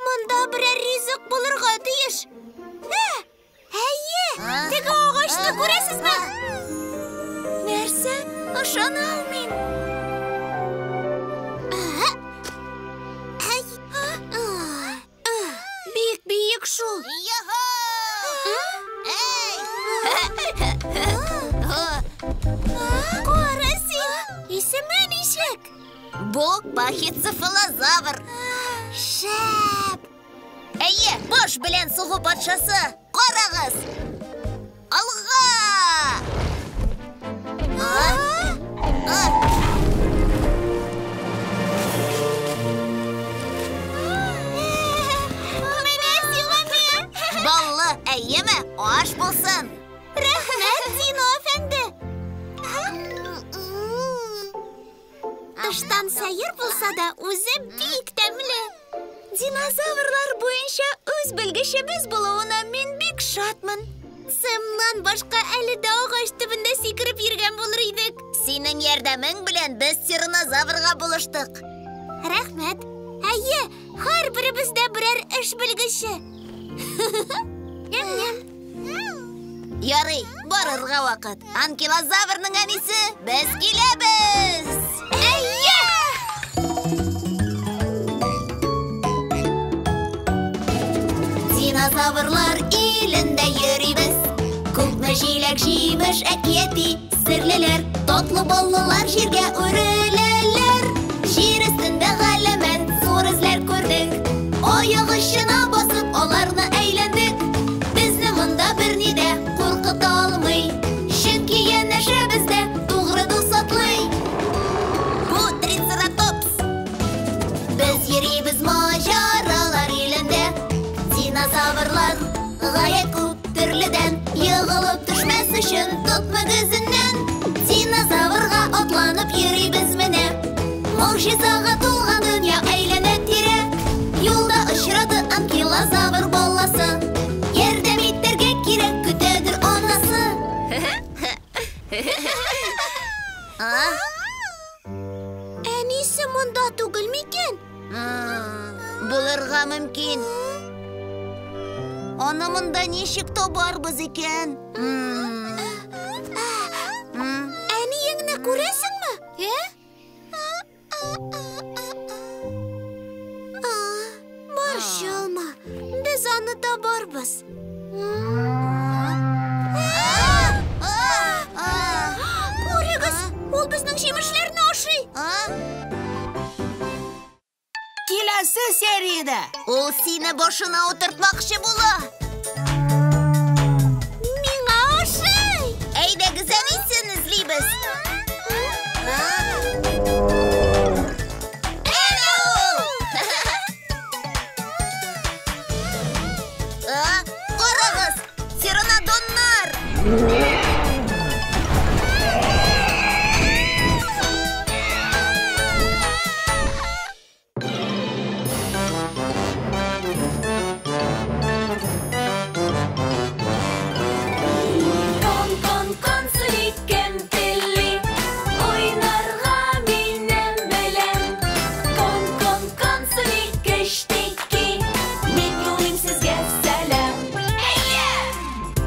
Монда берәр ризык булырга тиеш. Әйе, теге агачны күрәсезме? Нәрсә? Ышана алмыйм. Бик биек шул. Әй! Кара син, исеме ничек? Бу пахицефалозавр. Шәп! Әйе, баш белән сугу патшасы. Карагыз! Алга! Менә сиңа мин! Баллы, әйеме? Аш булсын! Рәхмәт, Дино әфәнде! Тыштан сәер булса да, үзе бик тәмле. Динозаврлар буенча үз белгечебез булуына мин бик шатмын. Сэмнан башка әле дә агач төбендә сикереп йөргән булыр идек. Синең ярдәмең белән без тиранозаврга булыштык. Рәхмәт. Әйе, һәрберебездә берәр эш белгече. Ням-ням. Ярый, барырга вакыт. Анкилозаврның әнисе, без киләбез! Әйе! Динозаврлар илендә йөрибез. Күпме җиләк-җимеш әкияти серлеләр, татлы баллылар җиргә үреләләр. Җир өстендә галәмәт зур эзләр күрдек. Аяк очына басып аларны әйләндек. Безне монда берни дә куркыта алмый, чөнки янәшәбездә тугры дус атлый. Бу трицератопс. Без йөрибез маҗаралар илендә. Динозаврлар гаять күп төрледән, егылып төшмәс өчен тот мөгезеннән. Динозаврга атланып йөрибез менә. Могҗизага тулган дөнья әйләнә тирә. Юлда очрады анкилозавр баласы. Ярдәм итәргә кирәк, көтәдер анасы. Әнисе монда түгел микән? Булырга мөмкин. Аны монда ничек табарбыз икән? Әниеңне күрәсеңме? Борчылма, без аны табарбыз. Күрегез, ул безнең җимешләрне ашый. Киләсе сериядә. Ул сине башына утыртмакчы була. Миңа ошый. Әйдәгез, әнисен эзлибез. Әнә ул! Карагыз, птеранодоннар!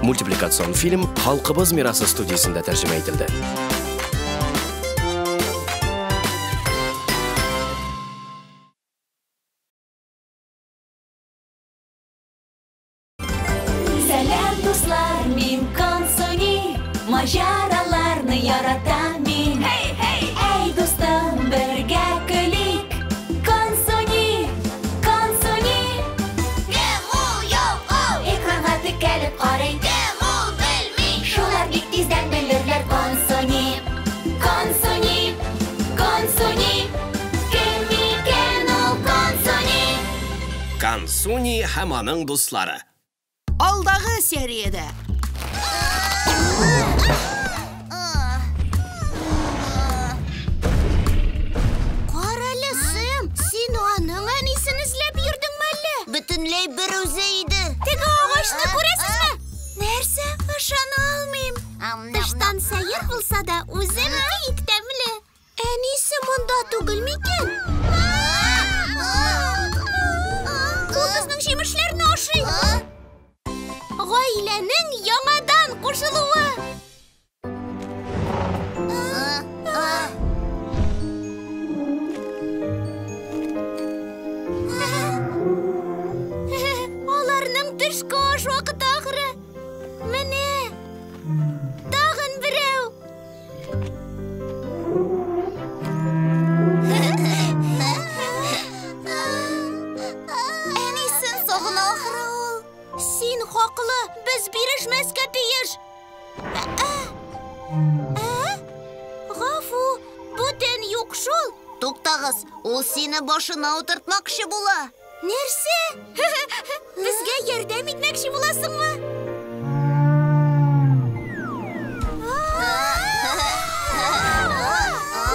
Мультипликацион фильм Халкыбыз мирасы студиясендә тәрҗемә ителде. Сәлам, дуслар, мин Консуни, маҗараларны яратам мин. Әй, дустым, бергә көлик. Консуни, Консуни. Кем ул, юк ул? Экранга текәлеп карый. Кем ул, белми. Шулар бик тиздән белерләр. Консуни, Консуни, Консуни. Кем икән ул Консуни? Консуни һәм аның дуслары. Алдагы сериядә. Карале, Сэм, син аның әнисен эзләп йөрдеңме әллә? Бөтенләй бер үзе иде. Теге агачны күрәсезме? Нәрсә? Ышана алмыйм. Тыштан сәер булса да, үзе бик тәмле. Әнисе монда түгел микән? Ул безнең җимешләрне ашый. Гаиләнең яңадан кушылуы. Аларның төшке аш вакыты ахыры. Менә тагын берәү. Әнисен сагына ахыры ул. Син хаклы, без бирешмәскә тиеш. Гафу, бүтән юк шул. Туктагыз, ул сине башына утыртмакчы була. Нәрсә? Безгә ярдәм итмәкче буласыңмы?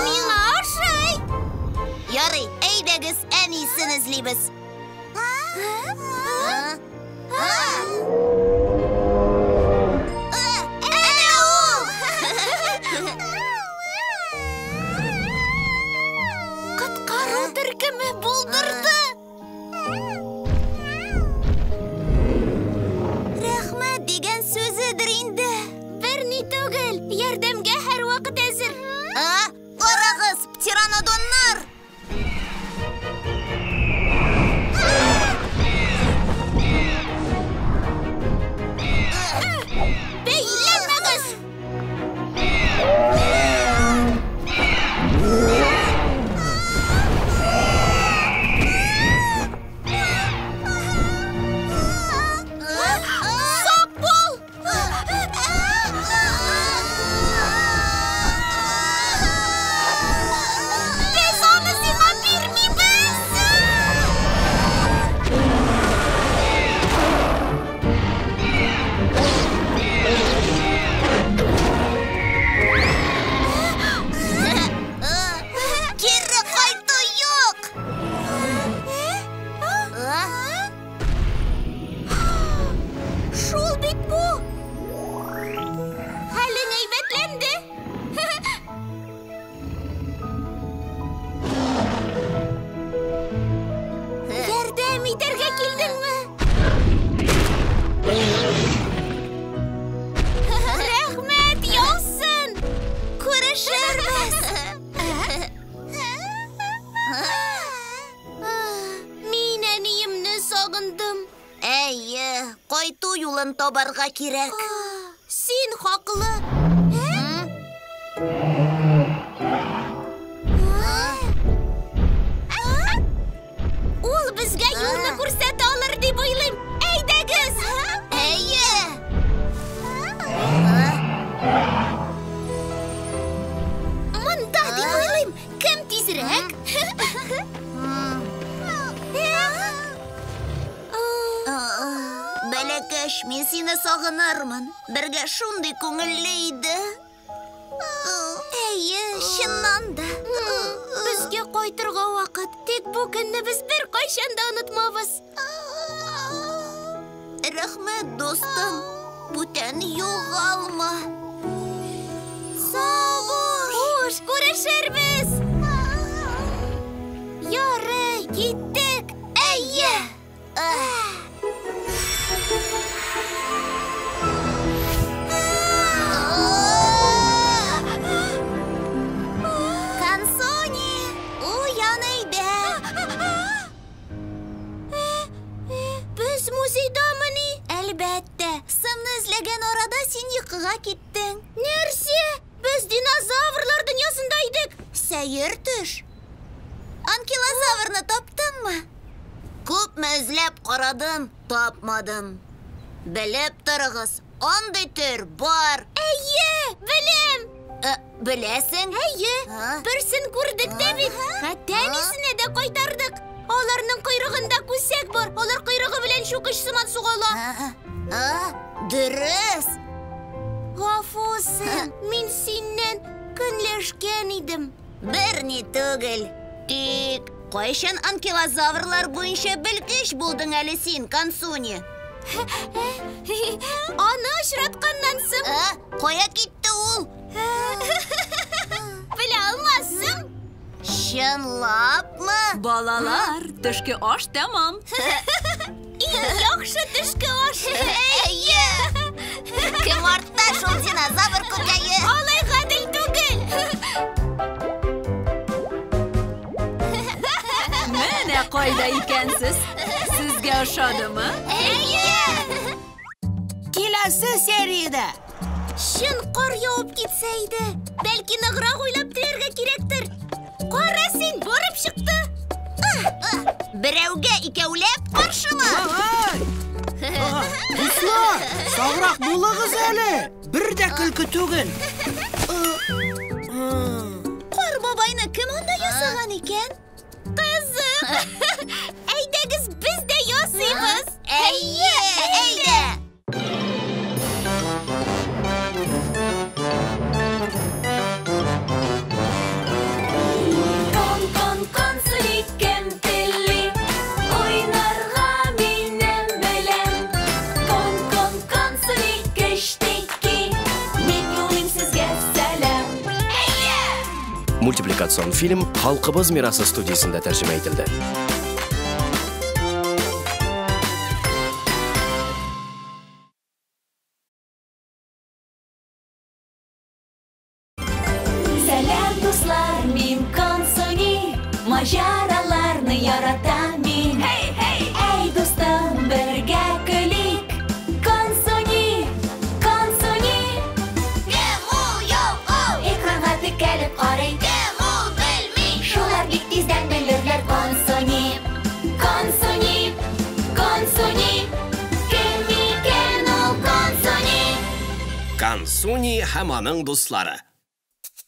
Миңа ошый. Ярый, әйдәгез, әнисен эзлибез. Әнә ул! Коткару төркеме булдырды. Рәхмәт дигән сүзедер инде. Берни түгел, ярдәмгә һәрвакыт әзер. Карагыз, птеранодоннар! Кайту юлын табарга кирәк. Син хаклы. Ул безгә юлны күрсәтә алыр дип уйлыйм. Әйдәгез! Әйе! Монда дип уйлыйм. Кем тизрәк? Бәләкәч, мин сине сагынырмын. Бергә шундый күңелле иде. Әйе, чыннан да. Безгә кайтырга вакыт. Тик бу көнне без беркайчан да онытмабыз. Рәхмәт, дустым. Бүтән югалма. Сау бул. Хуш, күрешербез. Ярый, киттек. Әйе. Консуни, уян әйдә. Без музейдамыни? Әлбәттә, сымны эзләгән арада син йокыга киттең. Нәрсә? Без динозаврлар дөньясында идек. Сәер төш. Анкилозаврны таптыңмы? Күпме эзләп карадым, тапмадым. Белеп торыгыз, андый төр бар. Әйе, беләм. Беләсең? Әйе, берсен күрдек тә бит. Хәтта әнисенә дә кайтардык. Аларның койрыгында күсәк бар. Алар койрыгы белән чүкеч сыман сугала. Дөрес. Гафу, Сэм, мин синнән көнләшкән идем. Берни түгел. Тик кайчан анкилозаврлар буенча белгеч булдың әле син, Консуни? Аны очратканнан соң. Кая китте ул? Белә алмассың. Чынлапмы? Балалар, төшке аш тәмам. Иң яхшы төшке аш. Әйе! Кем артта шул динозавр күкәе? Алай гадел түгел. Менә кайда икәнсез. Сезгә ошадымы? Әйе! Киләсе сериядә. Чын кар явып китсә иде. Бәлки ныграк уйлап теләргә кирәктер. Кара син, барып чыкты. Берәүгә икәүләп каршыма. Дуслар, саграк булыгыз әле. Бер дә көлке түгел. Кар бабайны кем анда ясаган икән? Кызык. Әйдәгез, без дә ясыйбыз. Әйе, әйдә. Кон, кон, Консуни, кем тели? Уйнарга минем белән. Кон, кон, Консуни, кечтеки. Мин юлыйм сезгә сәлам. Мультипликацион фильм Халкыбыз мирасы студиясендә тәрҗемә ителде. Сәлам, дуслар, мин Консуни. Маҗараларны яратам мин. Hey, hey! Әй, дустым, бергә көлик. Консуни, Консуни. Кем ул, ялкау? Экранга текәлеп карый. Кем ул, белми. Шулар бик тиздән белерләр Консуни. Консуни, Консуни. Кем икән ул Консуни? Консуни һәм аның дуслары.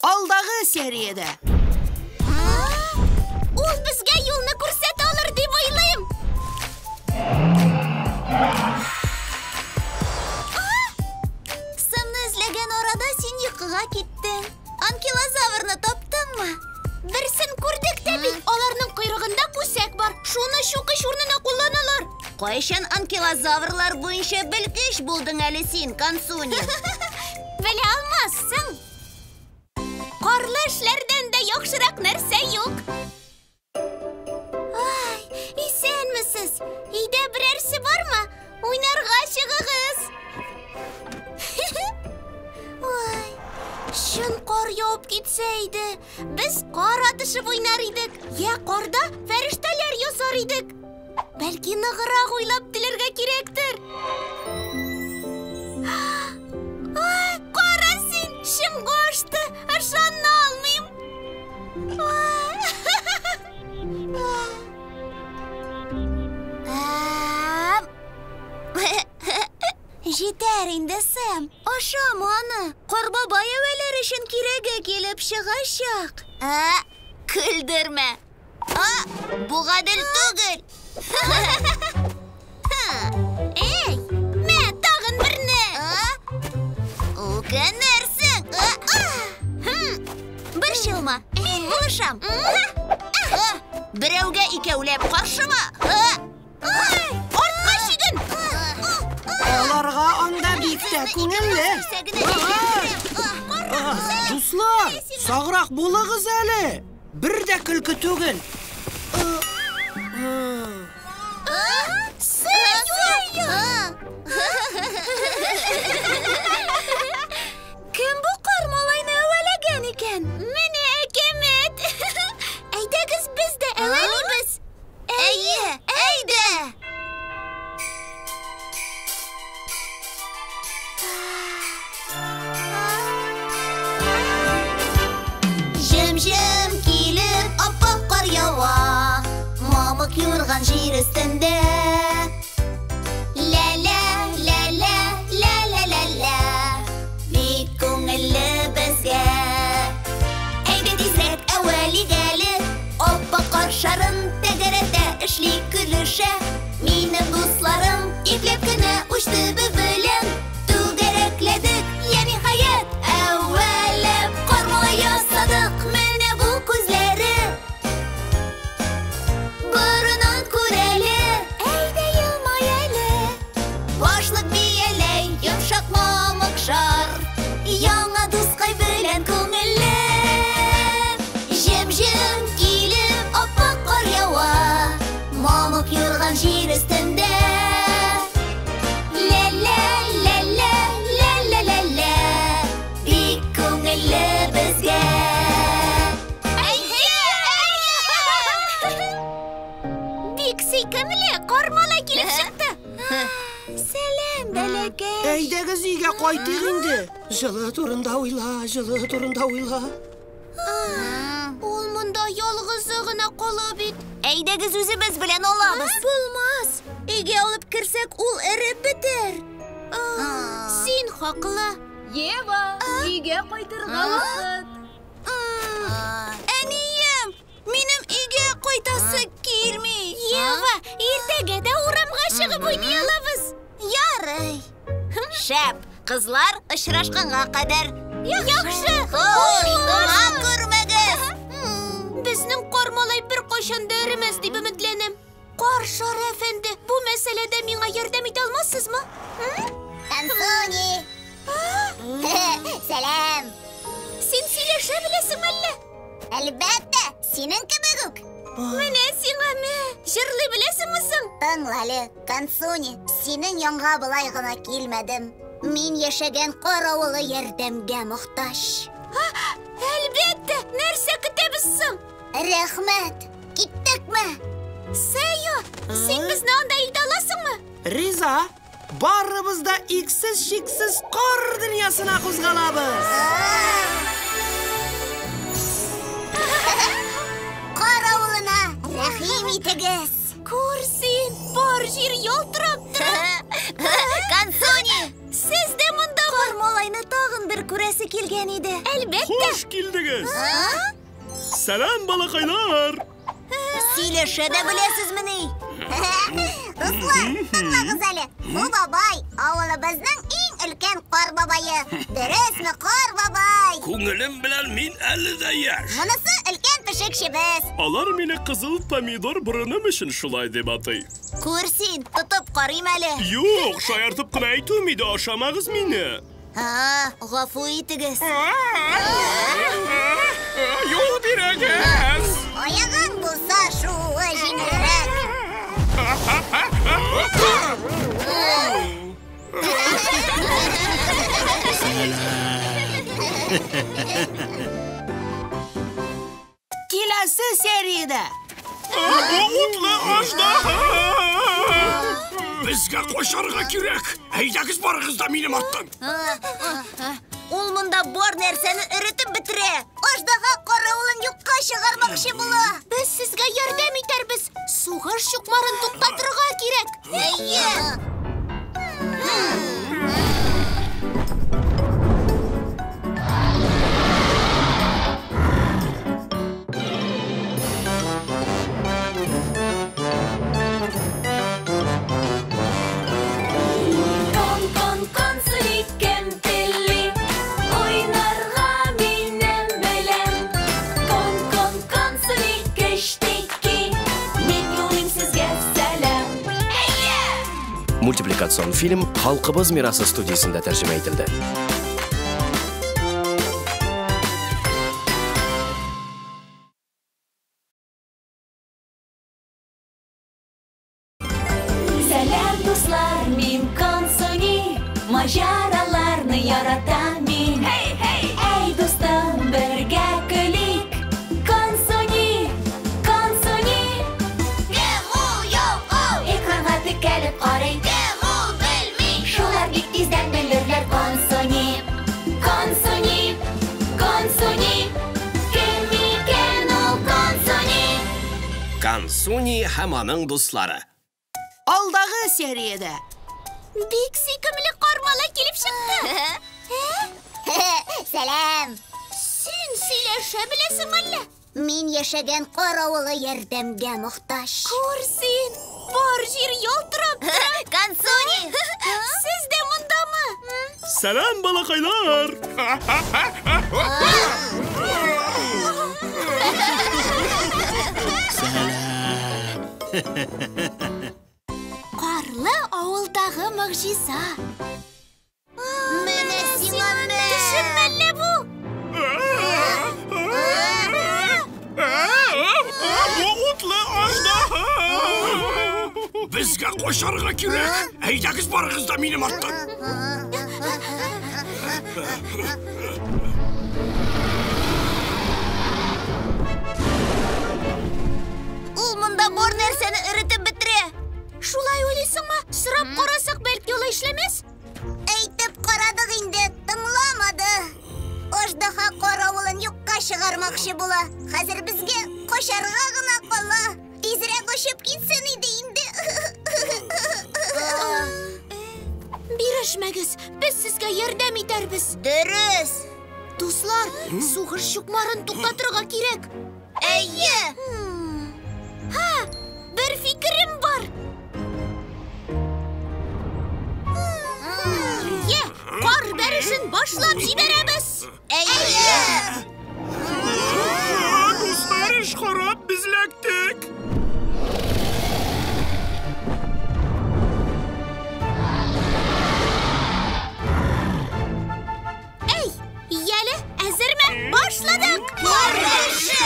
Алдагы сериядә. Ул безгә юлны күрсәтә алыр дип уйлыйм. Сымны эзләгән арада син йокыга киттең. Анкилозаврны таптыңмы? Берсен күрдек тә бит. Аларның койрыгында күсәк бар. Шуны чүкеч урынына кулланалар. Кайчан анкилозаврлар буенча белгеч булдың әле син, Консуни? Белә алмассың. Карлы эшләрдән дә яхшырак нәрсә юк. Ай, исәнмесез. Өйдә берәрсе бармы? Уйнарга чыгыгыз. Ай, чын кар явып китсә иде. Без кар атышып уйнар идек. Я карда фәрештәләр ясар идек. Бәлки ныграк уйлап теләргә кирәктер. Җитәр инде, Сэм. Ашама аны. Кар бабай әвәләр өчен кирәге килеп чыгачак. Көлдермә. Бу гадел түгел. Эй, мә, тагын берне. Үкенерсең. Борчылма, мин булышам. Берәүгә икәүләп каршыма. Артка чиген. Аларга анда бик тә күңелле. Дуслар, саграк булыгыз әле. Бер дә көлке түгел. Кем бу кар малайны әвәләгән икән? Менә әкәмәт. Әйдәгез, без дә әвәлибез. Әйе, әйдә. Җем-җем килеп аппак кар ява, мамык юрган җир өстендә. Лә-лә, лә-лә, лә-лә-лә-лә, бик күңелле безгә. Әйдә тизрәк әвәлик әле, аппак кар шарын тәгәрәтә, эшли көлешә. Минем дусларым ипләп кенә уч төбе белән түгәрәкләдек, я ниһаять, әвәләп кар малай ясадык. Менә бу күзләре, борынын күрәле, әйдә елмай әле. Башлык бияләй, йомшак мамык шар, яңа дускай белән күңелле. Җем-җем килеп аппак кар ява, мамык юрган җир өстендә. Лә-лә, лә-лә, лә-лә-лә-лә, бик күңелле безгә. Әйе, әйе! Бик сөйкемле кар малай килеп чыкты. Сәлам, бәләкәй. Әйдәгез өйгә кайтыйк инде. Җылы турында уйла, җылы турында уйла. Ул монда ялгызы гына кала бит. Әйдәгез үзебез белән алабыз. Булмас. Өйгә алып керсәк, ул эреп бетер. Син хаклы. Ева, өйгә кайтырга вакыт. Әнием, минем өйгә кайтасы килми. Ева, иртәгә дә урамга чыгып уйный алабыз. Ярый. Шәп, кызлар, очрашканга кадәр. Яхшы. Хуш, туңа күрмәгез. Безнең кар малай беркайчан да эремәс дип өметләнәм. Кар шары әфәнде, бу мәсьәләдә миңа ярдәм итә алмассызмы? Консуни! Сәлам! Син сөйләшә беләсеңме әллә? Әлбәттә, синең кебек үк. Менә сиңа мә, җырлый беләсеңме соң? Тыңла әле, Консуни, синең янга болай гына килмәдем. Мин яшәгән кар авылы ярдәмгә мохтаҗ. Әлбәттә, нәрсә көтәбез соң? Рәхмәт, киттекме? Сэйо, син безне анда илтә аласыңмы? Риза, барыбыз да иксез-чиксез кар дөньясына кузгалабыз. Кар авылына рәхим итегез. Күр син, бар җир ялтырап тора. Консуни! Сез дә монда. Кар малайны тагын бер күрәсе килгән иде. Әлбәттә. Хуш килдегез! Сәлам, балакайлар! Сөйләшә дә беләсезмени? Дуслар, тыңлагыз әле. Бу бабай авылыбызның иң өлкән кар бабае. Дөресме, кар бабай? Күңелем белән мин әле дә яшь. Монысы өлкән пешекчебез. Алар мине кызыл помидор борыным өчен шулай дип атый. Күр син, тотып карыйм әле. Юк, шаяртып кына әйтүем иде, ашамагыз мине. Гафу итегез. Юл бирегез! Аягың булса, шуы җиңелрәк. Киләсе сериядә. Утлы аждаһа! Безгә качарга кирәк. Әйдәгез барыгыз да минем арттан. Ул монда бар нәрсәне эретеп бетерә. Аждаһа каравылын юкка чыгармакчы була. Без сезгә ярдәм итәрбез. Сугыш чукмарын туктатырга кирәк. Әйе. Мультипликацион фильм Халкыбыз мирасы студиясендә тәрҗемә ителде. Сәлам, дуслар, мин Консуни, маҗараларны яратам мин. Hey, hey! Әй, дустым, бергә көлик. Консуни, Консуни. Кем ул, юк ул? Экранга текәлеп карый. Кем ул, белми. Шулар бик тиздән белерләр. Консуни, Консуни, Консуни. Кем икән ул Консуни? Консуни һәм аның дуслары. Алдагы сериядә. Бик сөйкемле кармала килеп чыкты. Сәлам. Син сөйләшә беләсең әллә? Мин яшәгән кар авылы ярдәмгә мохтаҗ. Күр син, бар җир ялтырап тора. Консуни! Сез дә мондамы? Сәлам, балакайлар! Сәлам! Карлы авылдагы могҗиза. Менә сиңа мә. Төшемме әллә бу? Бу утлы аждаһа! Безгә качарга кирәк. Әйдәгез барыгыз да минем арттан. Ул монда бар нәрсәне эретеп бетерә. Шулай уйлыйсыңмы? Сорап карасак, бәлки алай эшләмәс? Әйтеп карадык инде, тыңламады. Аждаһа кар авылын юкка чыгармакчы була. Хәзер безгә качарга гына кала. Тизрәк очып китсен иде инде. Бирешмәгез, без сезгә ярдәм итәрбез. Дөрес. Дуслар, сугыш чукмарын туктатырга кирәк. Әйе. Һа, бер фикерем бар. Йә, кар бәрешен башлап җибәрәбез. Әйе. Дуслар, эш харап, без эләктек. Әй, яле, әзерме? Башладык. Кар бәреше!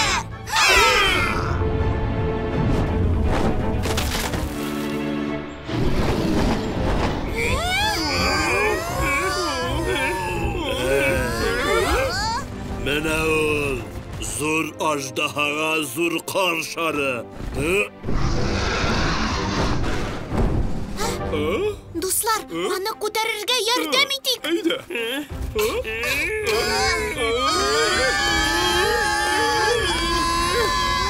Менә ул зур аждаһага зур кар шары. Дуслар, аны күтәрергә ярдәм итик. Әйдә.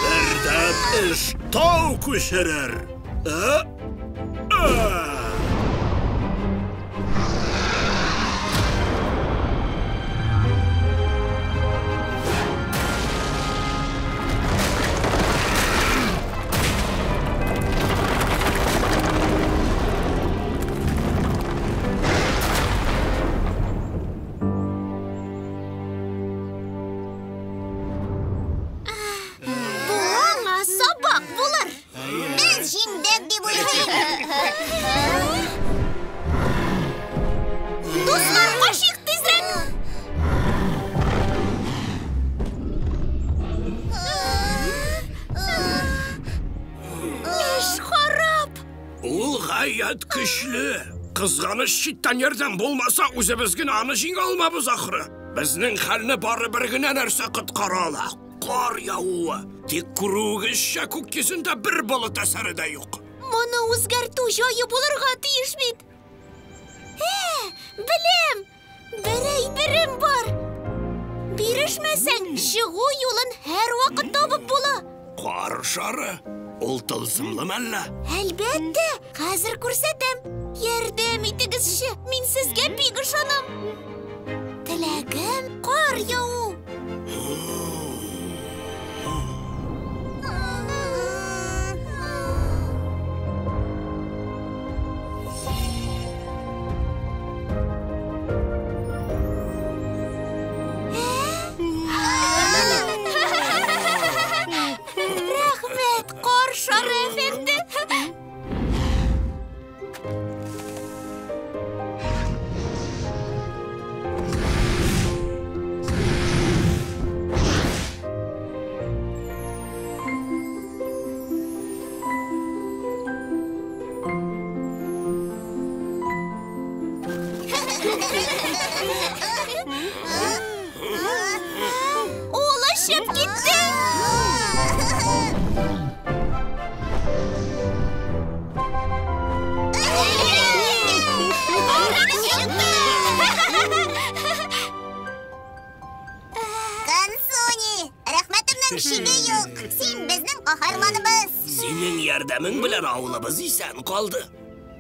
Бердәм эш тау күчерер. Бу аңа сабак булыр. Без җиңдек дип уйлыйм. Дуслар, качыйк тизрәк. Эш харап. Ул гаять көчле. Кызганыч читтән ярдәм булмаса, үзебез генә аны җиңә алмабыз ахры. Безнең хәлне бары бер генә нәрсә коткара ала. Кар явуы. Тик күрүегезчә күк йөзендә бер болыт әсәре дә юк. Моны үзгәртү җае булырга тиеш бит. Беләм, бер әйберем бар. Бирешмәсәң, чыгу юлын һәрвакыт табып була. Кар шары. Ул тылсымлы мәллә? Әлбәттә, хәзер күрсәтәм. Ярдәм итегезче, мин сезгә бик ышанам. Теләгем кар яву. Рәхмәт, кар шары әфәнде. Ул очып китте! Консуни, рәхмәтемнең чиге юк. Син безнең каһарманыбыз. Синең ярдәмең белән авылыбыз исән калды.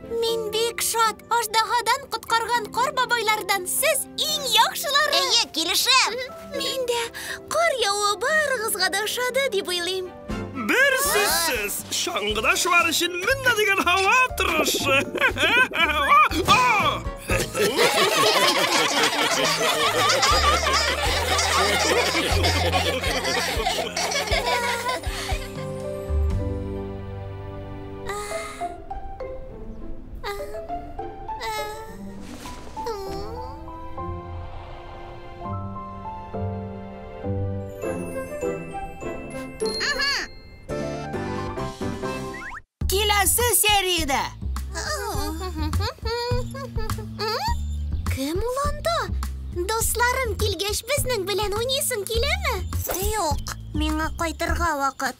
Мин бик шат. Аждаһадан коткарган кар бабайлардан сез иң яхшылары. Әйе, килешәм. Мин дә кар явуы барыгызга да ошады дип уйлыйм. Бер сүзсез, чаңгыда шуар өчен менә дигән һава торышы. Киләсе сериядә. Кем ул анда? Дусларым килгәч, безнең белән уйныйсың киләме? Юк, миңа кайтырга вакыт.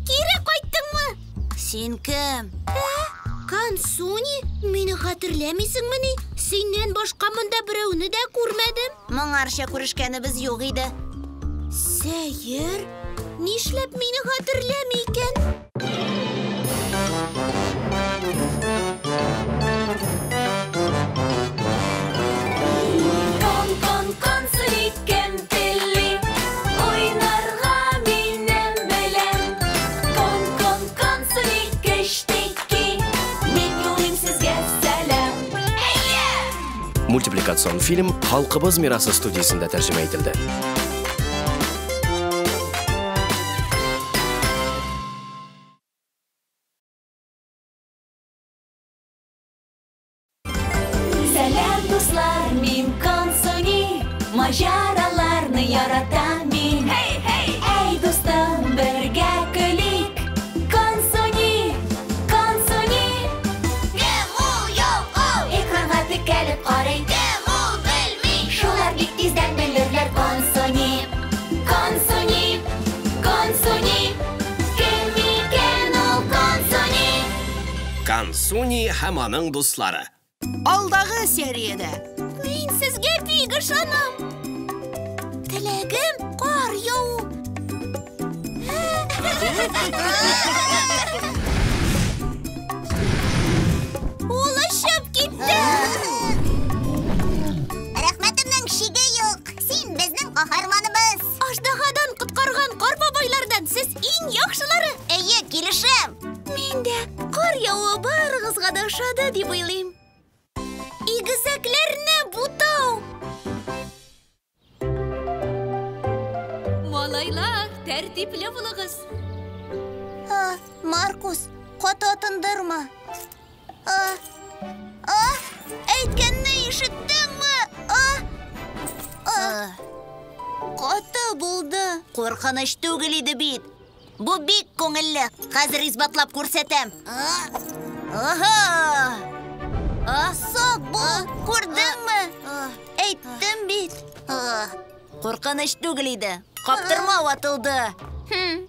Кире кайттыңмы? Син кем? Консуни, мине хәтерләмисеңмени? Синнән башка монда берәүне дә күрмәдем. Моңарча күрешкәнебез юк иде. Сәер, нишләп мине хәтерләми икән? Кон, кон, Консуни, кем тели? Уйнарга минем белән. Кон, кон, Консуни, кечтеки. Мин юлыйм сезгә сәлам. Мультипликацион фильм Халкыбыз мирасы студиясендә тәрҗемә ителде. Сәлам, дуслар, мин Консуни. Маҗараларны яратам мин. Hey, hey! Әй, дустым, бергә көлик. Консуни, Консуни. Кем ул ялкау? Экранга текәлеп карый. Кем ул белми? Шулар бик тиздән белерләр Консуни. Консуни, Консуни. Кем икән ул Консуни? Консуни һәм аның дуслары. Алдагы сериядә. Мин сезгә бик ышанам. Теләгем кар яву. Ул очып китте. Рәхмәтемнең чиге юк. Син безнең каһарманыбыз. Аждаһадан коткарган кар бабайлардан сез иң яхшылары. Әйе, килешәм. Мин дә кар явуы барыгызга да ошады дип уйлыйм. Игезәкләрне бутау. Малайлар, тәртипле булыгыз. Маркус, каты атындырма. Әйткәнне ишеттеңме? Каты булды. Куркыныч түгел иде бит. Бу бик күңелле. Хәзер исбатлап күрсәтәм. Аһа! Сак бул, күрдеңме? Әйттем бит. Куркыныч түгел иде. Каптырма ватылды.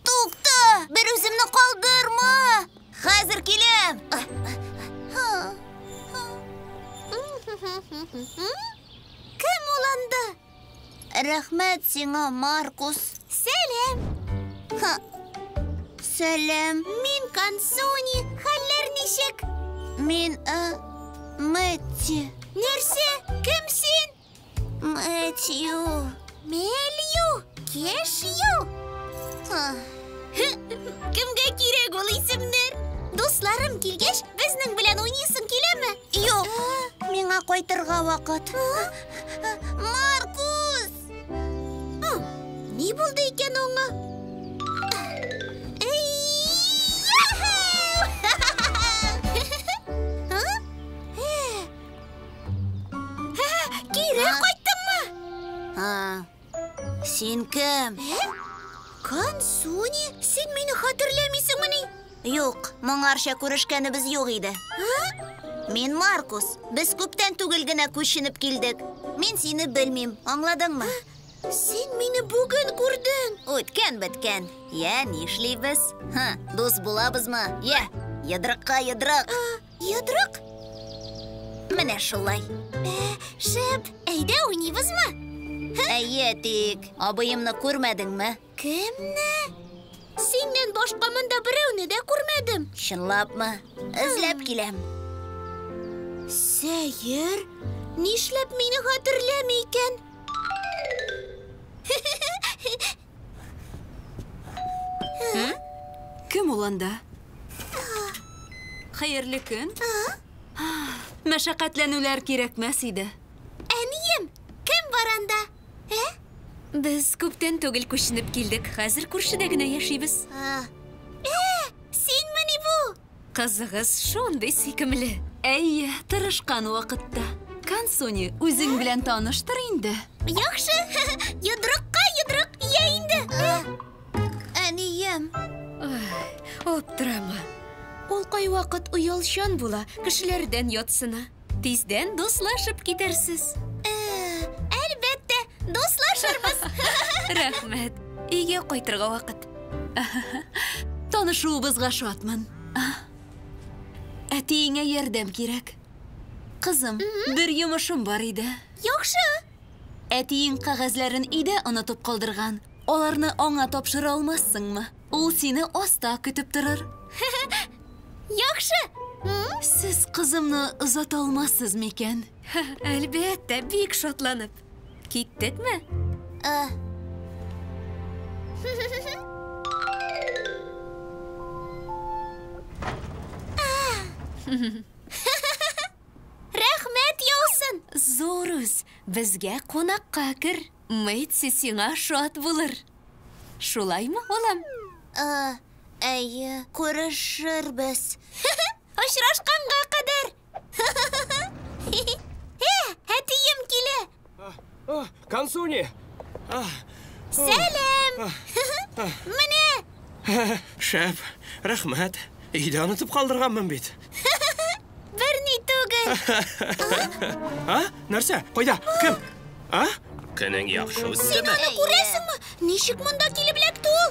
Тукта, бер үземне калдырма. Хәзер киләм. Кем ул анда? Рәхмәт сиңа, Маркус. Сәлам. Сәлам. Мин Консуни. Хәлләр ничек? Мин Мэтти. Нәрсә? Кем син? Мэтью. Мелью. Кешью. Кемгә кирәк ул исемнәр? Дусларым килгәч, безнең белән уйныйсың киләме? Юк, миңа кайтырга вакыт. Маркус! Ни булды икән аңа? Кире кайттыңмы? Син кем? Консуни, син мине хәтерләмисеңмени? Юк, моңарча күрешкәнебез юк иде. Мин Маркус. Без күптән түгел генә күченеп килдек. Мин сине белмим, аңладыңмы? Син мине бүген күрдең. Үткән беткән. Я, нишлибез? Һы, дус булабызмы? Я, йодрыкка йодрык. Йодрык? Менә шулай. Шәп, әйдә уйныйбызмы? Әйе, тик абыемны күрмәдеңме? Кемне? Синнән башка монда берәүне дә күрмәдем. Чынлапмы? Эзләп киләм. Сәер, нишләп мине хәтерләми икән? Кем ул анда? Хәерле көн. Мәшәкатьләнүләр кирәкмәс иде. Әнием, кем бар анда? Без күптән түгел күченеп килдек. Хәзер күршедә генә яшибез. Синмени бу? Кызыгыз шундый сөйкемле. Әйе, тырышкан вакытта. Консуни, үзең белән таныштыр инде. Яхшы, йодрыкка йодрык, я инде. Әнием. Аптырама. Ул кайвакыт оялчан була, кешеләрдән ятсына. Тиздән дуслашып китерсез. Әлбәттә, дуслашырбыз. Рәхмәт. Өйгә кайтырга вакыт. Танышуыбызга шатмын. Әтиеңә ярдәм кирәк. Кызым, бер йомышым бар иде. Яхшы. Әтиең кәгазьләрен өйдә онытып калдырган. Аларны аңа тапшыра алмассыңмы? Ул сине аста көтеп торыр. Яхшы. Сез кызымны озата алмассыз микән? Әлбәттә, бик шатланып. Киттекме? Рәхмәт яусын. Зур үз, безгә кунакка кер. Мэтси сиңа шат булыр. Шулаймы, улым? Әйе, күрешербез. Очрашканга кадәр. Әтием килә. Консуни. Сәлам. Менә. Шәп, рәхмәт. Өйдә онытып калдырганмын бит. Берни түгел. А? Нәрсә? Кайда? Кем? А? Көнең яхшы үттеме? Син аны күрәсеңме? Ничек монда килеп эләкте ул?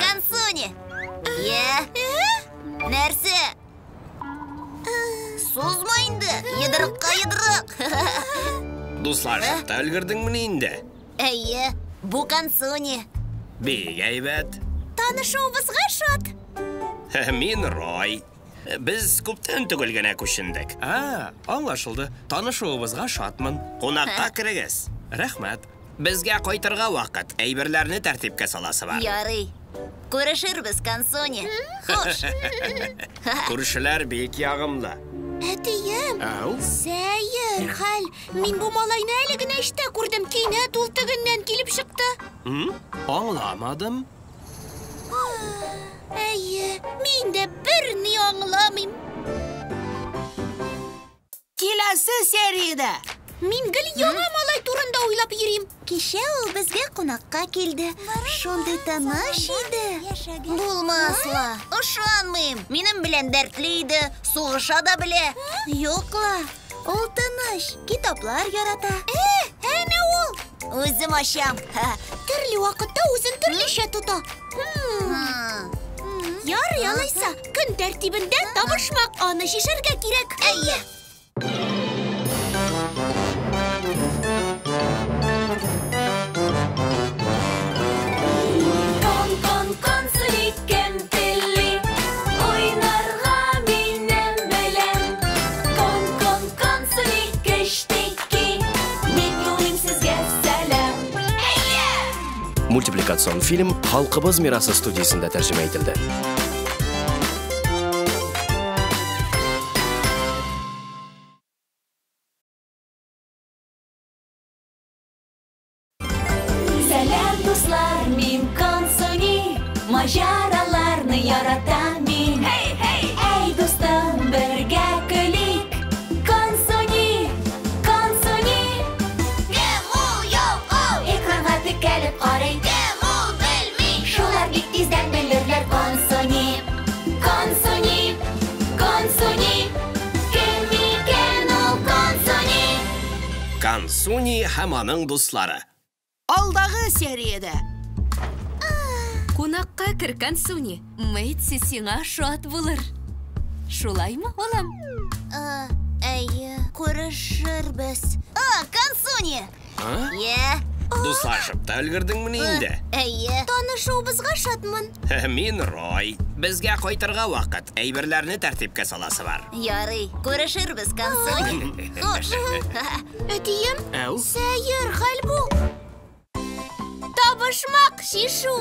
Консуни! Е? Нәрсә? Сузма инде! Йодрыкка йодрык! Дуслашып та өлгердеңмени инде? Әйе, бу Консуни. Бик әйбәт. Танышуыбызга шат. Мин Рой. Без күптән түгел генә күчендек. Аңлашылды. Танышуыбызга шатмын. Кунакка керегез. Рәхмәт. Безгә кайтырга вакыт. Әйберләрне тәртипкә саласы бар. Ярый. Күрешербез, Консуни. Хуш. Күршеләр бик ягымлы. Әтием. Ау. Сәер хәл. Мин бу малайны әле генә эштә күрдем. Кинәт ул тегеннән килеп чыкты. Аңламадым. Әйе, мин дә берни аңламыйм. Киләсе сериядә. Мин гел яңа малай турында уйлап йөрим. Кичә ул безгә кунакка килде. Шундый тыныч иде. Булмас ла, ышанмыйм. Минем белән дәртле иде, сугыша да белә. Юк ла, ул тыныч, китаплар ярата. Әнә ул. Үзем ачам. Төрле вакытта үзен төрлечә тота. Ярый алайса, көн тәртибендә табышмак, аны чишәргә кирәк. Әйе. Кон, кон, Консуни, кем тели? Уйнарга минем белән. Кон, кон, Консуни, кечтеки. Мин юлыйм сезгә сәлам. Мультипликацион фильм Халкыбыз мирасы студиясендә тәрҗемә ителде. Сәлам, дуслар, мин Консуни. Маҗараларны яратам мин. Hey, hey! Әй, дустым, бергә көлик. Консуни, Консуни. Кем ул, юк ул? Экранга текәлеп карый. Кем ул, белми. Шулар бик тиздән белерләр. Консуни, Консуни, Консуни. Консуни һәм аның дуслары. Алдагы сериядә. Кунакка кер, Консуни. Мэтти сиңа шат булыр. Шулаймы, улым? Әйе, күрешербез. Консуни! Йә. Дуслашып та өлгердеңмени инде? Әйе. Танышуыбызга шатмын. Мин Рой. Безгә кайтырга вакыт. Әйберләрне тәртипкә саласы бар. Ярый, күрешербез, Консуни. Хуш. Әтием, Әү? сәер хәл бу. Табышмак чишү.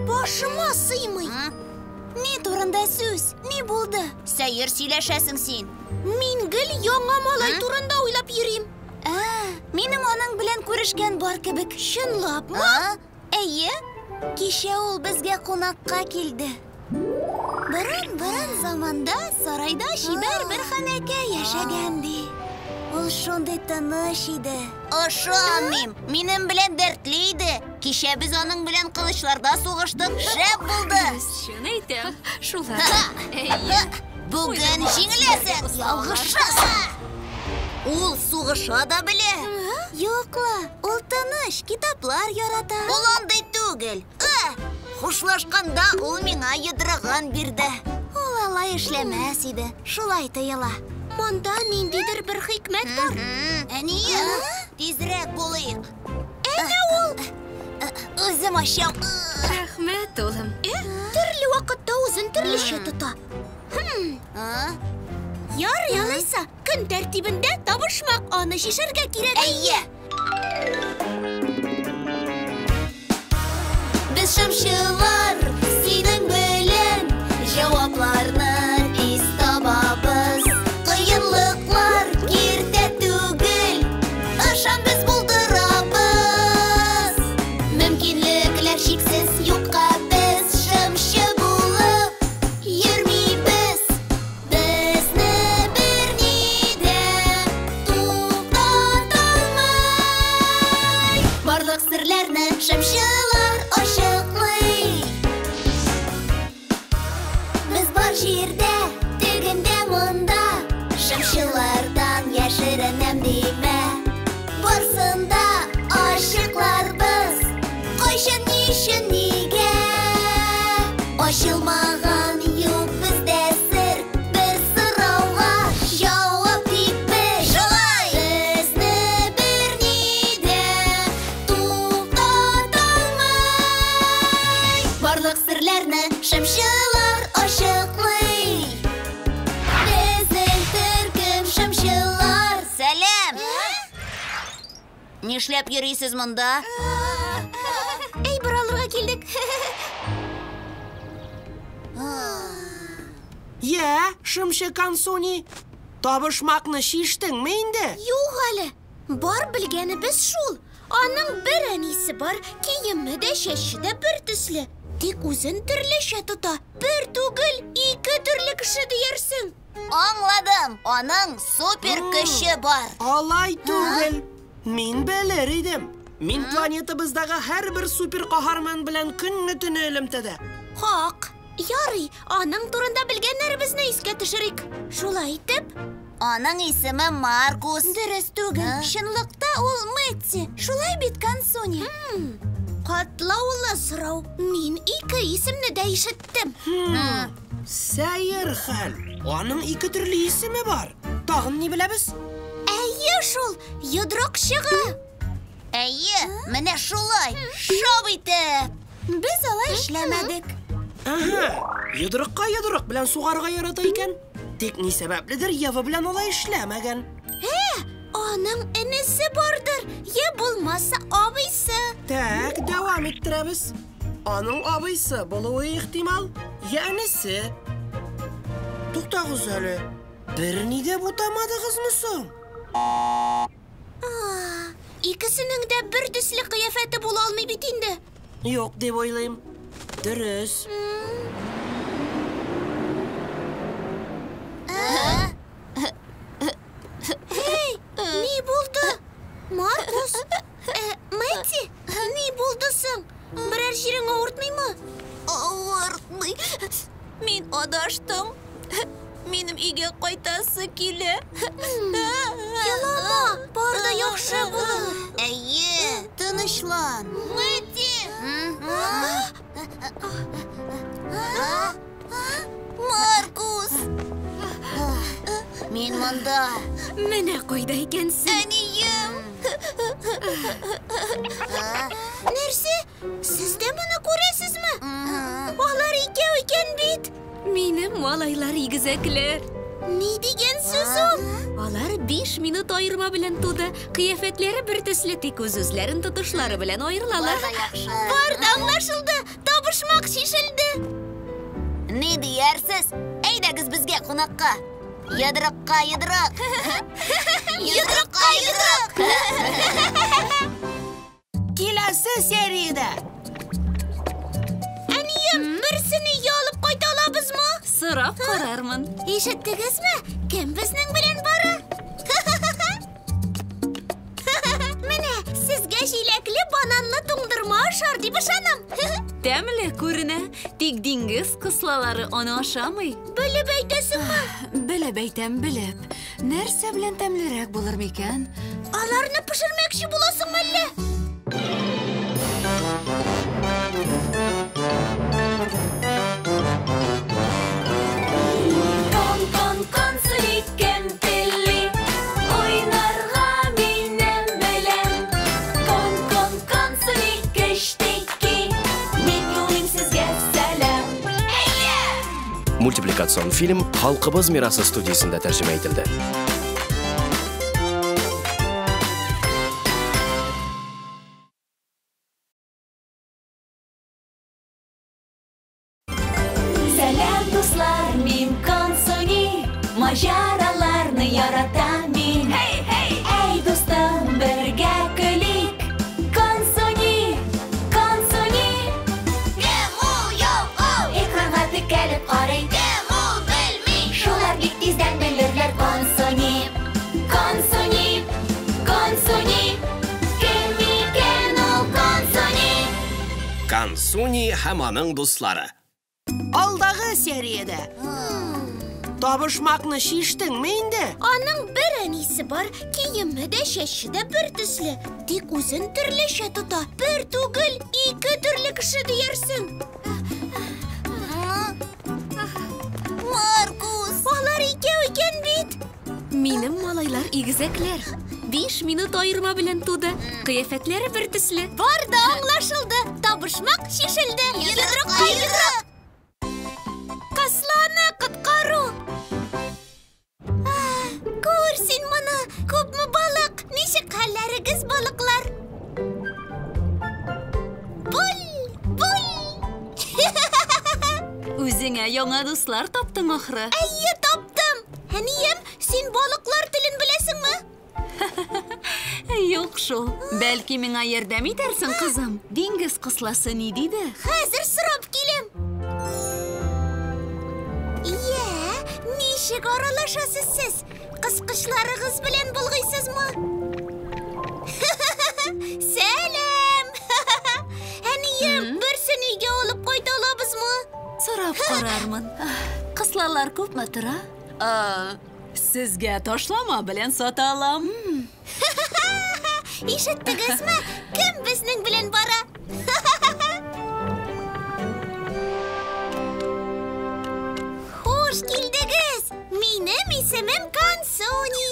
Башыма сыймый. Ни турында сүз? Ни булды? Сәер сөйләшәсең син. Мин гел яңа малай турында уйлап йөрим. Минем аның белән күрешкән бар кебек. Чынлапмы? Әйе. Кичә ул безгә кунакка килде. Борын-борын заманда сарайда чибәр бер ханәкә яшәгән ди. Ул шундый тыныч иде. Ышанмыйм, минем белән дәртле иде. Кичә без аның белән кылычларда сугыштык. Шәп булды. Чын әйтәм, шулай. Әйе. Бүген җиңеләсең, ялгышасың. Ул сугыша да белә. Юк ла, ул тыныч, китаплар ярата. Ул андый түгел. Хушлашканда ул миңа йодрыгын бирде. Ул алай эшләмәс иде, шулай тоела. Монда ниндидер бер хикмәт бар. Әнием, тизрәк булыйк. Әнә ул! Үзем ачам. Рәхмәт, улым. Төрле вакытта үзен төрлечә тота. Ярый алайса, көн тәртибендә табышмак, аны чишәргә кирәк. Әйе. Без шымчылар синең белән җавапларны тиз табабыз. Кыенлыклар киртә түгел, ышан, без булдырабыз. Мөмкинлекләр чиксез, юкка без шымчы булып йөрмибез. Безне берни дә туктата алмый. Барлык серләрне шымчылар ачыклый. Без бар җирдә, тегендә, монда, шымчылардан яшеренәм димә. Барсын да ачыкларбыз, кайчан, ни өчен, нигә. Ачылмаган юк бездә сер, бер сорауга җавап дип без. Шулай! Безне берни дә туктата алмый. Барлык серләрне шымчылар ачыклый. Безнең төркем шымчылар. Сәлам! Нишләп йөрисез монда? Әйбер алырга килдек. Йә, шымчы Консуни, табышмакны чиштеңме инде? Юк әле. Бар белгәнебез шул. Аның бер әнисе бар, киеме дә, чәче дә бер төсле. Тик үзен төрлечә тота. Бер түгел, ике төрле кеше диярсең. Аңладым, аның супер көче бар. Алай түгел. Мин белер идем. Мин планетабыздагы һәрбер супер каһарман белән көнне-төне элемтәдә. Хак. Ярый, аның турында белгәннәребезне искә төшерик. Шулай итеп, Аның исеме Маркус. Дөрес түгел. Чынлыкта ул Мэтти. Шулай бит, Консуни? Катлаулы сорау. Мин ике исемне дә ишеттем. Сәер хәл. Аның ике төрле исеме бар. Тагын ни беләбез? Әйе шул, йодрык чыгы. Әйе, менә шулай. Шап итеп. Без алай эшләмәдек. Ага, йодрыкка йодрык белән сугарга ярата икән. Тик ни сәбәпледер Ева белән алай эшләмәгән. Аның энесе бардыр, я булмаса абыйсы. Так, дәвам иттерәбез. Аның абыйсы булуы ихтимал, я энесе. Туктагыз әле. Берни дә бутамадыгызмы соң? Икесенең дә бер төсле кыяфәте була алмый бит инде. Юк дип уйлыйм. Дөрес. Эй, ни булды? Маркус, Мэтти, ни булды соң? Берәр җирең авыртмыймы? Авыртмый. Мин адаштым. Минем өйгә кайтасы килә. Елама, бар да яхшы булыр. Әйе, тынычлан. Мэтти! Маркус! Мин монда. Менә кайда икәнсең. Әнием! Нәрсә? Сез дә моны күрәсезме? Алар икәү икән бит. Минем малайлар игезәкләр. Ни дигән сүз ул? Алар 5 минут аерма белән туды. Кыяфәтләре бер төсле, тик үз-үзләрен тотышлары белән аерылалар. Бар да аңлашылды. Табышмак чишелде. Ни диярсез? Әйдәгез безгә кунакка. Йодрыкка йодрык. Йодрыкка йодрык. Киләсе сериядә. Әнием, берсен өйгә алып кайта алабызмы? Сорап карармын. Ишеттегезме? Кем безнең белән бара? Менә, сезгә җиләкле бананлы туңдырма ашар дип ышанам. Тәмле күренә, тик диңгез кыслалары аны ашамый. Белеп әйтәсеңме? Белеп әйтәм, белеп. Нәрсә белән тәмлерәк булыр микән? Аларны пешермәкче буласыңмы әллә? Кон, кон, Консуни, кем тели? Уйнарга минем белән. Кон, кон, Консуни, кечтеки. Мин юлыйм сезгә сәлам. Мультипликацион фильм Халкыбыз мирасы студиясендә тәрҗемә ителде. Сәлам, дуслар, мин Консуни. Маҗараларны яратам мин. Hey, hey! Әй, дустым, бергә көлик. Консуни, Консуни. Кем ул, юк ул? Экранга текәлеп карый. Кем ул, белми. Шулар бик тиздән белерләр. Консуни, Консуни, Консуни. Кем икән ул Консуни? Консуни һәм аның дуслары. Алдагы сериядә. Табышмакны чиштеңме инде? Аның бер әнисе бар, киеме дә, чәче дә бер төсле. Тик үзен төрлечә тота. Бер түгел, ике төрле кеше диярсең. Маркус! Алар икәү икән бит. Минем малайлар игезәкләр. 5 минут аерма белән туды. Кыяфәтләре бер төсле. Бар да аңлашылды. Табышмак чишелде. Йодрыкка йодрык. Кысланы коткару. Күр син моны, күпме балык. Ничек хәлләрегез, балыклар? Буль, буль. Үзеңә яңа дуслар таптың ахры. Әйе, таптым. Әнием, син балыклар телен беләсеңме? Юк шул. Бәлки миңа ярдәм итәрсең, кызым? Диңгез кысласы ни диде? Хәзер сорап киләм. Йә, ничек аралашасыз сез? Кыскычларыгыз белән булгыйсызмы? Сәлам! Әнием, берсен өйгә алып кайта алабызмы? Сорап карармын. Кыслалар күпме тора? Сезгә ташлама белән сата алам. Ишеттегезме? Кем безнең белән бара? Хуш килдегез! Минем исемем Консуни.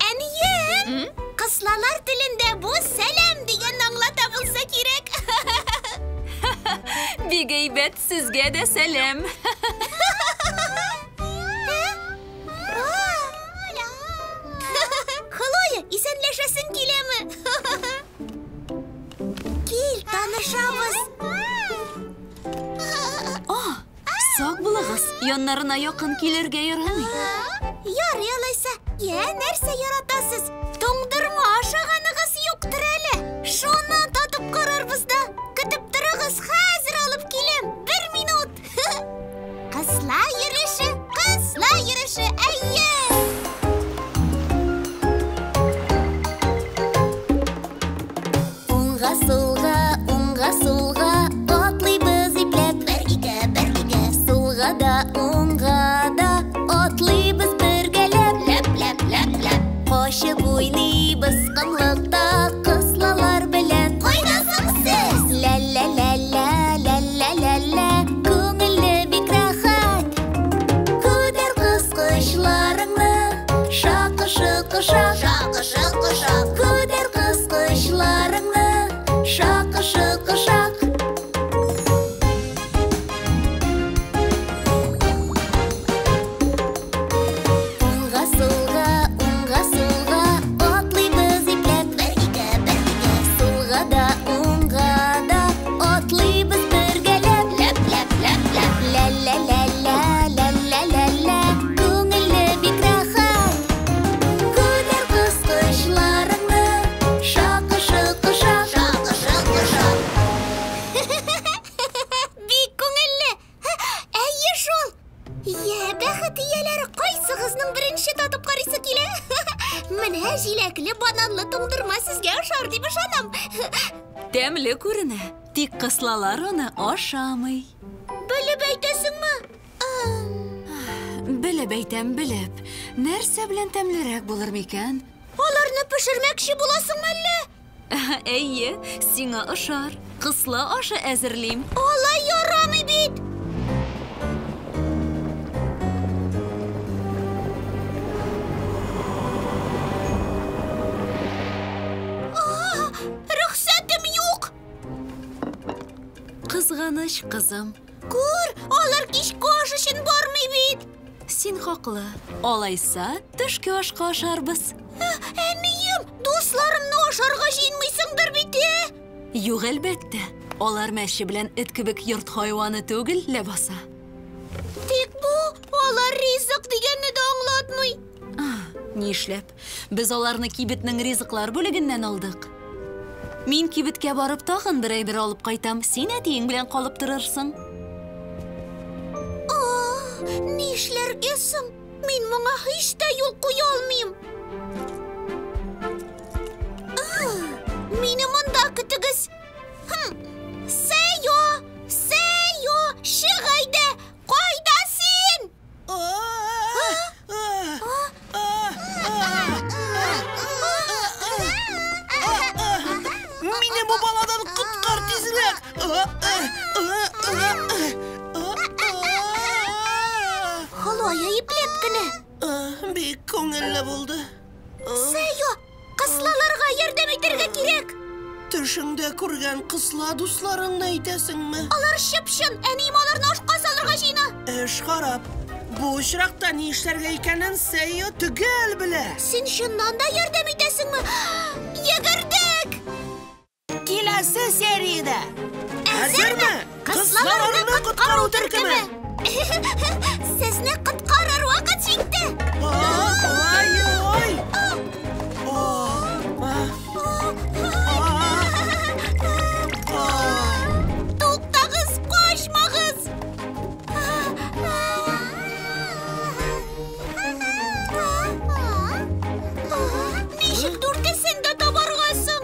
Әнием, кыслалар телендә бу сәлам дигәнне аңлата булса кирәк. Бик әйбәт, сезгә дә сәлам. Хлоя, исәнләшәсең киләме? Кил, танышабыз. Сак булыгыз, яннарына якын килергә ярамый. Ярый алайса. Йә, нәрсә яратасыз? Туңдырма ашаганыгыз юктыр әле. Шуны татып карарбыз да. Көтеп торыгыз, хәзер алып киләм. 1 минут. Кысла йөреше, кысла йөреше, әйе! Уңга сулга, уңга сулга, атлыйбыз ипләп. Бер, ике, бер, ике. Сулга да, Моңарчы татып карыйсы килә. Менә җиләкле бананлы туңдырма сезгә ошар дип ышанам. Тәмле күренә. Тик кыслалар аны ашамый. Белеп әйтәсеңме? Белеп әйтәм, белеп. Нәрсә белән тәмлерәк булыр микән? Аларны пешермәкче буласыңмы әллә? Әйе, сиңа ошар. Кысла ашы әзерлим. Алай ярамый бит. Рөхсәтем юк. Кызганыч, кызым. Күр, алар кичке аш өчен бармый бит. Син хаклы. Алайса, төшке ашка ашарбыз. Әнием, дусларымны ашарга җыенмыйсыңдыр бит, э? Юк, әлбәттә. Алар мәче белән эт кебек йорт хайваны түгел, ләбаса. Тик бу алар ризык дигәнне дә аңлатмый. Нишләп? Без аларны кибетнең ризыклар бүлегеннән алдык. Мин кибеткә барып тагын бер әйбер алып кайтам. Син әтиең белән калып торырсың. Нишләргә соң? Мин моңа һич тә юл куя алмыйм. Мине монда көтегез. Сэйо! Сэйо! Чык әйдә! Кайда син? Мине бу баладан коткар тизрәк! Хлоя ипләп кенә. Бик күңелле булды. Сэйо, кыслаларга ярдәм итәргә кирәк. Төшеңдә күргән кысла дусларыңны әйтәсеңме? Алар чып-чын, әнием аларны ашка салырга җыена. Эш харап. Бу очракта ни эшләргә икәнен Сэйо төгәл белә. Син чыннан да ярдәм итәсеңме? Йөгердек! Киләсе сериядә. Әзерме? Кыслаларны коткару төркеме. Сезне коткарыр вакыт җитте. Ай-ой! Туктагыз, качмагыз! Ничек дүртесен дә табарга соң?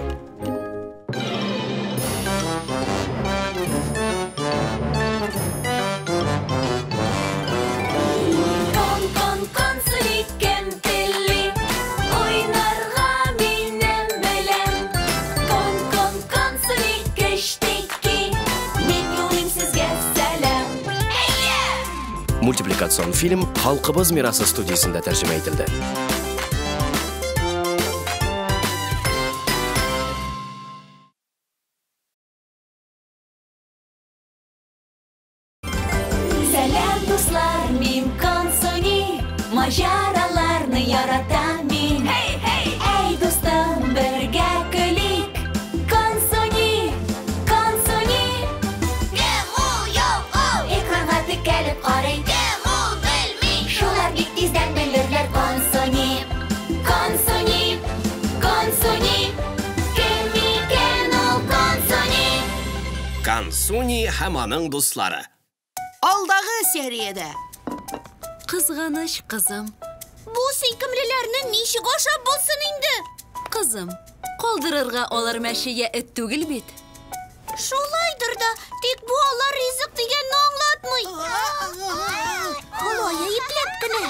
Кон-кон-кон, кем тели, уйнарга минем белән. Кон-кон-кон, кечтеки, мин юлыйм сезгә сәлам. Мультипликацион фильм Халкыбыз мирасы студиясендә тәрҗемә ителде. Сәлам, дуслар, мин Консуни, маҗараларны яратам мин. Hey, hey! Әй, дустым, бергә көлик. Консуни, Консуни. Кем ул, йоу-оу? Экранга текәлеп карый. Кем ул, белми. Шулар бик тиздән белерләр Консуни. Консуни, Консуни. Кем икән ул Консуни? Консуни һәм аның дуслары. Алдагы сериядә. Кызганыч, кызым. Бу сөйкемлеләрне ничек ашап булсын инде? Кызым, калдырырга алар мәче я эт түгел бит. Шулайдыр да, тик бу алар ризык дигәнне аңлатмый. Хлоя ипләп кенә.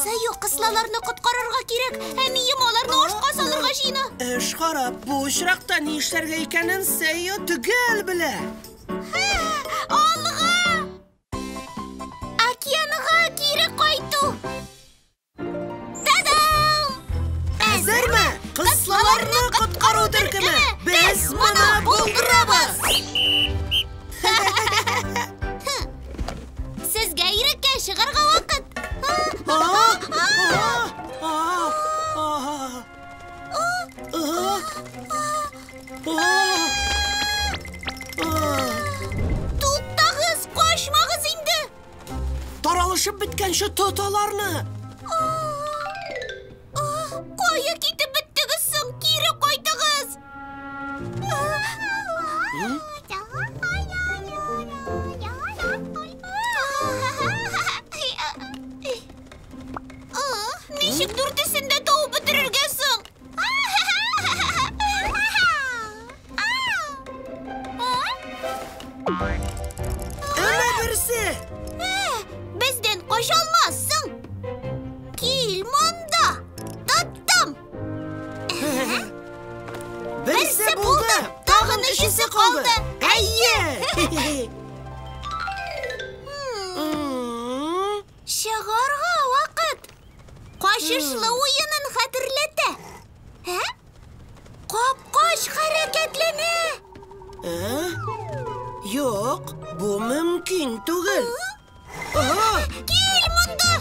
Сэйо, кыслаларны коткарырга кирәк. Әнием аларны ашка салырга җыена. Эш харап. Бу очракта ни эшләргә икәнен Сэйо төгәл белә. Алга! Океанга кире кайту. Та-дам! Әзерме? Кыслаларны коткару төркеме. Без моны булдырабыз. Сезгә иреккә чыгарга вакыт. Туктагыз, качмагыз инде. Таралышып беткәнче тот аларны. Кая китеп беттегез соң? Кире кайтыгыз. берсе. Бездән кача алмассың. Кил монда. Тоттым. Берсе булды, тагын өчесе калды. Әйе! Чыгарга вакыт. Качышлы уенын хәтерләтә. Капкач хәрәкәтләнә. Юк, бу мөмкин түгел. Кил монда.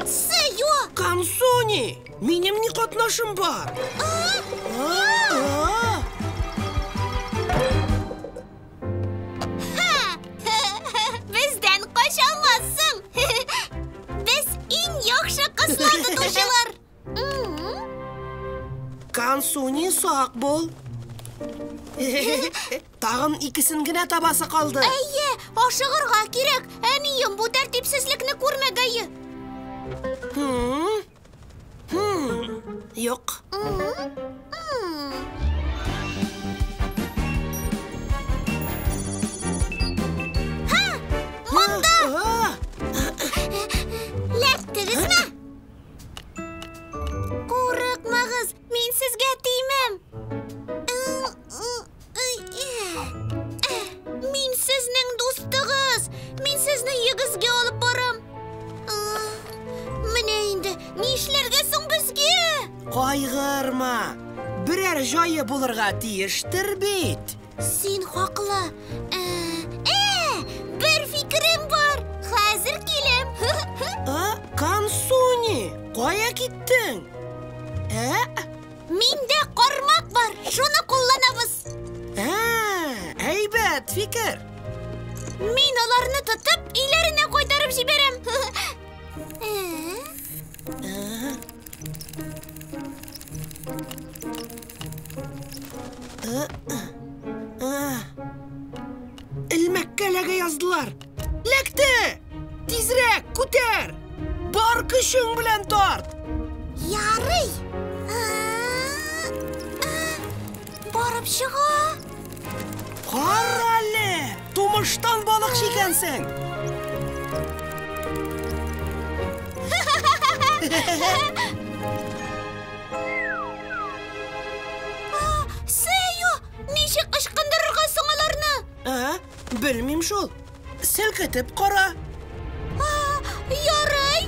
Сыю. Консуни, минем ни катнашым бар? Бездән кача алмассың. Без иң яхшы кызлар тотучылар. Консуни, сак бул. Тагын икесен генә табасы калды. Әйе, ашыгырга кирәк. Әнием бу тәртипсезлекне күрмәгәе. Юк. Һа, монда. Ләктегезме? Курыкмагыз, мин сезгә тимәм. Мин сезнең дустыгыз. Мин сезне егезгә алып барам. Менә инде, нишләргә соң безгә? Кайгырма. Берәр җае булырга тиештер бит. Син хаклы. Бер фикерем бар. Хәзер киләм. Консуни, кая киттең? Миндә кармак бар, шуны кулланабыз. Әйбәт фикер. Мин аларны тотып, өйләренә кайтарып җибәрәм. Элмәккә эләгә яздылар. Ләкте! Тизрәк, күтәр! Бар көчең белән тарт! Ярый! Барып чыга! Карале! Тумыштан балыкчы икәнсең! Сәйо! Ничек ычкындырырга соң аларны? Белмим шул. Селкетеп кара. Ярый!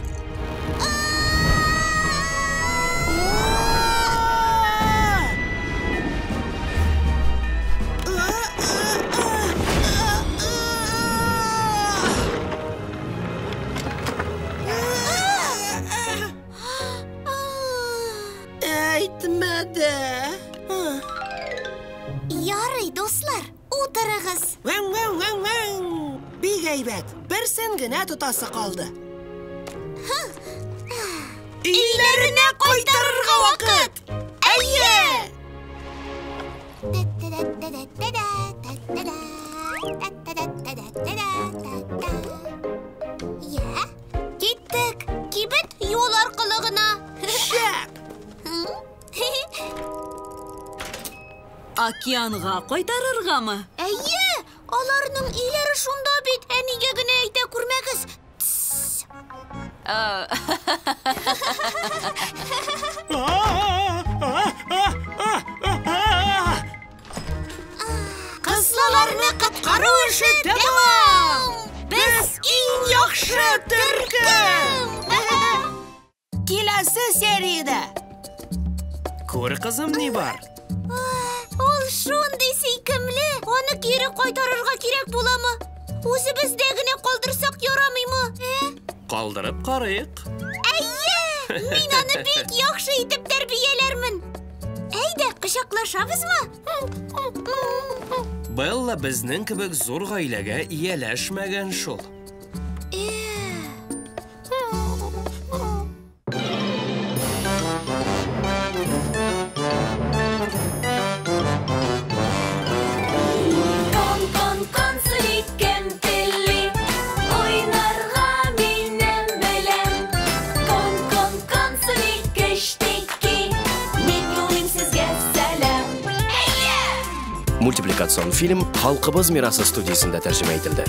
Әйтмә дә. Ярый, дуслар, утырыгыз. Вәң-вәң-вәң-вәң. Бик әйбәт. Берсен генә тотасы калды. Өйләренә кайтарырга вакыт. Әйе! Я, киттек. Кибет юл аркылы гына. Шәп! Океанга кайтарыргамы? Әйе, аларның өйләре шунда бит. Әнигә генә әйтә күрмәгез. Кызларны коткару эше тәмам! Без иң яхшы төркем! Киләсе сериядә. Күр, кызым, ни бар? Ул шундый сөйкемле. Аны кире кайтарырга кирәк буламы? Үзебездә генә калдырсак ярамыймы? Калдырып карыйк. Әйе! Мин аны бик яхшы итеп тәрбияләрмен. Әйдә, кочаклашабызмы? Белла безнең кебек зур гаиләгә ияләшмәгән шул. Мин юлыйм сезгә сәлам. Әйе! Мультипликацион фильм Халкыбыз мирасы студиясендә тәрҗемә ителде.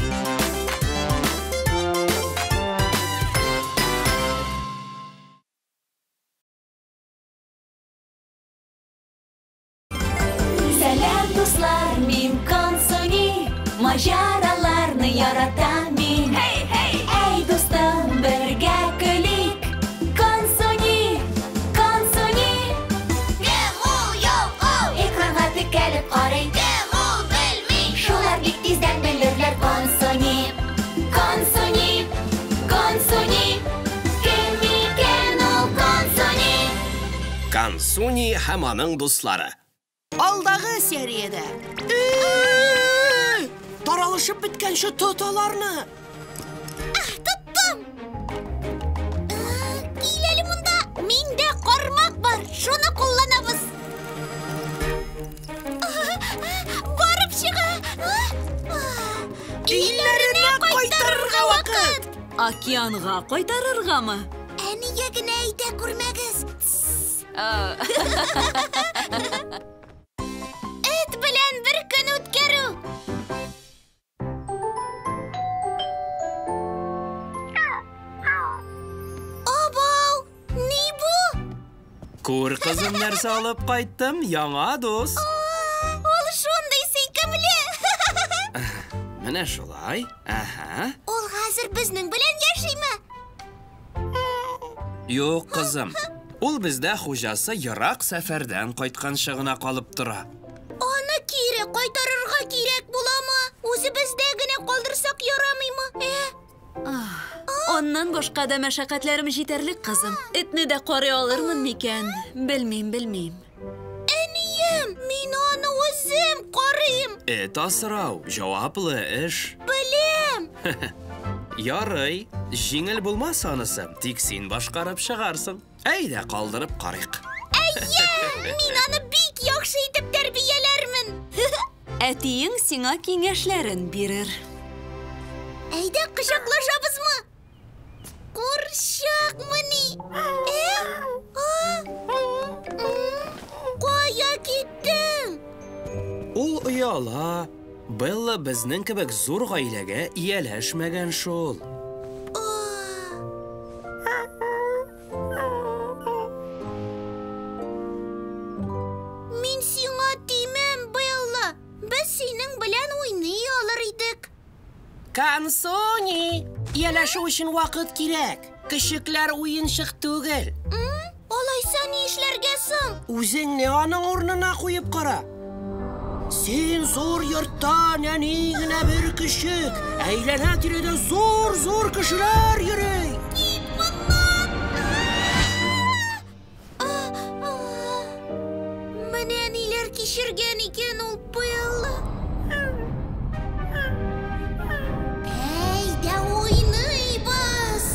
Сәлам, дуслар, мин Консуни, маҗараларны яратам мин. Hey, hey! Әй, дустым, бергә көлик. Консуни, Консуни. Кем ул, юк ул? Экранга текәлеп карый. Кем ул, белми. Шулар бик тиздән белерләр. Консуни, Консуни, Консуни. Кем икән ул Консуни? Консуни һәм аның дуслары. Алдагы сериядә. Таралышып беткәнче тот аларны. Тоттым! Кил әле монда. Миндә кармак бар. Шуны кулланабыз. Барып чыга. Өйләренә кайтарырга вакыт. Океанга кайтарыргамы? Әнигә генә әйтә күрмәгез. Эт белән бер көн үткәрү. Абау, ни бу? Күр, кызым, нәрсә алып кайттым? Яңа дус. Ул шундый сөйкемле. Менә шулай. Аһа. Ул хәзер безнең белән яшиме? Юк, кызым. Ул бездә хуҗасы ерак сәфәрдән кайтканчы гына калып тора. Аны кире кайтарырга кирәк буламы? Үзебездә генә калдырсак ярамыймы? Аннан башка да мәшәкатьләрем җитәрлек, кызым. Этне дә карый алырмын микән? Белмим, белмим. Әнием, мин аны үзем карыйм. Эт асрау җаваплы эш. Беләм. Ярый, җиңел булмас анысы, тик син башкарып чыгарсың. Әйдә, калдырып карыйк. Әйе, мин аны бик яхшы итеп тәрбияләрмен. Әтиең сиңа киңәшләрен бирер. Әйдә, кочаклашабызмы? Курчакмыни? Кая киттең? Ул ояла. Белла безнең кебек зур гаиләгә ияләшмәгән шул. Мин сиңа тимәм, Белла. Без синең белән уйный алыр идек. Консуни, ияләшү өчен вакыт кирәк. Көчекләр уенчык түгел. Алайса ни эшләргә соң? Үзеңне аның урынына куеп кара. Син зур йортта нәни генә бер көчек. Әйләнә-тирәдә зур-зур кешеләр йөри. Кит моннан! Менә ниләр кичергән икән ул Белла. Әйдә уйныйбыз!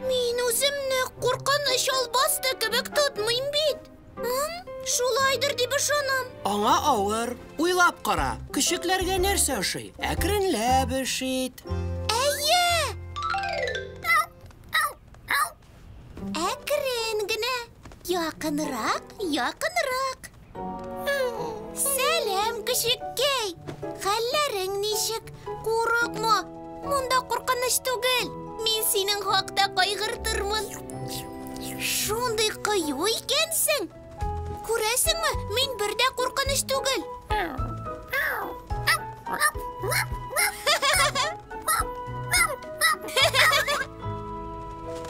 Мин үземне куркыныч албасты кебек тотмыйм бит. Шулайдыр дип ышанам. Аңа авыр. Уйлап кара, көчекләргә нәрсә ошый? Әкренләп эш ит. Әйе! Әкрен генә. Якынрак, якынрак. Сәлам, көчеккәй. Хәлләрең ничек? Курыкма. Монда куркыныч түгел. Мин синең хакта кайгыртырмын. Шундый кыю икәнсең. Күрәсеңме, мин бер дә куркыныч түгел.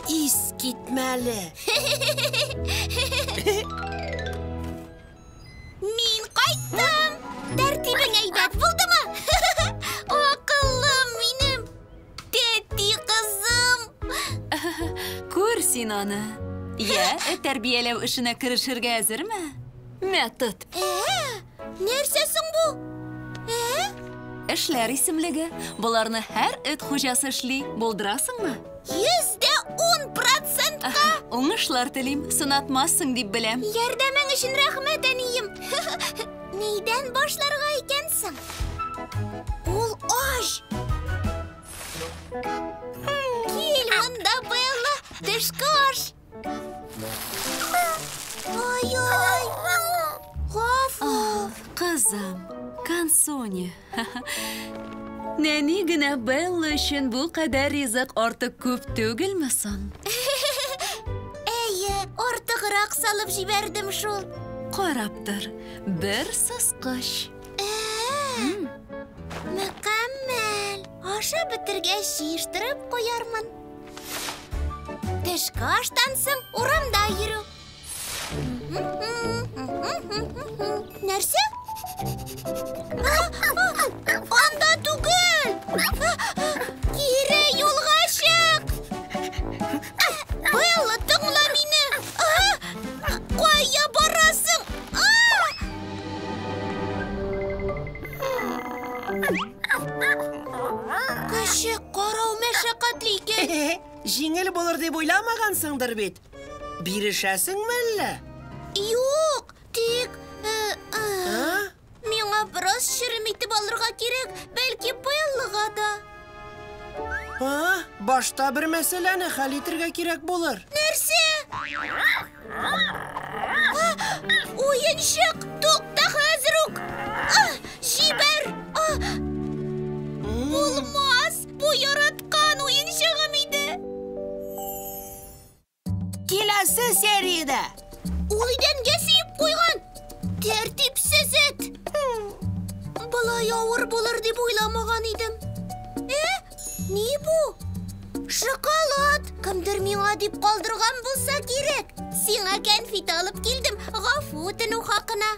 Искитмәле. Мин кайттым. Тәртибең әйбәт булдымы? Акыллым минем. Тәти кызым. Күр син аны. Йә, эт тәрбияләү эшенә керешергә әзерме? Мә, тот. Нәрсә соң бу? Эшләр исемлеге. Боларны һәр эт хуҗасы эшли. Булдырасыңмы? 110%-ка! Уңышлар телим. Сынатмассың дип беләм. Ярдәмең өчен рәхмәт, әнием. Нидән башларга икәнсең? Ул ач. Кил монда, Белла, төшке аш. Кызым, Консуни. Нәни генә Белла өчен бу кадәр ризык артык күп түгелме соң? Әйе, артыграк салып җибәрдем шул. Карап тор, бер сыскыч. Мөкәммәл. Ашап бетергәч җыештырып куярмын. Төшке аштан соң урамда йөрү. Нәрсә? Анда түгел! Кире юлга чык! Белла, тыңла мине! Кая барасың? Кеше карау мәшәкатьле икән. Җиңел булыр дип уйламагансыңдыр бит. Бирешәсеңме әллә? Юк, тик миңа бераз черем итеп алырга кирәк, бәлки Беллага да. Башта бер мәсьәләне хәл итергә кирәк булыр. Нәрсә? Уенчык, тукта хәзер үк! Җибәр! Булмас! Бу яраткан уенчыгым иде! Киләсе сериядә! Ул идәнгә сөеп куйган! Тәртипсез эт! Болай авыр булыр дип уйламаган идем. Ни бу? Шоколад! Кемдер миңа дип калдырган булса кирәк. Сиңа кәнфит алып килдем, гафу үтенү хакына.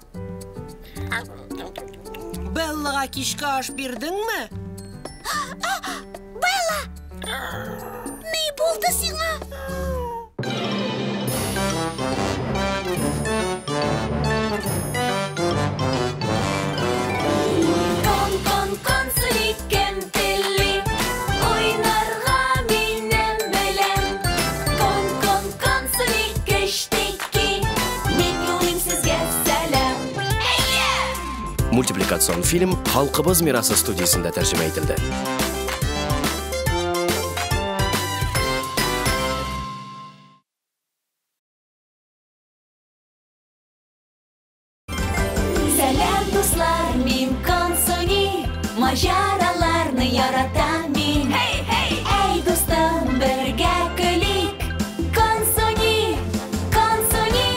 Беллага кичке аш бирдеңме? Белла! Ни булды сиңа? Кон-кон-консуни кем тели? Уйнарга минем белән. Кон-кон-консуни кечтеки. Мин юлыйм сезгә сәлам. Мультипликацион фильм Халкыбыз мирасы студиясендә тәрҗемә ителде. Сәлам, дуслар, мин Консуни. Маҗараларны яратам мин. Әй, дустым, бергә көлик. Консуни, Консуни.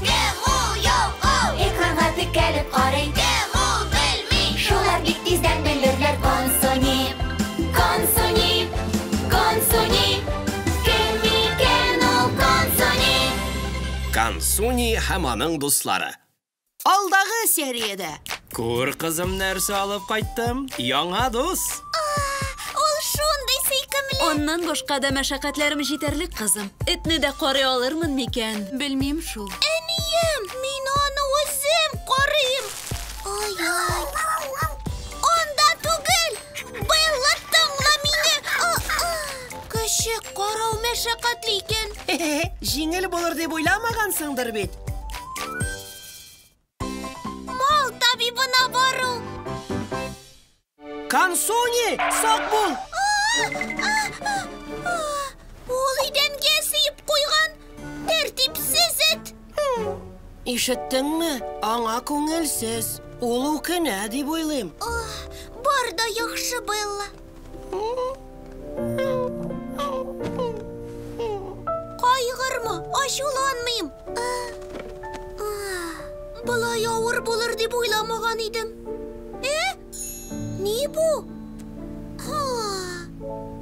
Кем ул, юк ул? Экранга текәлеп карый. Кем ул, белми. Шулар бик тиздән белерләр. Консуни, Консуни, Консуни. Кем икән ул Консуни? Консуни һәм аның дуслары. Алдагы сериядә. Күр, кызым, нәрсә алып кайттым. Яңа дус. Ул шундый сөйкемле. Аннан башка да мәшәкатьләрем җитәрлек, кызым. Этне дә карый алырмын микән? Белмим шул. Әнием, мин аны үзем карыйм. Ай-ай. Анда түгел. Белла, тыңла мине. Кеше карау мәшәкатьле икән. Җиңел булыр дип уйламагансыңдыр бит. Мал табибына бару. Консуни, сак бул! Ул идәнгә сөеп куйган. Тәртипсез эт. Ишеттеңме? Аңа күңелсез. Ул үкенә дип уйлыйм. Бар да яхшы, Белла. Кайгырма, ачуланмыйм. Болай авыр булыр дип уйламаган идем. Ни бу?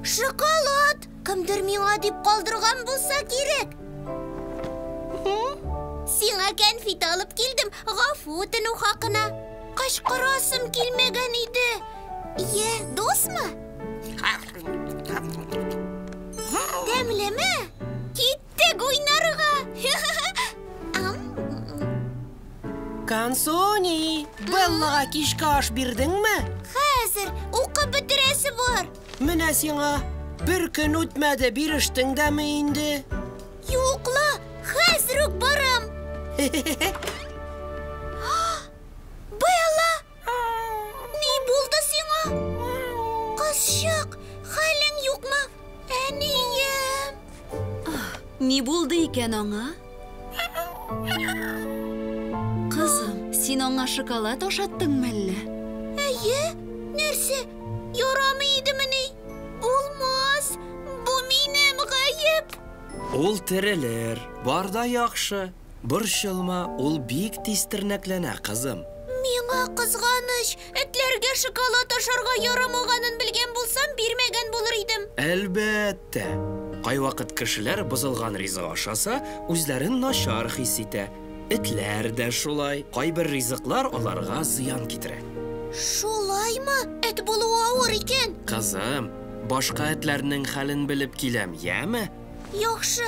Шоколад! Кемдер миңа дип калдырган булса кирәк. Сиңа кәнфит алып килдем, гафу үтенү хакына. Кычкырасым килмәгән иде. Йә, дусмы? Тәмлеме? Киттек уйнарга. Консуни, Беллага кичке аш бирдеңме? Хәзер укып бетерәсе бар. Менә сиңа бер көн үтмәде, бирештең дәме инде? Юк ла, хәзер үк барам. Белла! Ни булды сиңа? Кызчык, хәлең юкмы? Әнием! Ни булды икән аңа? Кызым, син Син аңа шоколад ашаттыңмы әллә? Әйе, нәрсә? Ярамый идемени? Булмас, бу минем гаеп. Ул терелер, бар да яхшы. Борчылма, ул бик тиз тернәкләнә, кызым. Миңа кызганыч, этләргә шоколад ашарга ярамаганын белгән булсам, бирмәгән булыр идем. Әлбәттә. Кайвакыт кешеләр бозылган ризык ашаса, үзләрен начар хис итә. Этләр дә шулай. Кайбер ризыклар аларга зыян китерә. Шулаймы? Эт булуы авыр икән. Кызым, башка этләрнең хәлен белеп киләм, яме? Яхшы.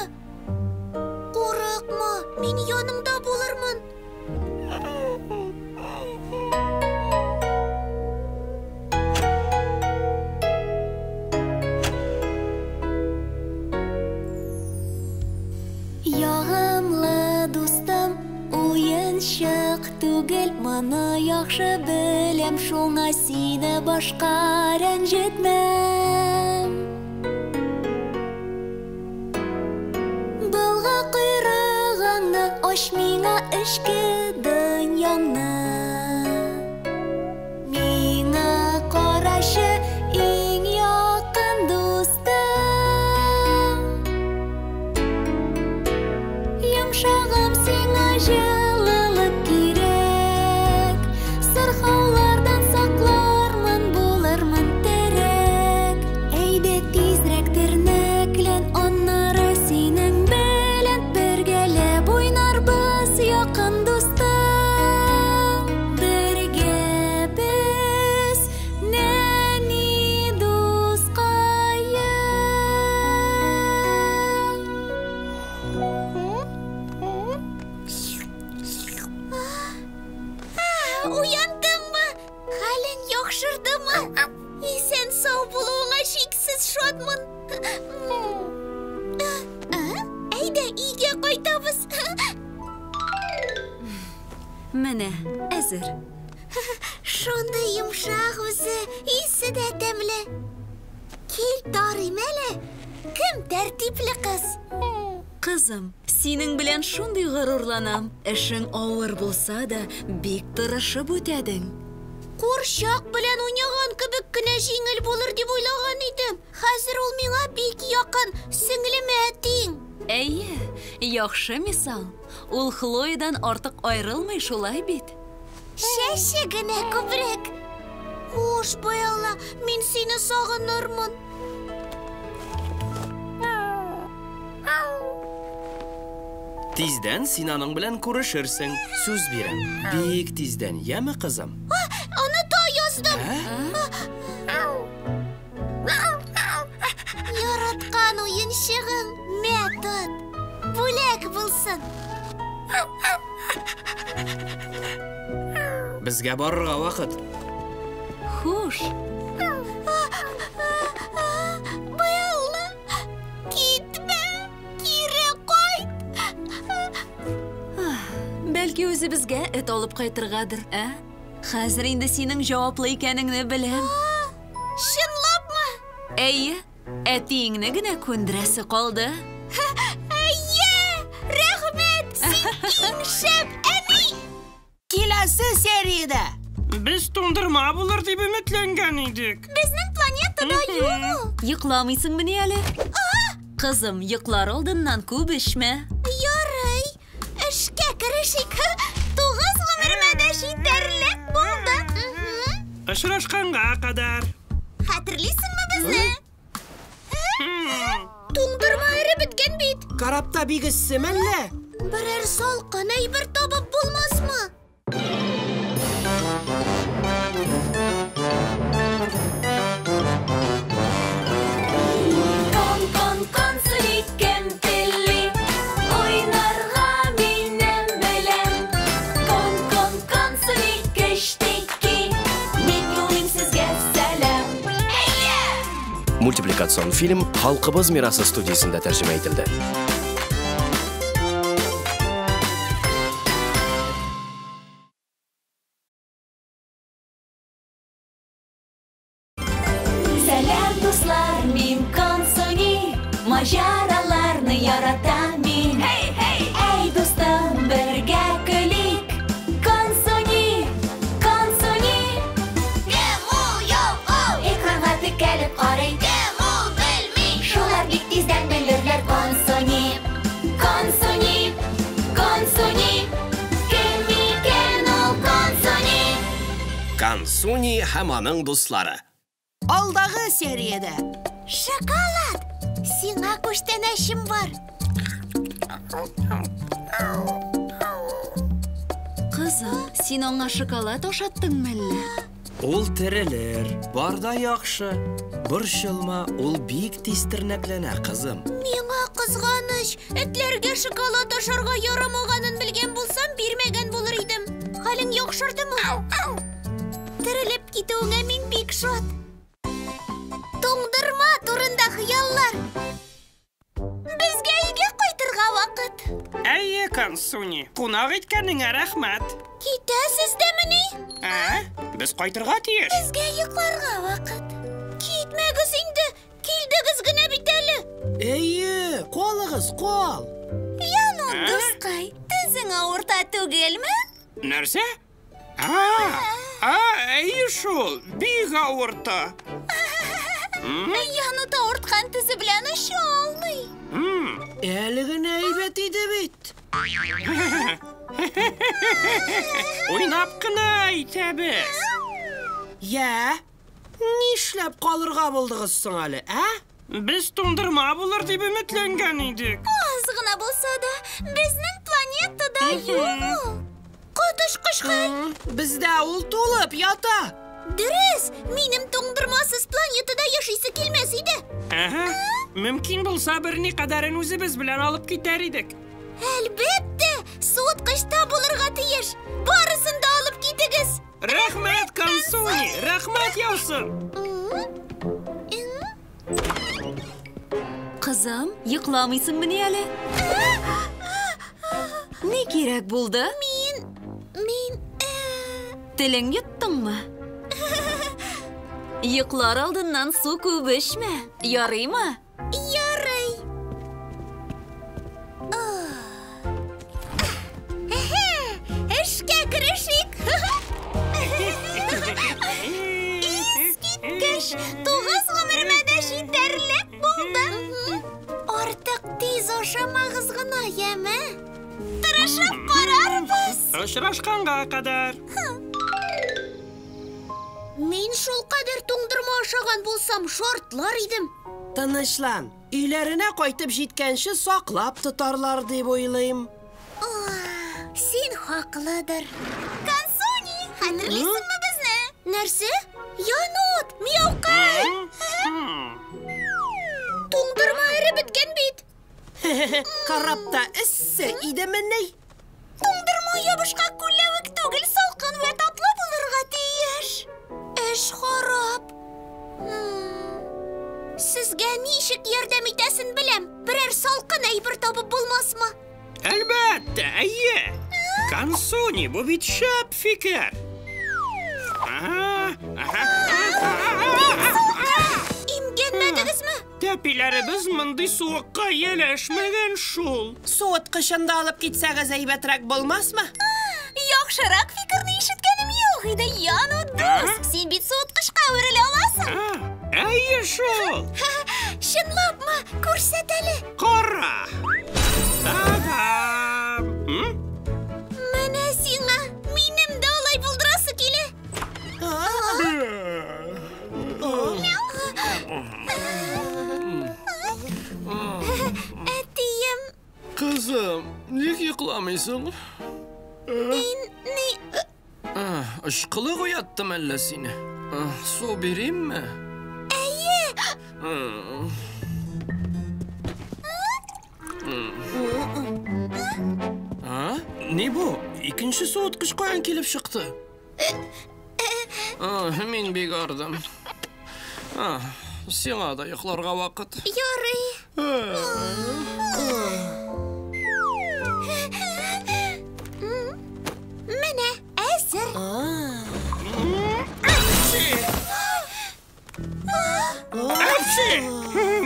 Курыкма, мин яныңда булырмын. Ягымлы дустым, уенчык түгел, моны яхшы беләм, шуңа сине башка рәнҗетмәм. Былга койрыгыңны ач миңа эчке дөньяңны. Миңа карашы иң якын дустым. Йомшагым сиңа җылылык кирәк. Сырхаулардан саклармын, булырмын терәк. Әйдә тизрәк тернәклән, аннары синең белән бергәләп уйнарбыз, якын дустым. Бергә без нәни дускаем. Уяндыңмы? Хәлең яхшырдымы? Исән сау булуыңа шиксез шатмын. Әйдә, өйгә кайтабыз. Менә, әзер. Шундый йомшак үзе, исе дә тәмле. Кил, тарыйм әле. Кем тәртипле кыз? Кызым, синең белән шундый горурланам. Эшең авыр булса да, бик тырышып үтәдең. Курчак белән уйнаган кебек кенә җиңел булыр дип уйлаган идем. Хәзер ул миңа бик якын, сеңлемә тиң. Әйе, яхшы мисал. Ул Хлоядан артык аерылмый, шулай бит? Чәче генә күбрәк. Хуш, Белла, мин сине сагынырмын. Тиздән син аның белән күрешерсең, сүз бирәм. Бик тиздән, яме, кызым? Оныта яздым. Яраткан уенчыгым, мә, тот. Бүләк булсын. Безгә барырга вакыт. Хуш. Белла, китмә, кире кайт. Бәлки үзебезгә эт алып кайтыргадыр, ә? Хәзер инде синең җаваплы икәнеңне беләм. Чынлапмы? Әйе, әтиеңне генә күндерәсе калды. Әйе, рәхмәт, син иң шәп әни. Киләсе сериядә. Без туңдырма булыр дип өметләнгән идек. Безнең планетада юк ул. Йокламыйсыңмыни әле? Кызым, йоклар алдыннан күп эчмә. Ярый, эшкә керешик. 9 гомеремә дә җитәрлек булды. Очрашканга кадәр. Хәтерлисеңме безне? Туңдырма эреп беткән бит. Корабта бик эссеме әллә? Берәр салкын әйбер табып булмасмы? Кон, кон, Консуни, кем тели? Уйнарга минем белән. Кон, кон, Консуни, кечтеки. Мин юлыйм сезгә сәлам. Мультипликацион фильм Халкыбыз мирасы студиясендә тәрҗемә ителде. Сәлам, дуслар, мин Консуни. Маҗараларны яратам мин. Эй, дустым, бергә көлик. Консуни Консуни һәм аның дуслары. Алдагы сериядә. Шоколад! Сиңа күчтәнәчем бар. Кызым, син аңа шоколад ашаттыңмы әллә? Ул терелер, бар да яхшы. Борчылма, ул бик тиз тернәкләнә, кызым. Миңа кызганыч, этләргә шоколад ашарга ярамаганын белгән булсам, бирмәгән булыр идем. Хәлең яхшырдымы? Терелеп китүеңә мин бик шат. Туңдырма турында хыяллар. Безгә өйгә кайтырга вакыт. Әйе, Консуни, кунак иткәнеңә рәхмәт. Китәсез дәмени? Ә? Без кайтырга тиеш. Безгә йокларга вакыт. Китмәгез инде, килдегез генә бит әле. Әйе, калыгыз, кал. Яну, дускай, тезең авырта түгелме? Нәрсә? Әйе шул, бик авырта. Янут авырткан тезе белән оча алмый. Әле генә әйбәт иде бит. Уйнап кына әйтәбез. Йә, нишләп калырга булдыгыз соң әле, ә? Без туңдырма булыр дип өметләнгән идек. Аз гына булса да, безнең планетада юк ул. Коточкыч хәл. Бездә ул тулып ята. Дөрес, минем туңдырмасыз планетада яшисе килмәс иде. Әһә, мөмкин булса берникадәрен үзебез белән алып китәр идек. Әлбәттә, суыткычта булырга тиеш. Барысын да алып китегез. Рәхмәт, Консуни, рәхмәт яусын. Кызым, йокламыйсыңмыни әле? Ни кирәк булды? Мин... Телең йоттыңмы? Йоклар алдыннан су күп эчмә. Ярыймы? Ярый. Эшкә керешик. Искиткеч, 9 гомеремә дә җитәрлек булды. Артык тиз ашамагыз гына, яме? Тырышып карарбыз. Очрашканга кадәр. Мин шул кадәр туңдырма ашаган булсам, шартлар идем. Тынычлан, өйләренә кайтып җиткәнче саклап тотарлар дип уйлыйм. Син хаклыдыр. Консуни, хәтерлисеңме безне? Нәрсә? Янут, мияукай! Туңдырма эреп беткән бит. Карапта эссе идемени? Туңдырма ябышкак күлләвек түгел, салкын вә татлы булырга тиеш. Эш харап. Сезгә ничек ярдәм итәсен беләм. Берәр салкын әйбер табып булмасмы? Әлбәттә, әйе. Консуни, бу бит шәп фикер. Имгәнмәдегезме? Тәпиләребез мондый суыкка ияләшмәгән шул. Суыткычын да алып китсәгез әйбәтрәк булмасмы? Яхшырак фикерне ишеткәнем юк иде, Янут дус. Син бит суыткычка әверелә аласың. Әйе шул. Чынлапмы? Күрсәт әле. Кара. Та-дам. Менә сиңа. Минем дә алай булдырасы килә. Әтием. Кызым, ник йокламыйсың? Мин ни... Ышкылык уяттым әллә сине? Су биримме? Әйе! Ни бу? Икенче суыткыч каян килеп чыкты? Мин бик ардым. Сиңа да йокларга вакыт. Ярый. Менә, әзер. Әпчи!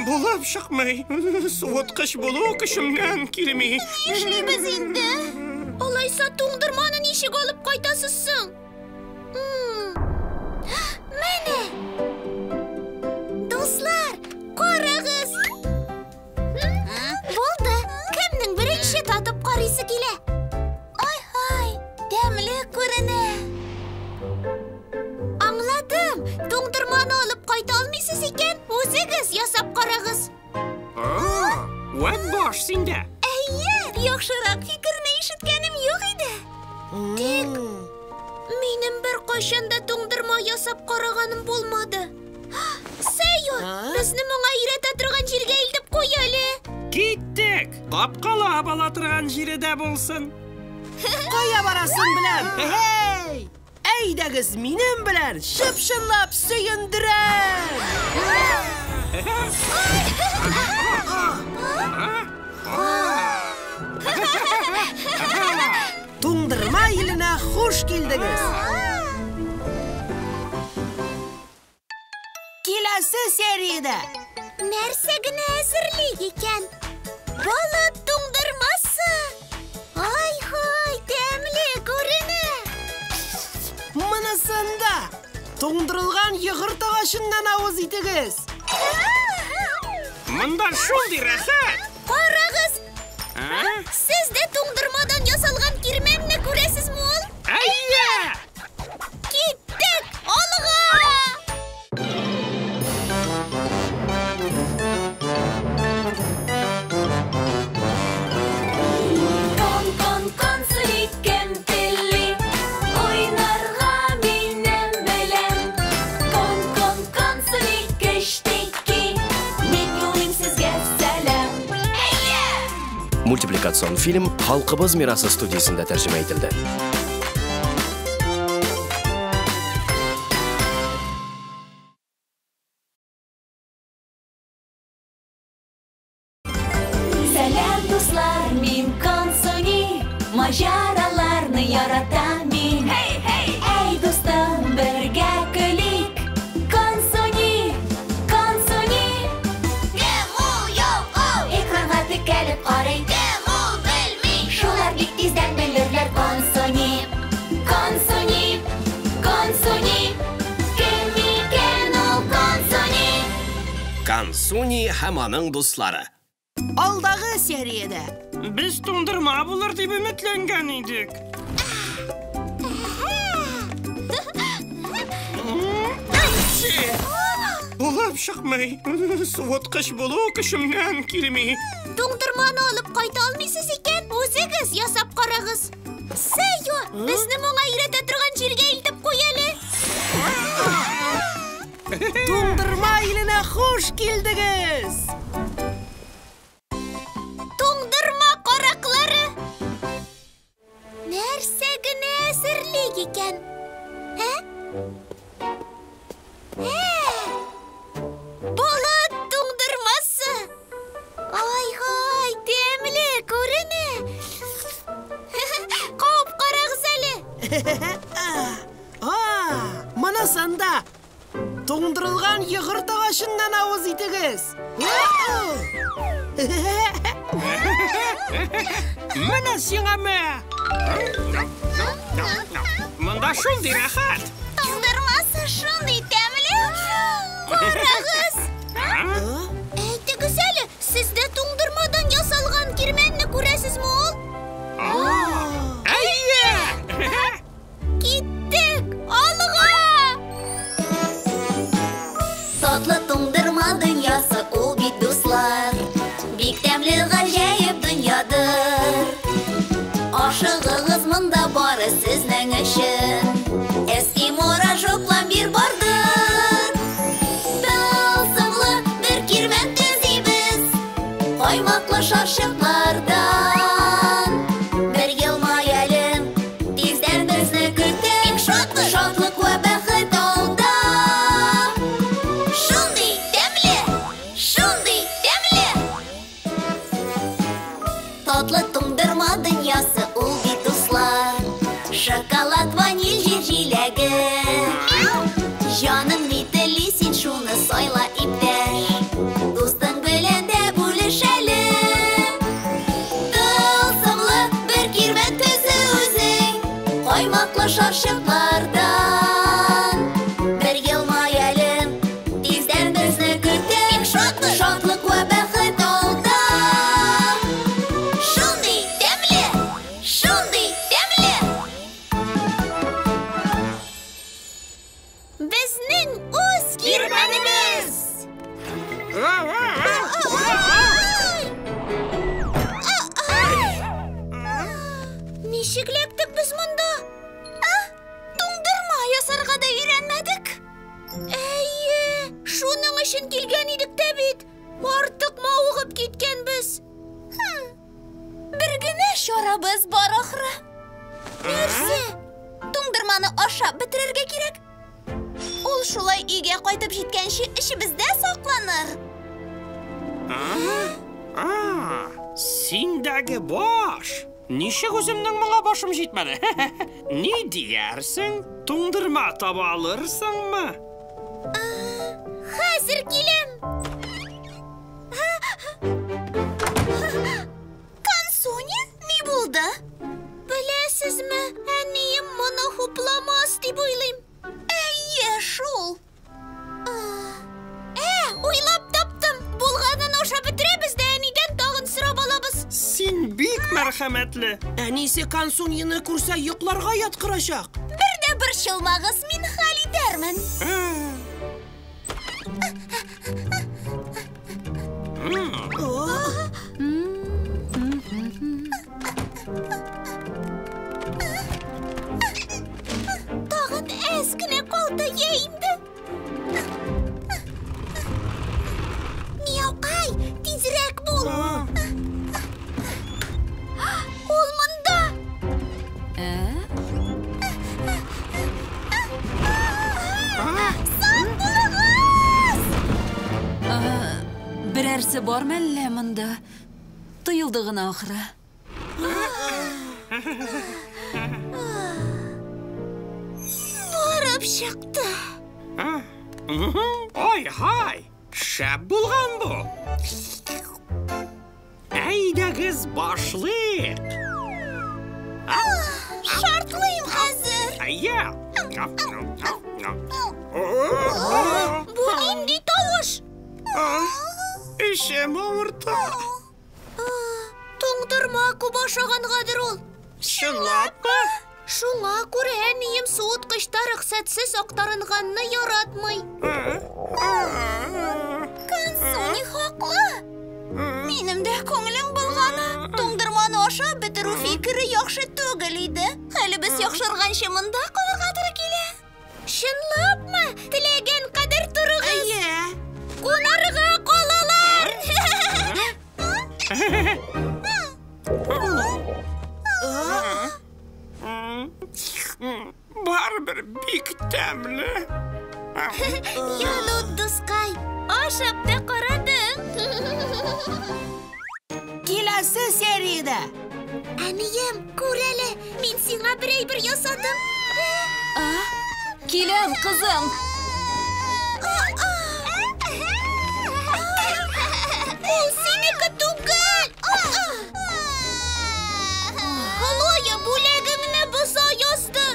Булып чыкмый. Суыткыч булу көчемнән килми. Нишлибез инде? Алайса туңдырманы ничек алып кайтасыз соң? Менә! Дуслар, карагыз! Булды. Кемнең беренче татып карыйсы килә? Ай-һай, тәмле күренә. шәбрәк фикерне ишеткәнем юк иде. Тик минем беркайчан да туңдырма ясап караганым булмады. Сәйо, безне моңа өйрәтә торган җиргә илтеп куй әле. Киттек! Капкалап ала торган җире дә булсын. Кая барасын беләм. Хей! Әйдәгез минем белән чып-чынлап сөендерәм! Туңдырма иленә хуш килдегез! Киләсе сериядә! Нәрсә генә әзерлик икән? Балык туңдырмасы! Ай-һай, тәмле күренә! Монысында туңдырылган йогырт агачыннан авыз итегез! Монда шундый рәхәт! Карагыз! Сез дә туңдырмадан ясалган кирмәнне күрәсезме ул? Әйе! Киттек! Алга! Кон, кон, консуни, кем тели, уйнарга минем белән. Кон, кон, консуни, кечтеки, мин юлыйм сезгә сәлам. Мультипликацион фильм Халкыбыз мирасы студиясендә тәрҗемә ителде. Сәлам, дуслар, мин Консуни, маҗараларны яратам мин. Хей, хей! Әй, дустым, бергә көлик. Консуни, Консуни. Кем ул, юк ул? Экранга текәлеп карый. Кем ул, белми. Шулар бик тиздән белерләр. Консуни, Консуни, Консуни. Кем икән ул Консуни? Консуни һәм аның дуслары. Алдагы сериядә. Без туңдырма булыр дип өметләнгән идек. Булып чыкмый. Суыткыч булу көчемнән килми. Туңдырманы алып кайта алмыйсыз икән, үзегез ясап карагыз. Сәйо, безне моңа өйрәтә торган җиргә илтеп куй әле. Туңдырма иленә хуш килдегез! Туңдырма караклары! Нәрсә генә әзерлик икән? Ә? Болыт туңдырмасы! Ай-һай, тәмле күренә! Кабып карагыз әле! Монысында туңдырылган йогырт агачыннан авыз итегез! Менә сиңа мә! Монда шундый рәхәт! Туңдырмасы шундый тәмле! Карагыз! Әйтегез әле, сез дә туңдырмадан ясалган кирмәнне күрәсезме ул? Әйе! Киттек! Алга! Татлы туңдырма дөньясы ул бит, дуслар, бик тәмле гаҗәеп дөньядыр. Ашыгыгыз монда бары сезнең өчен. Эскимо, рожок, пломбир бардыр. Тылсымлы бер кирмән төзибез, каймаклы шарчыклардан. Бер елмай әле, тиздән безне көтә. Бик шатлык, шатлык вә бәхет алда. Шундый тәмле, шундый тәмле. Татлы туңдырма дөньясы ул бит, дуслар. Шоколад, ваниль, җир җиләге. Җаның ни тели, син шуны сайла, иптәш. Дустың белән дә бүлеш әле. Тылсымлы бер кирмән төзе үзең, каймаклы шарчыклардан. Бер елмай әле, тиздән безне көтә. Бик шатлык, шатлык вә бәхет алда. Шундый тәмле, шундый тәмле. Безнең үз кирмәнебез! Ничек эләктек без монда? Туңдырма ясарга да өйрәнмәдек. Әйе, шуның өчен килгән идек тә бит. Артык мавыгып киткәнбез. Бер генә чарабыз бар ахры. Нәрсә? Туңдырманы ашап бетерергә кирәк. Ул шулай өйгә кайтып җиткәнче эчебездә сакланыр. Синдәге баш! Ничек үземнең моңа башым җитмәде? Ни диярсең? Туңдырма таба алырсыңмы? Хәзер киләм. Консуни, ни булды? Беләсезме, әнием моны хупламас дип уйлыйм. Әйе, шул. Уйлап таптым. Булганын ашап бетерәбез дә әнидән тагын сорап алабыз. Син бик мәрхәмәтле. Әнисе Консунины күрсә йокларга яткырачак. Бер дә борчылмагыз, мин хәл итәрмен. Тагын әз генә калды, йә инде. Мияукай, тизрәк бул. Ул монда. Сак булыгыз! Берәрсе бар мәллә монда? Тоелды гына ахры. Барып чыкты. Ай-һай, шәп булган бу. Әйдәгез башлыйк. Шартлыйм хәзер. Әйе. Бу нинди тавыш? Эчем авырта. Туңдырма күп ашагангадыр ул. Чынлапмы? Шуңа күрә әнием суыткычта рөхсәтсез актарынганны яратмый. Консуни хаклы. Минем дә күңелем булганы. Туңдырманы ашап бетерү фикере яхшы түгел иде. Хәлебез яхшырганчы монда калырга туры килә. Чынлапмы? Теләгән кадәр торыгыз. Әйе. Кунарга калалар. Барыбер бик тәмле. Янут дускай, ашап та карадың. Киләсе сериядә. Әнием, күр әле, мин сиңа бер әйбер ясадым. Киләм, кызым. Ул синеке түгел. Хлоя бүләгеңне боза язды.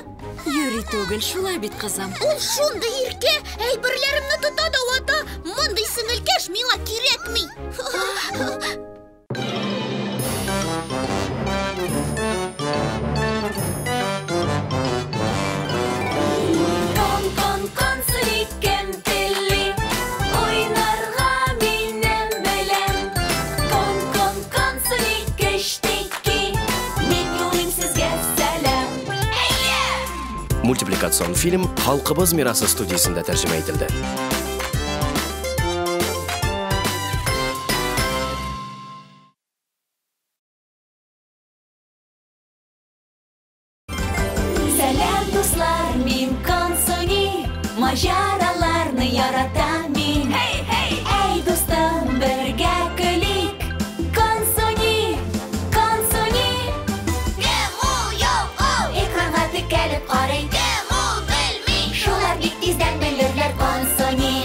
Йөри түгел, шулай бит, кызым. Ул шундый иркә, әйберләремне тота да вата. Мондый сеңелкәш миңа кирәкми. Кон, кон, консуни, кем тели? Уйнарга минем белән. Кон, кон, консуни, кечтеки. Мин юлыйм сезгә сәлам. Мультипликацион фильм Халкыбыз мирасы студиясендә тәрҗемә ителде. Сәлам, дуслар, мин Консуни. Маҗараларны яратам мин. Hey, hey! Әй, дустым, бергә көлик. Консуни, Консуни. Кем ул? Юк ул. Экранга текәлеп карый. Кем ул? Белми. Шулар бик тиздән белерләр Консуни.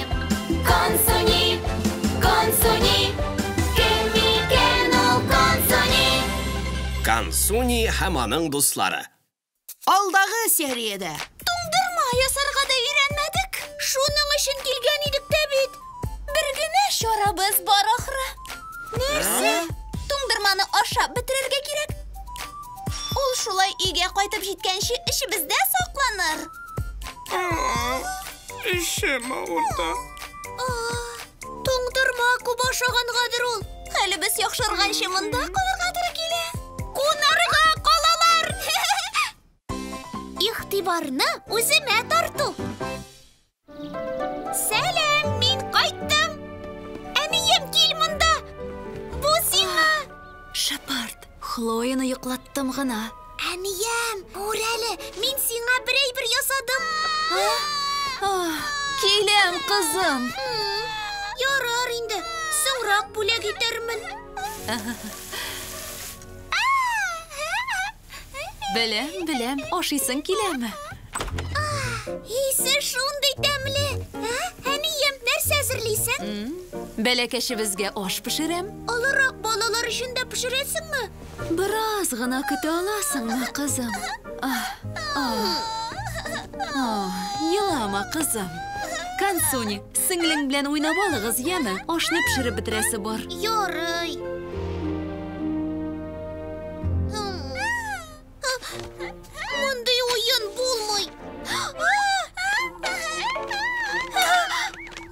Консуни, Консуни. Кем икән ул Консуни? Консуни һәм аның дуслары. Алдагы сериядә. Туңдырма ясарга да өйрәнмәдек. Шуның өчен килгән идек тә бит. Бер генә чарабыз бар ахры. Нәрсә? Туңдырманы ашап бетерергә кирәк. Ул шулай өйгә кайтып җиткәнче эчебездә сакланыр. Эчем авырта. Туңдырма күп ашагангадыр ул. Хәлебез яхшырганчы монда калырга туры килә. Кунарга калалар. Игътибарны үземә тарту. Сәлам, мин кайттым. Әнием, кил монда. Бу сиңа. Шепард, Хлояны йоклаттым гына. Әнием, күр әле, мин сиңа бер әйбер ясадым. Киләм, кызым. Ярар инде, соңрак бүләк итәрмен. Беләм, беләм, ашыйсың киләме? Исе шундый тәмле. Әнием, нәрсә әзерлисең? Бәләкәчебезгә аш пешерәм. Олырак балалар өчен дә пешерәсеңме? Бераз гына көтә аласыңмы, кызым? Елама, кызым. Консуни, сеңлең белән уйнап алыгыз, яме? Ашны пешереп бетерәсе бар. Ярый. Мондый уен булмый.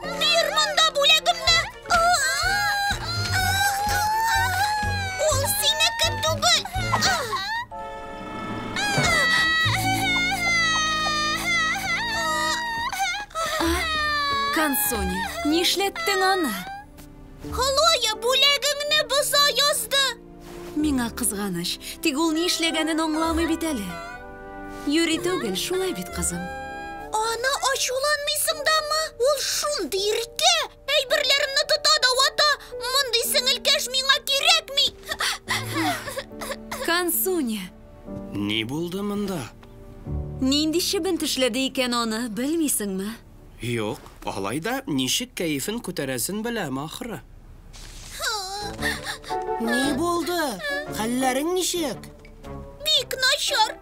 Бир монда бүләгемне. Ул синеке түгел. Консуни, нишләттең аны? Хлоя бүләгеңне боза язды. Миңа кызганыч, тик ул ни эшләгәнен аңламый бит әле. Юри түгел, шулай бит, кызым. Аны ачуланмыйсың дамы? Ул шундый иркә! Әйберләремне тота да вата. Мондый сеңелкәш миңа кирәкми. Консуни. Ни булды монда? Нинди чебен тешләде икән аны, белмисеңме? Юк, алай да ничек кәефен күтәрәсен беләм ахры. Ни булды? Хәлләрең ничек? Бик начар.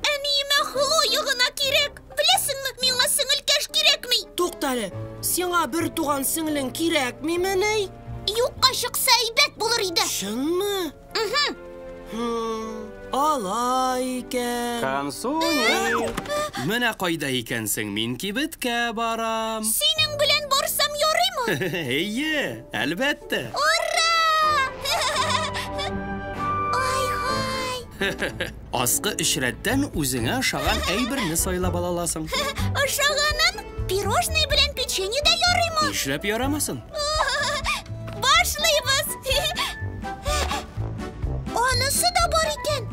Әниемә Хлоя гына кирәк. Беләсеңме, миңа сеңелкәш кирәкми. Туктале, сиңа бер туган сеңлең кирәкмимени? Юкка чыкса әйбәт булыр иде. Чынмы? Алай икән. Консуни! Менә кайда икәнсең, мин кибеткә барам. Синең белән барсам ярыймы? Әйе, әлбәттә. Ура! Ай-һай! Аскы өч рәттән үзеңә ошаган әйберне сайлап ала аласың. Ошаганын пирожное белән печенье дә ярыймы? Нишләп ярамасын? Башлыйбыз! Анысы да бар икән.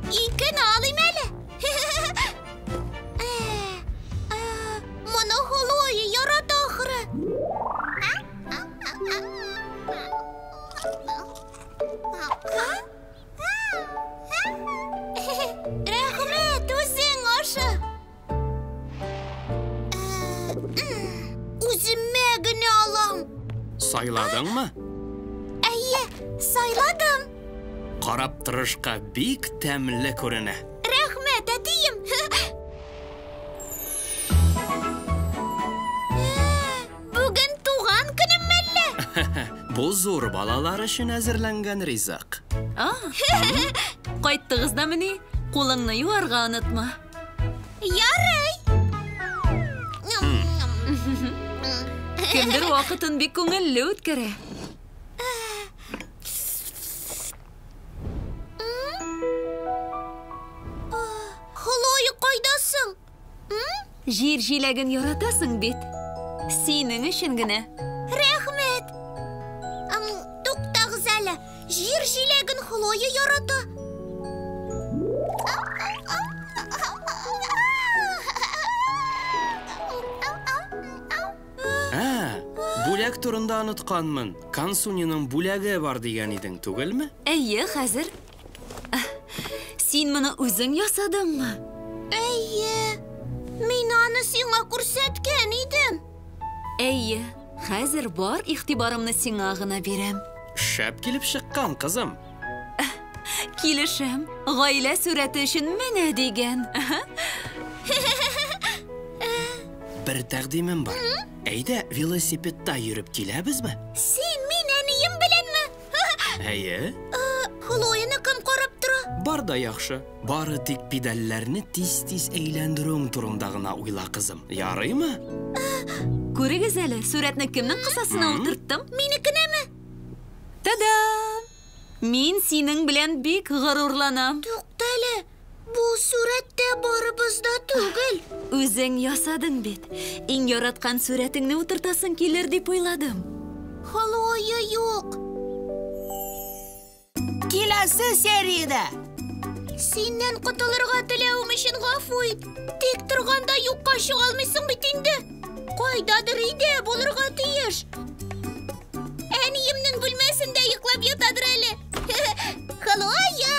Икене алыйм әле. Моны Хлоя ярата ахры. Рәхмәт, үзең аша. Үземә генә алам. Сайладыңмы? Әйе, сайладым. Карап торышка бик тәмле күренә. Рәхмәт, әтием. Бүген туган көнем мәллә? Бу зур балалар өчен әзерләнгән ризык. Кайттыгыз да мени? Кулыңны юарга онытма. Ярый. Кемдер вакытын бик күңелле үткәрә. Хлоя, кайдасың? Җир җиләген яратасың бит. Синең өчен генә. Рәхмәт. Туктагыз әле. Җир җиләген Хлоя ярата. Бүләк турында онытканмын. Консуниның бүләге бар дигән идең, түгелме? Әйе, хәзер. Син моны үзең ясадыңмы? Әйе. Мин аны сиңа күрсәткән идем. Әйе, хәзер бар игътибарымны сиңа гына бирәм. Шәп килеп чыккан, кызым. Килешәм. Гаилә сурәте өчен менә дигән. Бер тәкъдимем бар. Әйдә, велосипедта йөреп киләбезме? Син мин әнием беләнме? Әйе. Хлояны кем карап тора? Бар да яхшы. Бары тик педальләрне тиз-тиз әйләндерүең турында гына уйла, кызым. Ярыймы? Күрегез әле, сурәтне кемнең кысасына утырттым? Минекенәме? Та-дам! Мин синең белән бик горурланам. Туктале, Бу сурәттә барыбыз да түгел. Үзең ясадың бит. Иң яраткан сурәтеңне утыртасың килер дип уйладым. Хлоя юк. Киләсе сериядә. Синнән котылырга теләвем өчен гафу ит. Тик торганда юкка чыга алмыйсың бит инде. Кайдадыр өйдә булырга тиеш. Әниемнең бүлмәсендә йоклап ятадыр әле. Хлоя!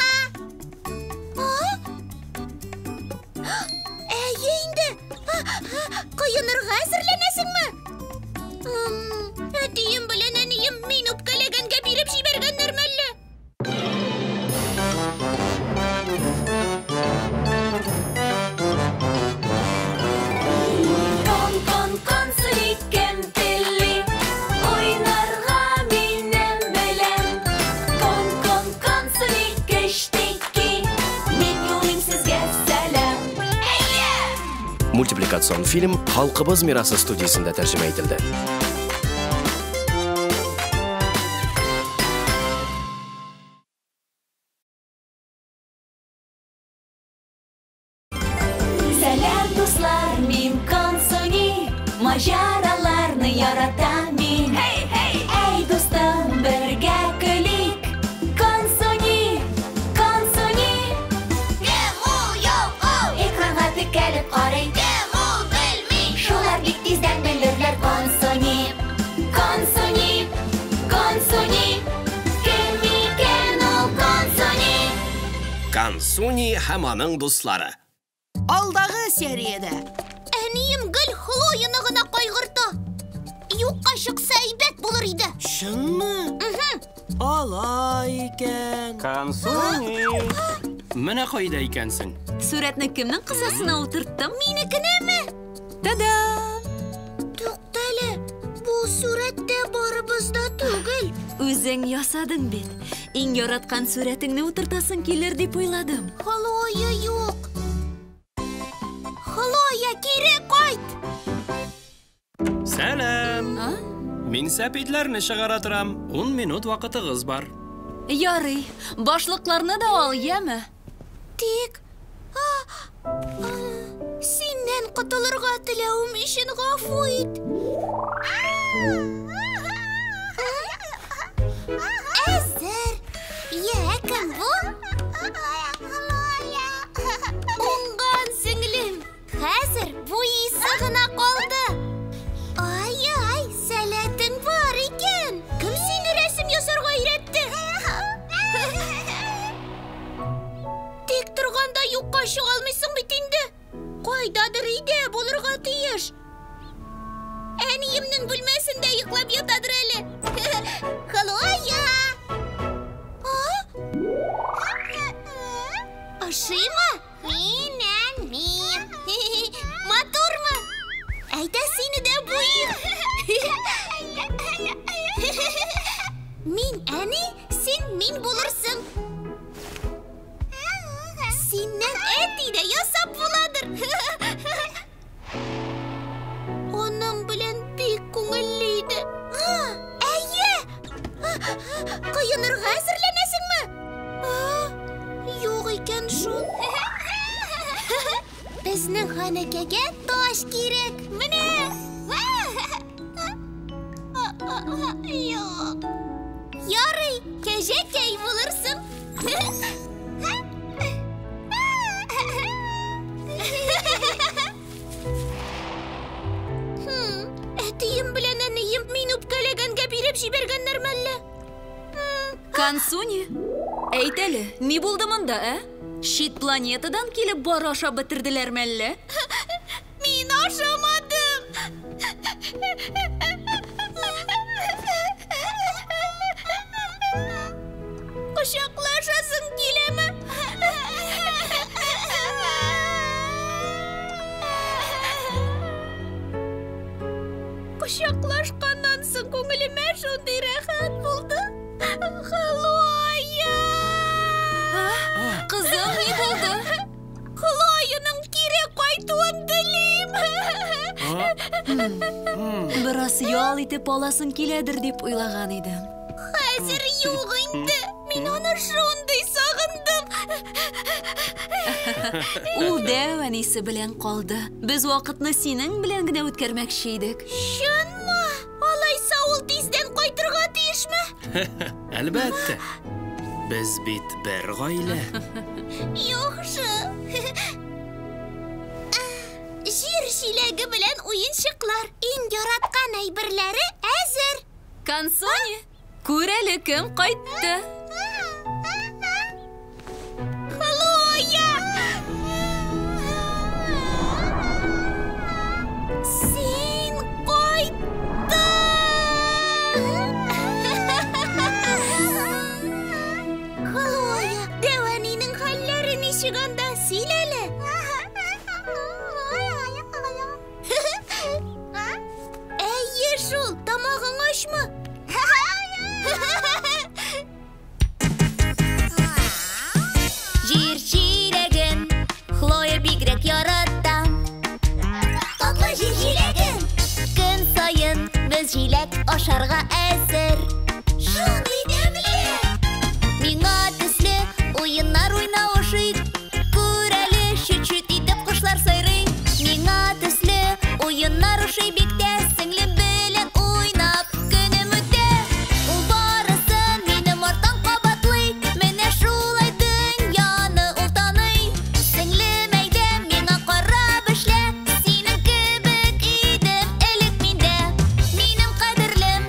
Әйе инде. Коенырга әзерләнәсеңме? Әтием белән әнием мин үпкәләгәнгә биреп җибәргәннәрме әллә? Кон, кон, Консуни, кем тели? Уйнарга минем белән. Кон, кон, Консуни, кечтеки. Мин юлыйм сезгә сәлам. Мультипликацион фильм Халкыбыз мирасы студиясендә тәрҗемә ителде. Сәлам, дуслар, мин Консуни. Маҗараларны яратам мин. Hey, hey! Әй, дустым, бергә көлик. Консуни, Консуни. Кем ул? Юк ул! Экранга текәлеп карый. Кем ул? Белми! Шулар бик тиздән белерләр Консуни. Консуни, Консуни. Кем икән ул Консуни? Консуни һәм аның дуслары. Алдагы сериядә. Әнием гел Хлояны гына кайгырта. Юкка чыкса әйбәт булыр иде. Чынмы? Алай икән. Консуни! Менә кайда икәнсең. Сурәтне кемнең кысасына утырттым? Минекенеме? Та-дам! Тукта әле, бу сурәттә барыбыз да түгел. Үзең ясадың бит. Иң яраткан сурәтеңне утыртасың килер дип уйладым. Хлоя юк. Хлоя, кире кайт! Сәлам! Мин сәпидләрне чыгара торам. 10 минут вакытыгыз бар. Ярый, башлыкларны да ал, яме? Тик синнән котылырга теләвем өчен гафу ит. Әзер. Йә, кем бу? Уңган сеңлем. Хәзер буйсы гына калды. Ай-ай, сәләтең бар икән. Кем сине рәсем ясарга өйрәтте? Тик торганда юкка чыга алмыйсың бит инде. Кайдадыр өйдә булырга тиеш. Әниемнең бүлмәсендә йоклап ятадыр әле. Хлоя! Ошыймы? Минән мин. Матурмы? Әйдә сине дә буйыйм. Мин әни, син мин булырсың. Синнән әти дә ясап буладыр. Аның белән бик күңелле иде. Әйе! Коенырга әзерләнәсеңме? Юк икән шул. Безнең ханәкәгә таш кирәк. Менә! Юк. Ярый, кәҗәкәй булырсың. Әтием белән әнием мин үпкәләгәнгә биреп җибәргәннәрме әллә? Консуни, әйт әле, ни булды монда, ә? Чит планетадан килеп бар ашап бетерделәрме әллә? Мин ашамадым. Кочаклашасың киләме? Кочаклашканнан соң күңелемә шундый рәхәт булды. Хлоя! Кызым, ни булды? Хлояның кире кайтуын телим. Бераз ял итеп аласың киләдер дип уйлаган идем. Хәзер юк инде. Мин аны шундый сагындым. Ул дәү әнисе белән калды. Без вакытны синең белән генә үткәрмәкче идек. Чынмы? Алайса ул тиздән кайтырга тиешме? Әлбәттә. Без бит бер гаилә. Яхшы. Җир җиләге белән уенчыклар. Иң яраткан әйберләре әзер. Консуни, күр әле кем кайтты. Хлоя! Син кайттың! Хлоя, дәү әнинең хәлләре ничек анда? Сөйлә әле. Әйе шул, тамагың ачмы? Җир җиләген Хлоя бигрәк ярата. Татлы җир җиләген. Көн саен без җиләк ашарга әзер. Шундый тәмле! Миңа төсле уеннар уйнау ошый. Күр әле, чүт-чүт итеп кошлар сайрый. Миңа төсле уеннар ошый бик тә. Сеңлем белән уйнап көнем үтә. Ул барысын минем арттан кабатлый. Менә шулай дөньяны ул таный. Сеңлем, әйдә, миңа карап эшлә. Синең кебек идем элек мин дә. Минем кадерлем,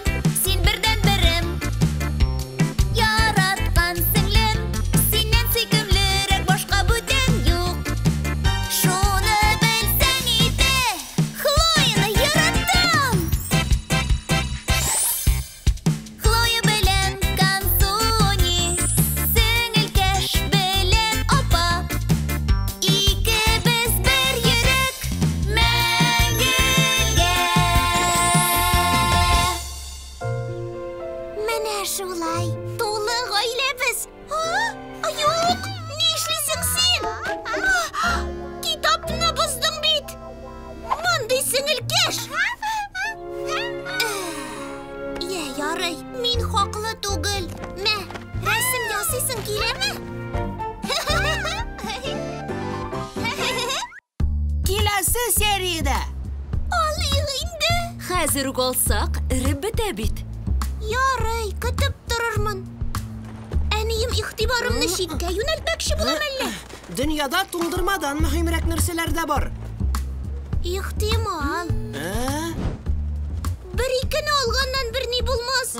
син бердәнберем. Яраткан сеңлем, синнән сөйкемлерәк башка бүтән юк. Шуны белсәң иде, Хлояны яратам. Хлоя белән Консуни, сеңелкәш белән апа. Икебез бер йөрәк мәңгелгә. Менә шулай, тулы гаиләбез. Юк, ни эшлисең син? Китапны боздың бит. Мондый сеңелкәш. Йә, ярый, мин хаклы түгел. Мә, рәсем ясыйсың киләме? Киләсе сериядә. Алыйк инде. Хәзер үк алсак, эреп бетә бит. Ярый, көтеп торырмын. Әнием игътибарымны читкә юнәлтмәкче була мәллә? Дөньяда туңдырмадан мөһимрәк нәрсәләр дә бар. Ихтимал. Ә? Бер икене алганнан берни булмас.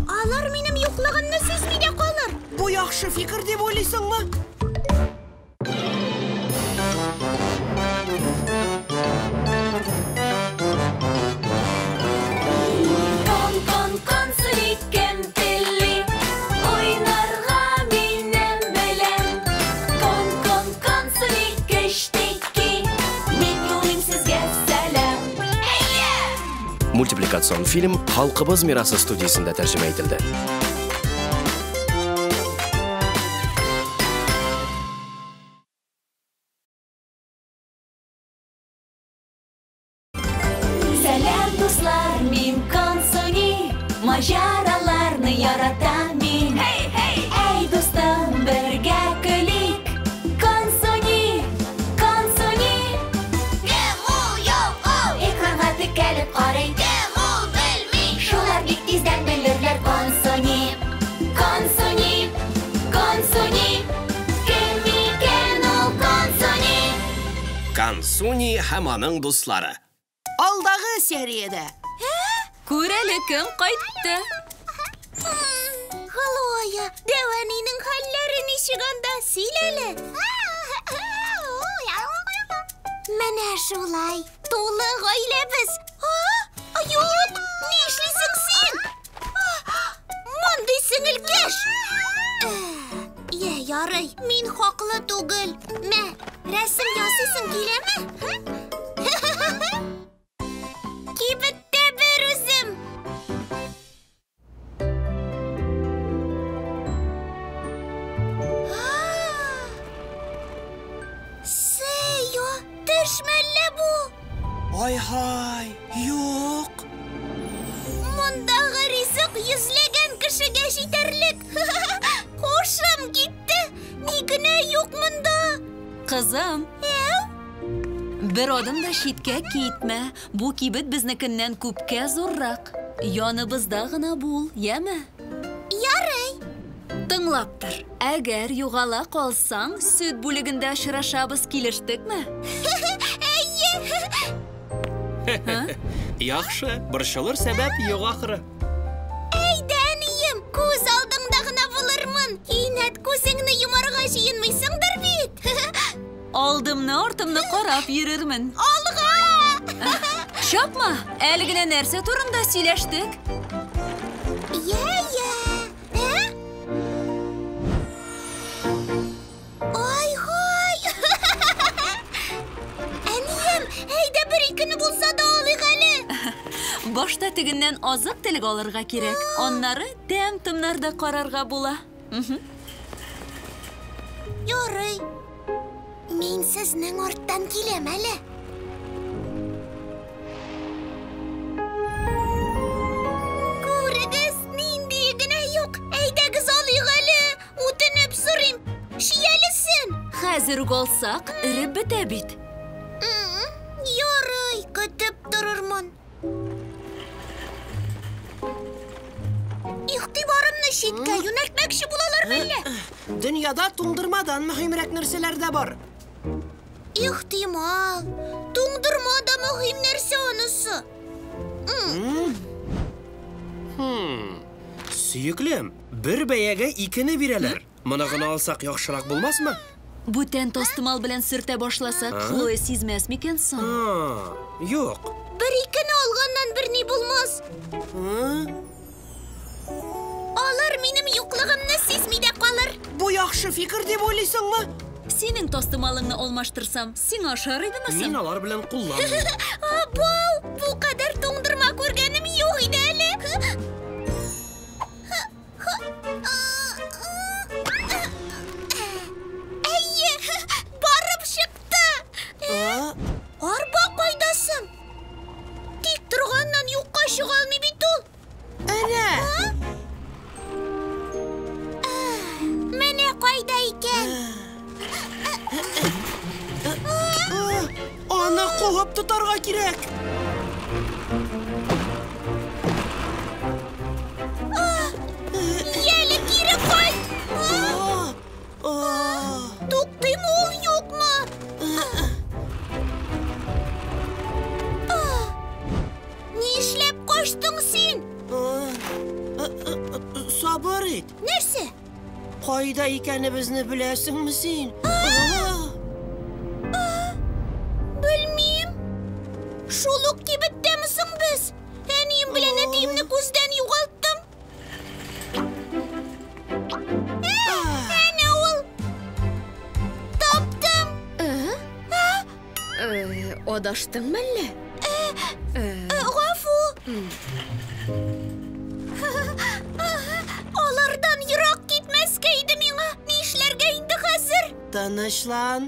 Алар минем юклыгымны сизми дә калыр. Бу яхшы фикер дип уйлыйсыңмы? Кон, кон, Консуни, кем тели уйнарга минем белән? Кон, кон, Консуни, кечтеки, мин юлыйм сезгә сәлам. Мультипликацион фильм Халкыбыз мирасы студиясендә тәрҗемә ителде. Сәлам, дуслар, мин Консуни, маҗараларны яратам мин. Hey, hey! Әй, дустым, бергә көлик. Консуни, Консуни. Кем ул, юк ул? Экранга текәлеп карый. Кем ул, белми. Шулар бик тиздән белерләр Консуни. Консуни, Консуни. Кем икән ул Консуни? Консуни һәм аның дуслары. Алдагы сериядә. Күр әле кем кайтты. Хлоя, дәү әнинең хәлләре ничек анда? Сөйлә әле. Менә шулай, тулы гаиләбез. Юк, ни эшлисең син? Мондый сеңелкәш. Йә, ярый, мин хаклы түгел. Мә, рәсем ясыйсың киләме? Кибеттә бер үзем. Сея, төш мәллә бу? Ай-һай, юк. Мондагы ризык йөзләгән кешегә җитәрлек. Һушым китте. Ни Кызым. Бер адым да читкә китмә. Бу кибет безнекеннән күпкә зуррак. Яныбызда гына бул, яме? Ярый. Тыңлап тор. Әгәр югала калсаң, сөт бүлегендә очрашабыз, килештекме? Әйе. Яхшы, борчылыр сәбәп юк ахры. Әйдә, әнием, күз алдыңда гына булырмын. Кинәт күзеңне йомарга җыенмыйсыңдыр бит. Алдымны артымны карап йөрермен. Алга! Чапма, әле генә нәрсә турында сөйләштек? Я-я. Ә? Ай-һай! Әнием, әйдә бер икене булса да алыйк әле. Башта тегеннән азык-төлек алырга кирәк. Аннары тәм-томнар да карарга була. Ярый. Мин сезнең арттан киләм әле. Күрегез, нинди генә юк. Әйдәгез алыйк әле. Үтенеп сорыйм. Чиялесен. Хәзер үк алсак, эреп бетә бит. Ярый, көтеп торырмын. Игътибарымны читкә юнәлтмәкче булалар мәллә? Дөньяда туңдырмадан мөһимрәк нәрсәләр дә бар. Ихтимал, туңдырма да мөһим нәрсә анысы. Сөеклем, бер бәягә икене бирәләр. Моны гына алсак яхшырак булмасмы? Бүтән тастымал белән сөртә башласак, Хлоя сизмәс микән соң? Юк. Бер икене алганнан берни булмас. Алар минем юклыгымны сизми дә калыр. Бу яхшы фикер дип уйлыйсыңмы? Синең тастымалыңны алмаштырсам, сиңа ошар идеме соң? Мин алар белән кулланмыйм. Абау, бу кадәр туңдырма күргәнем юк иде әле. Әйе, барып чыкты. Арба кайда соң? Тик торганнан юкка чыга алмый бит ул. Әнә! Менә кайда икән. Аны куып тотарга кирәк. Яле, кире кайт! Туктыймы ул, юкмы? Нишләп качтың син? Сабыр ит. Нәрсә? Кайда икәнебезне беләсеңме син? Белмим. Шул ук кибеттәме соң без? Әнием белән әтиемне күздән югалттым. Әнә ул. Таптым. Адаштыңмы әллә? Гафу. Алардан ерак китмәскә иде миңа. Нишләргә инде хәзер? Тынычлан,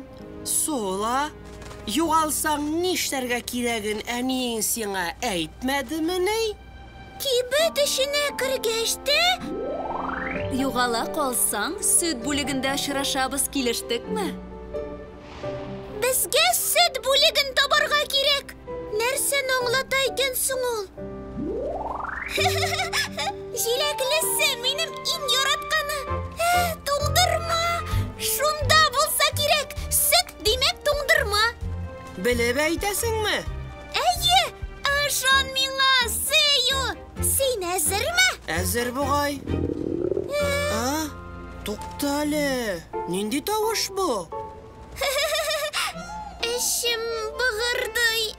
сула. Югалсаң нишләргә кирәген әниең сиңа әйтмәдемени? Кибет эченә кергәч тә... Югала калсаң, сөт бүлегендә очрашабыз, килештекме? Безгә сөт бүлеген табарга кирәк. Нәрсәне аңлата икән соң ул? Җиләклесе минем иң яратканы. Туңдырма! Шунда булса кирәк. Сөт димәк туңдырма. Белеп әйтәсеңме? Әйе, ышан миңа, Сею. Син әзерме? Әзер бугай. Тукта әле. Нинди тавыш бу? Эчем быгырдый.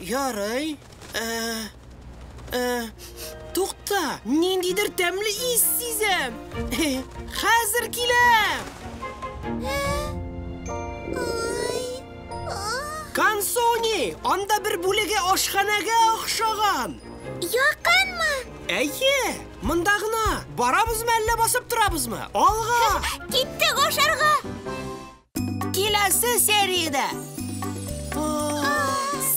Ярый. Тукта, ниндидер тәмле ис сизәм. Хәзер киләм. Консуни, анда бер бүлеге ашханәгә охшаган. Якынмы? Әйе, монда гына. Барабызмы әллә басып торабызмы? Алга! Киттек ашарга. Киләсе сериядә.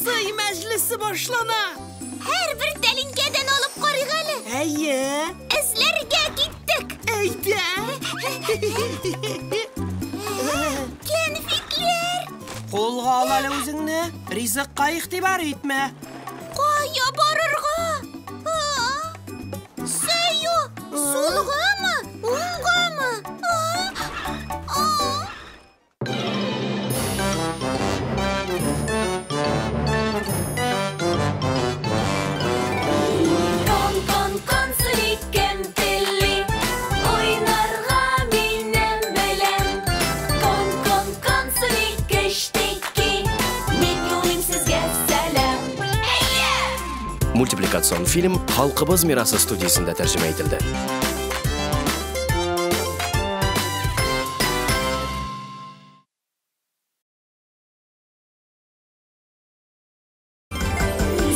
Сый мәҗлесе башлана. Һәрбер тәлинкәдән алып карыйк әле. Әйе. Эзләргә киттек. Әйдә. Кәнфитләр! Кулга ал әле үзеңне. Ризыкка игътибар итмә. Кая барырга? Сәю, сулгамы, уңгамы? Кон, кон, Консуни, кем тели? Уйнарга минем белән. Кон, кон, Консуни, кечтеки. Мин юлыйм сезгә сәлам. Мультипликацион фильм Халкыбыз мирасы студиясендә тәрҗемә ителде.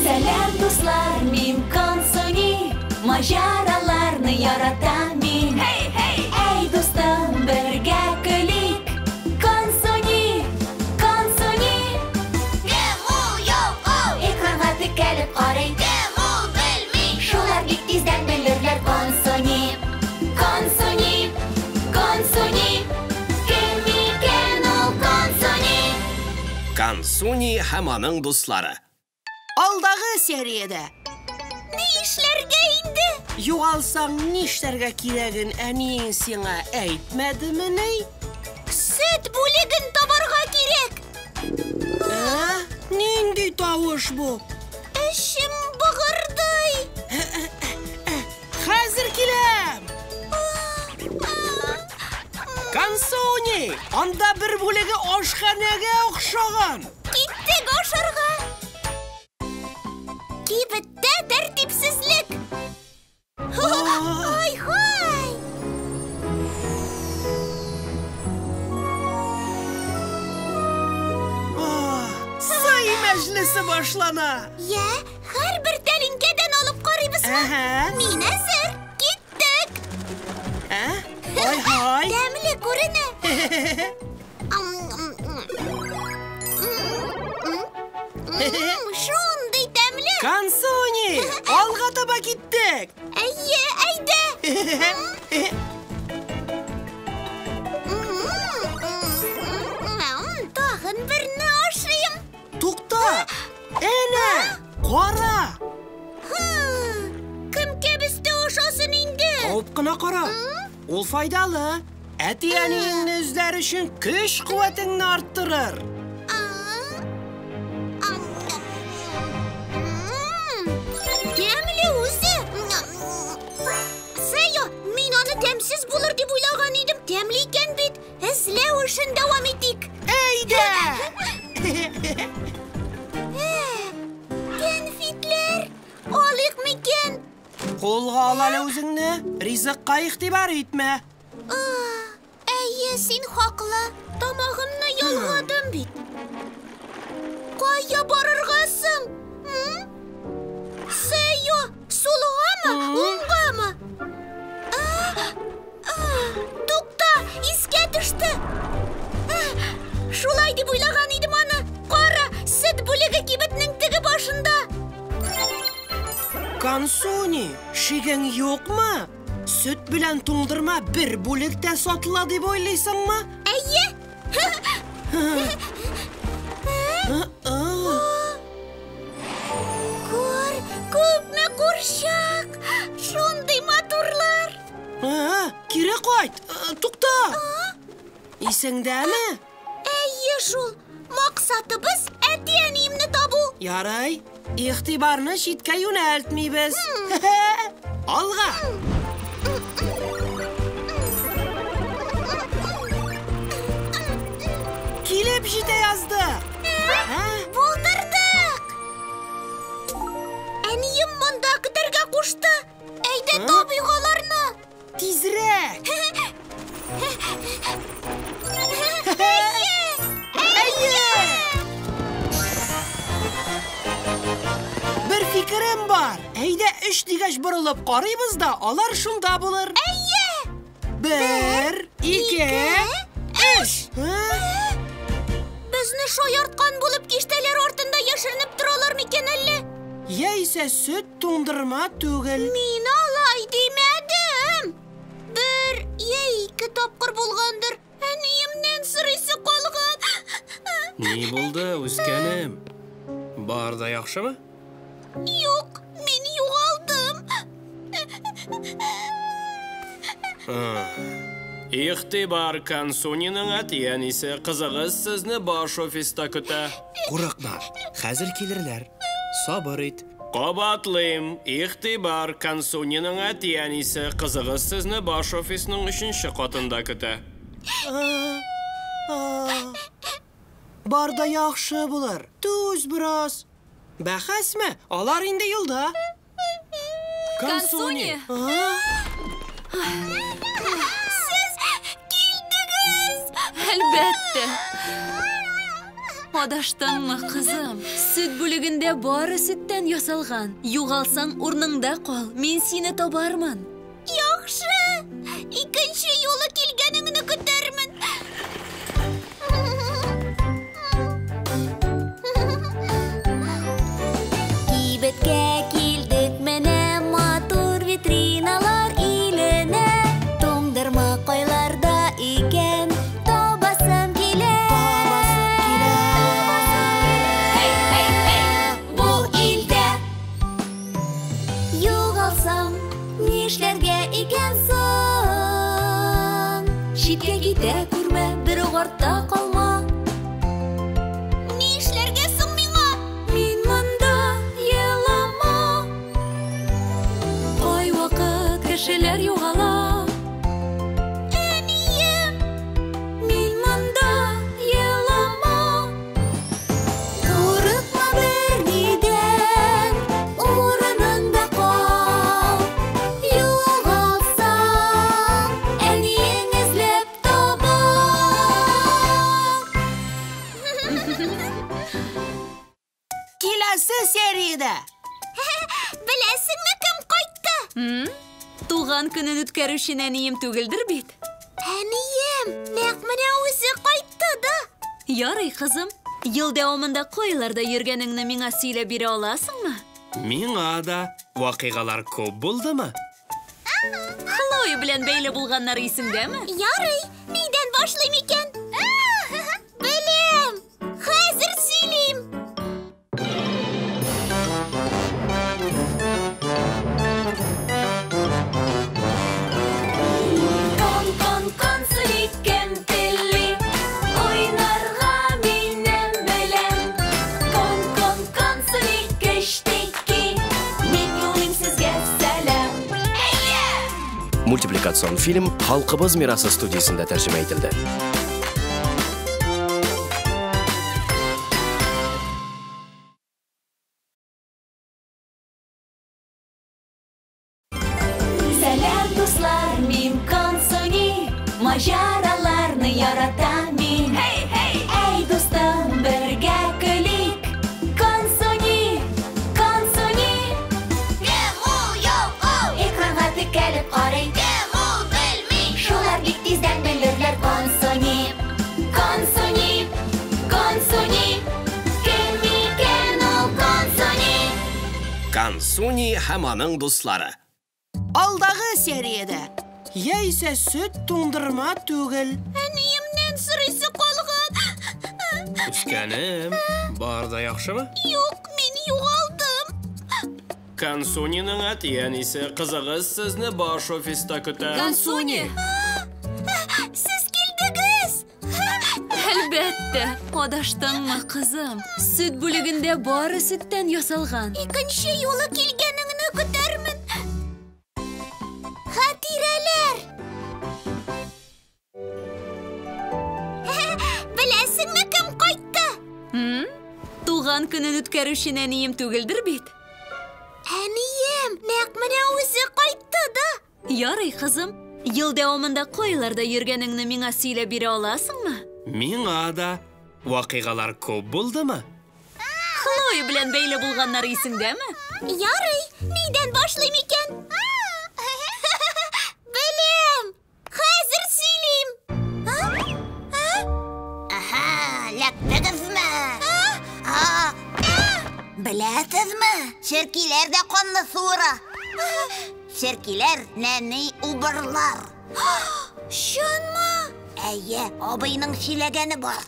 Сәлам, дуслар, мин Консуни. Маҗараларны яратам мин. Hey, hey! Әй, дустым, бергә көлик. Консуни, Консуни. Кем ул, йоу-оу? Экранга текәлеп карый. Кем ул, белми. Шулар бик тиздән белерләр Консуни. Консуни, Консуни. Кем икән ул Консуни? Консуни һәм аның дуслары. Алдагы сериядә. Ни эшләргә инде? Югалсаң, нишләргә кирәген әниең сиңа әйтмәдемени? Сөт бүлеген табарга кирәк. Ә? Нинди тавыш бу? Эчем быгырдый. Хәзер киләм. Консуни, анда бер бүлеге ашханәгә охшаган. Киттек ашарга. Кибеттә тәртипсезлек. Ай-һай! Сый мәҗлесе башлана. Я, һәрбер тәлинкәдән алып карыйбызмы? Мин әзер. Киттек. Ә? Ай-һай! Тәмле күренә. Шундый тәмле. Консуни, алга таба киттек. Әйе, әйдә. Тагын берне ашыйм. Тукта! Әнә, кара! Кем кәбестә ашасын инде? Кабып кына кара. Ул файдалы. Әти-әниеңне эзләр өчен көч-куәтеңне арттырыр. Тәмле үзе. Сәйо, мин аны тәмсез булыр дип уйлаган идем. Тәмле икән бит. Эзләү эшен дәвам итик. Әйдә! Кәнфитләр, алыйк микән? Кулга ал әле үзеңне. Ризыкка игътибар итмә. Әйе, син хаклы. Тамагымны ялгадым бит. Кая барырга соң? Сәйо, сулгамы, уңгамы? Тукта, искә төште. Шулай дип уйлаган идем аны. Кара, сөт бүлеге кибетнең теге башында. Консуни, шигең юкмы? Сөт белән туңдырма бер бүлектә сатыла дип уйлыйсыңмы? Әйе. Күр, күпме курчак! Шундый матурлар! Кире кайт, тукта! Исеңдәме? Әйе шул. Максатыбыз әти-әниемне табу. Ярай, игътибарны читкә юнәлтмибез. Алга! Килеп җитә яздык. Булдырдык! Әнием монда көтәргә кушты. Әйдә табыйк аларны. Тизрәк! Әйе! Әйе! Бер фикерем бар. Әйдә 3 дигәч борылып карыйбыз да, алар шунда булыр. Әйе! 1, 2, 3. Безне шаярткан булып киштәләр артында яшеренеп торалар микән әллә? Яисә сөт туңдырма түгел. Мин алай димәдем. 1 я 2 тапкыр Үскәнем. Бар да яхшымы? Юк, мин югалдым. Игътибар, Консуниның әти-әнисе, кызыгыз сезне баш офиста көтә. Курыкма, хәзер килерләр. Сабыр ит. Кабатлыйм, игътибар, Консуниның әти-әнисе, кызыгыз сезне баш офисның 3-нче катында көтә. Бар да яхшы булыр. Түз бераз. Бәхәсме? Алар инде юлда. Консуни! Сез килдегез! Әлбәттә. Адаштыңмы, кызым? Сөт бүлегендә бары сөттән ясалган. Югалсаң, урыныңда кал. Мин сине табармын. Яхшы! Икенче юлы килгәнеңне көтәрмен. Кибеткә килдек менә, матур витриналар иленә. Туңдырма кайларда икән, табасым килә. Һей, һей, һей, бу илдә югалсам, нишләргә икән соң? Читкә китә күрмә, бер үк артта калма. Нишләргә соң миңа? Мин монда, елама. Кайвакыт кешеләр югала. Әнием! Мин монда, елама. Курыкма бернидән, урыныңда кал. Югалсаң, әниең эзләп табар. Киләсе сериядә. Беләсеңме, кем кайтты? Туган көнен үткәрүче әнием түгелдер бит? Әнием, нәкъ менә үзе кайтты да. Ярый, кызым. Ел дәвамында кайларда йөргәнеңне миңа сөйләп бирә аласыңмы? Миңа да. Вакыйгалар күп булдымы? Хлоя белән бәйле булганнар исеңдәме? Ярый, нидән башлыйм икән? Беләм, хәзер сөйлим. Кон, кон, Консуни, кем тели? Уйнарга минем белән. Кон, кон, Консуни, кечтеки. Мин юлыйм сезгә сәлам. Мультипликацион фильм Халкыбыз мирасы студиясендә тәрҗемә ителде. Сәлам, дуслар, мин Консуни. Маҗараларны яратам мин. Эй, дустым, бергә көлик. Консуни, Консуни. Кем ул, юк ул? Экранга текәлеп карый. Кем ул, белми. Шулар бик тиздән белерләр. Консуни, Консуни, Консуни. Кем икән ул Консуни? Консуни һәм аның дуслары. Алдагы сериядә. Яисә сөт туңдырма түгел. Әниемнән сорыйсы калган. Үскәнем, бар да яхшымы? Юк, мин югалдым. Консуниның әти-әнисе, кызыгыз сезне баш офиста көтә. Консуни! Сез килдегез! Әлбәттә, адаштыңмы, кызым? Сөт бүлегендә бары сөттән ясалган. Икенче юлы килгәнеңне көтәрмен. Хатирәләр! Беләсеңме, кем кайтты? Туган көнен үткәрүче әнием түгелдер бит? Әнием, нәкъ менә үзе кайтты да. Ярый, кызым. Ел дәвамында кайларда йөргәнеңне миңа сөйләп бирә аласыңмы? Миңа да. Вакыйгалар күп булдымы? Хлоя белән бәйле булганнар исеңдәме? Ярый, нидән башлыйм икән? Беләм, хәзер сөйлим. Аһа, эләктегезме? Беләсезме? Черкиләр дә канны суыра. Черкиләр нәни убырлар. Чынмы? Әйе, абыйның сөйләгәне бар.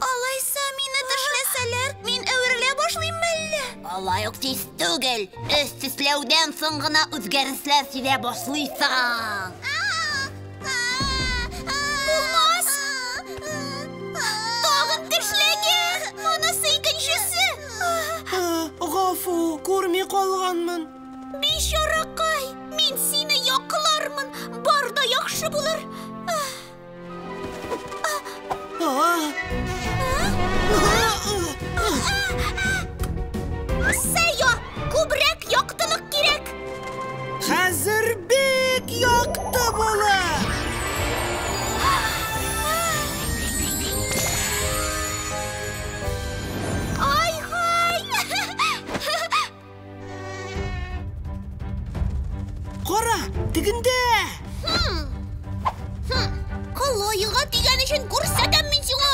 Алайса мине тешләсә Тешләсәләр, мин әверелә башлыйм әллә? Алай ук тиз түгел. Өс төсләүдән соң гына үзгәрешләр сизә башлыйсың. Булмас! Тагын тешләгән! Монысы икенчесе! Гафу, күрми калганмын. Бичаракай, мин сине яклармын. Бар да яхшы булыр. Сәйо, күбрәк яктылык кирәк. Хәзер бик якты була. Ай-хай! Кара, тегендә! Калайга тигән өчен күрсәтәм мин сиңа!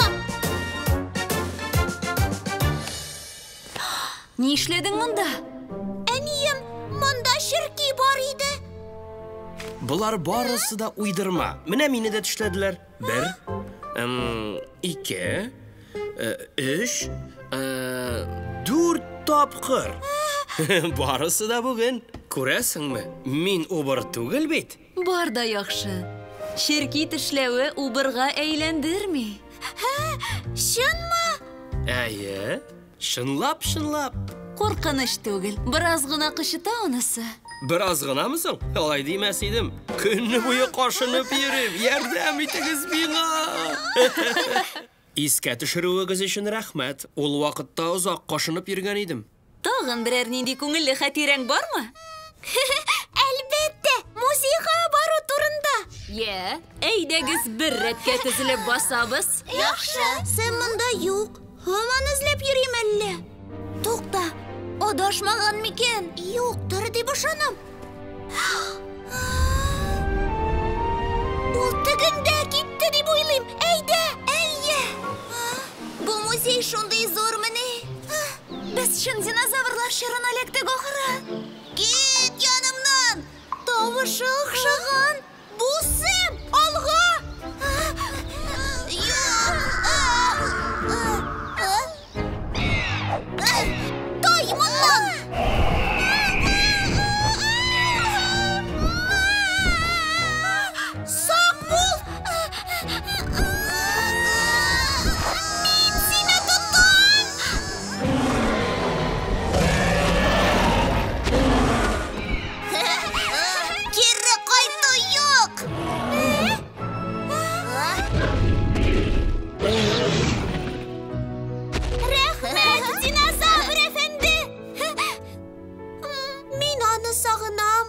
Ни эшләдең монда? Әнием, монда черки бар иде. Болар барысы да уйдырма. Менә мине дә тешләделәр. 1, 2, 3, 4 тапкыр. Барысы да бүген. Күрәсеңме? Мин убыр түгел бит. Бар да яхшы. Черки тешләве убырга әйләндерми. Чынмы? Әйе, чынлап, чынлап. Куркыныч түгел. Бераз гына кычыта анысы. Бераз гынамы соң? Алай димәс идем. Көне буе кашынып йөрим. Ярдәм итегез миңа. Искә төшерүегез өчен рәхмәт. Ул вакытта озак кашынып йөргән идем. Тагын берәр нинди күңелле хатирәң бармы? Әлбәттә, музейга бару турында. Йә, әйдәгез бер рәткә тезелеп басабыз. Яхшы, син монда юк. Һаман эзләп йөрим әллә? Тукта, адашмаган микән? Юктыр дип ышанам. Ул тегендә китте дип уйлыйм. Әйдә, әйе. Бу музей шундый зурмыни? Без чын динозаврлар чорына эләктек ахыры. Кит янымнан! Тавышы охшаган. Бу Сэм! Алга! Тай моннан! Сак бул! Мин сине тотам! Кире кайту юк! Рәхмәт, динозавр әфәнде! Мин аны сагынам.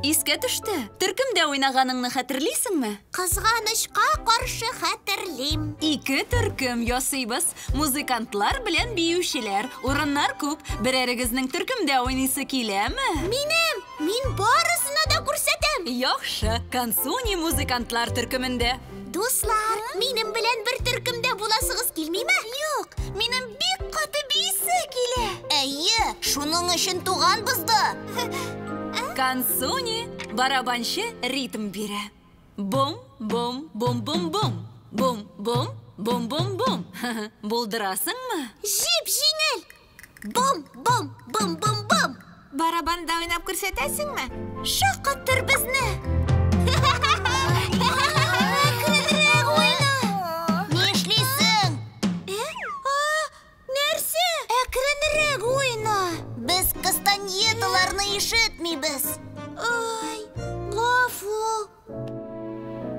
Искә төште. Төркемдә уйнаганыңны хәтерлисеңме? Кызганычка каршы хәтерлим. 2 төркем ясыйбыз. Музыкантлар белән биючеләр. Урыннар күп. Берәрегезнең төркемдә уйныйсы киләме? Минем! Мин барысына да күрсәтәм. Яхшы. Консуни музыкантлар төркемендә. Дуслар, минем белән бер төркемдә буласыгыз килмиме? Юк, минем бик каты биисе килә. Әйе, шуның өчен туганбыз да. Консуни барабанчы ритм бирә. Бум, бум, бум, бум, бум. Бум, бум, бум, бум, бум. Булдырасыңмы? Җип җиңел. Бум, бум, бум, бум, бум. Барабанда уйнап күрсәтәсеңме? Шаккаттыр безне. Әкренрәк уйна. Нишлисең? Нәрсә? Әкренрәк уйна. Без кастаньеталарны ишетмибез. Ай, гафу.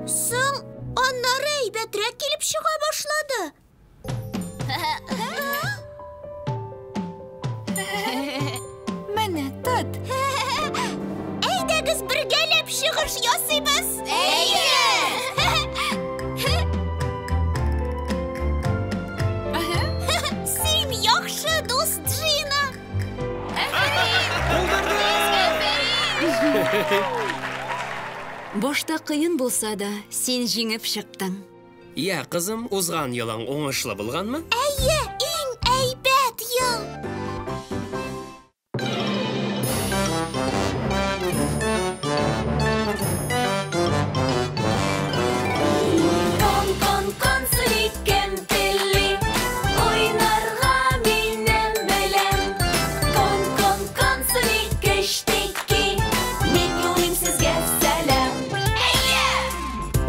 Соң, аннары әйбәтрәк килеп чыга башлады. Менә, тот. Әйдәгез бергәләп чыгыш ясыйбыз. Әйе! Син яхшы дус, Джина. Башта кыен булса да, син җиңеп чыктың. Я, кызым, узган елың уңышлы булганмы? Әйе, иң әйбәт ел. Кон, кон, консуни, кем тели? Уйнарга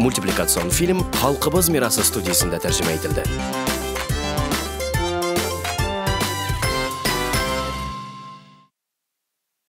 Мультипликацион фильм Халкыбыз мирасы студиясендә тәрҗемә ителде.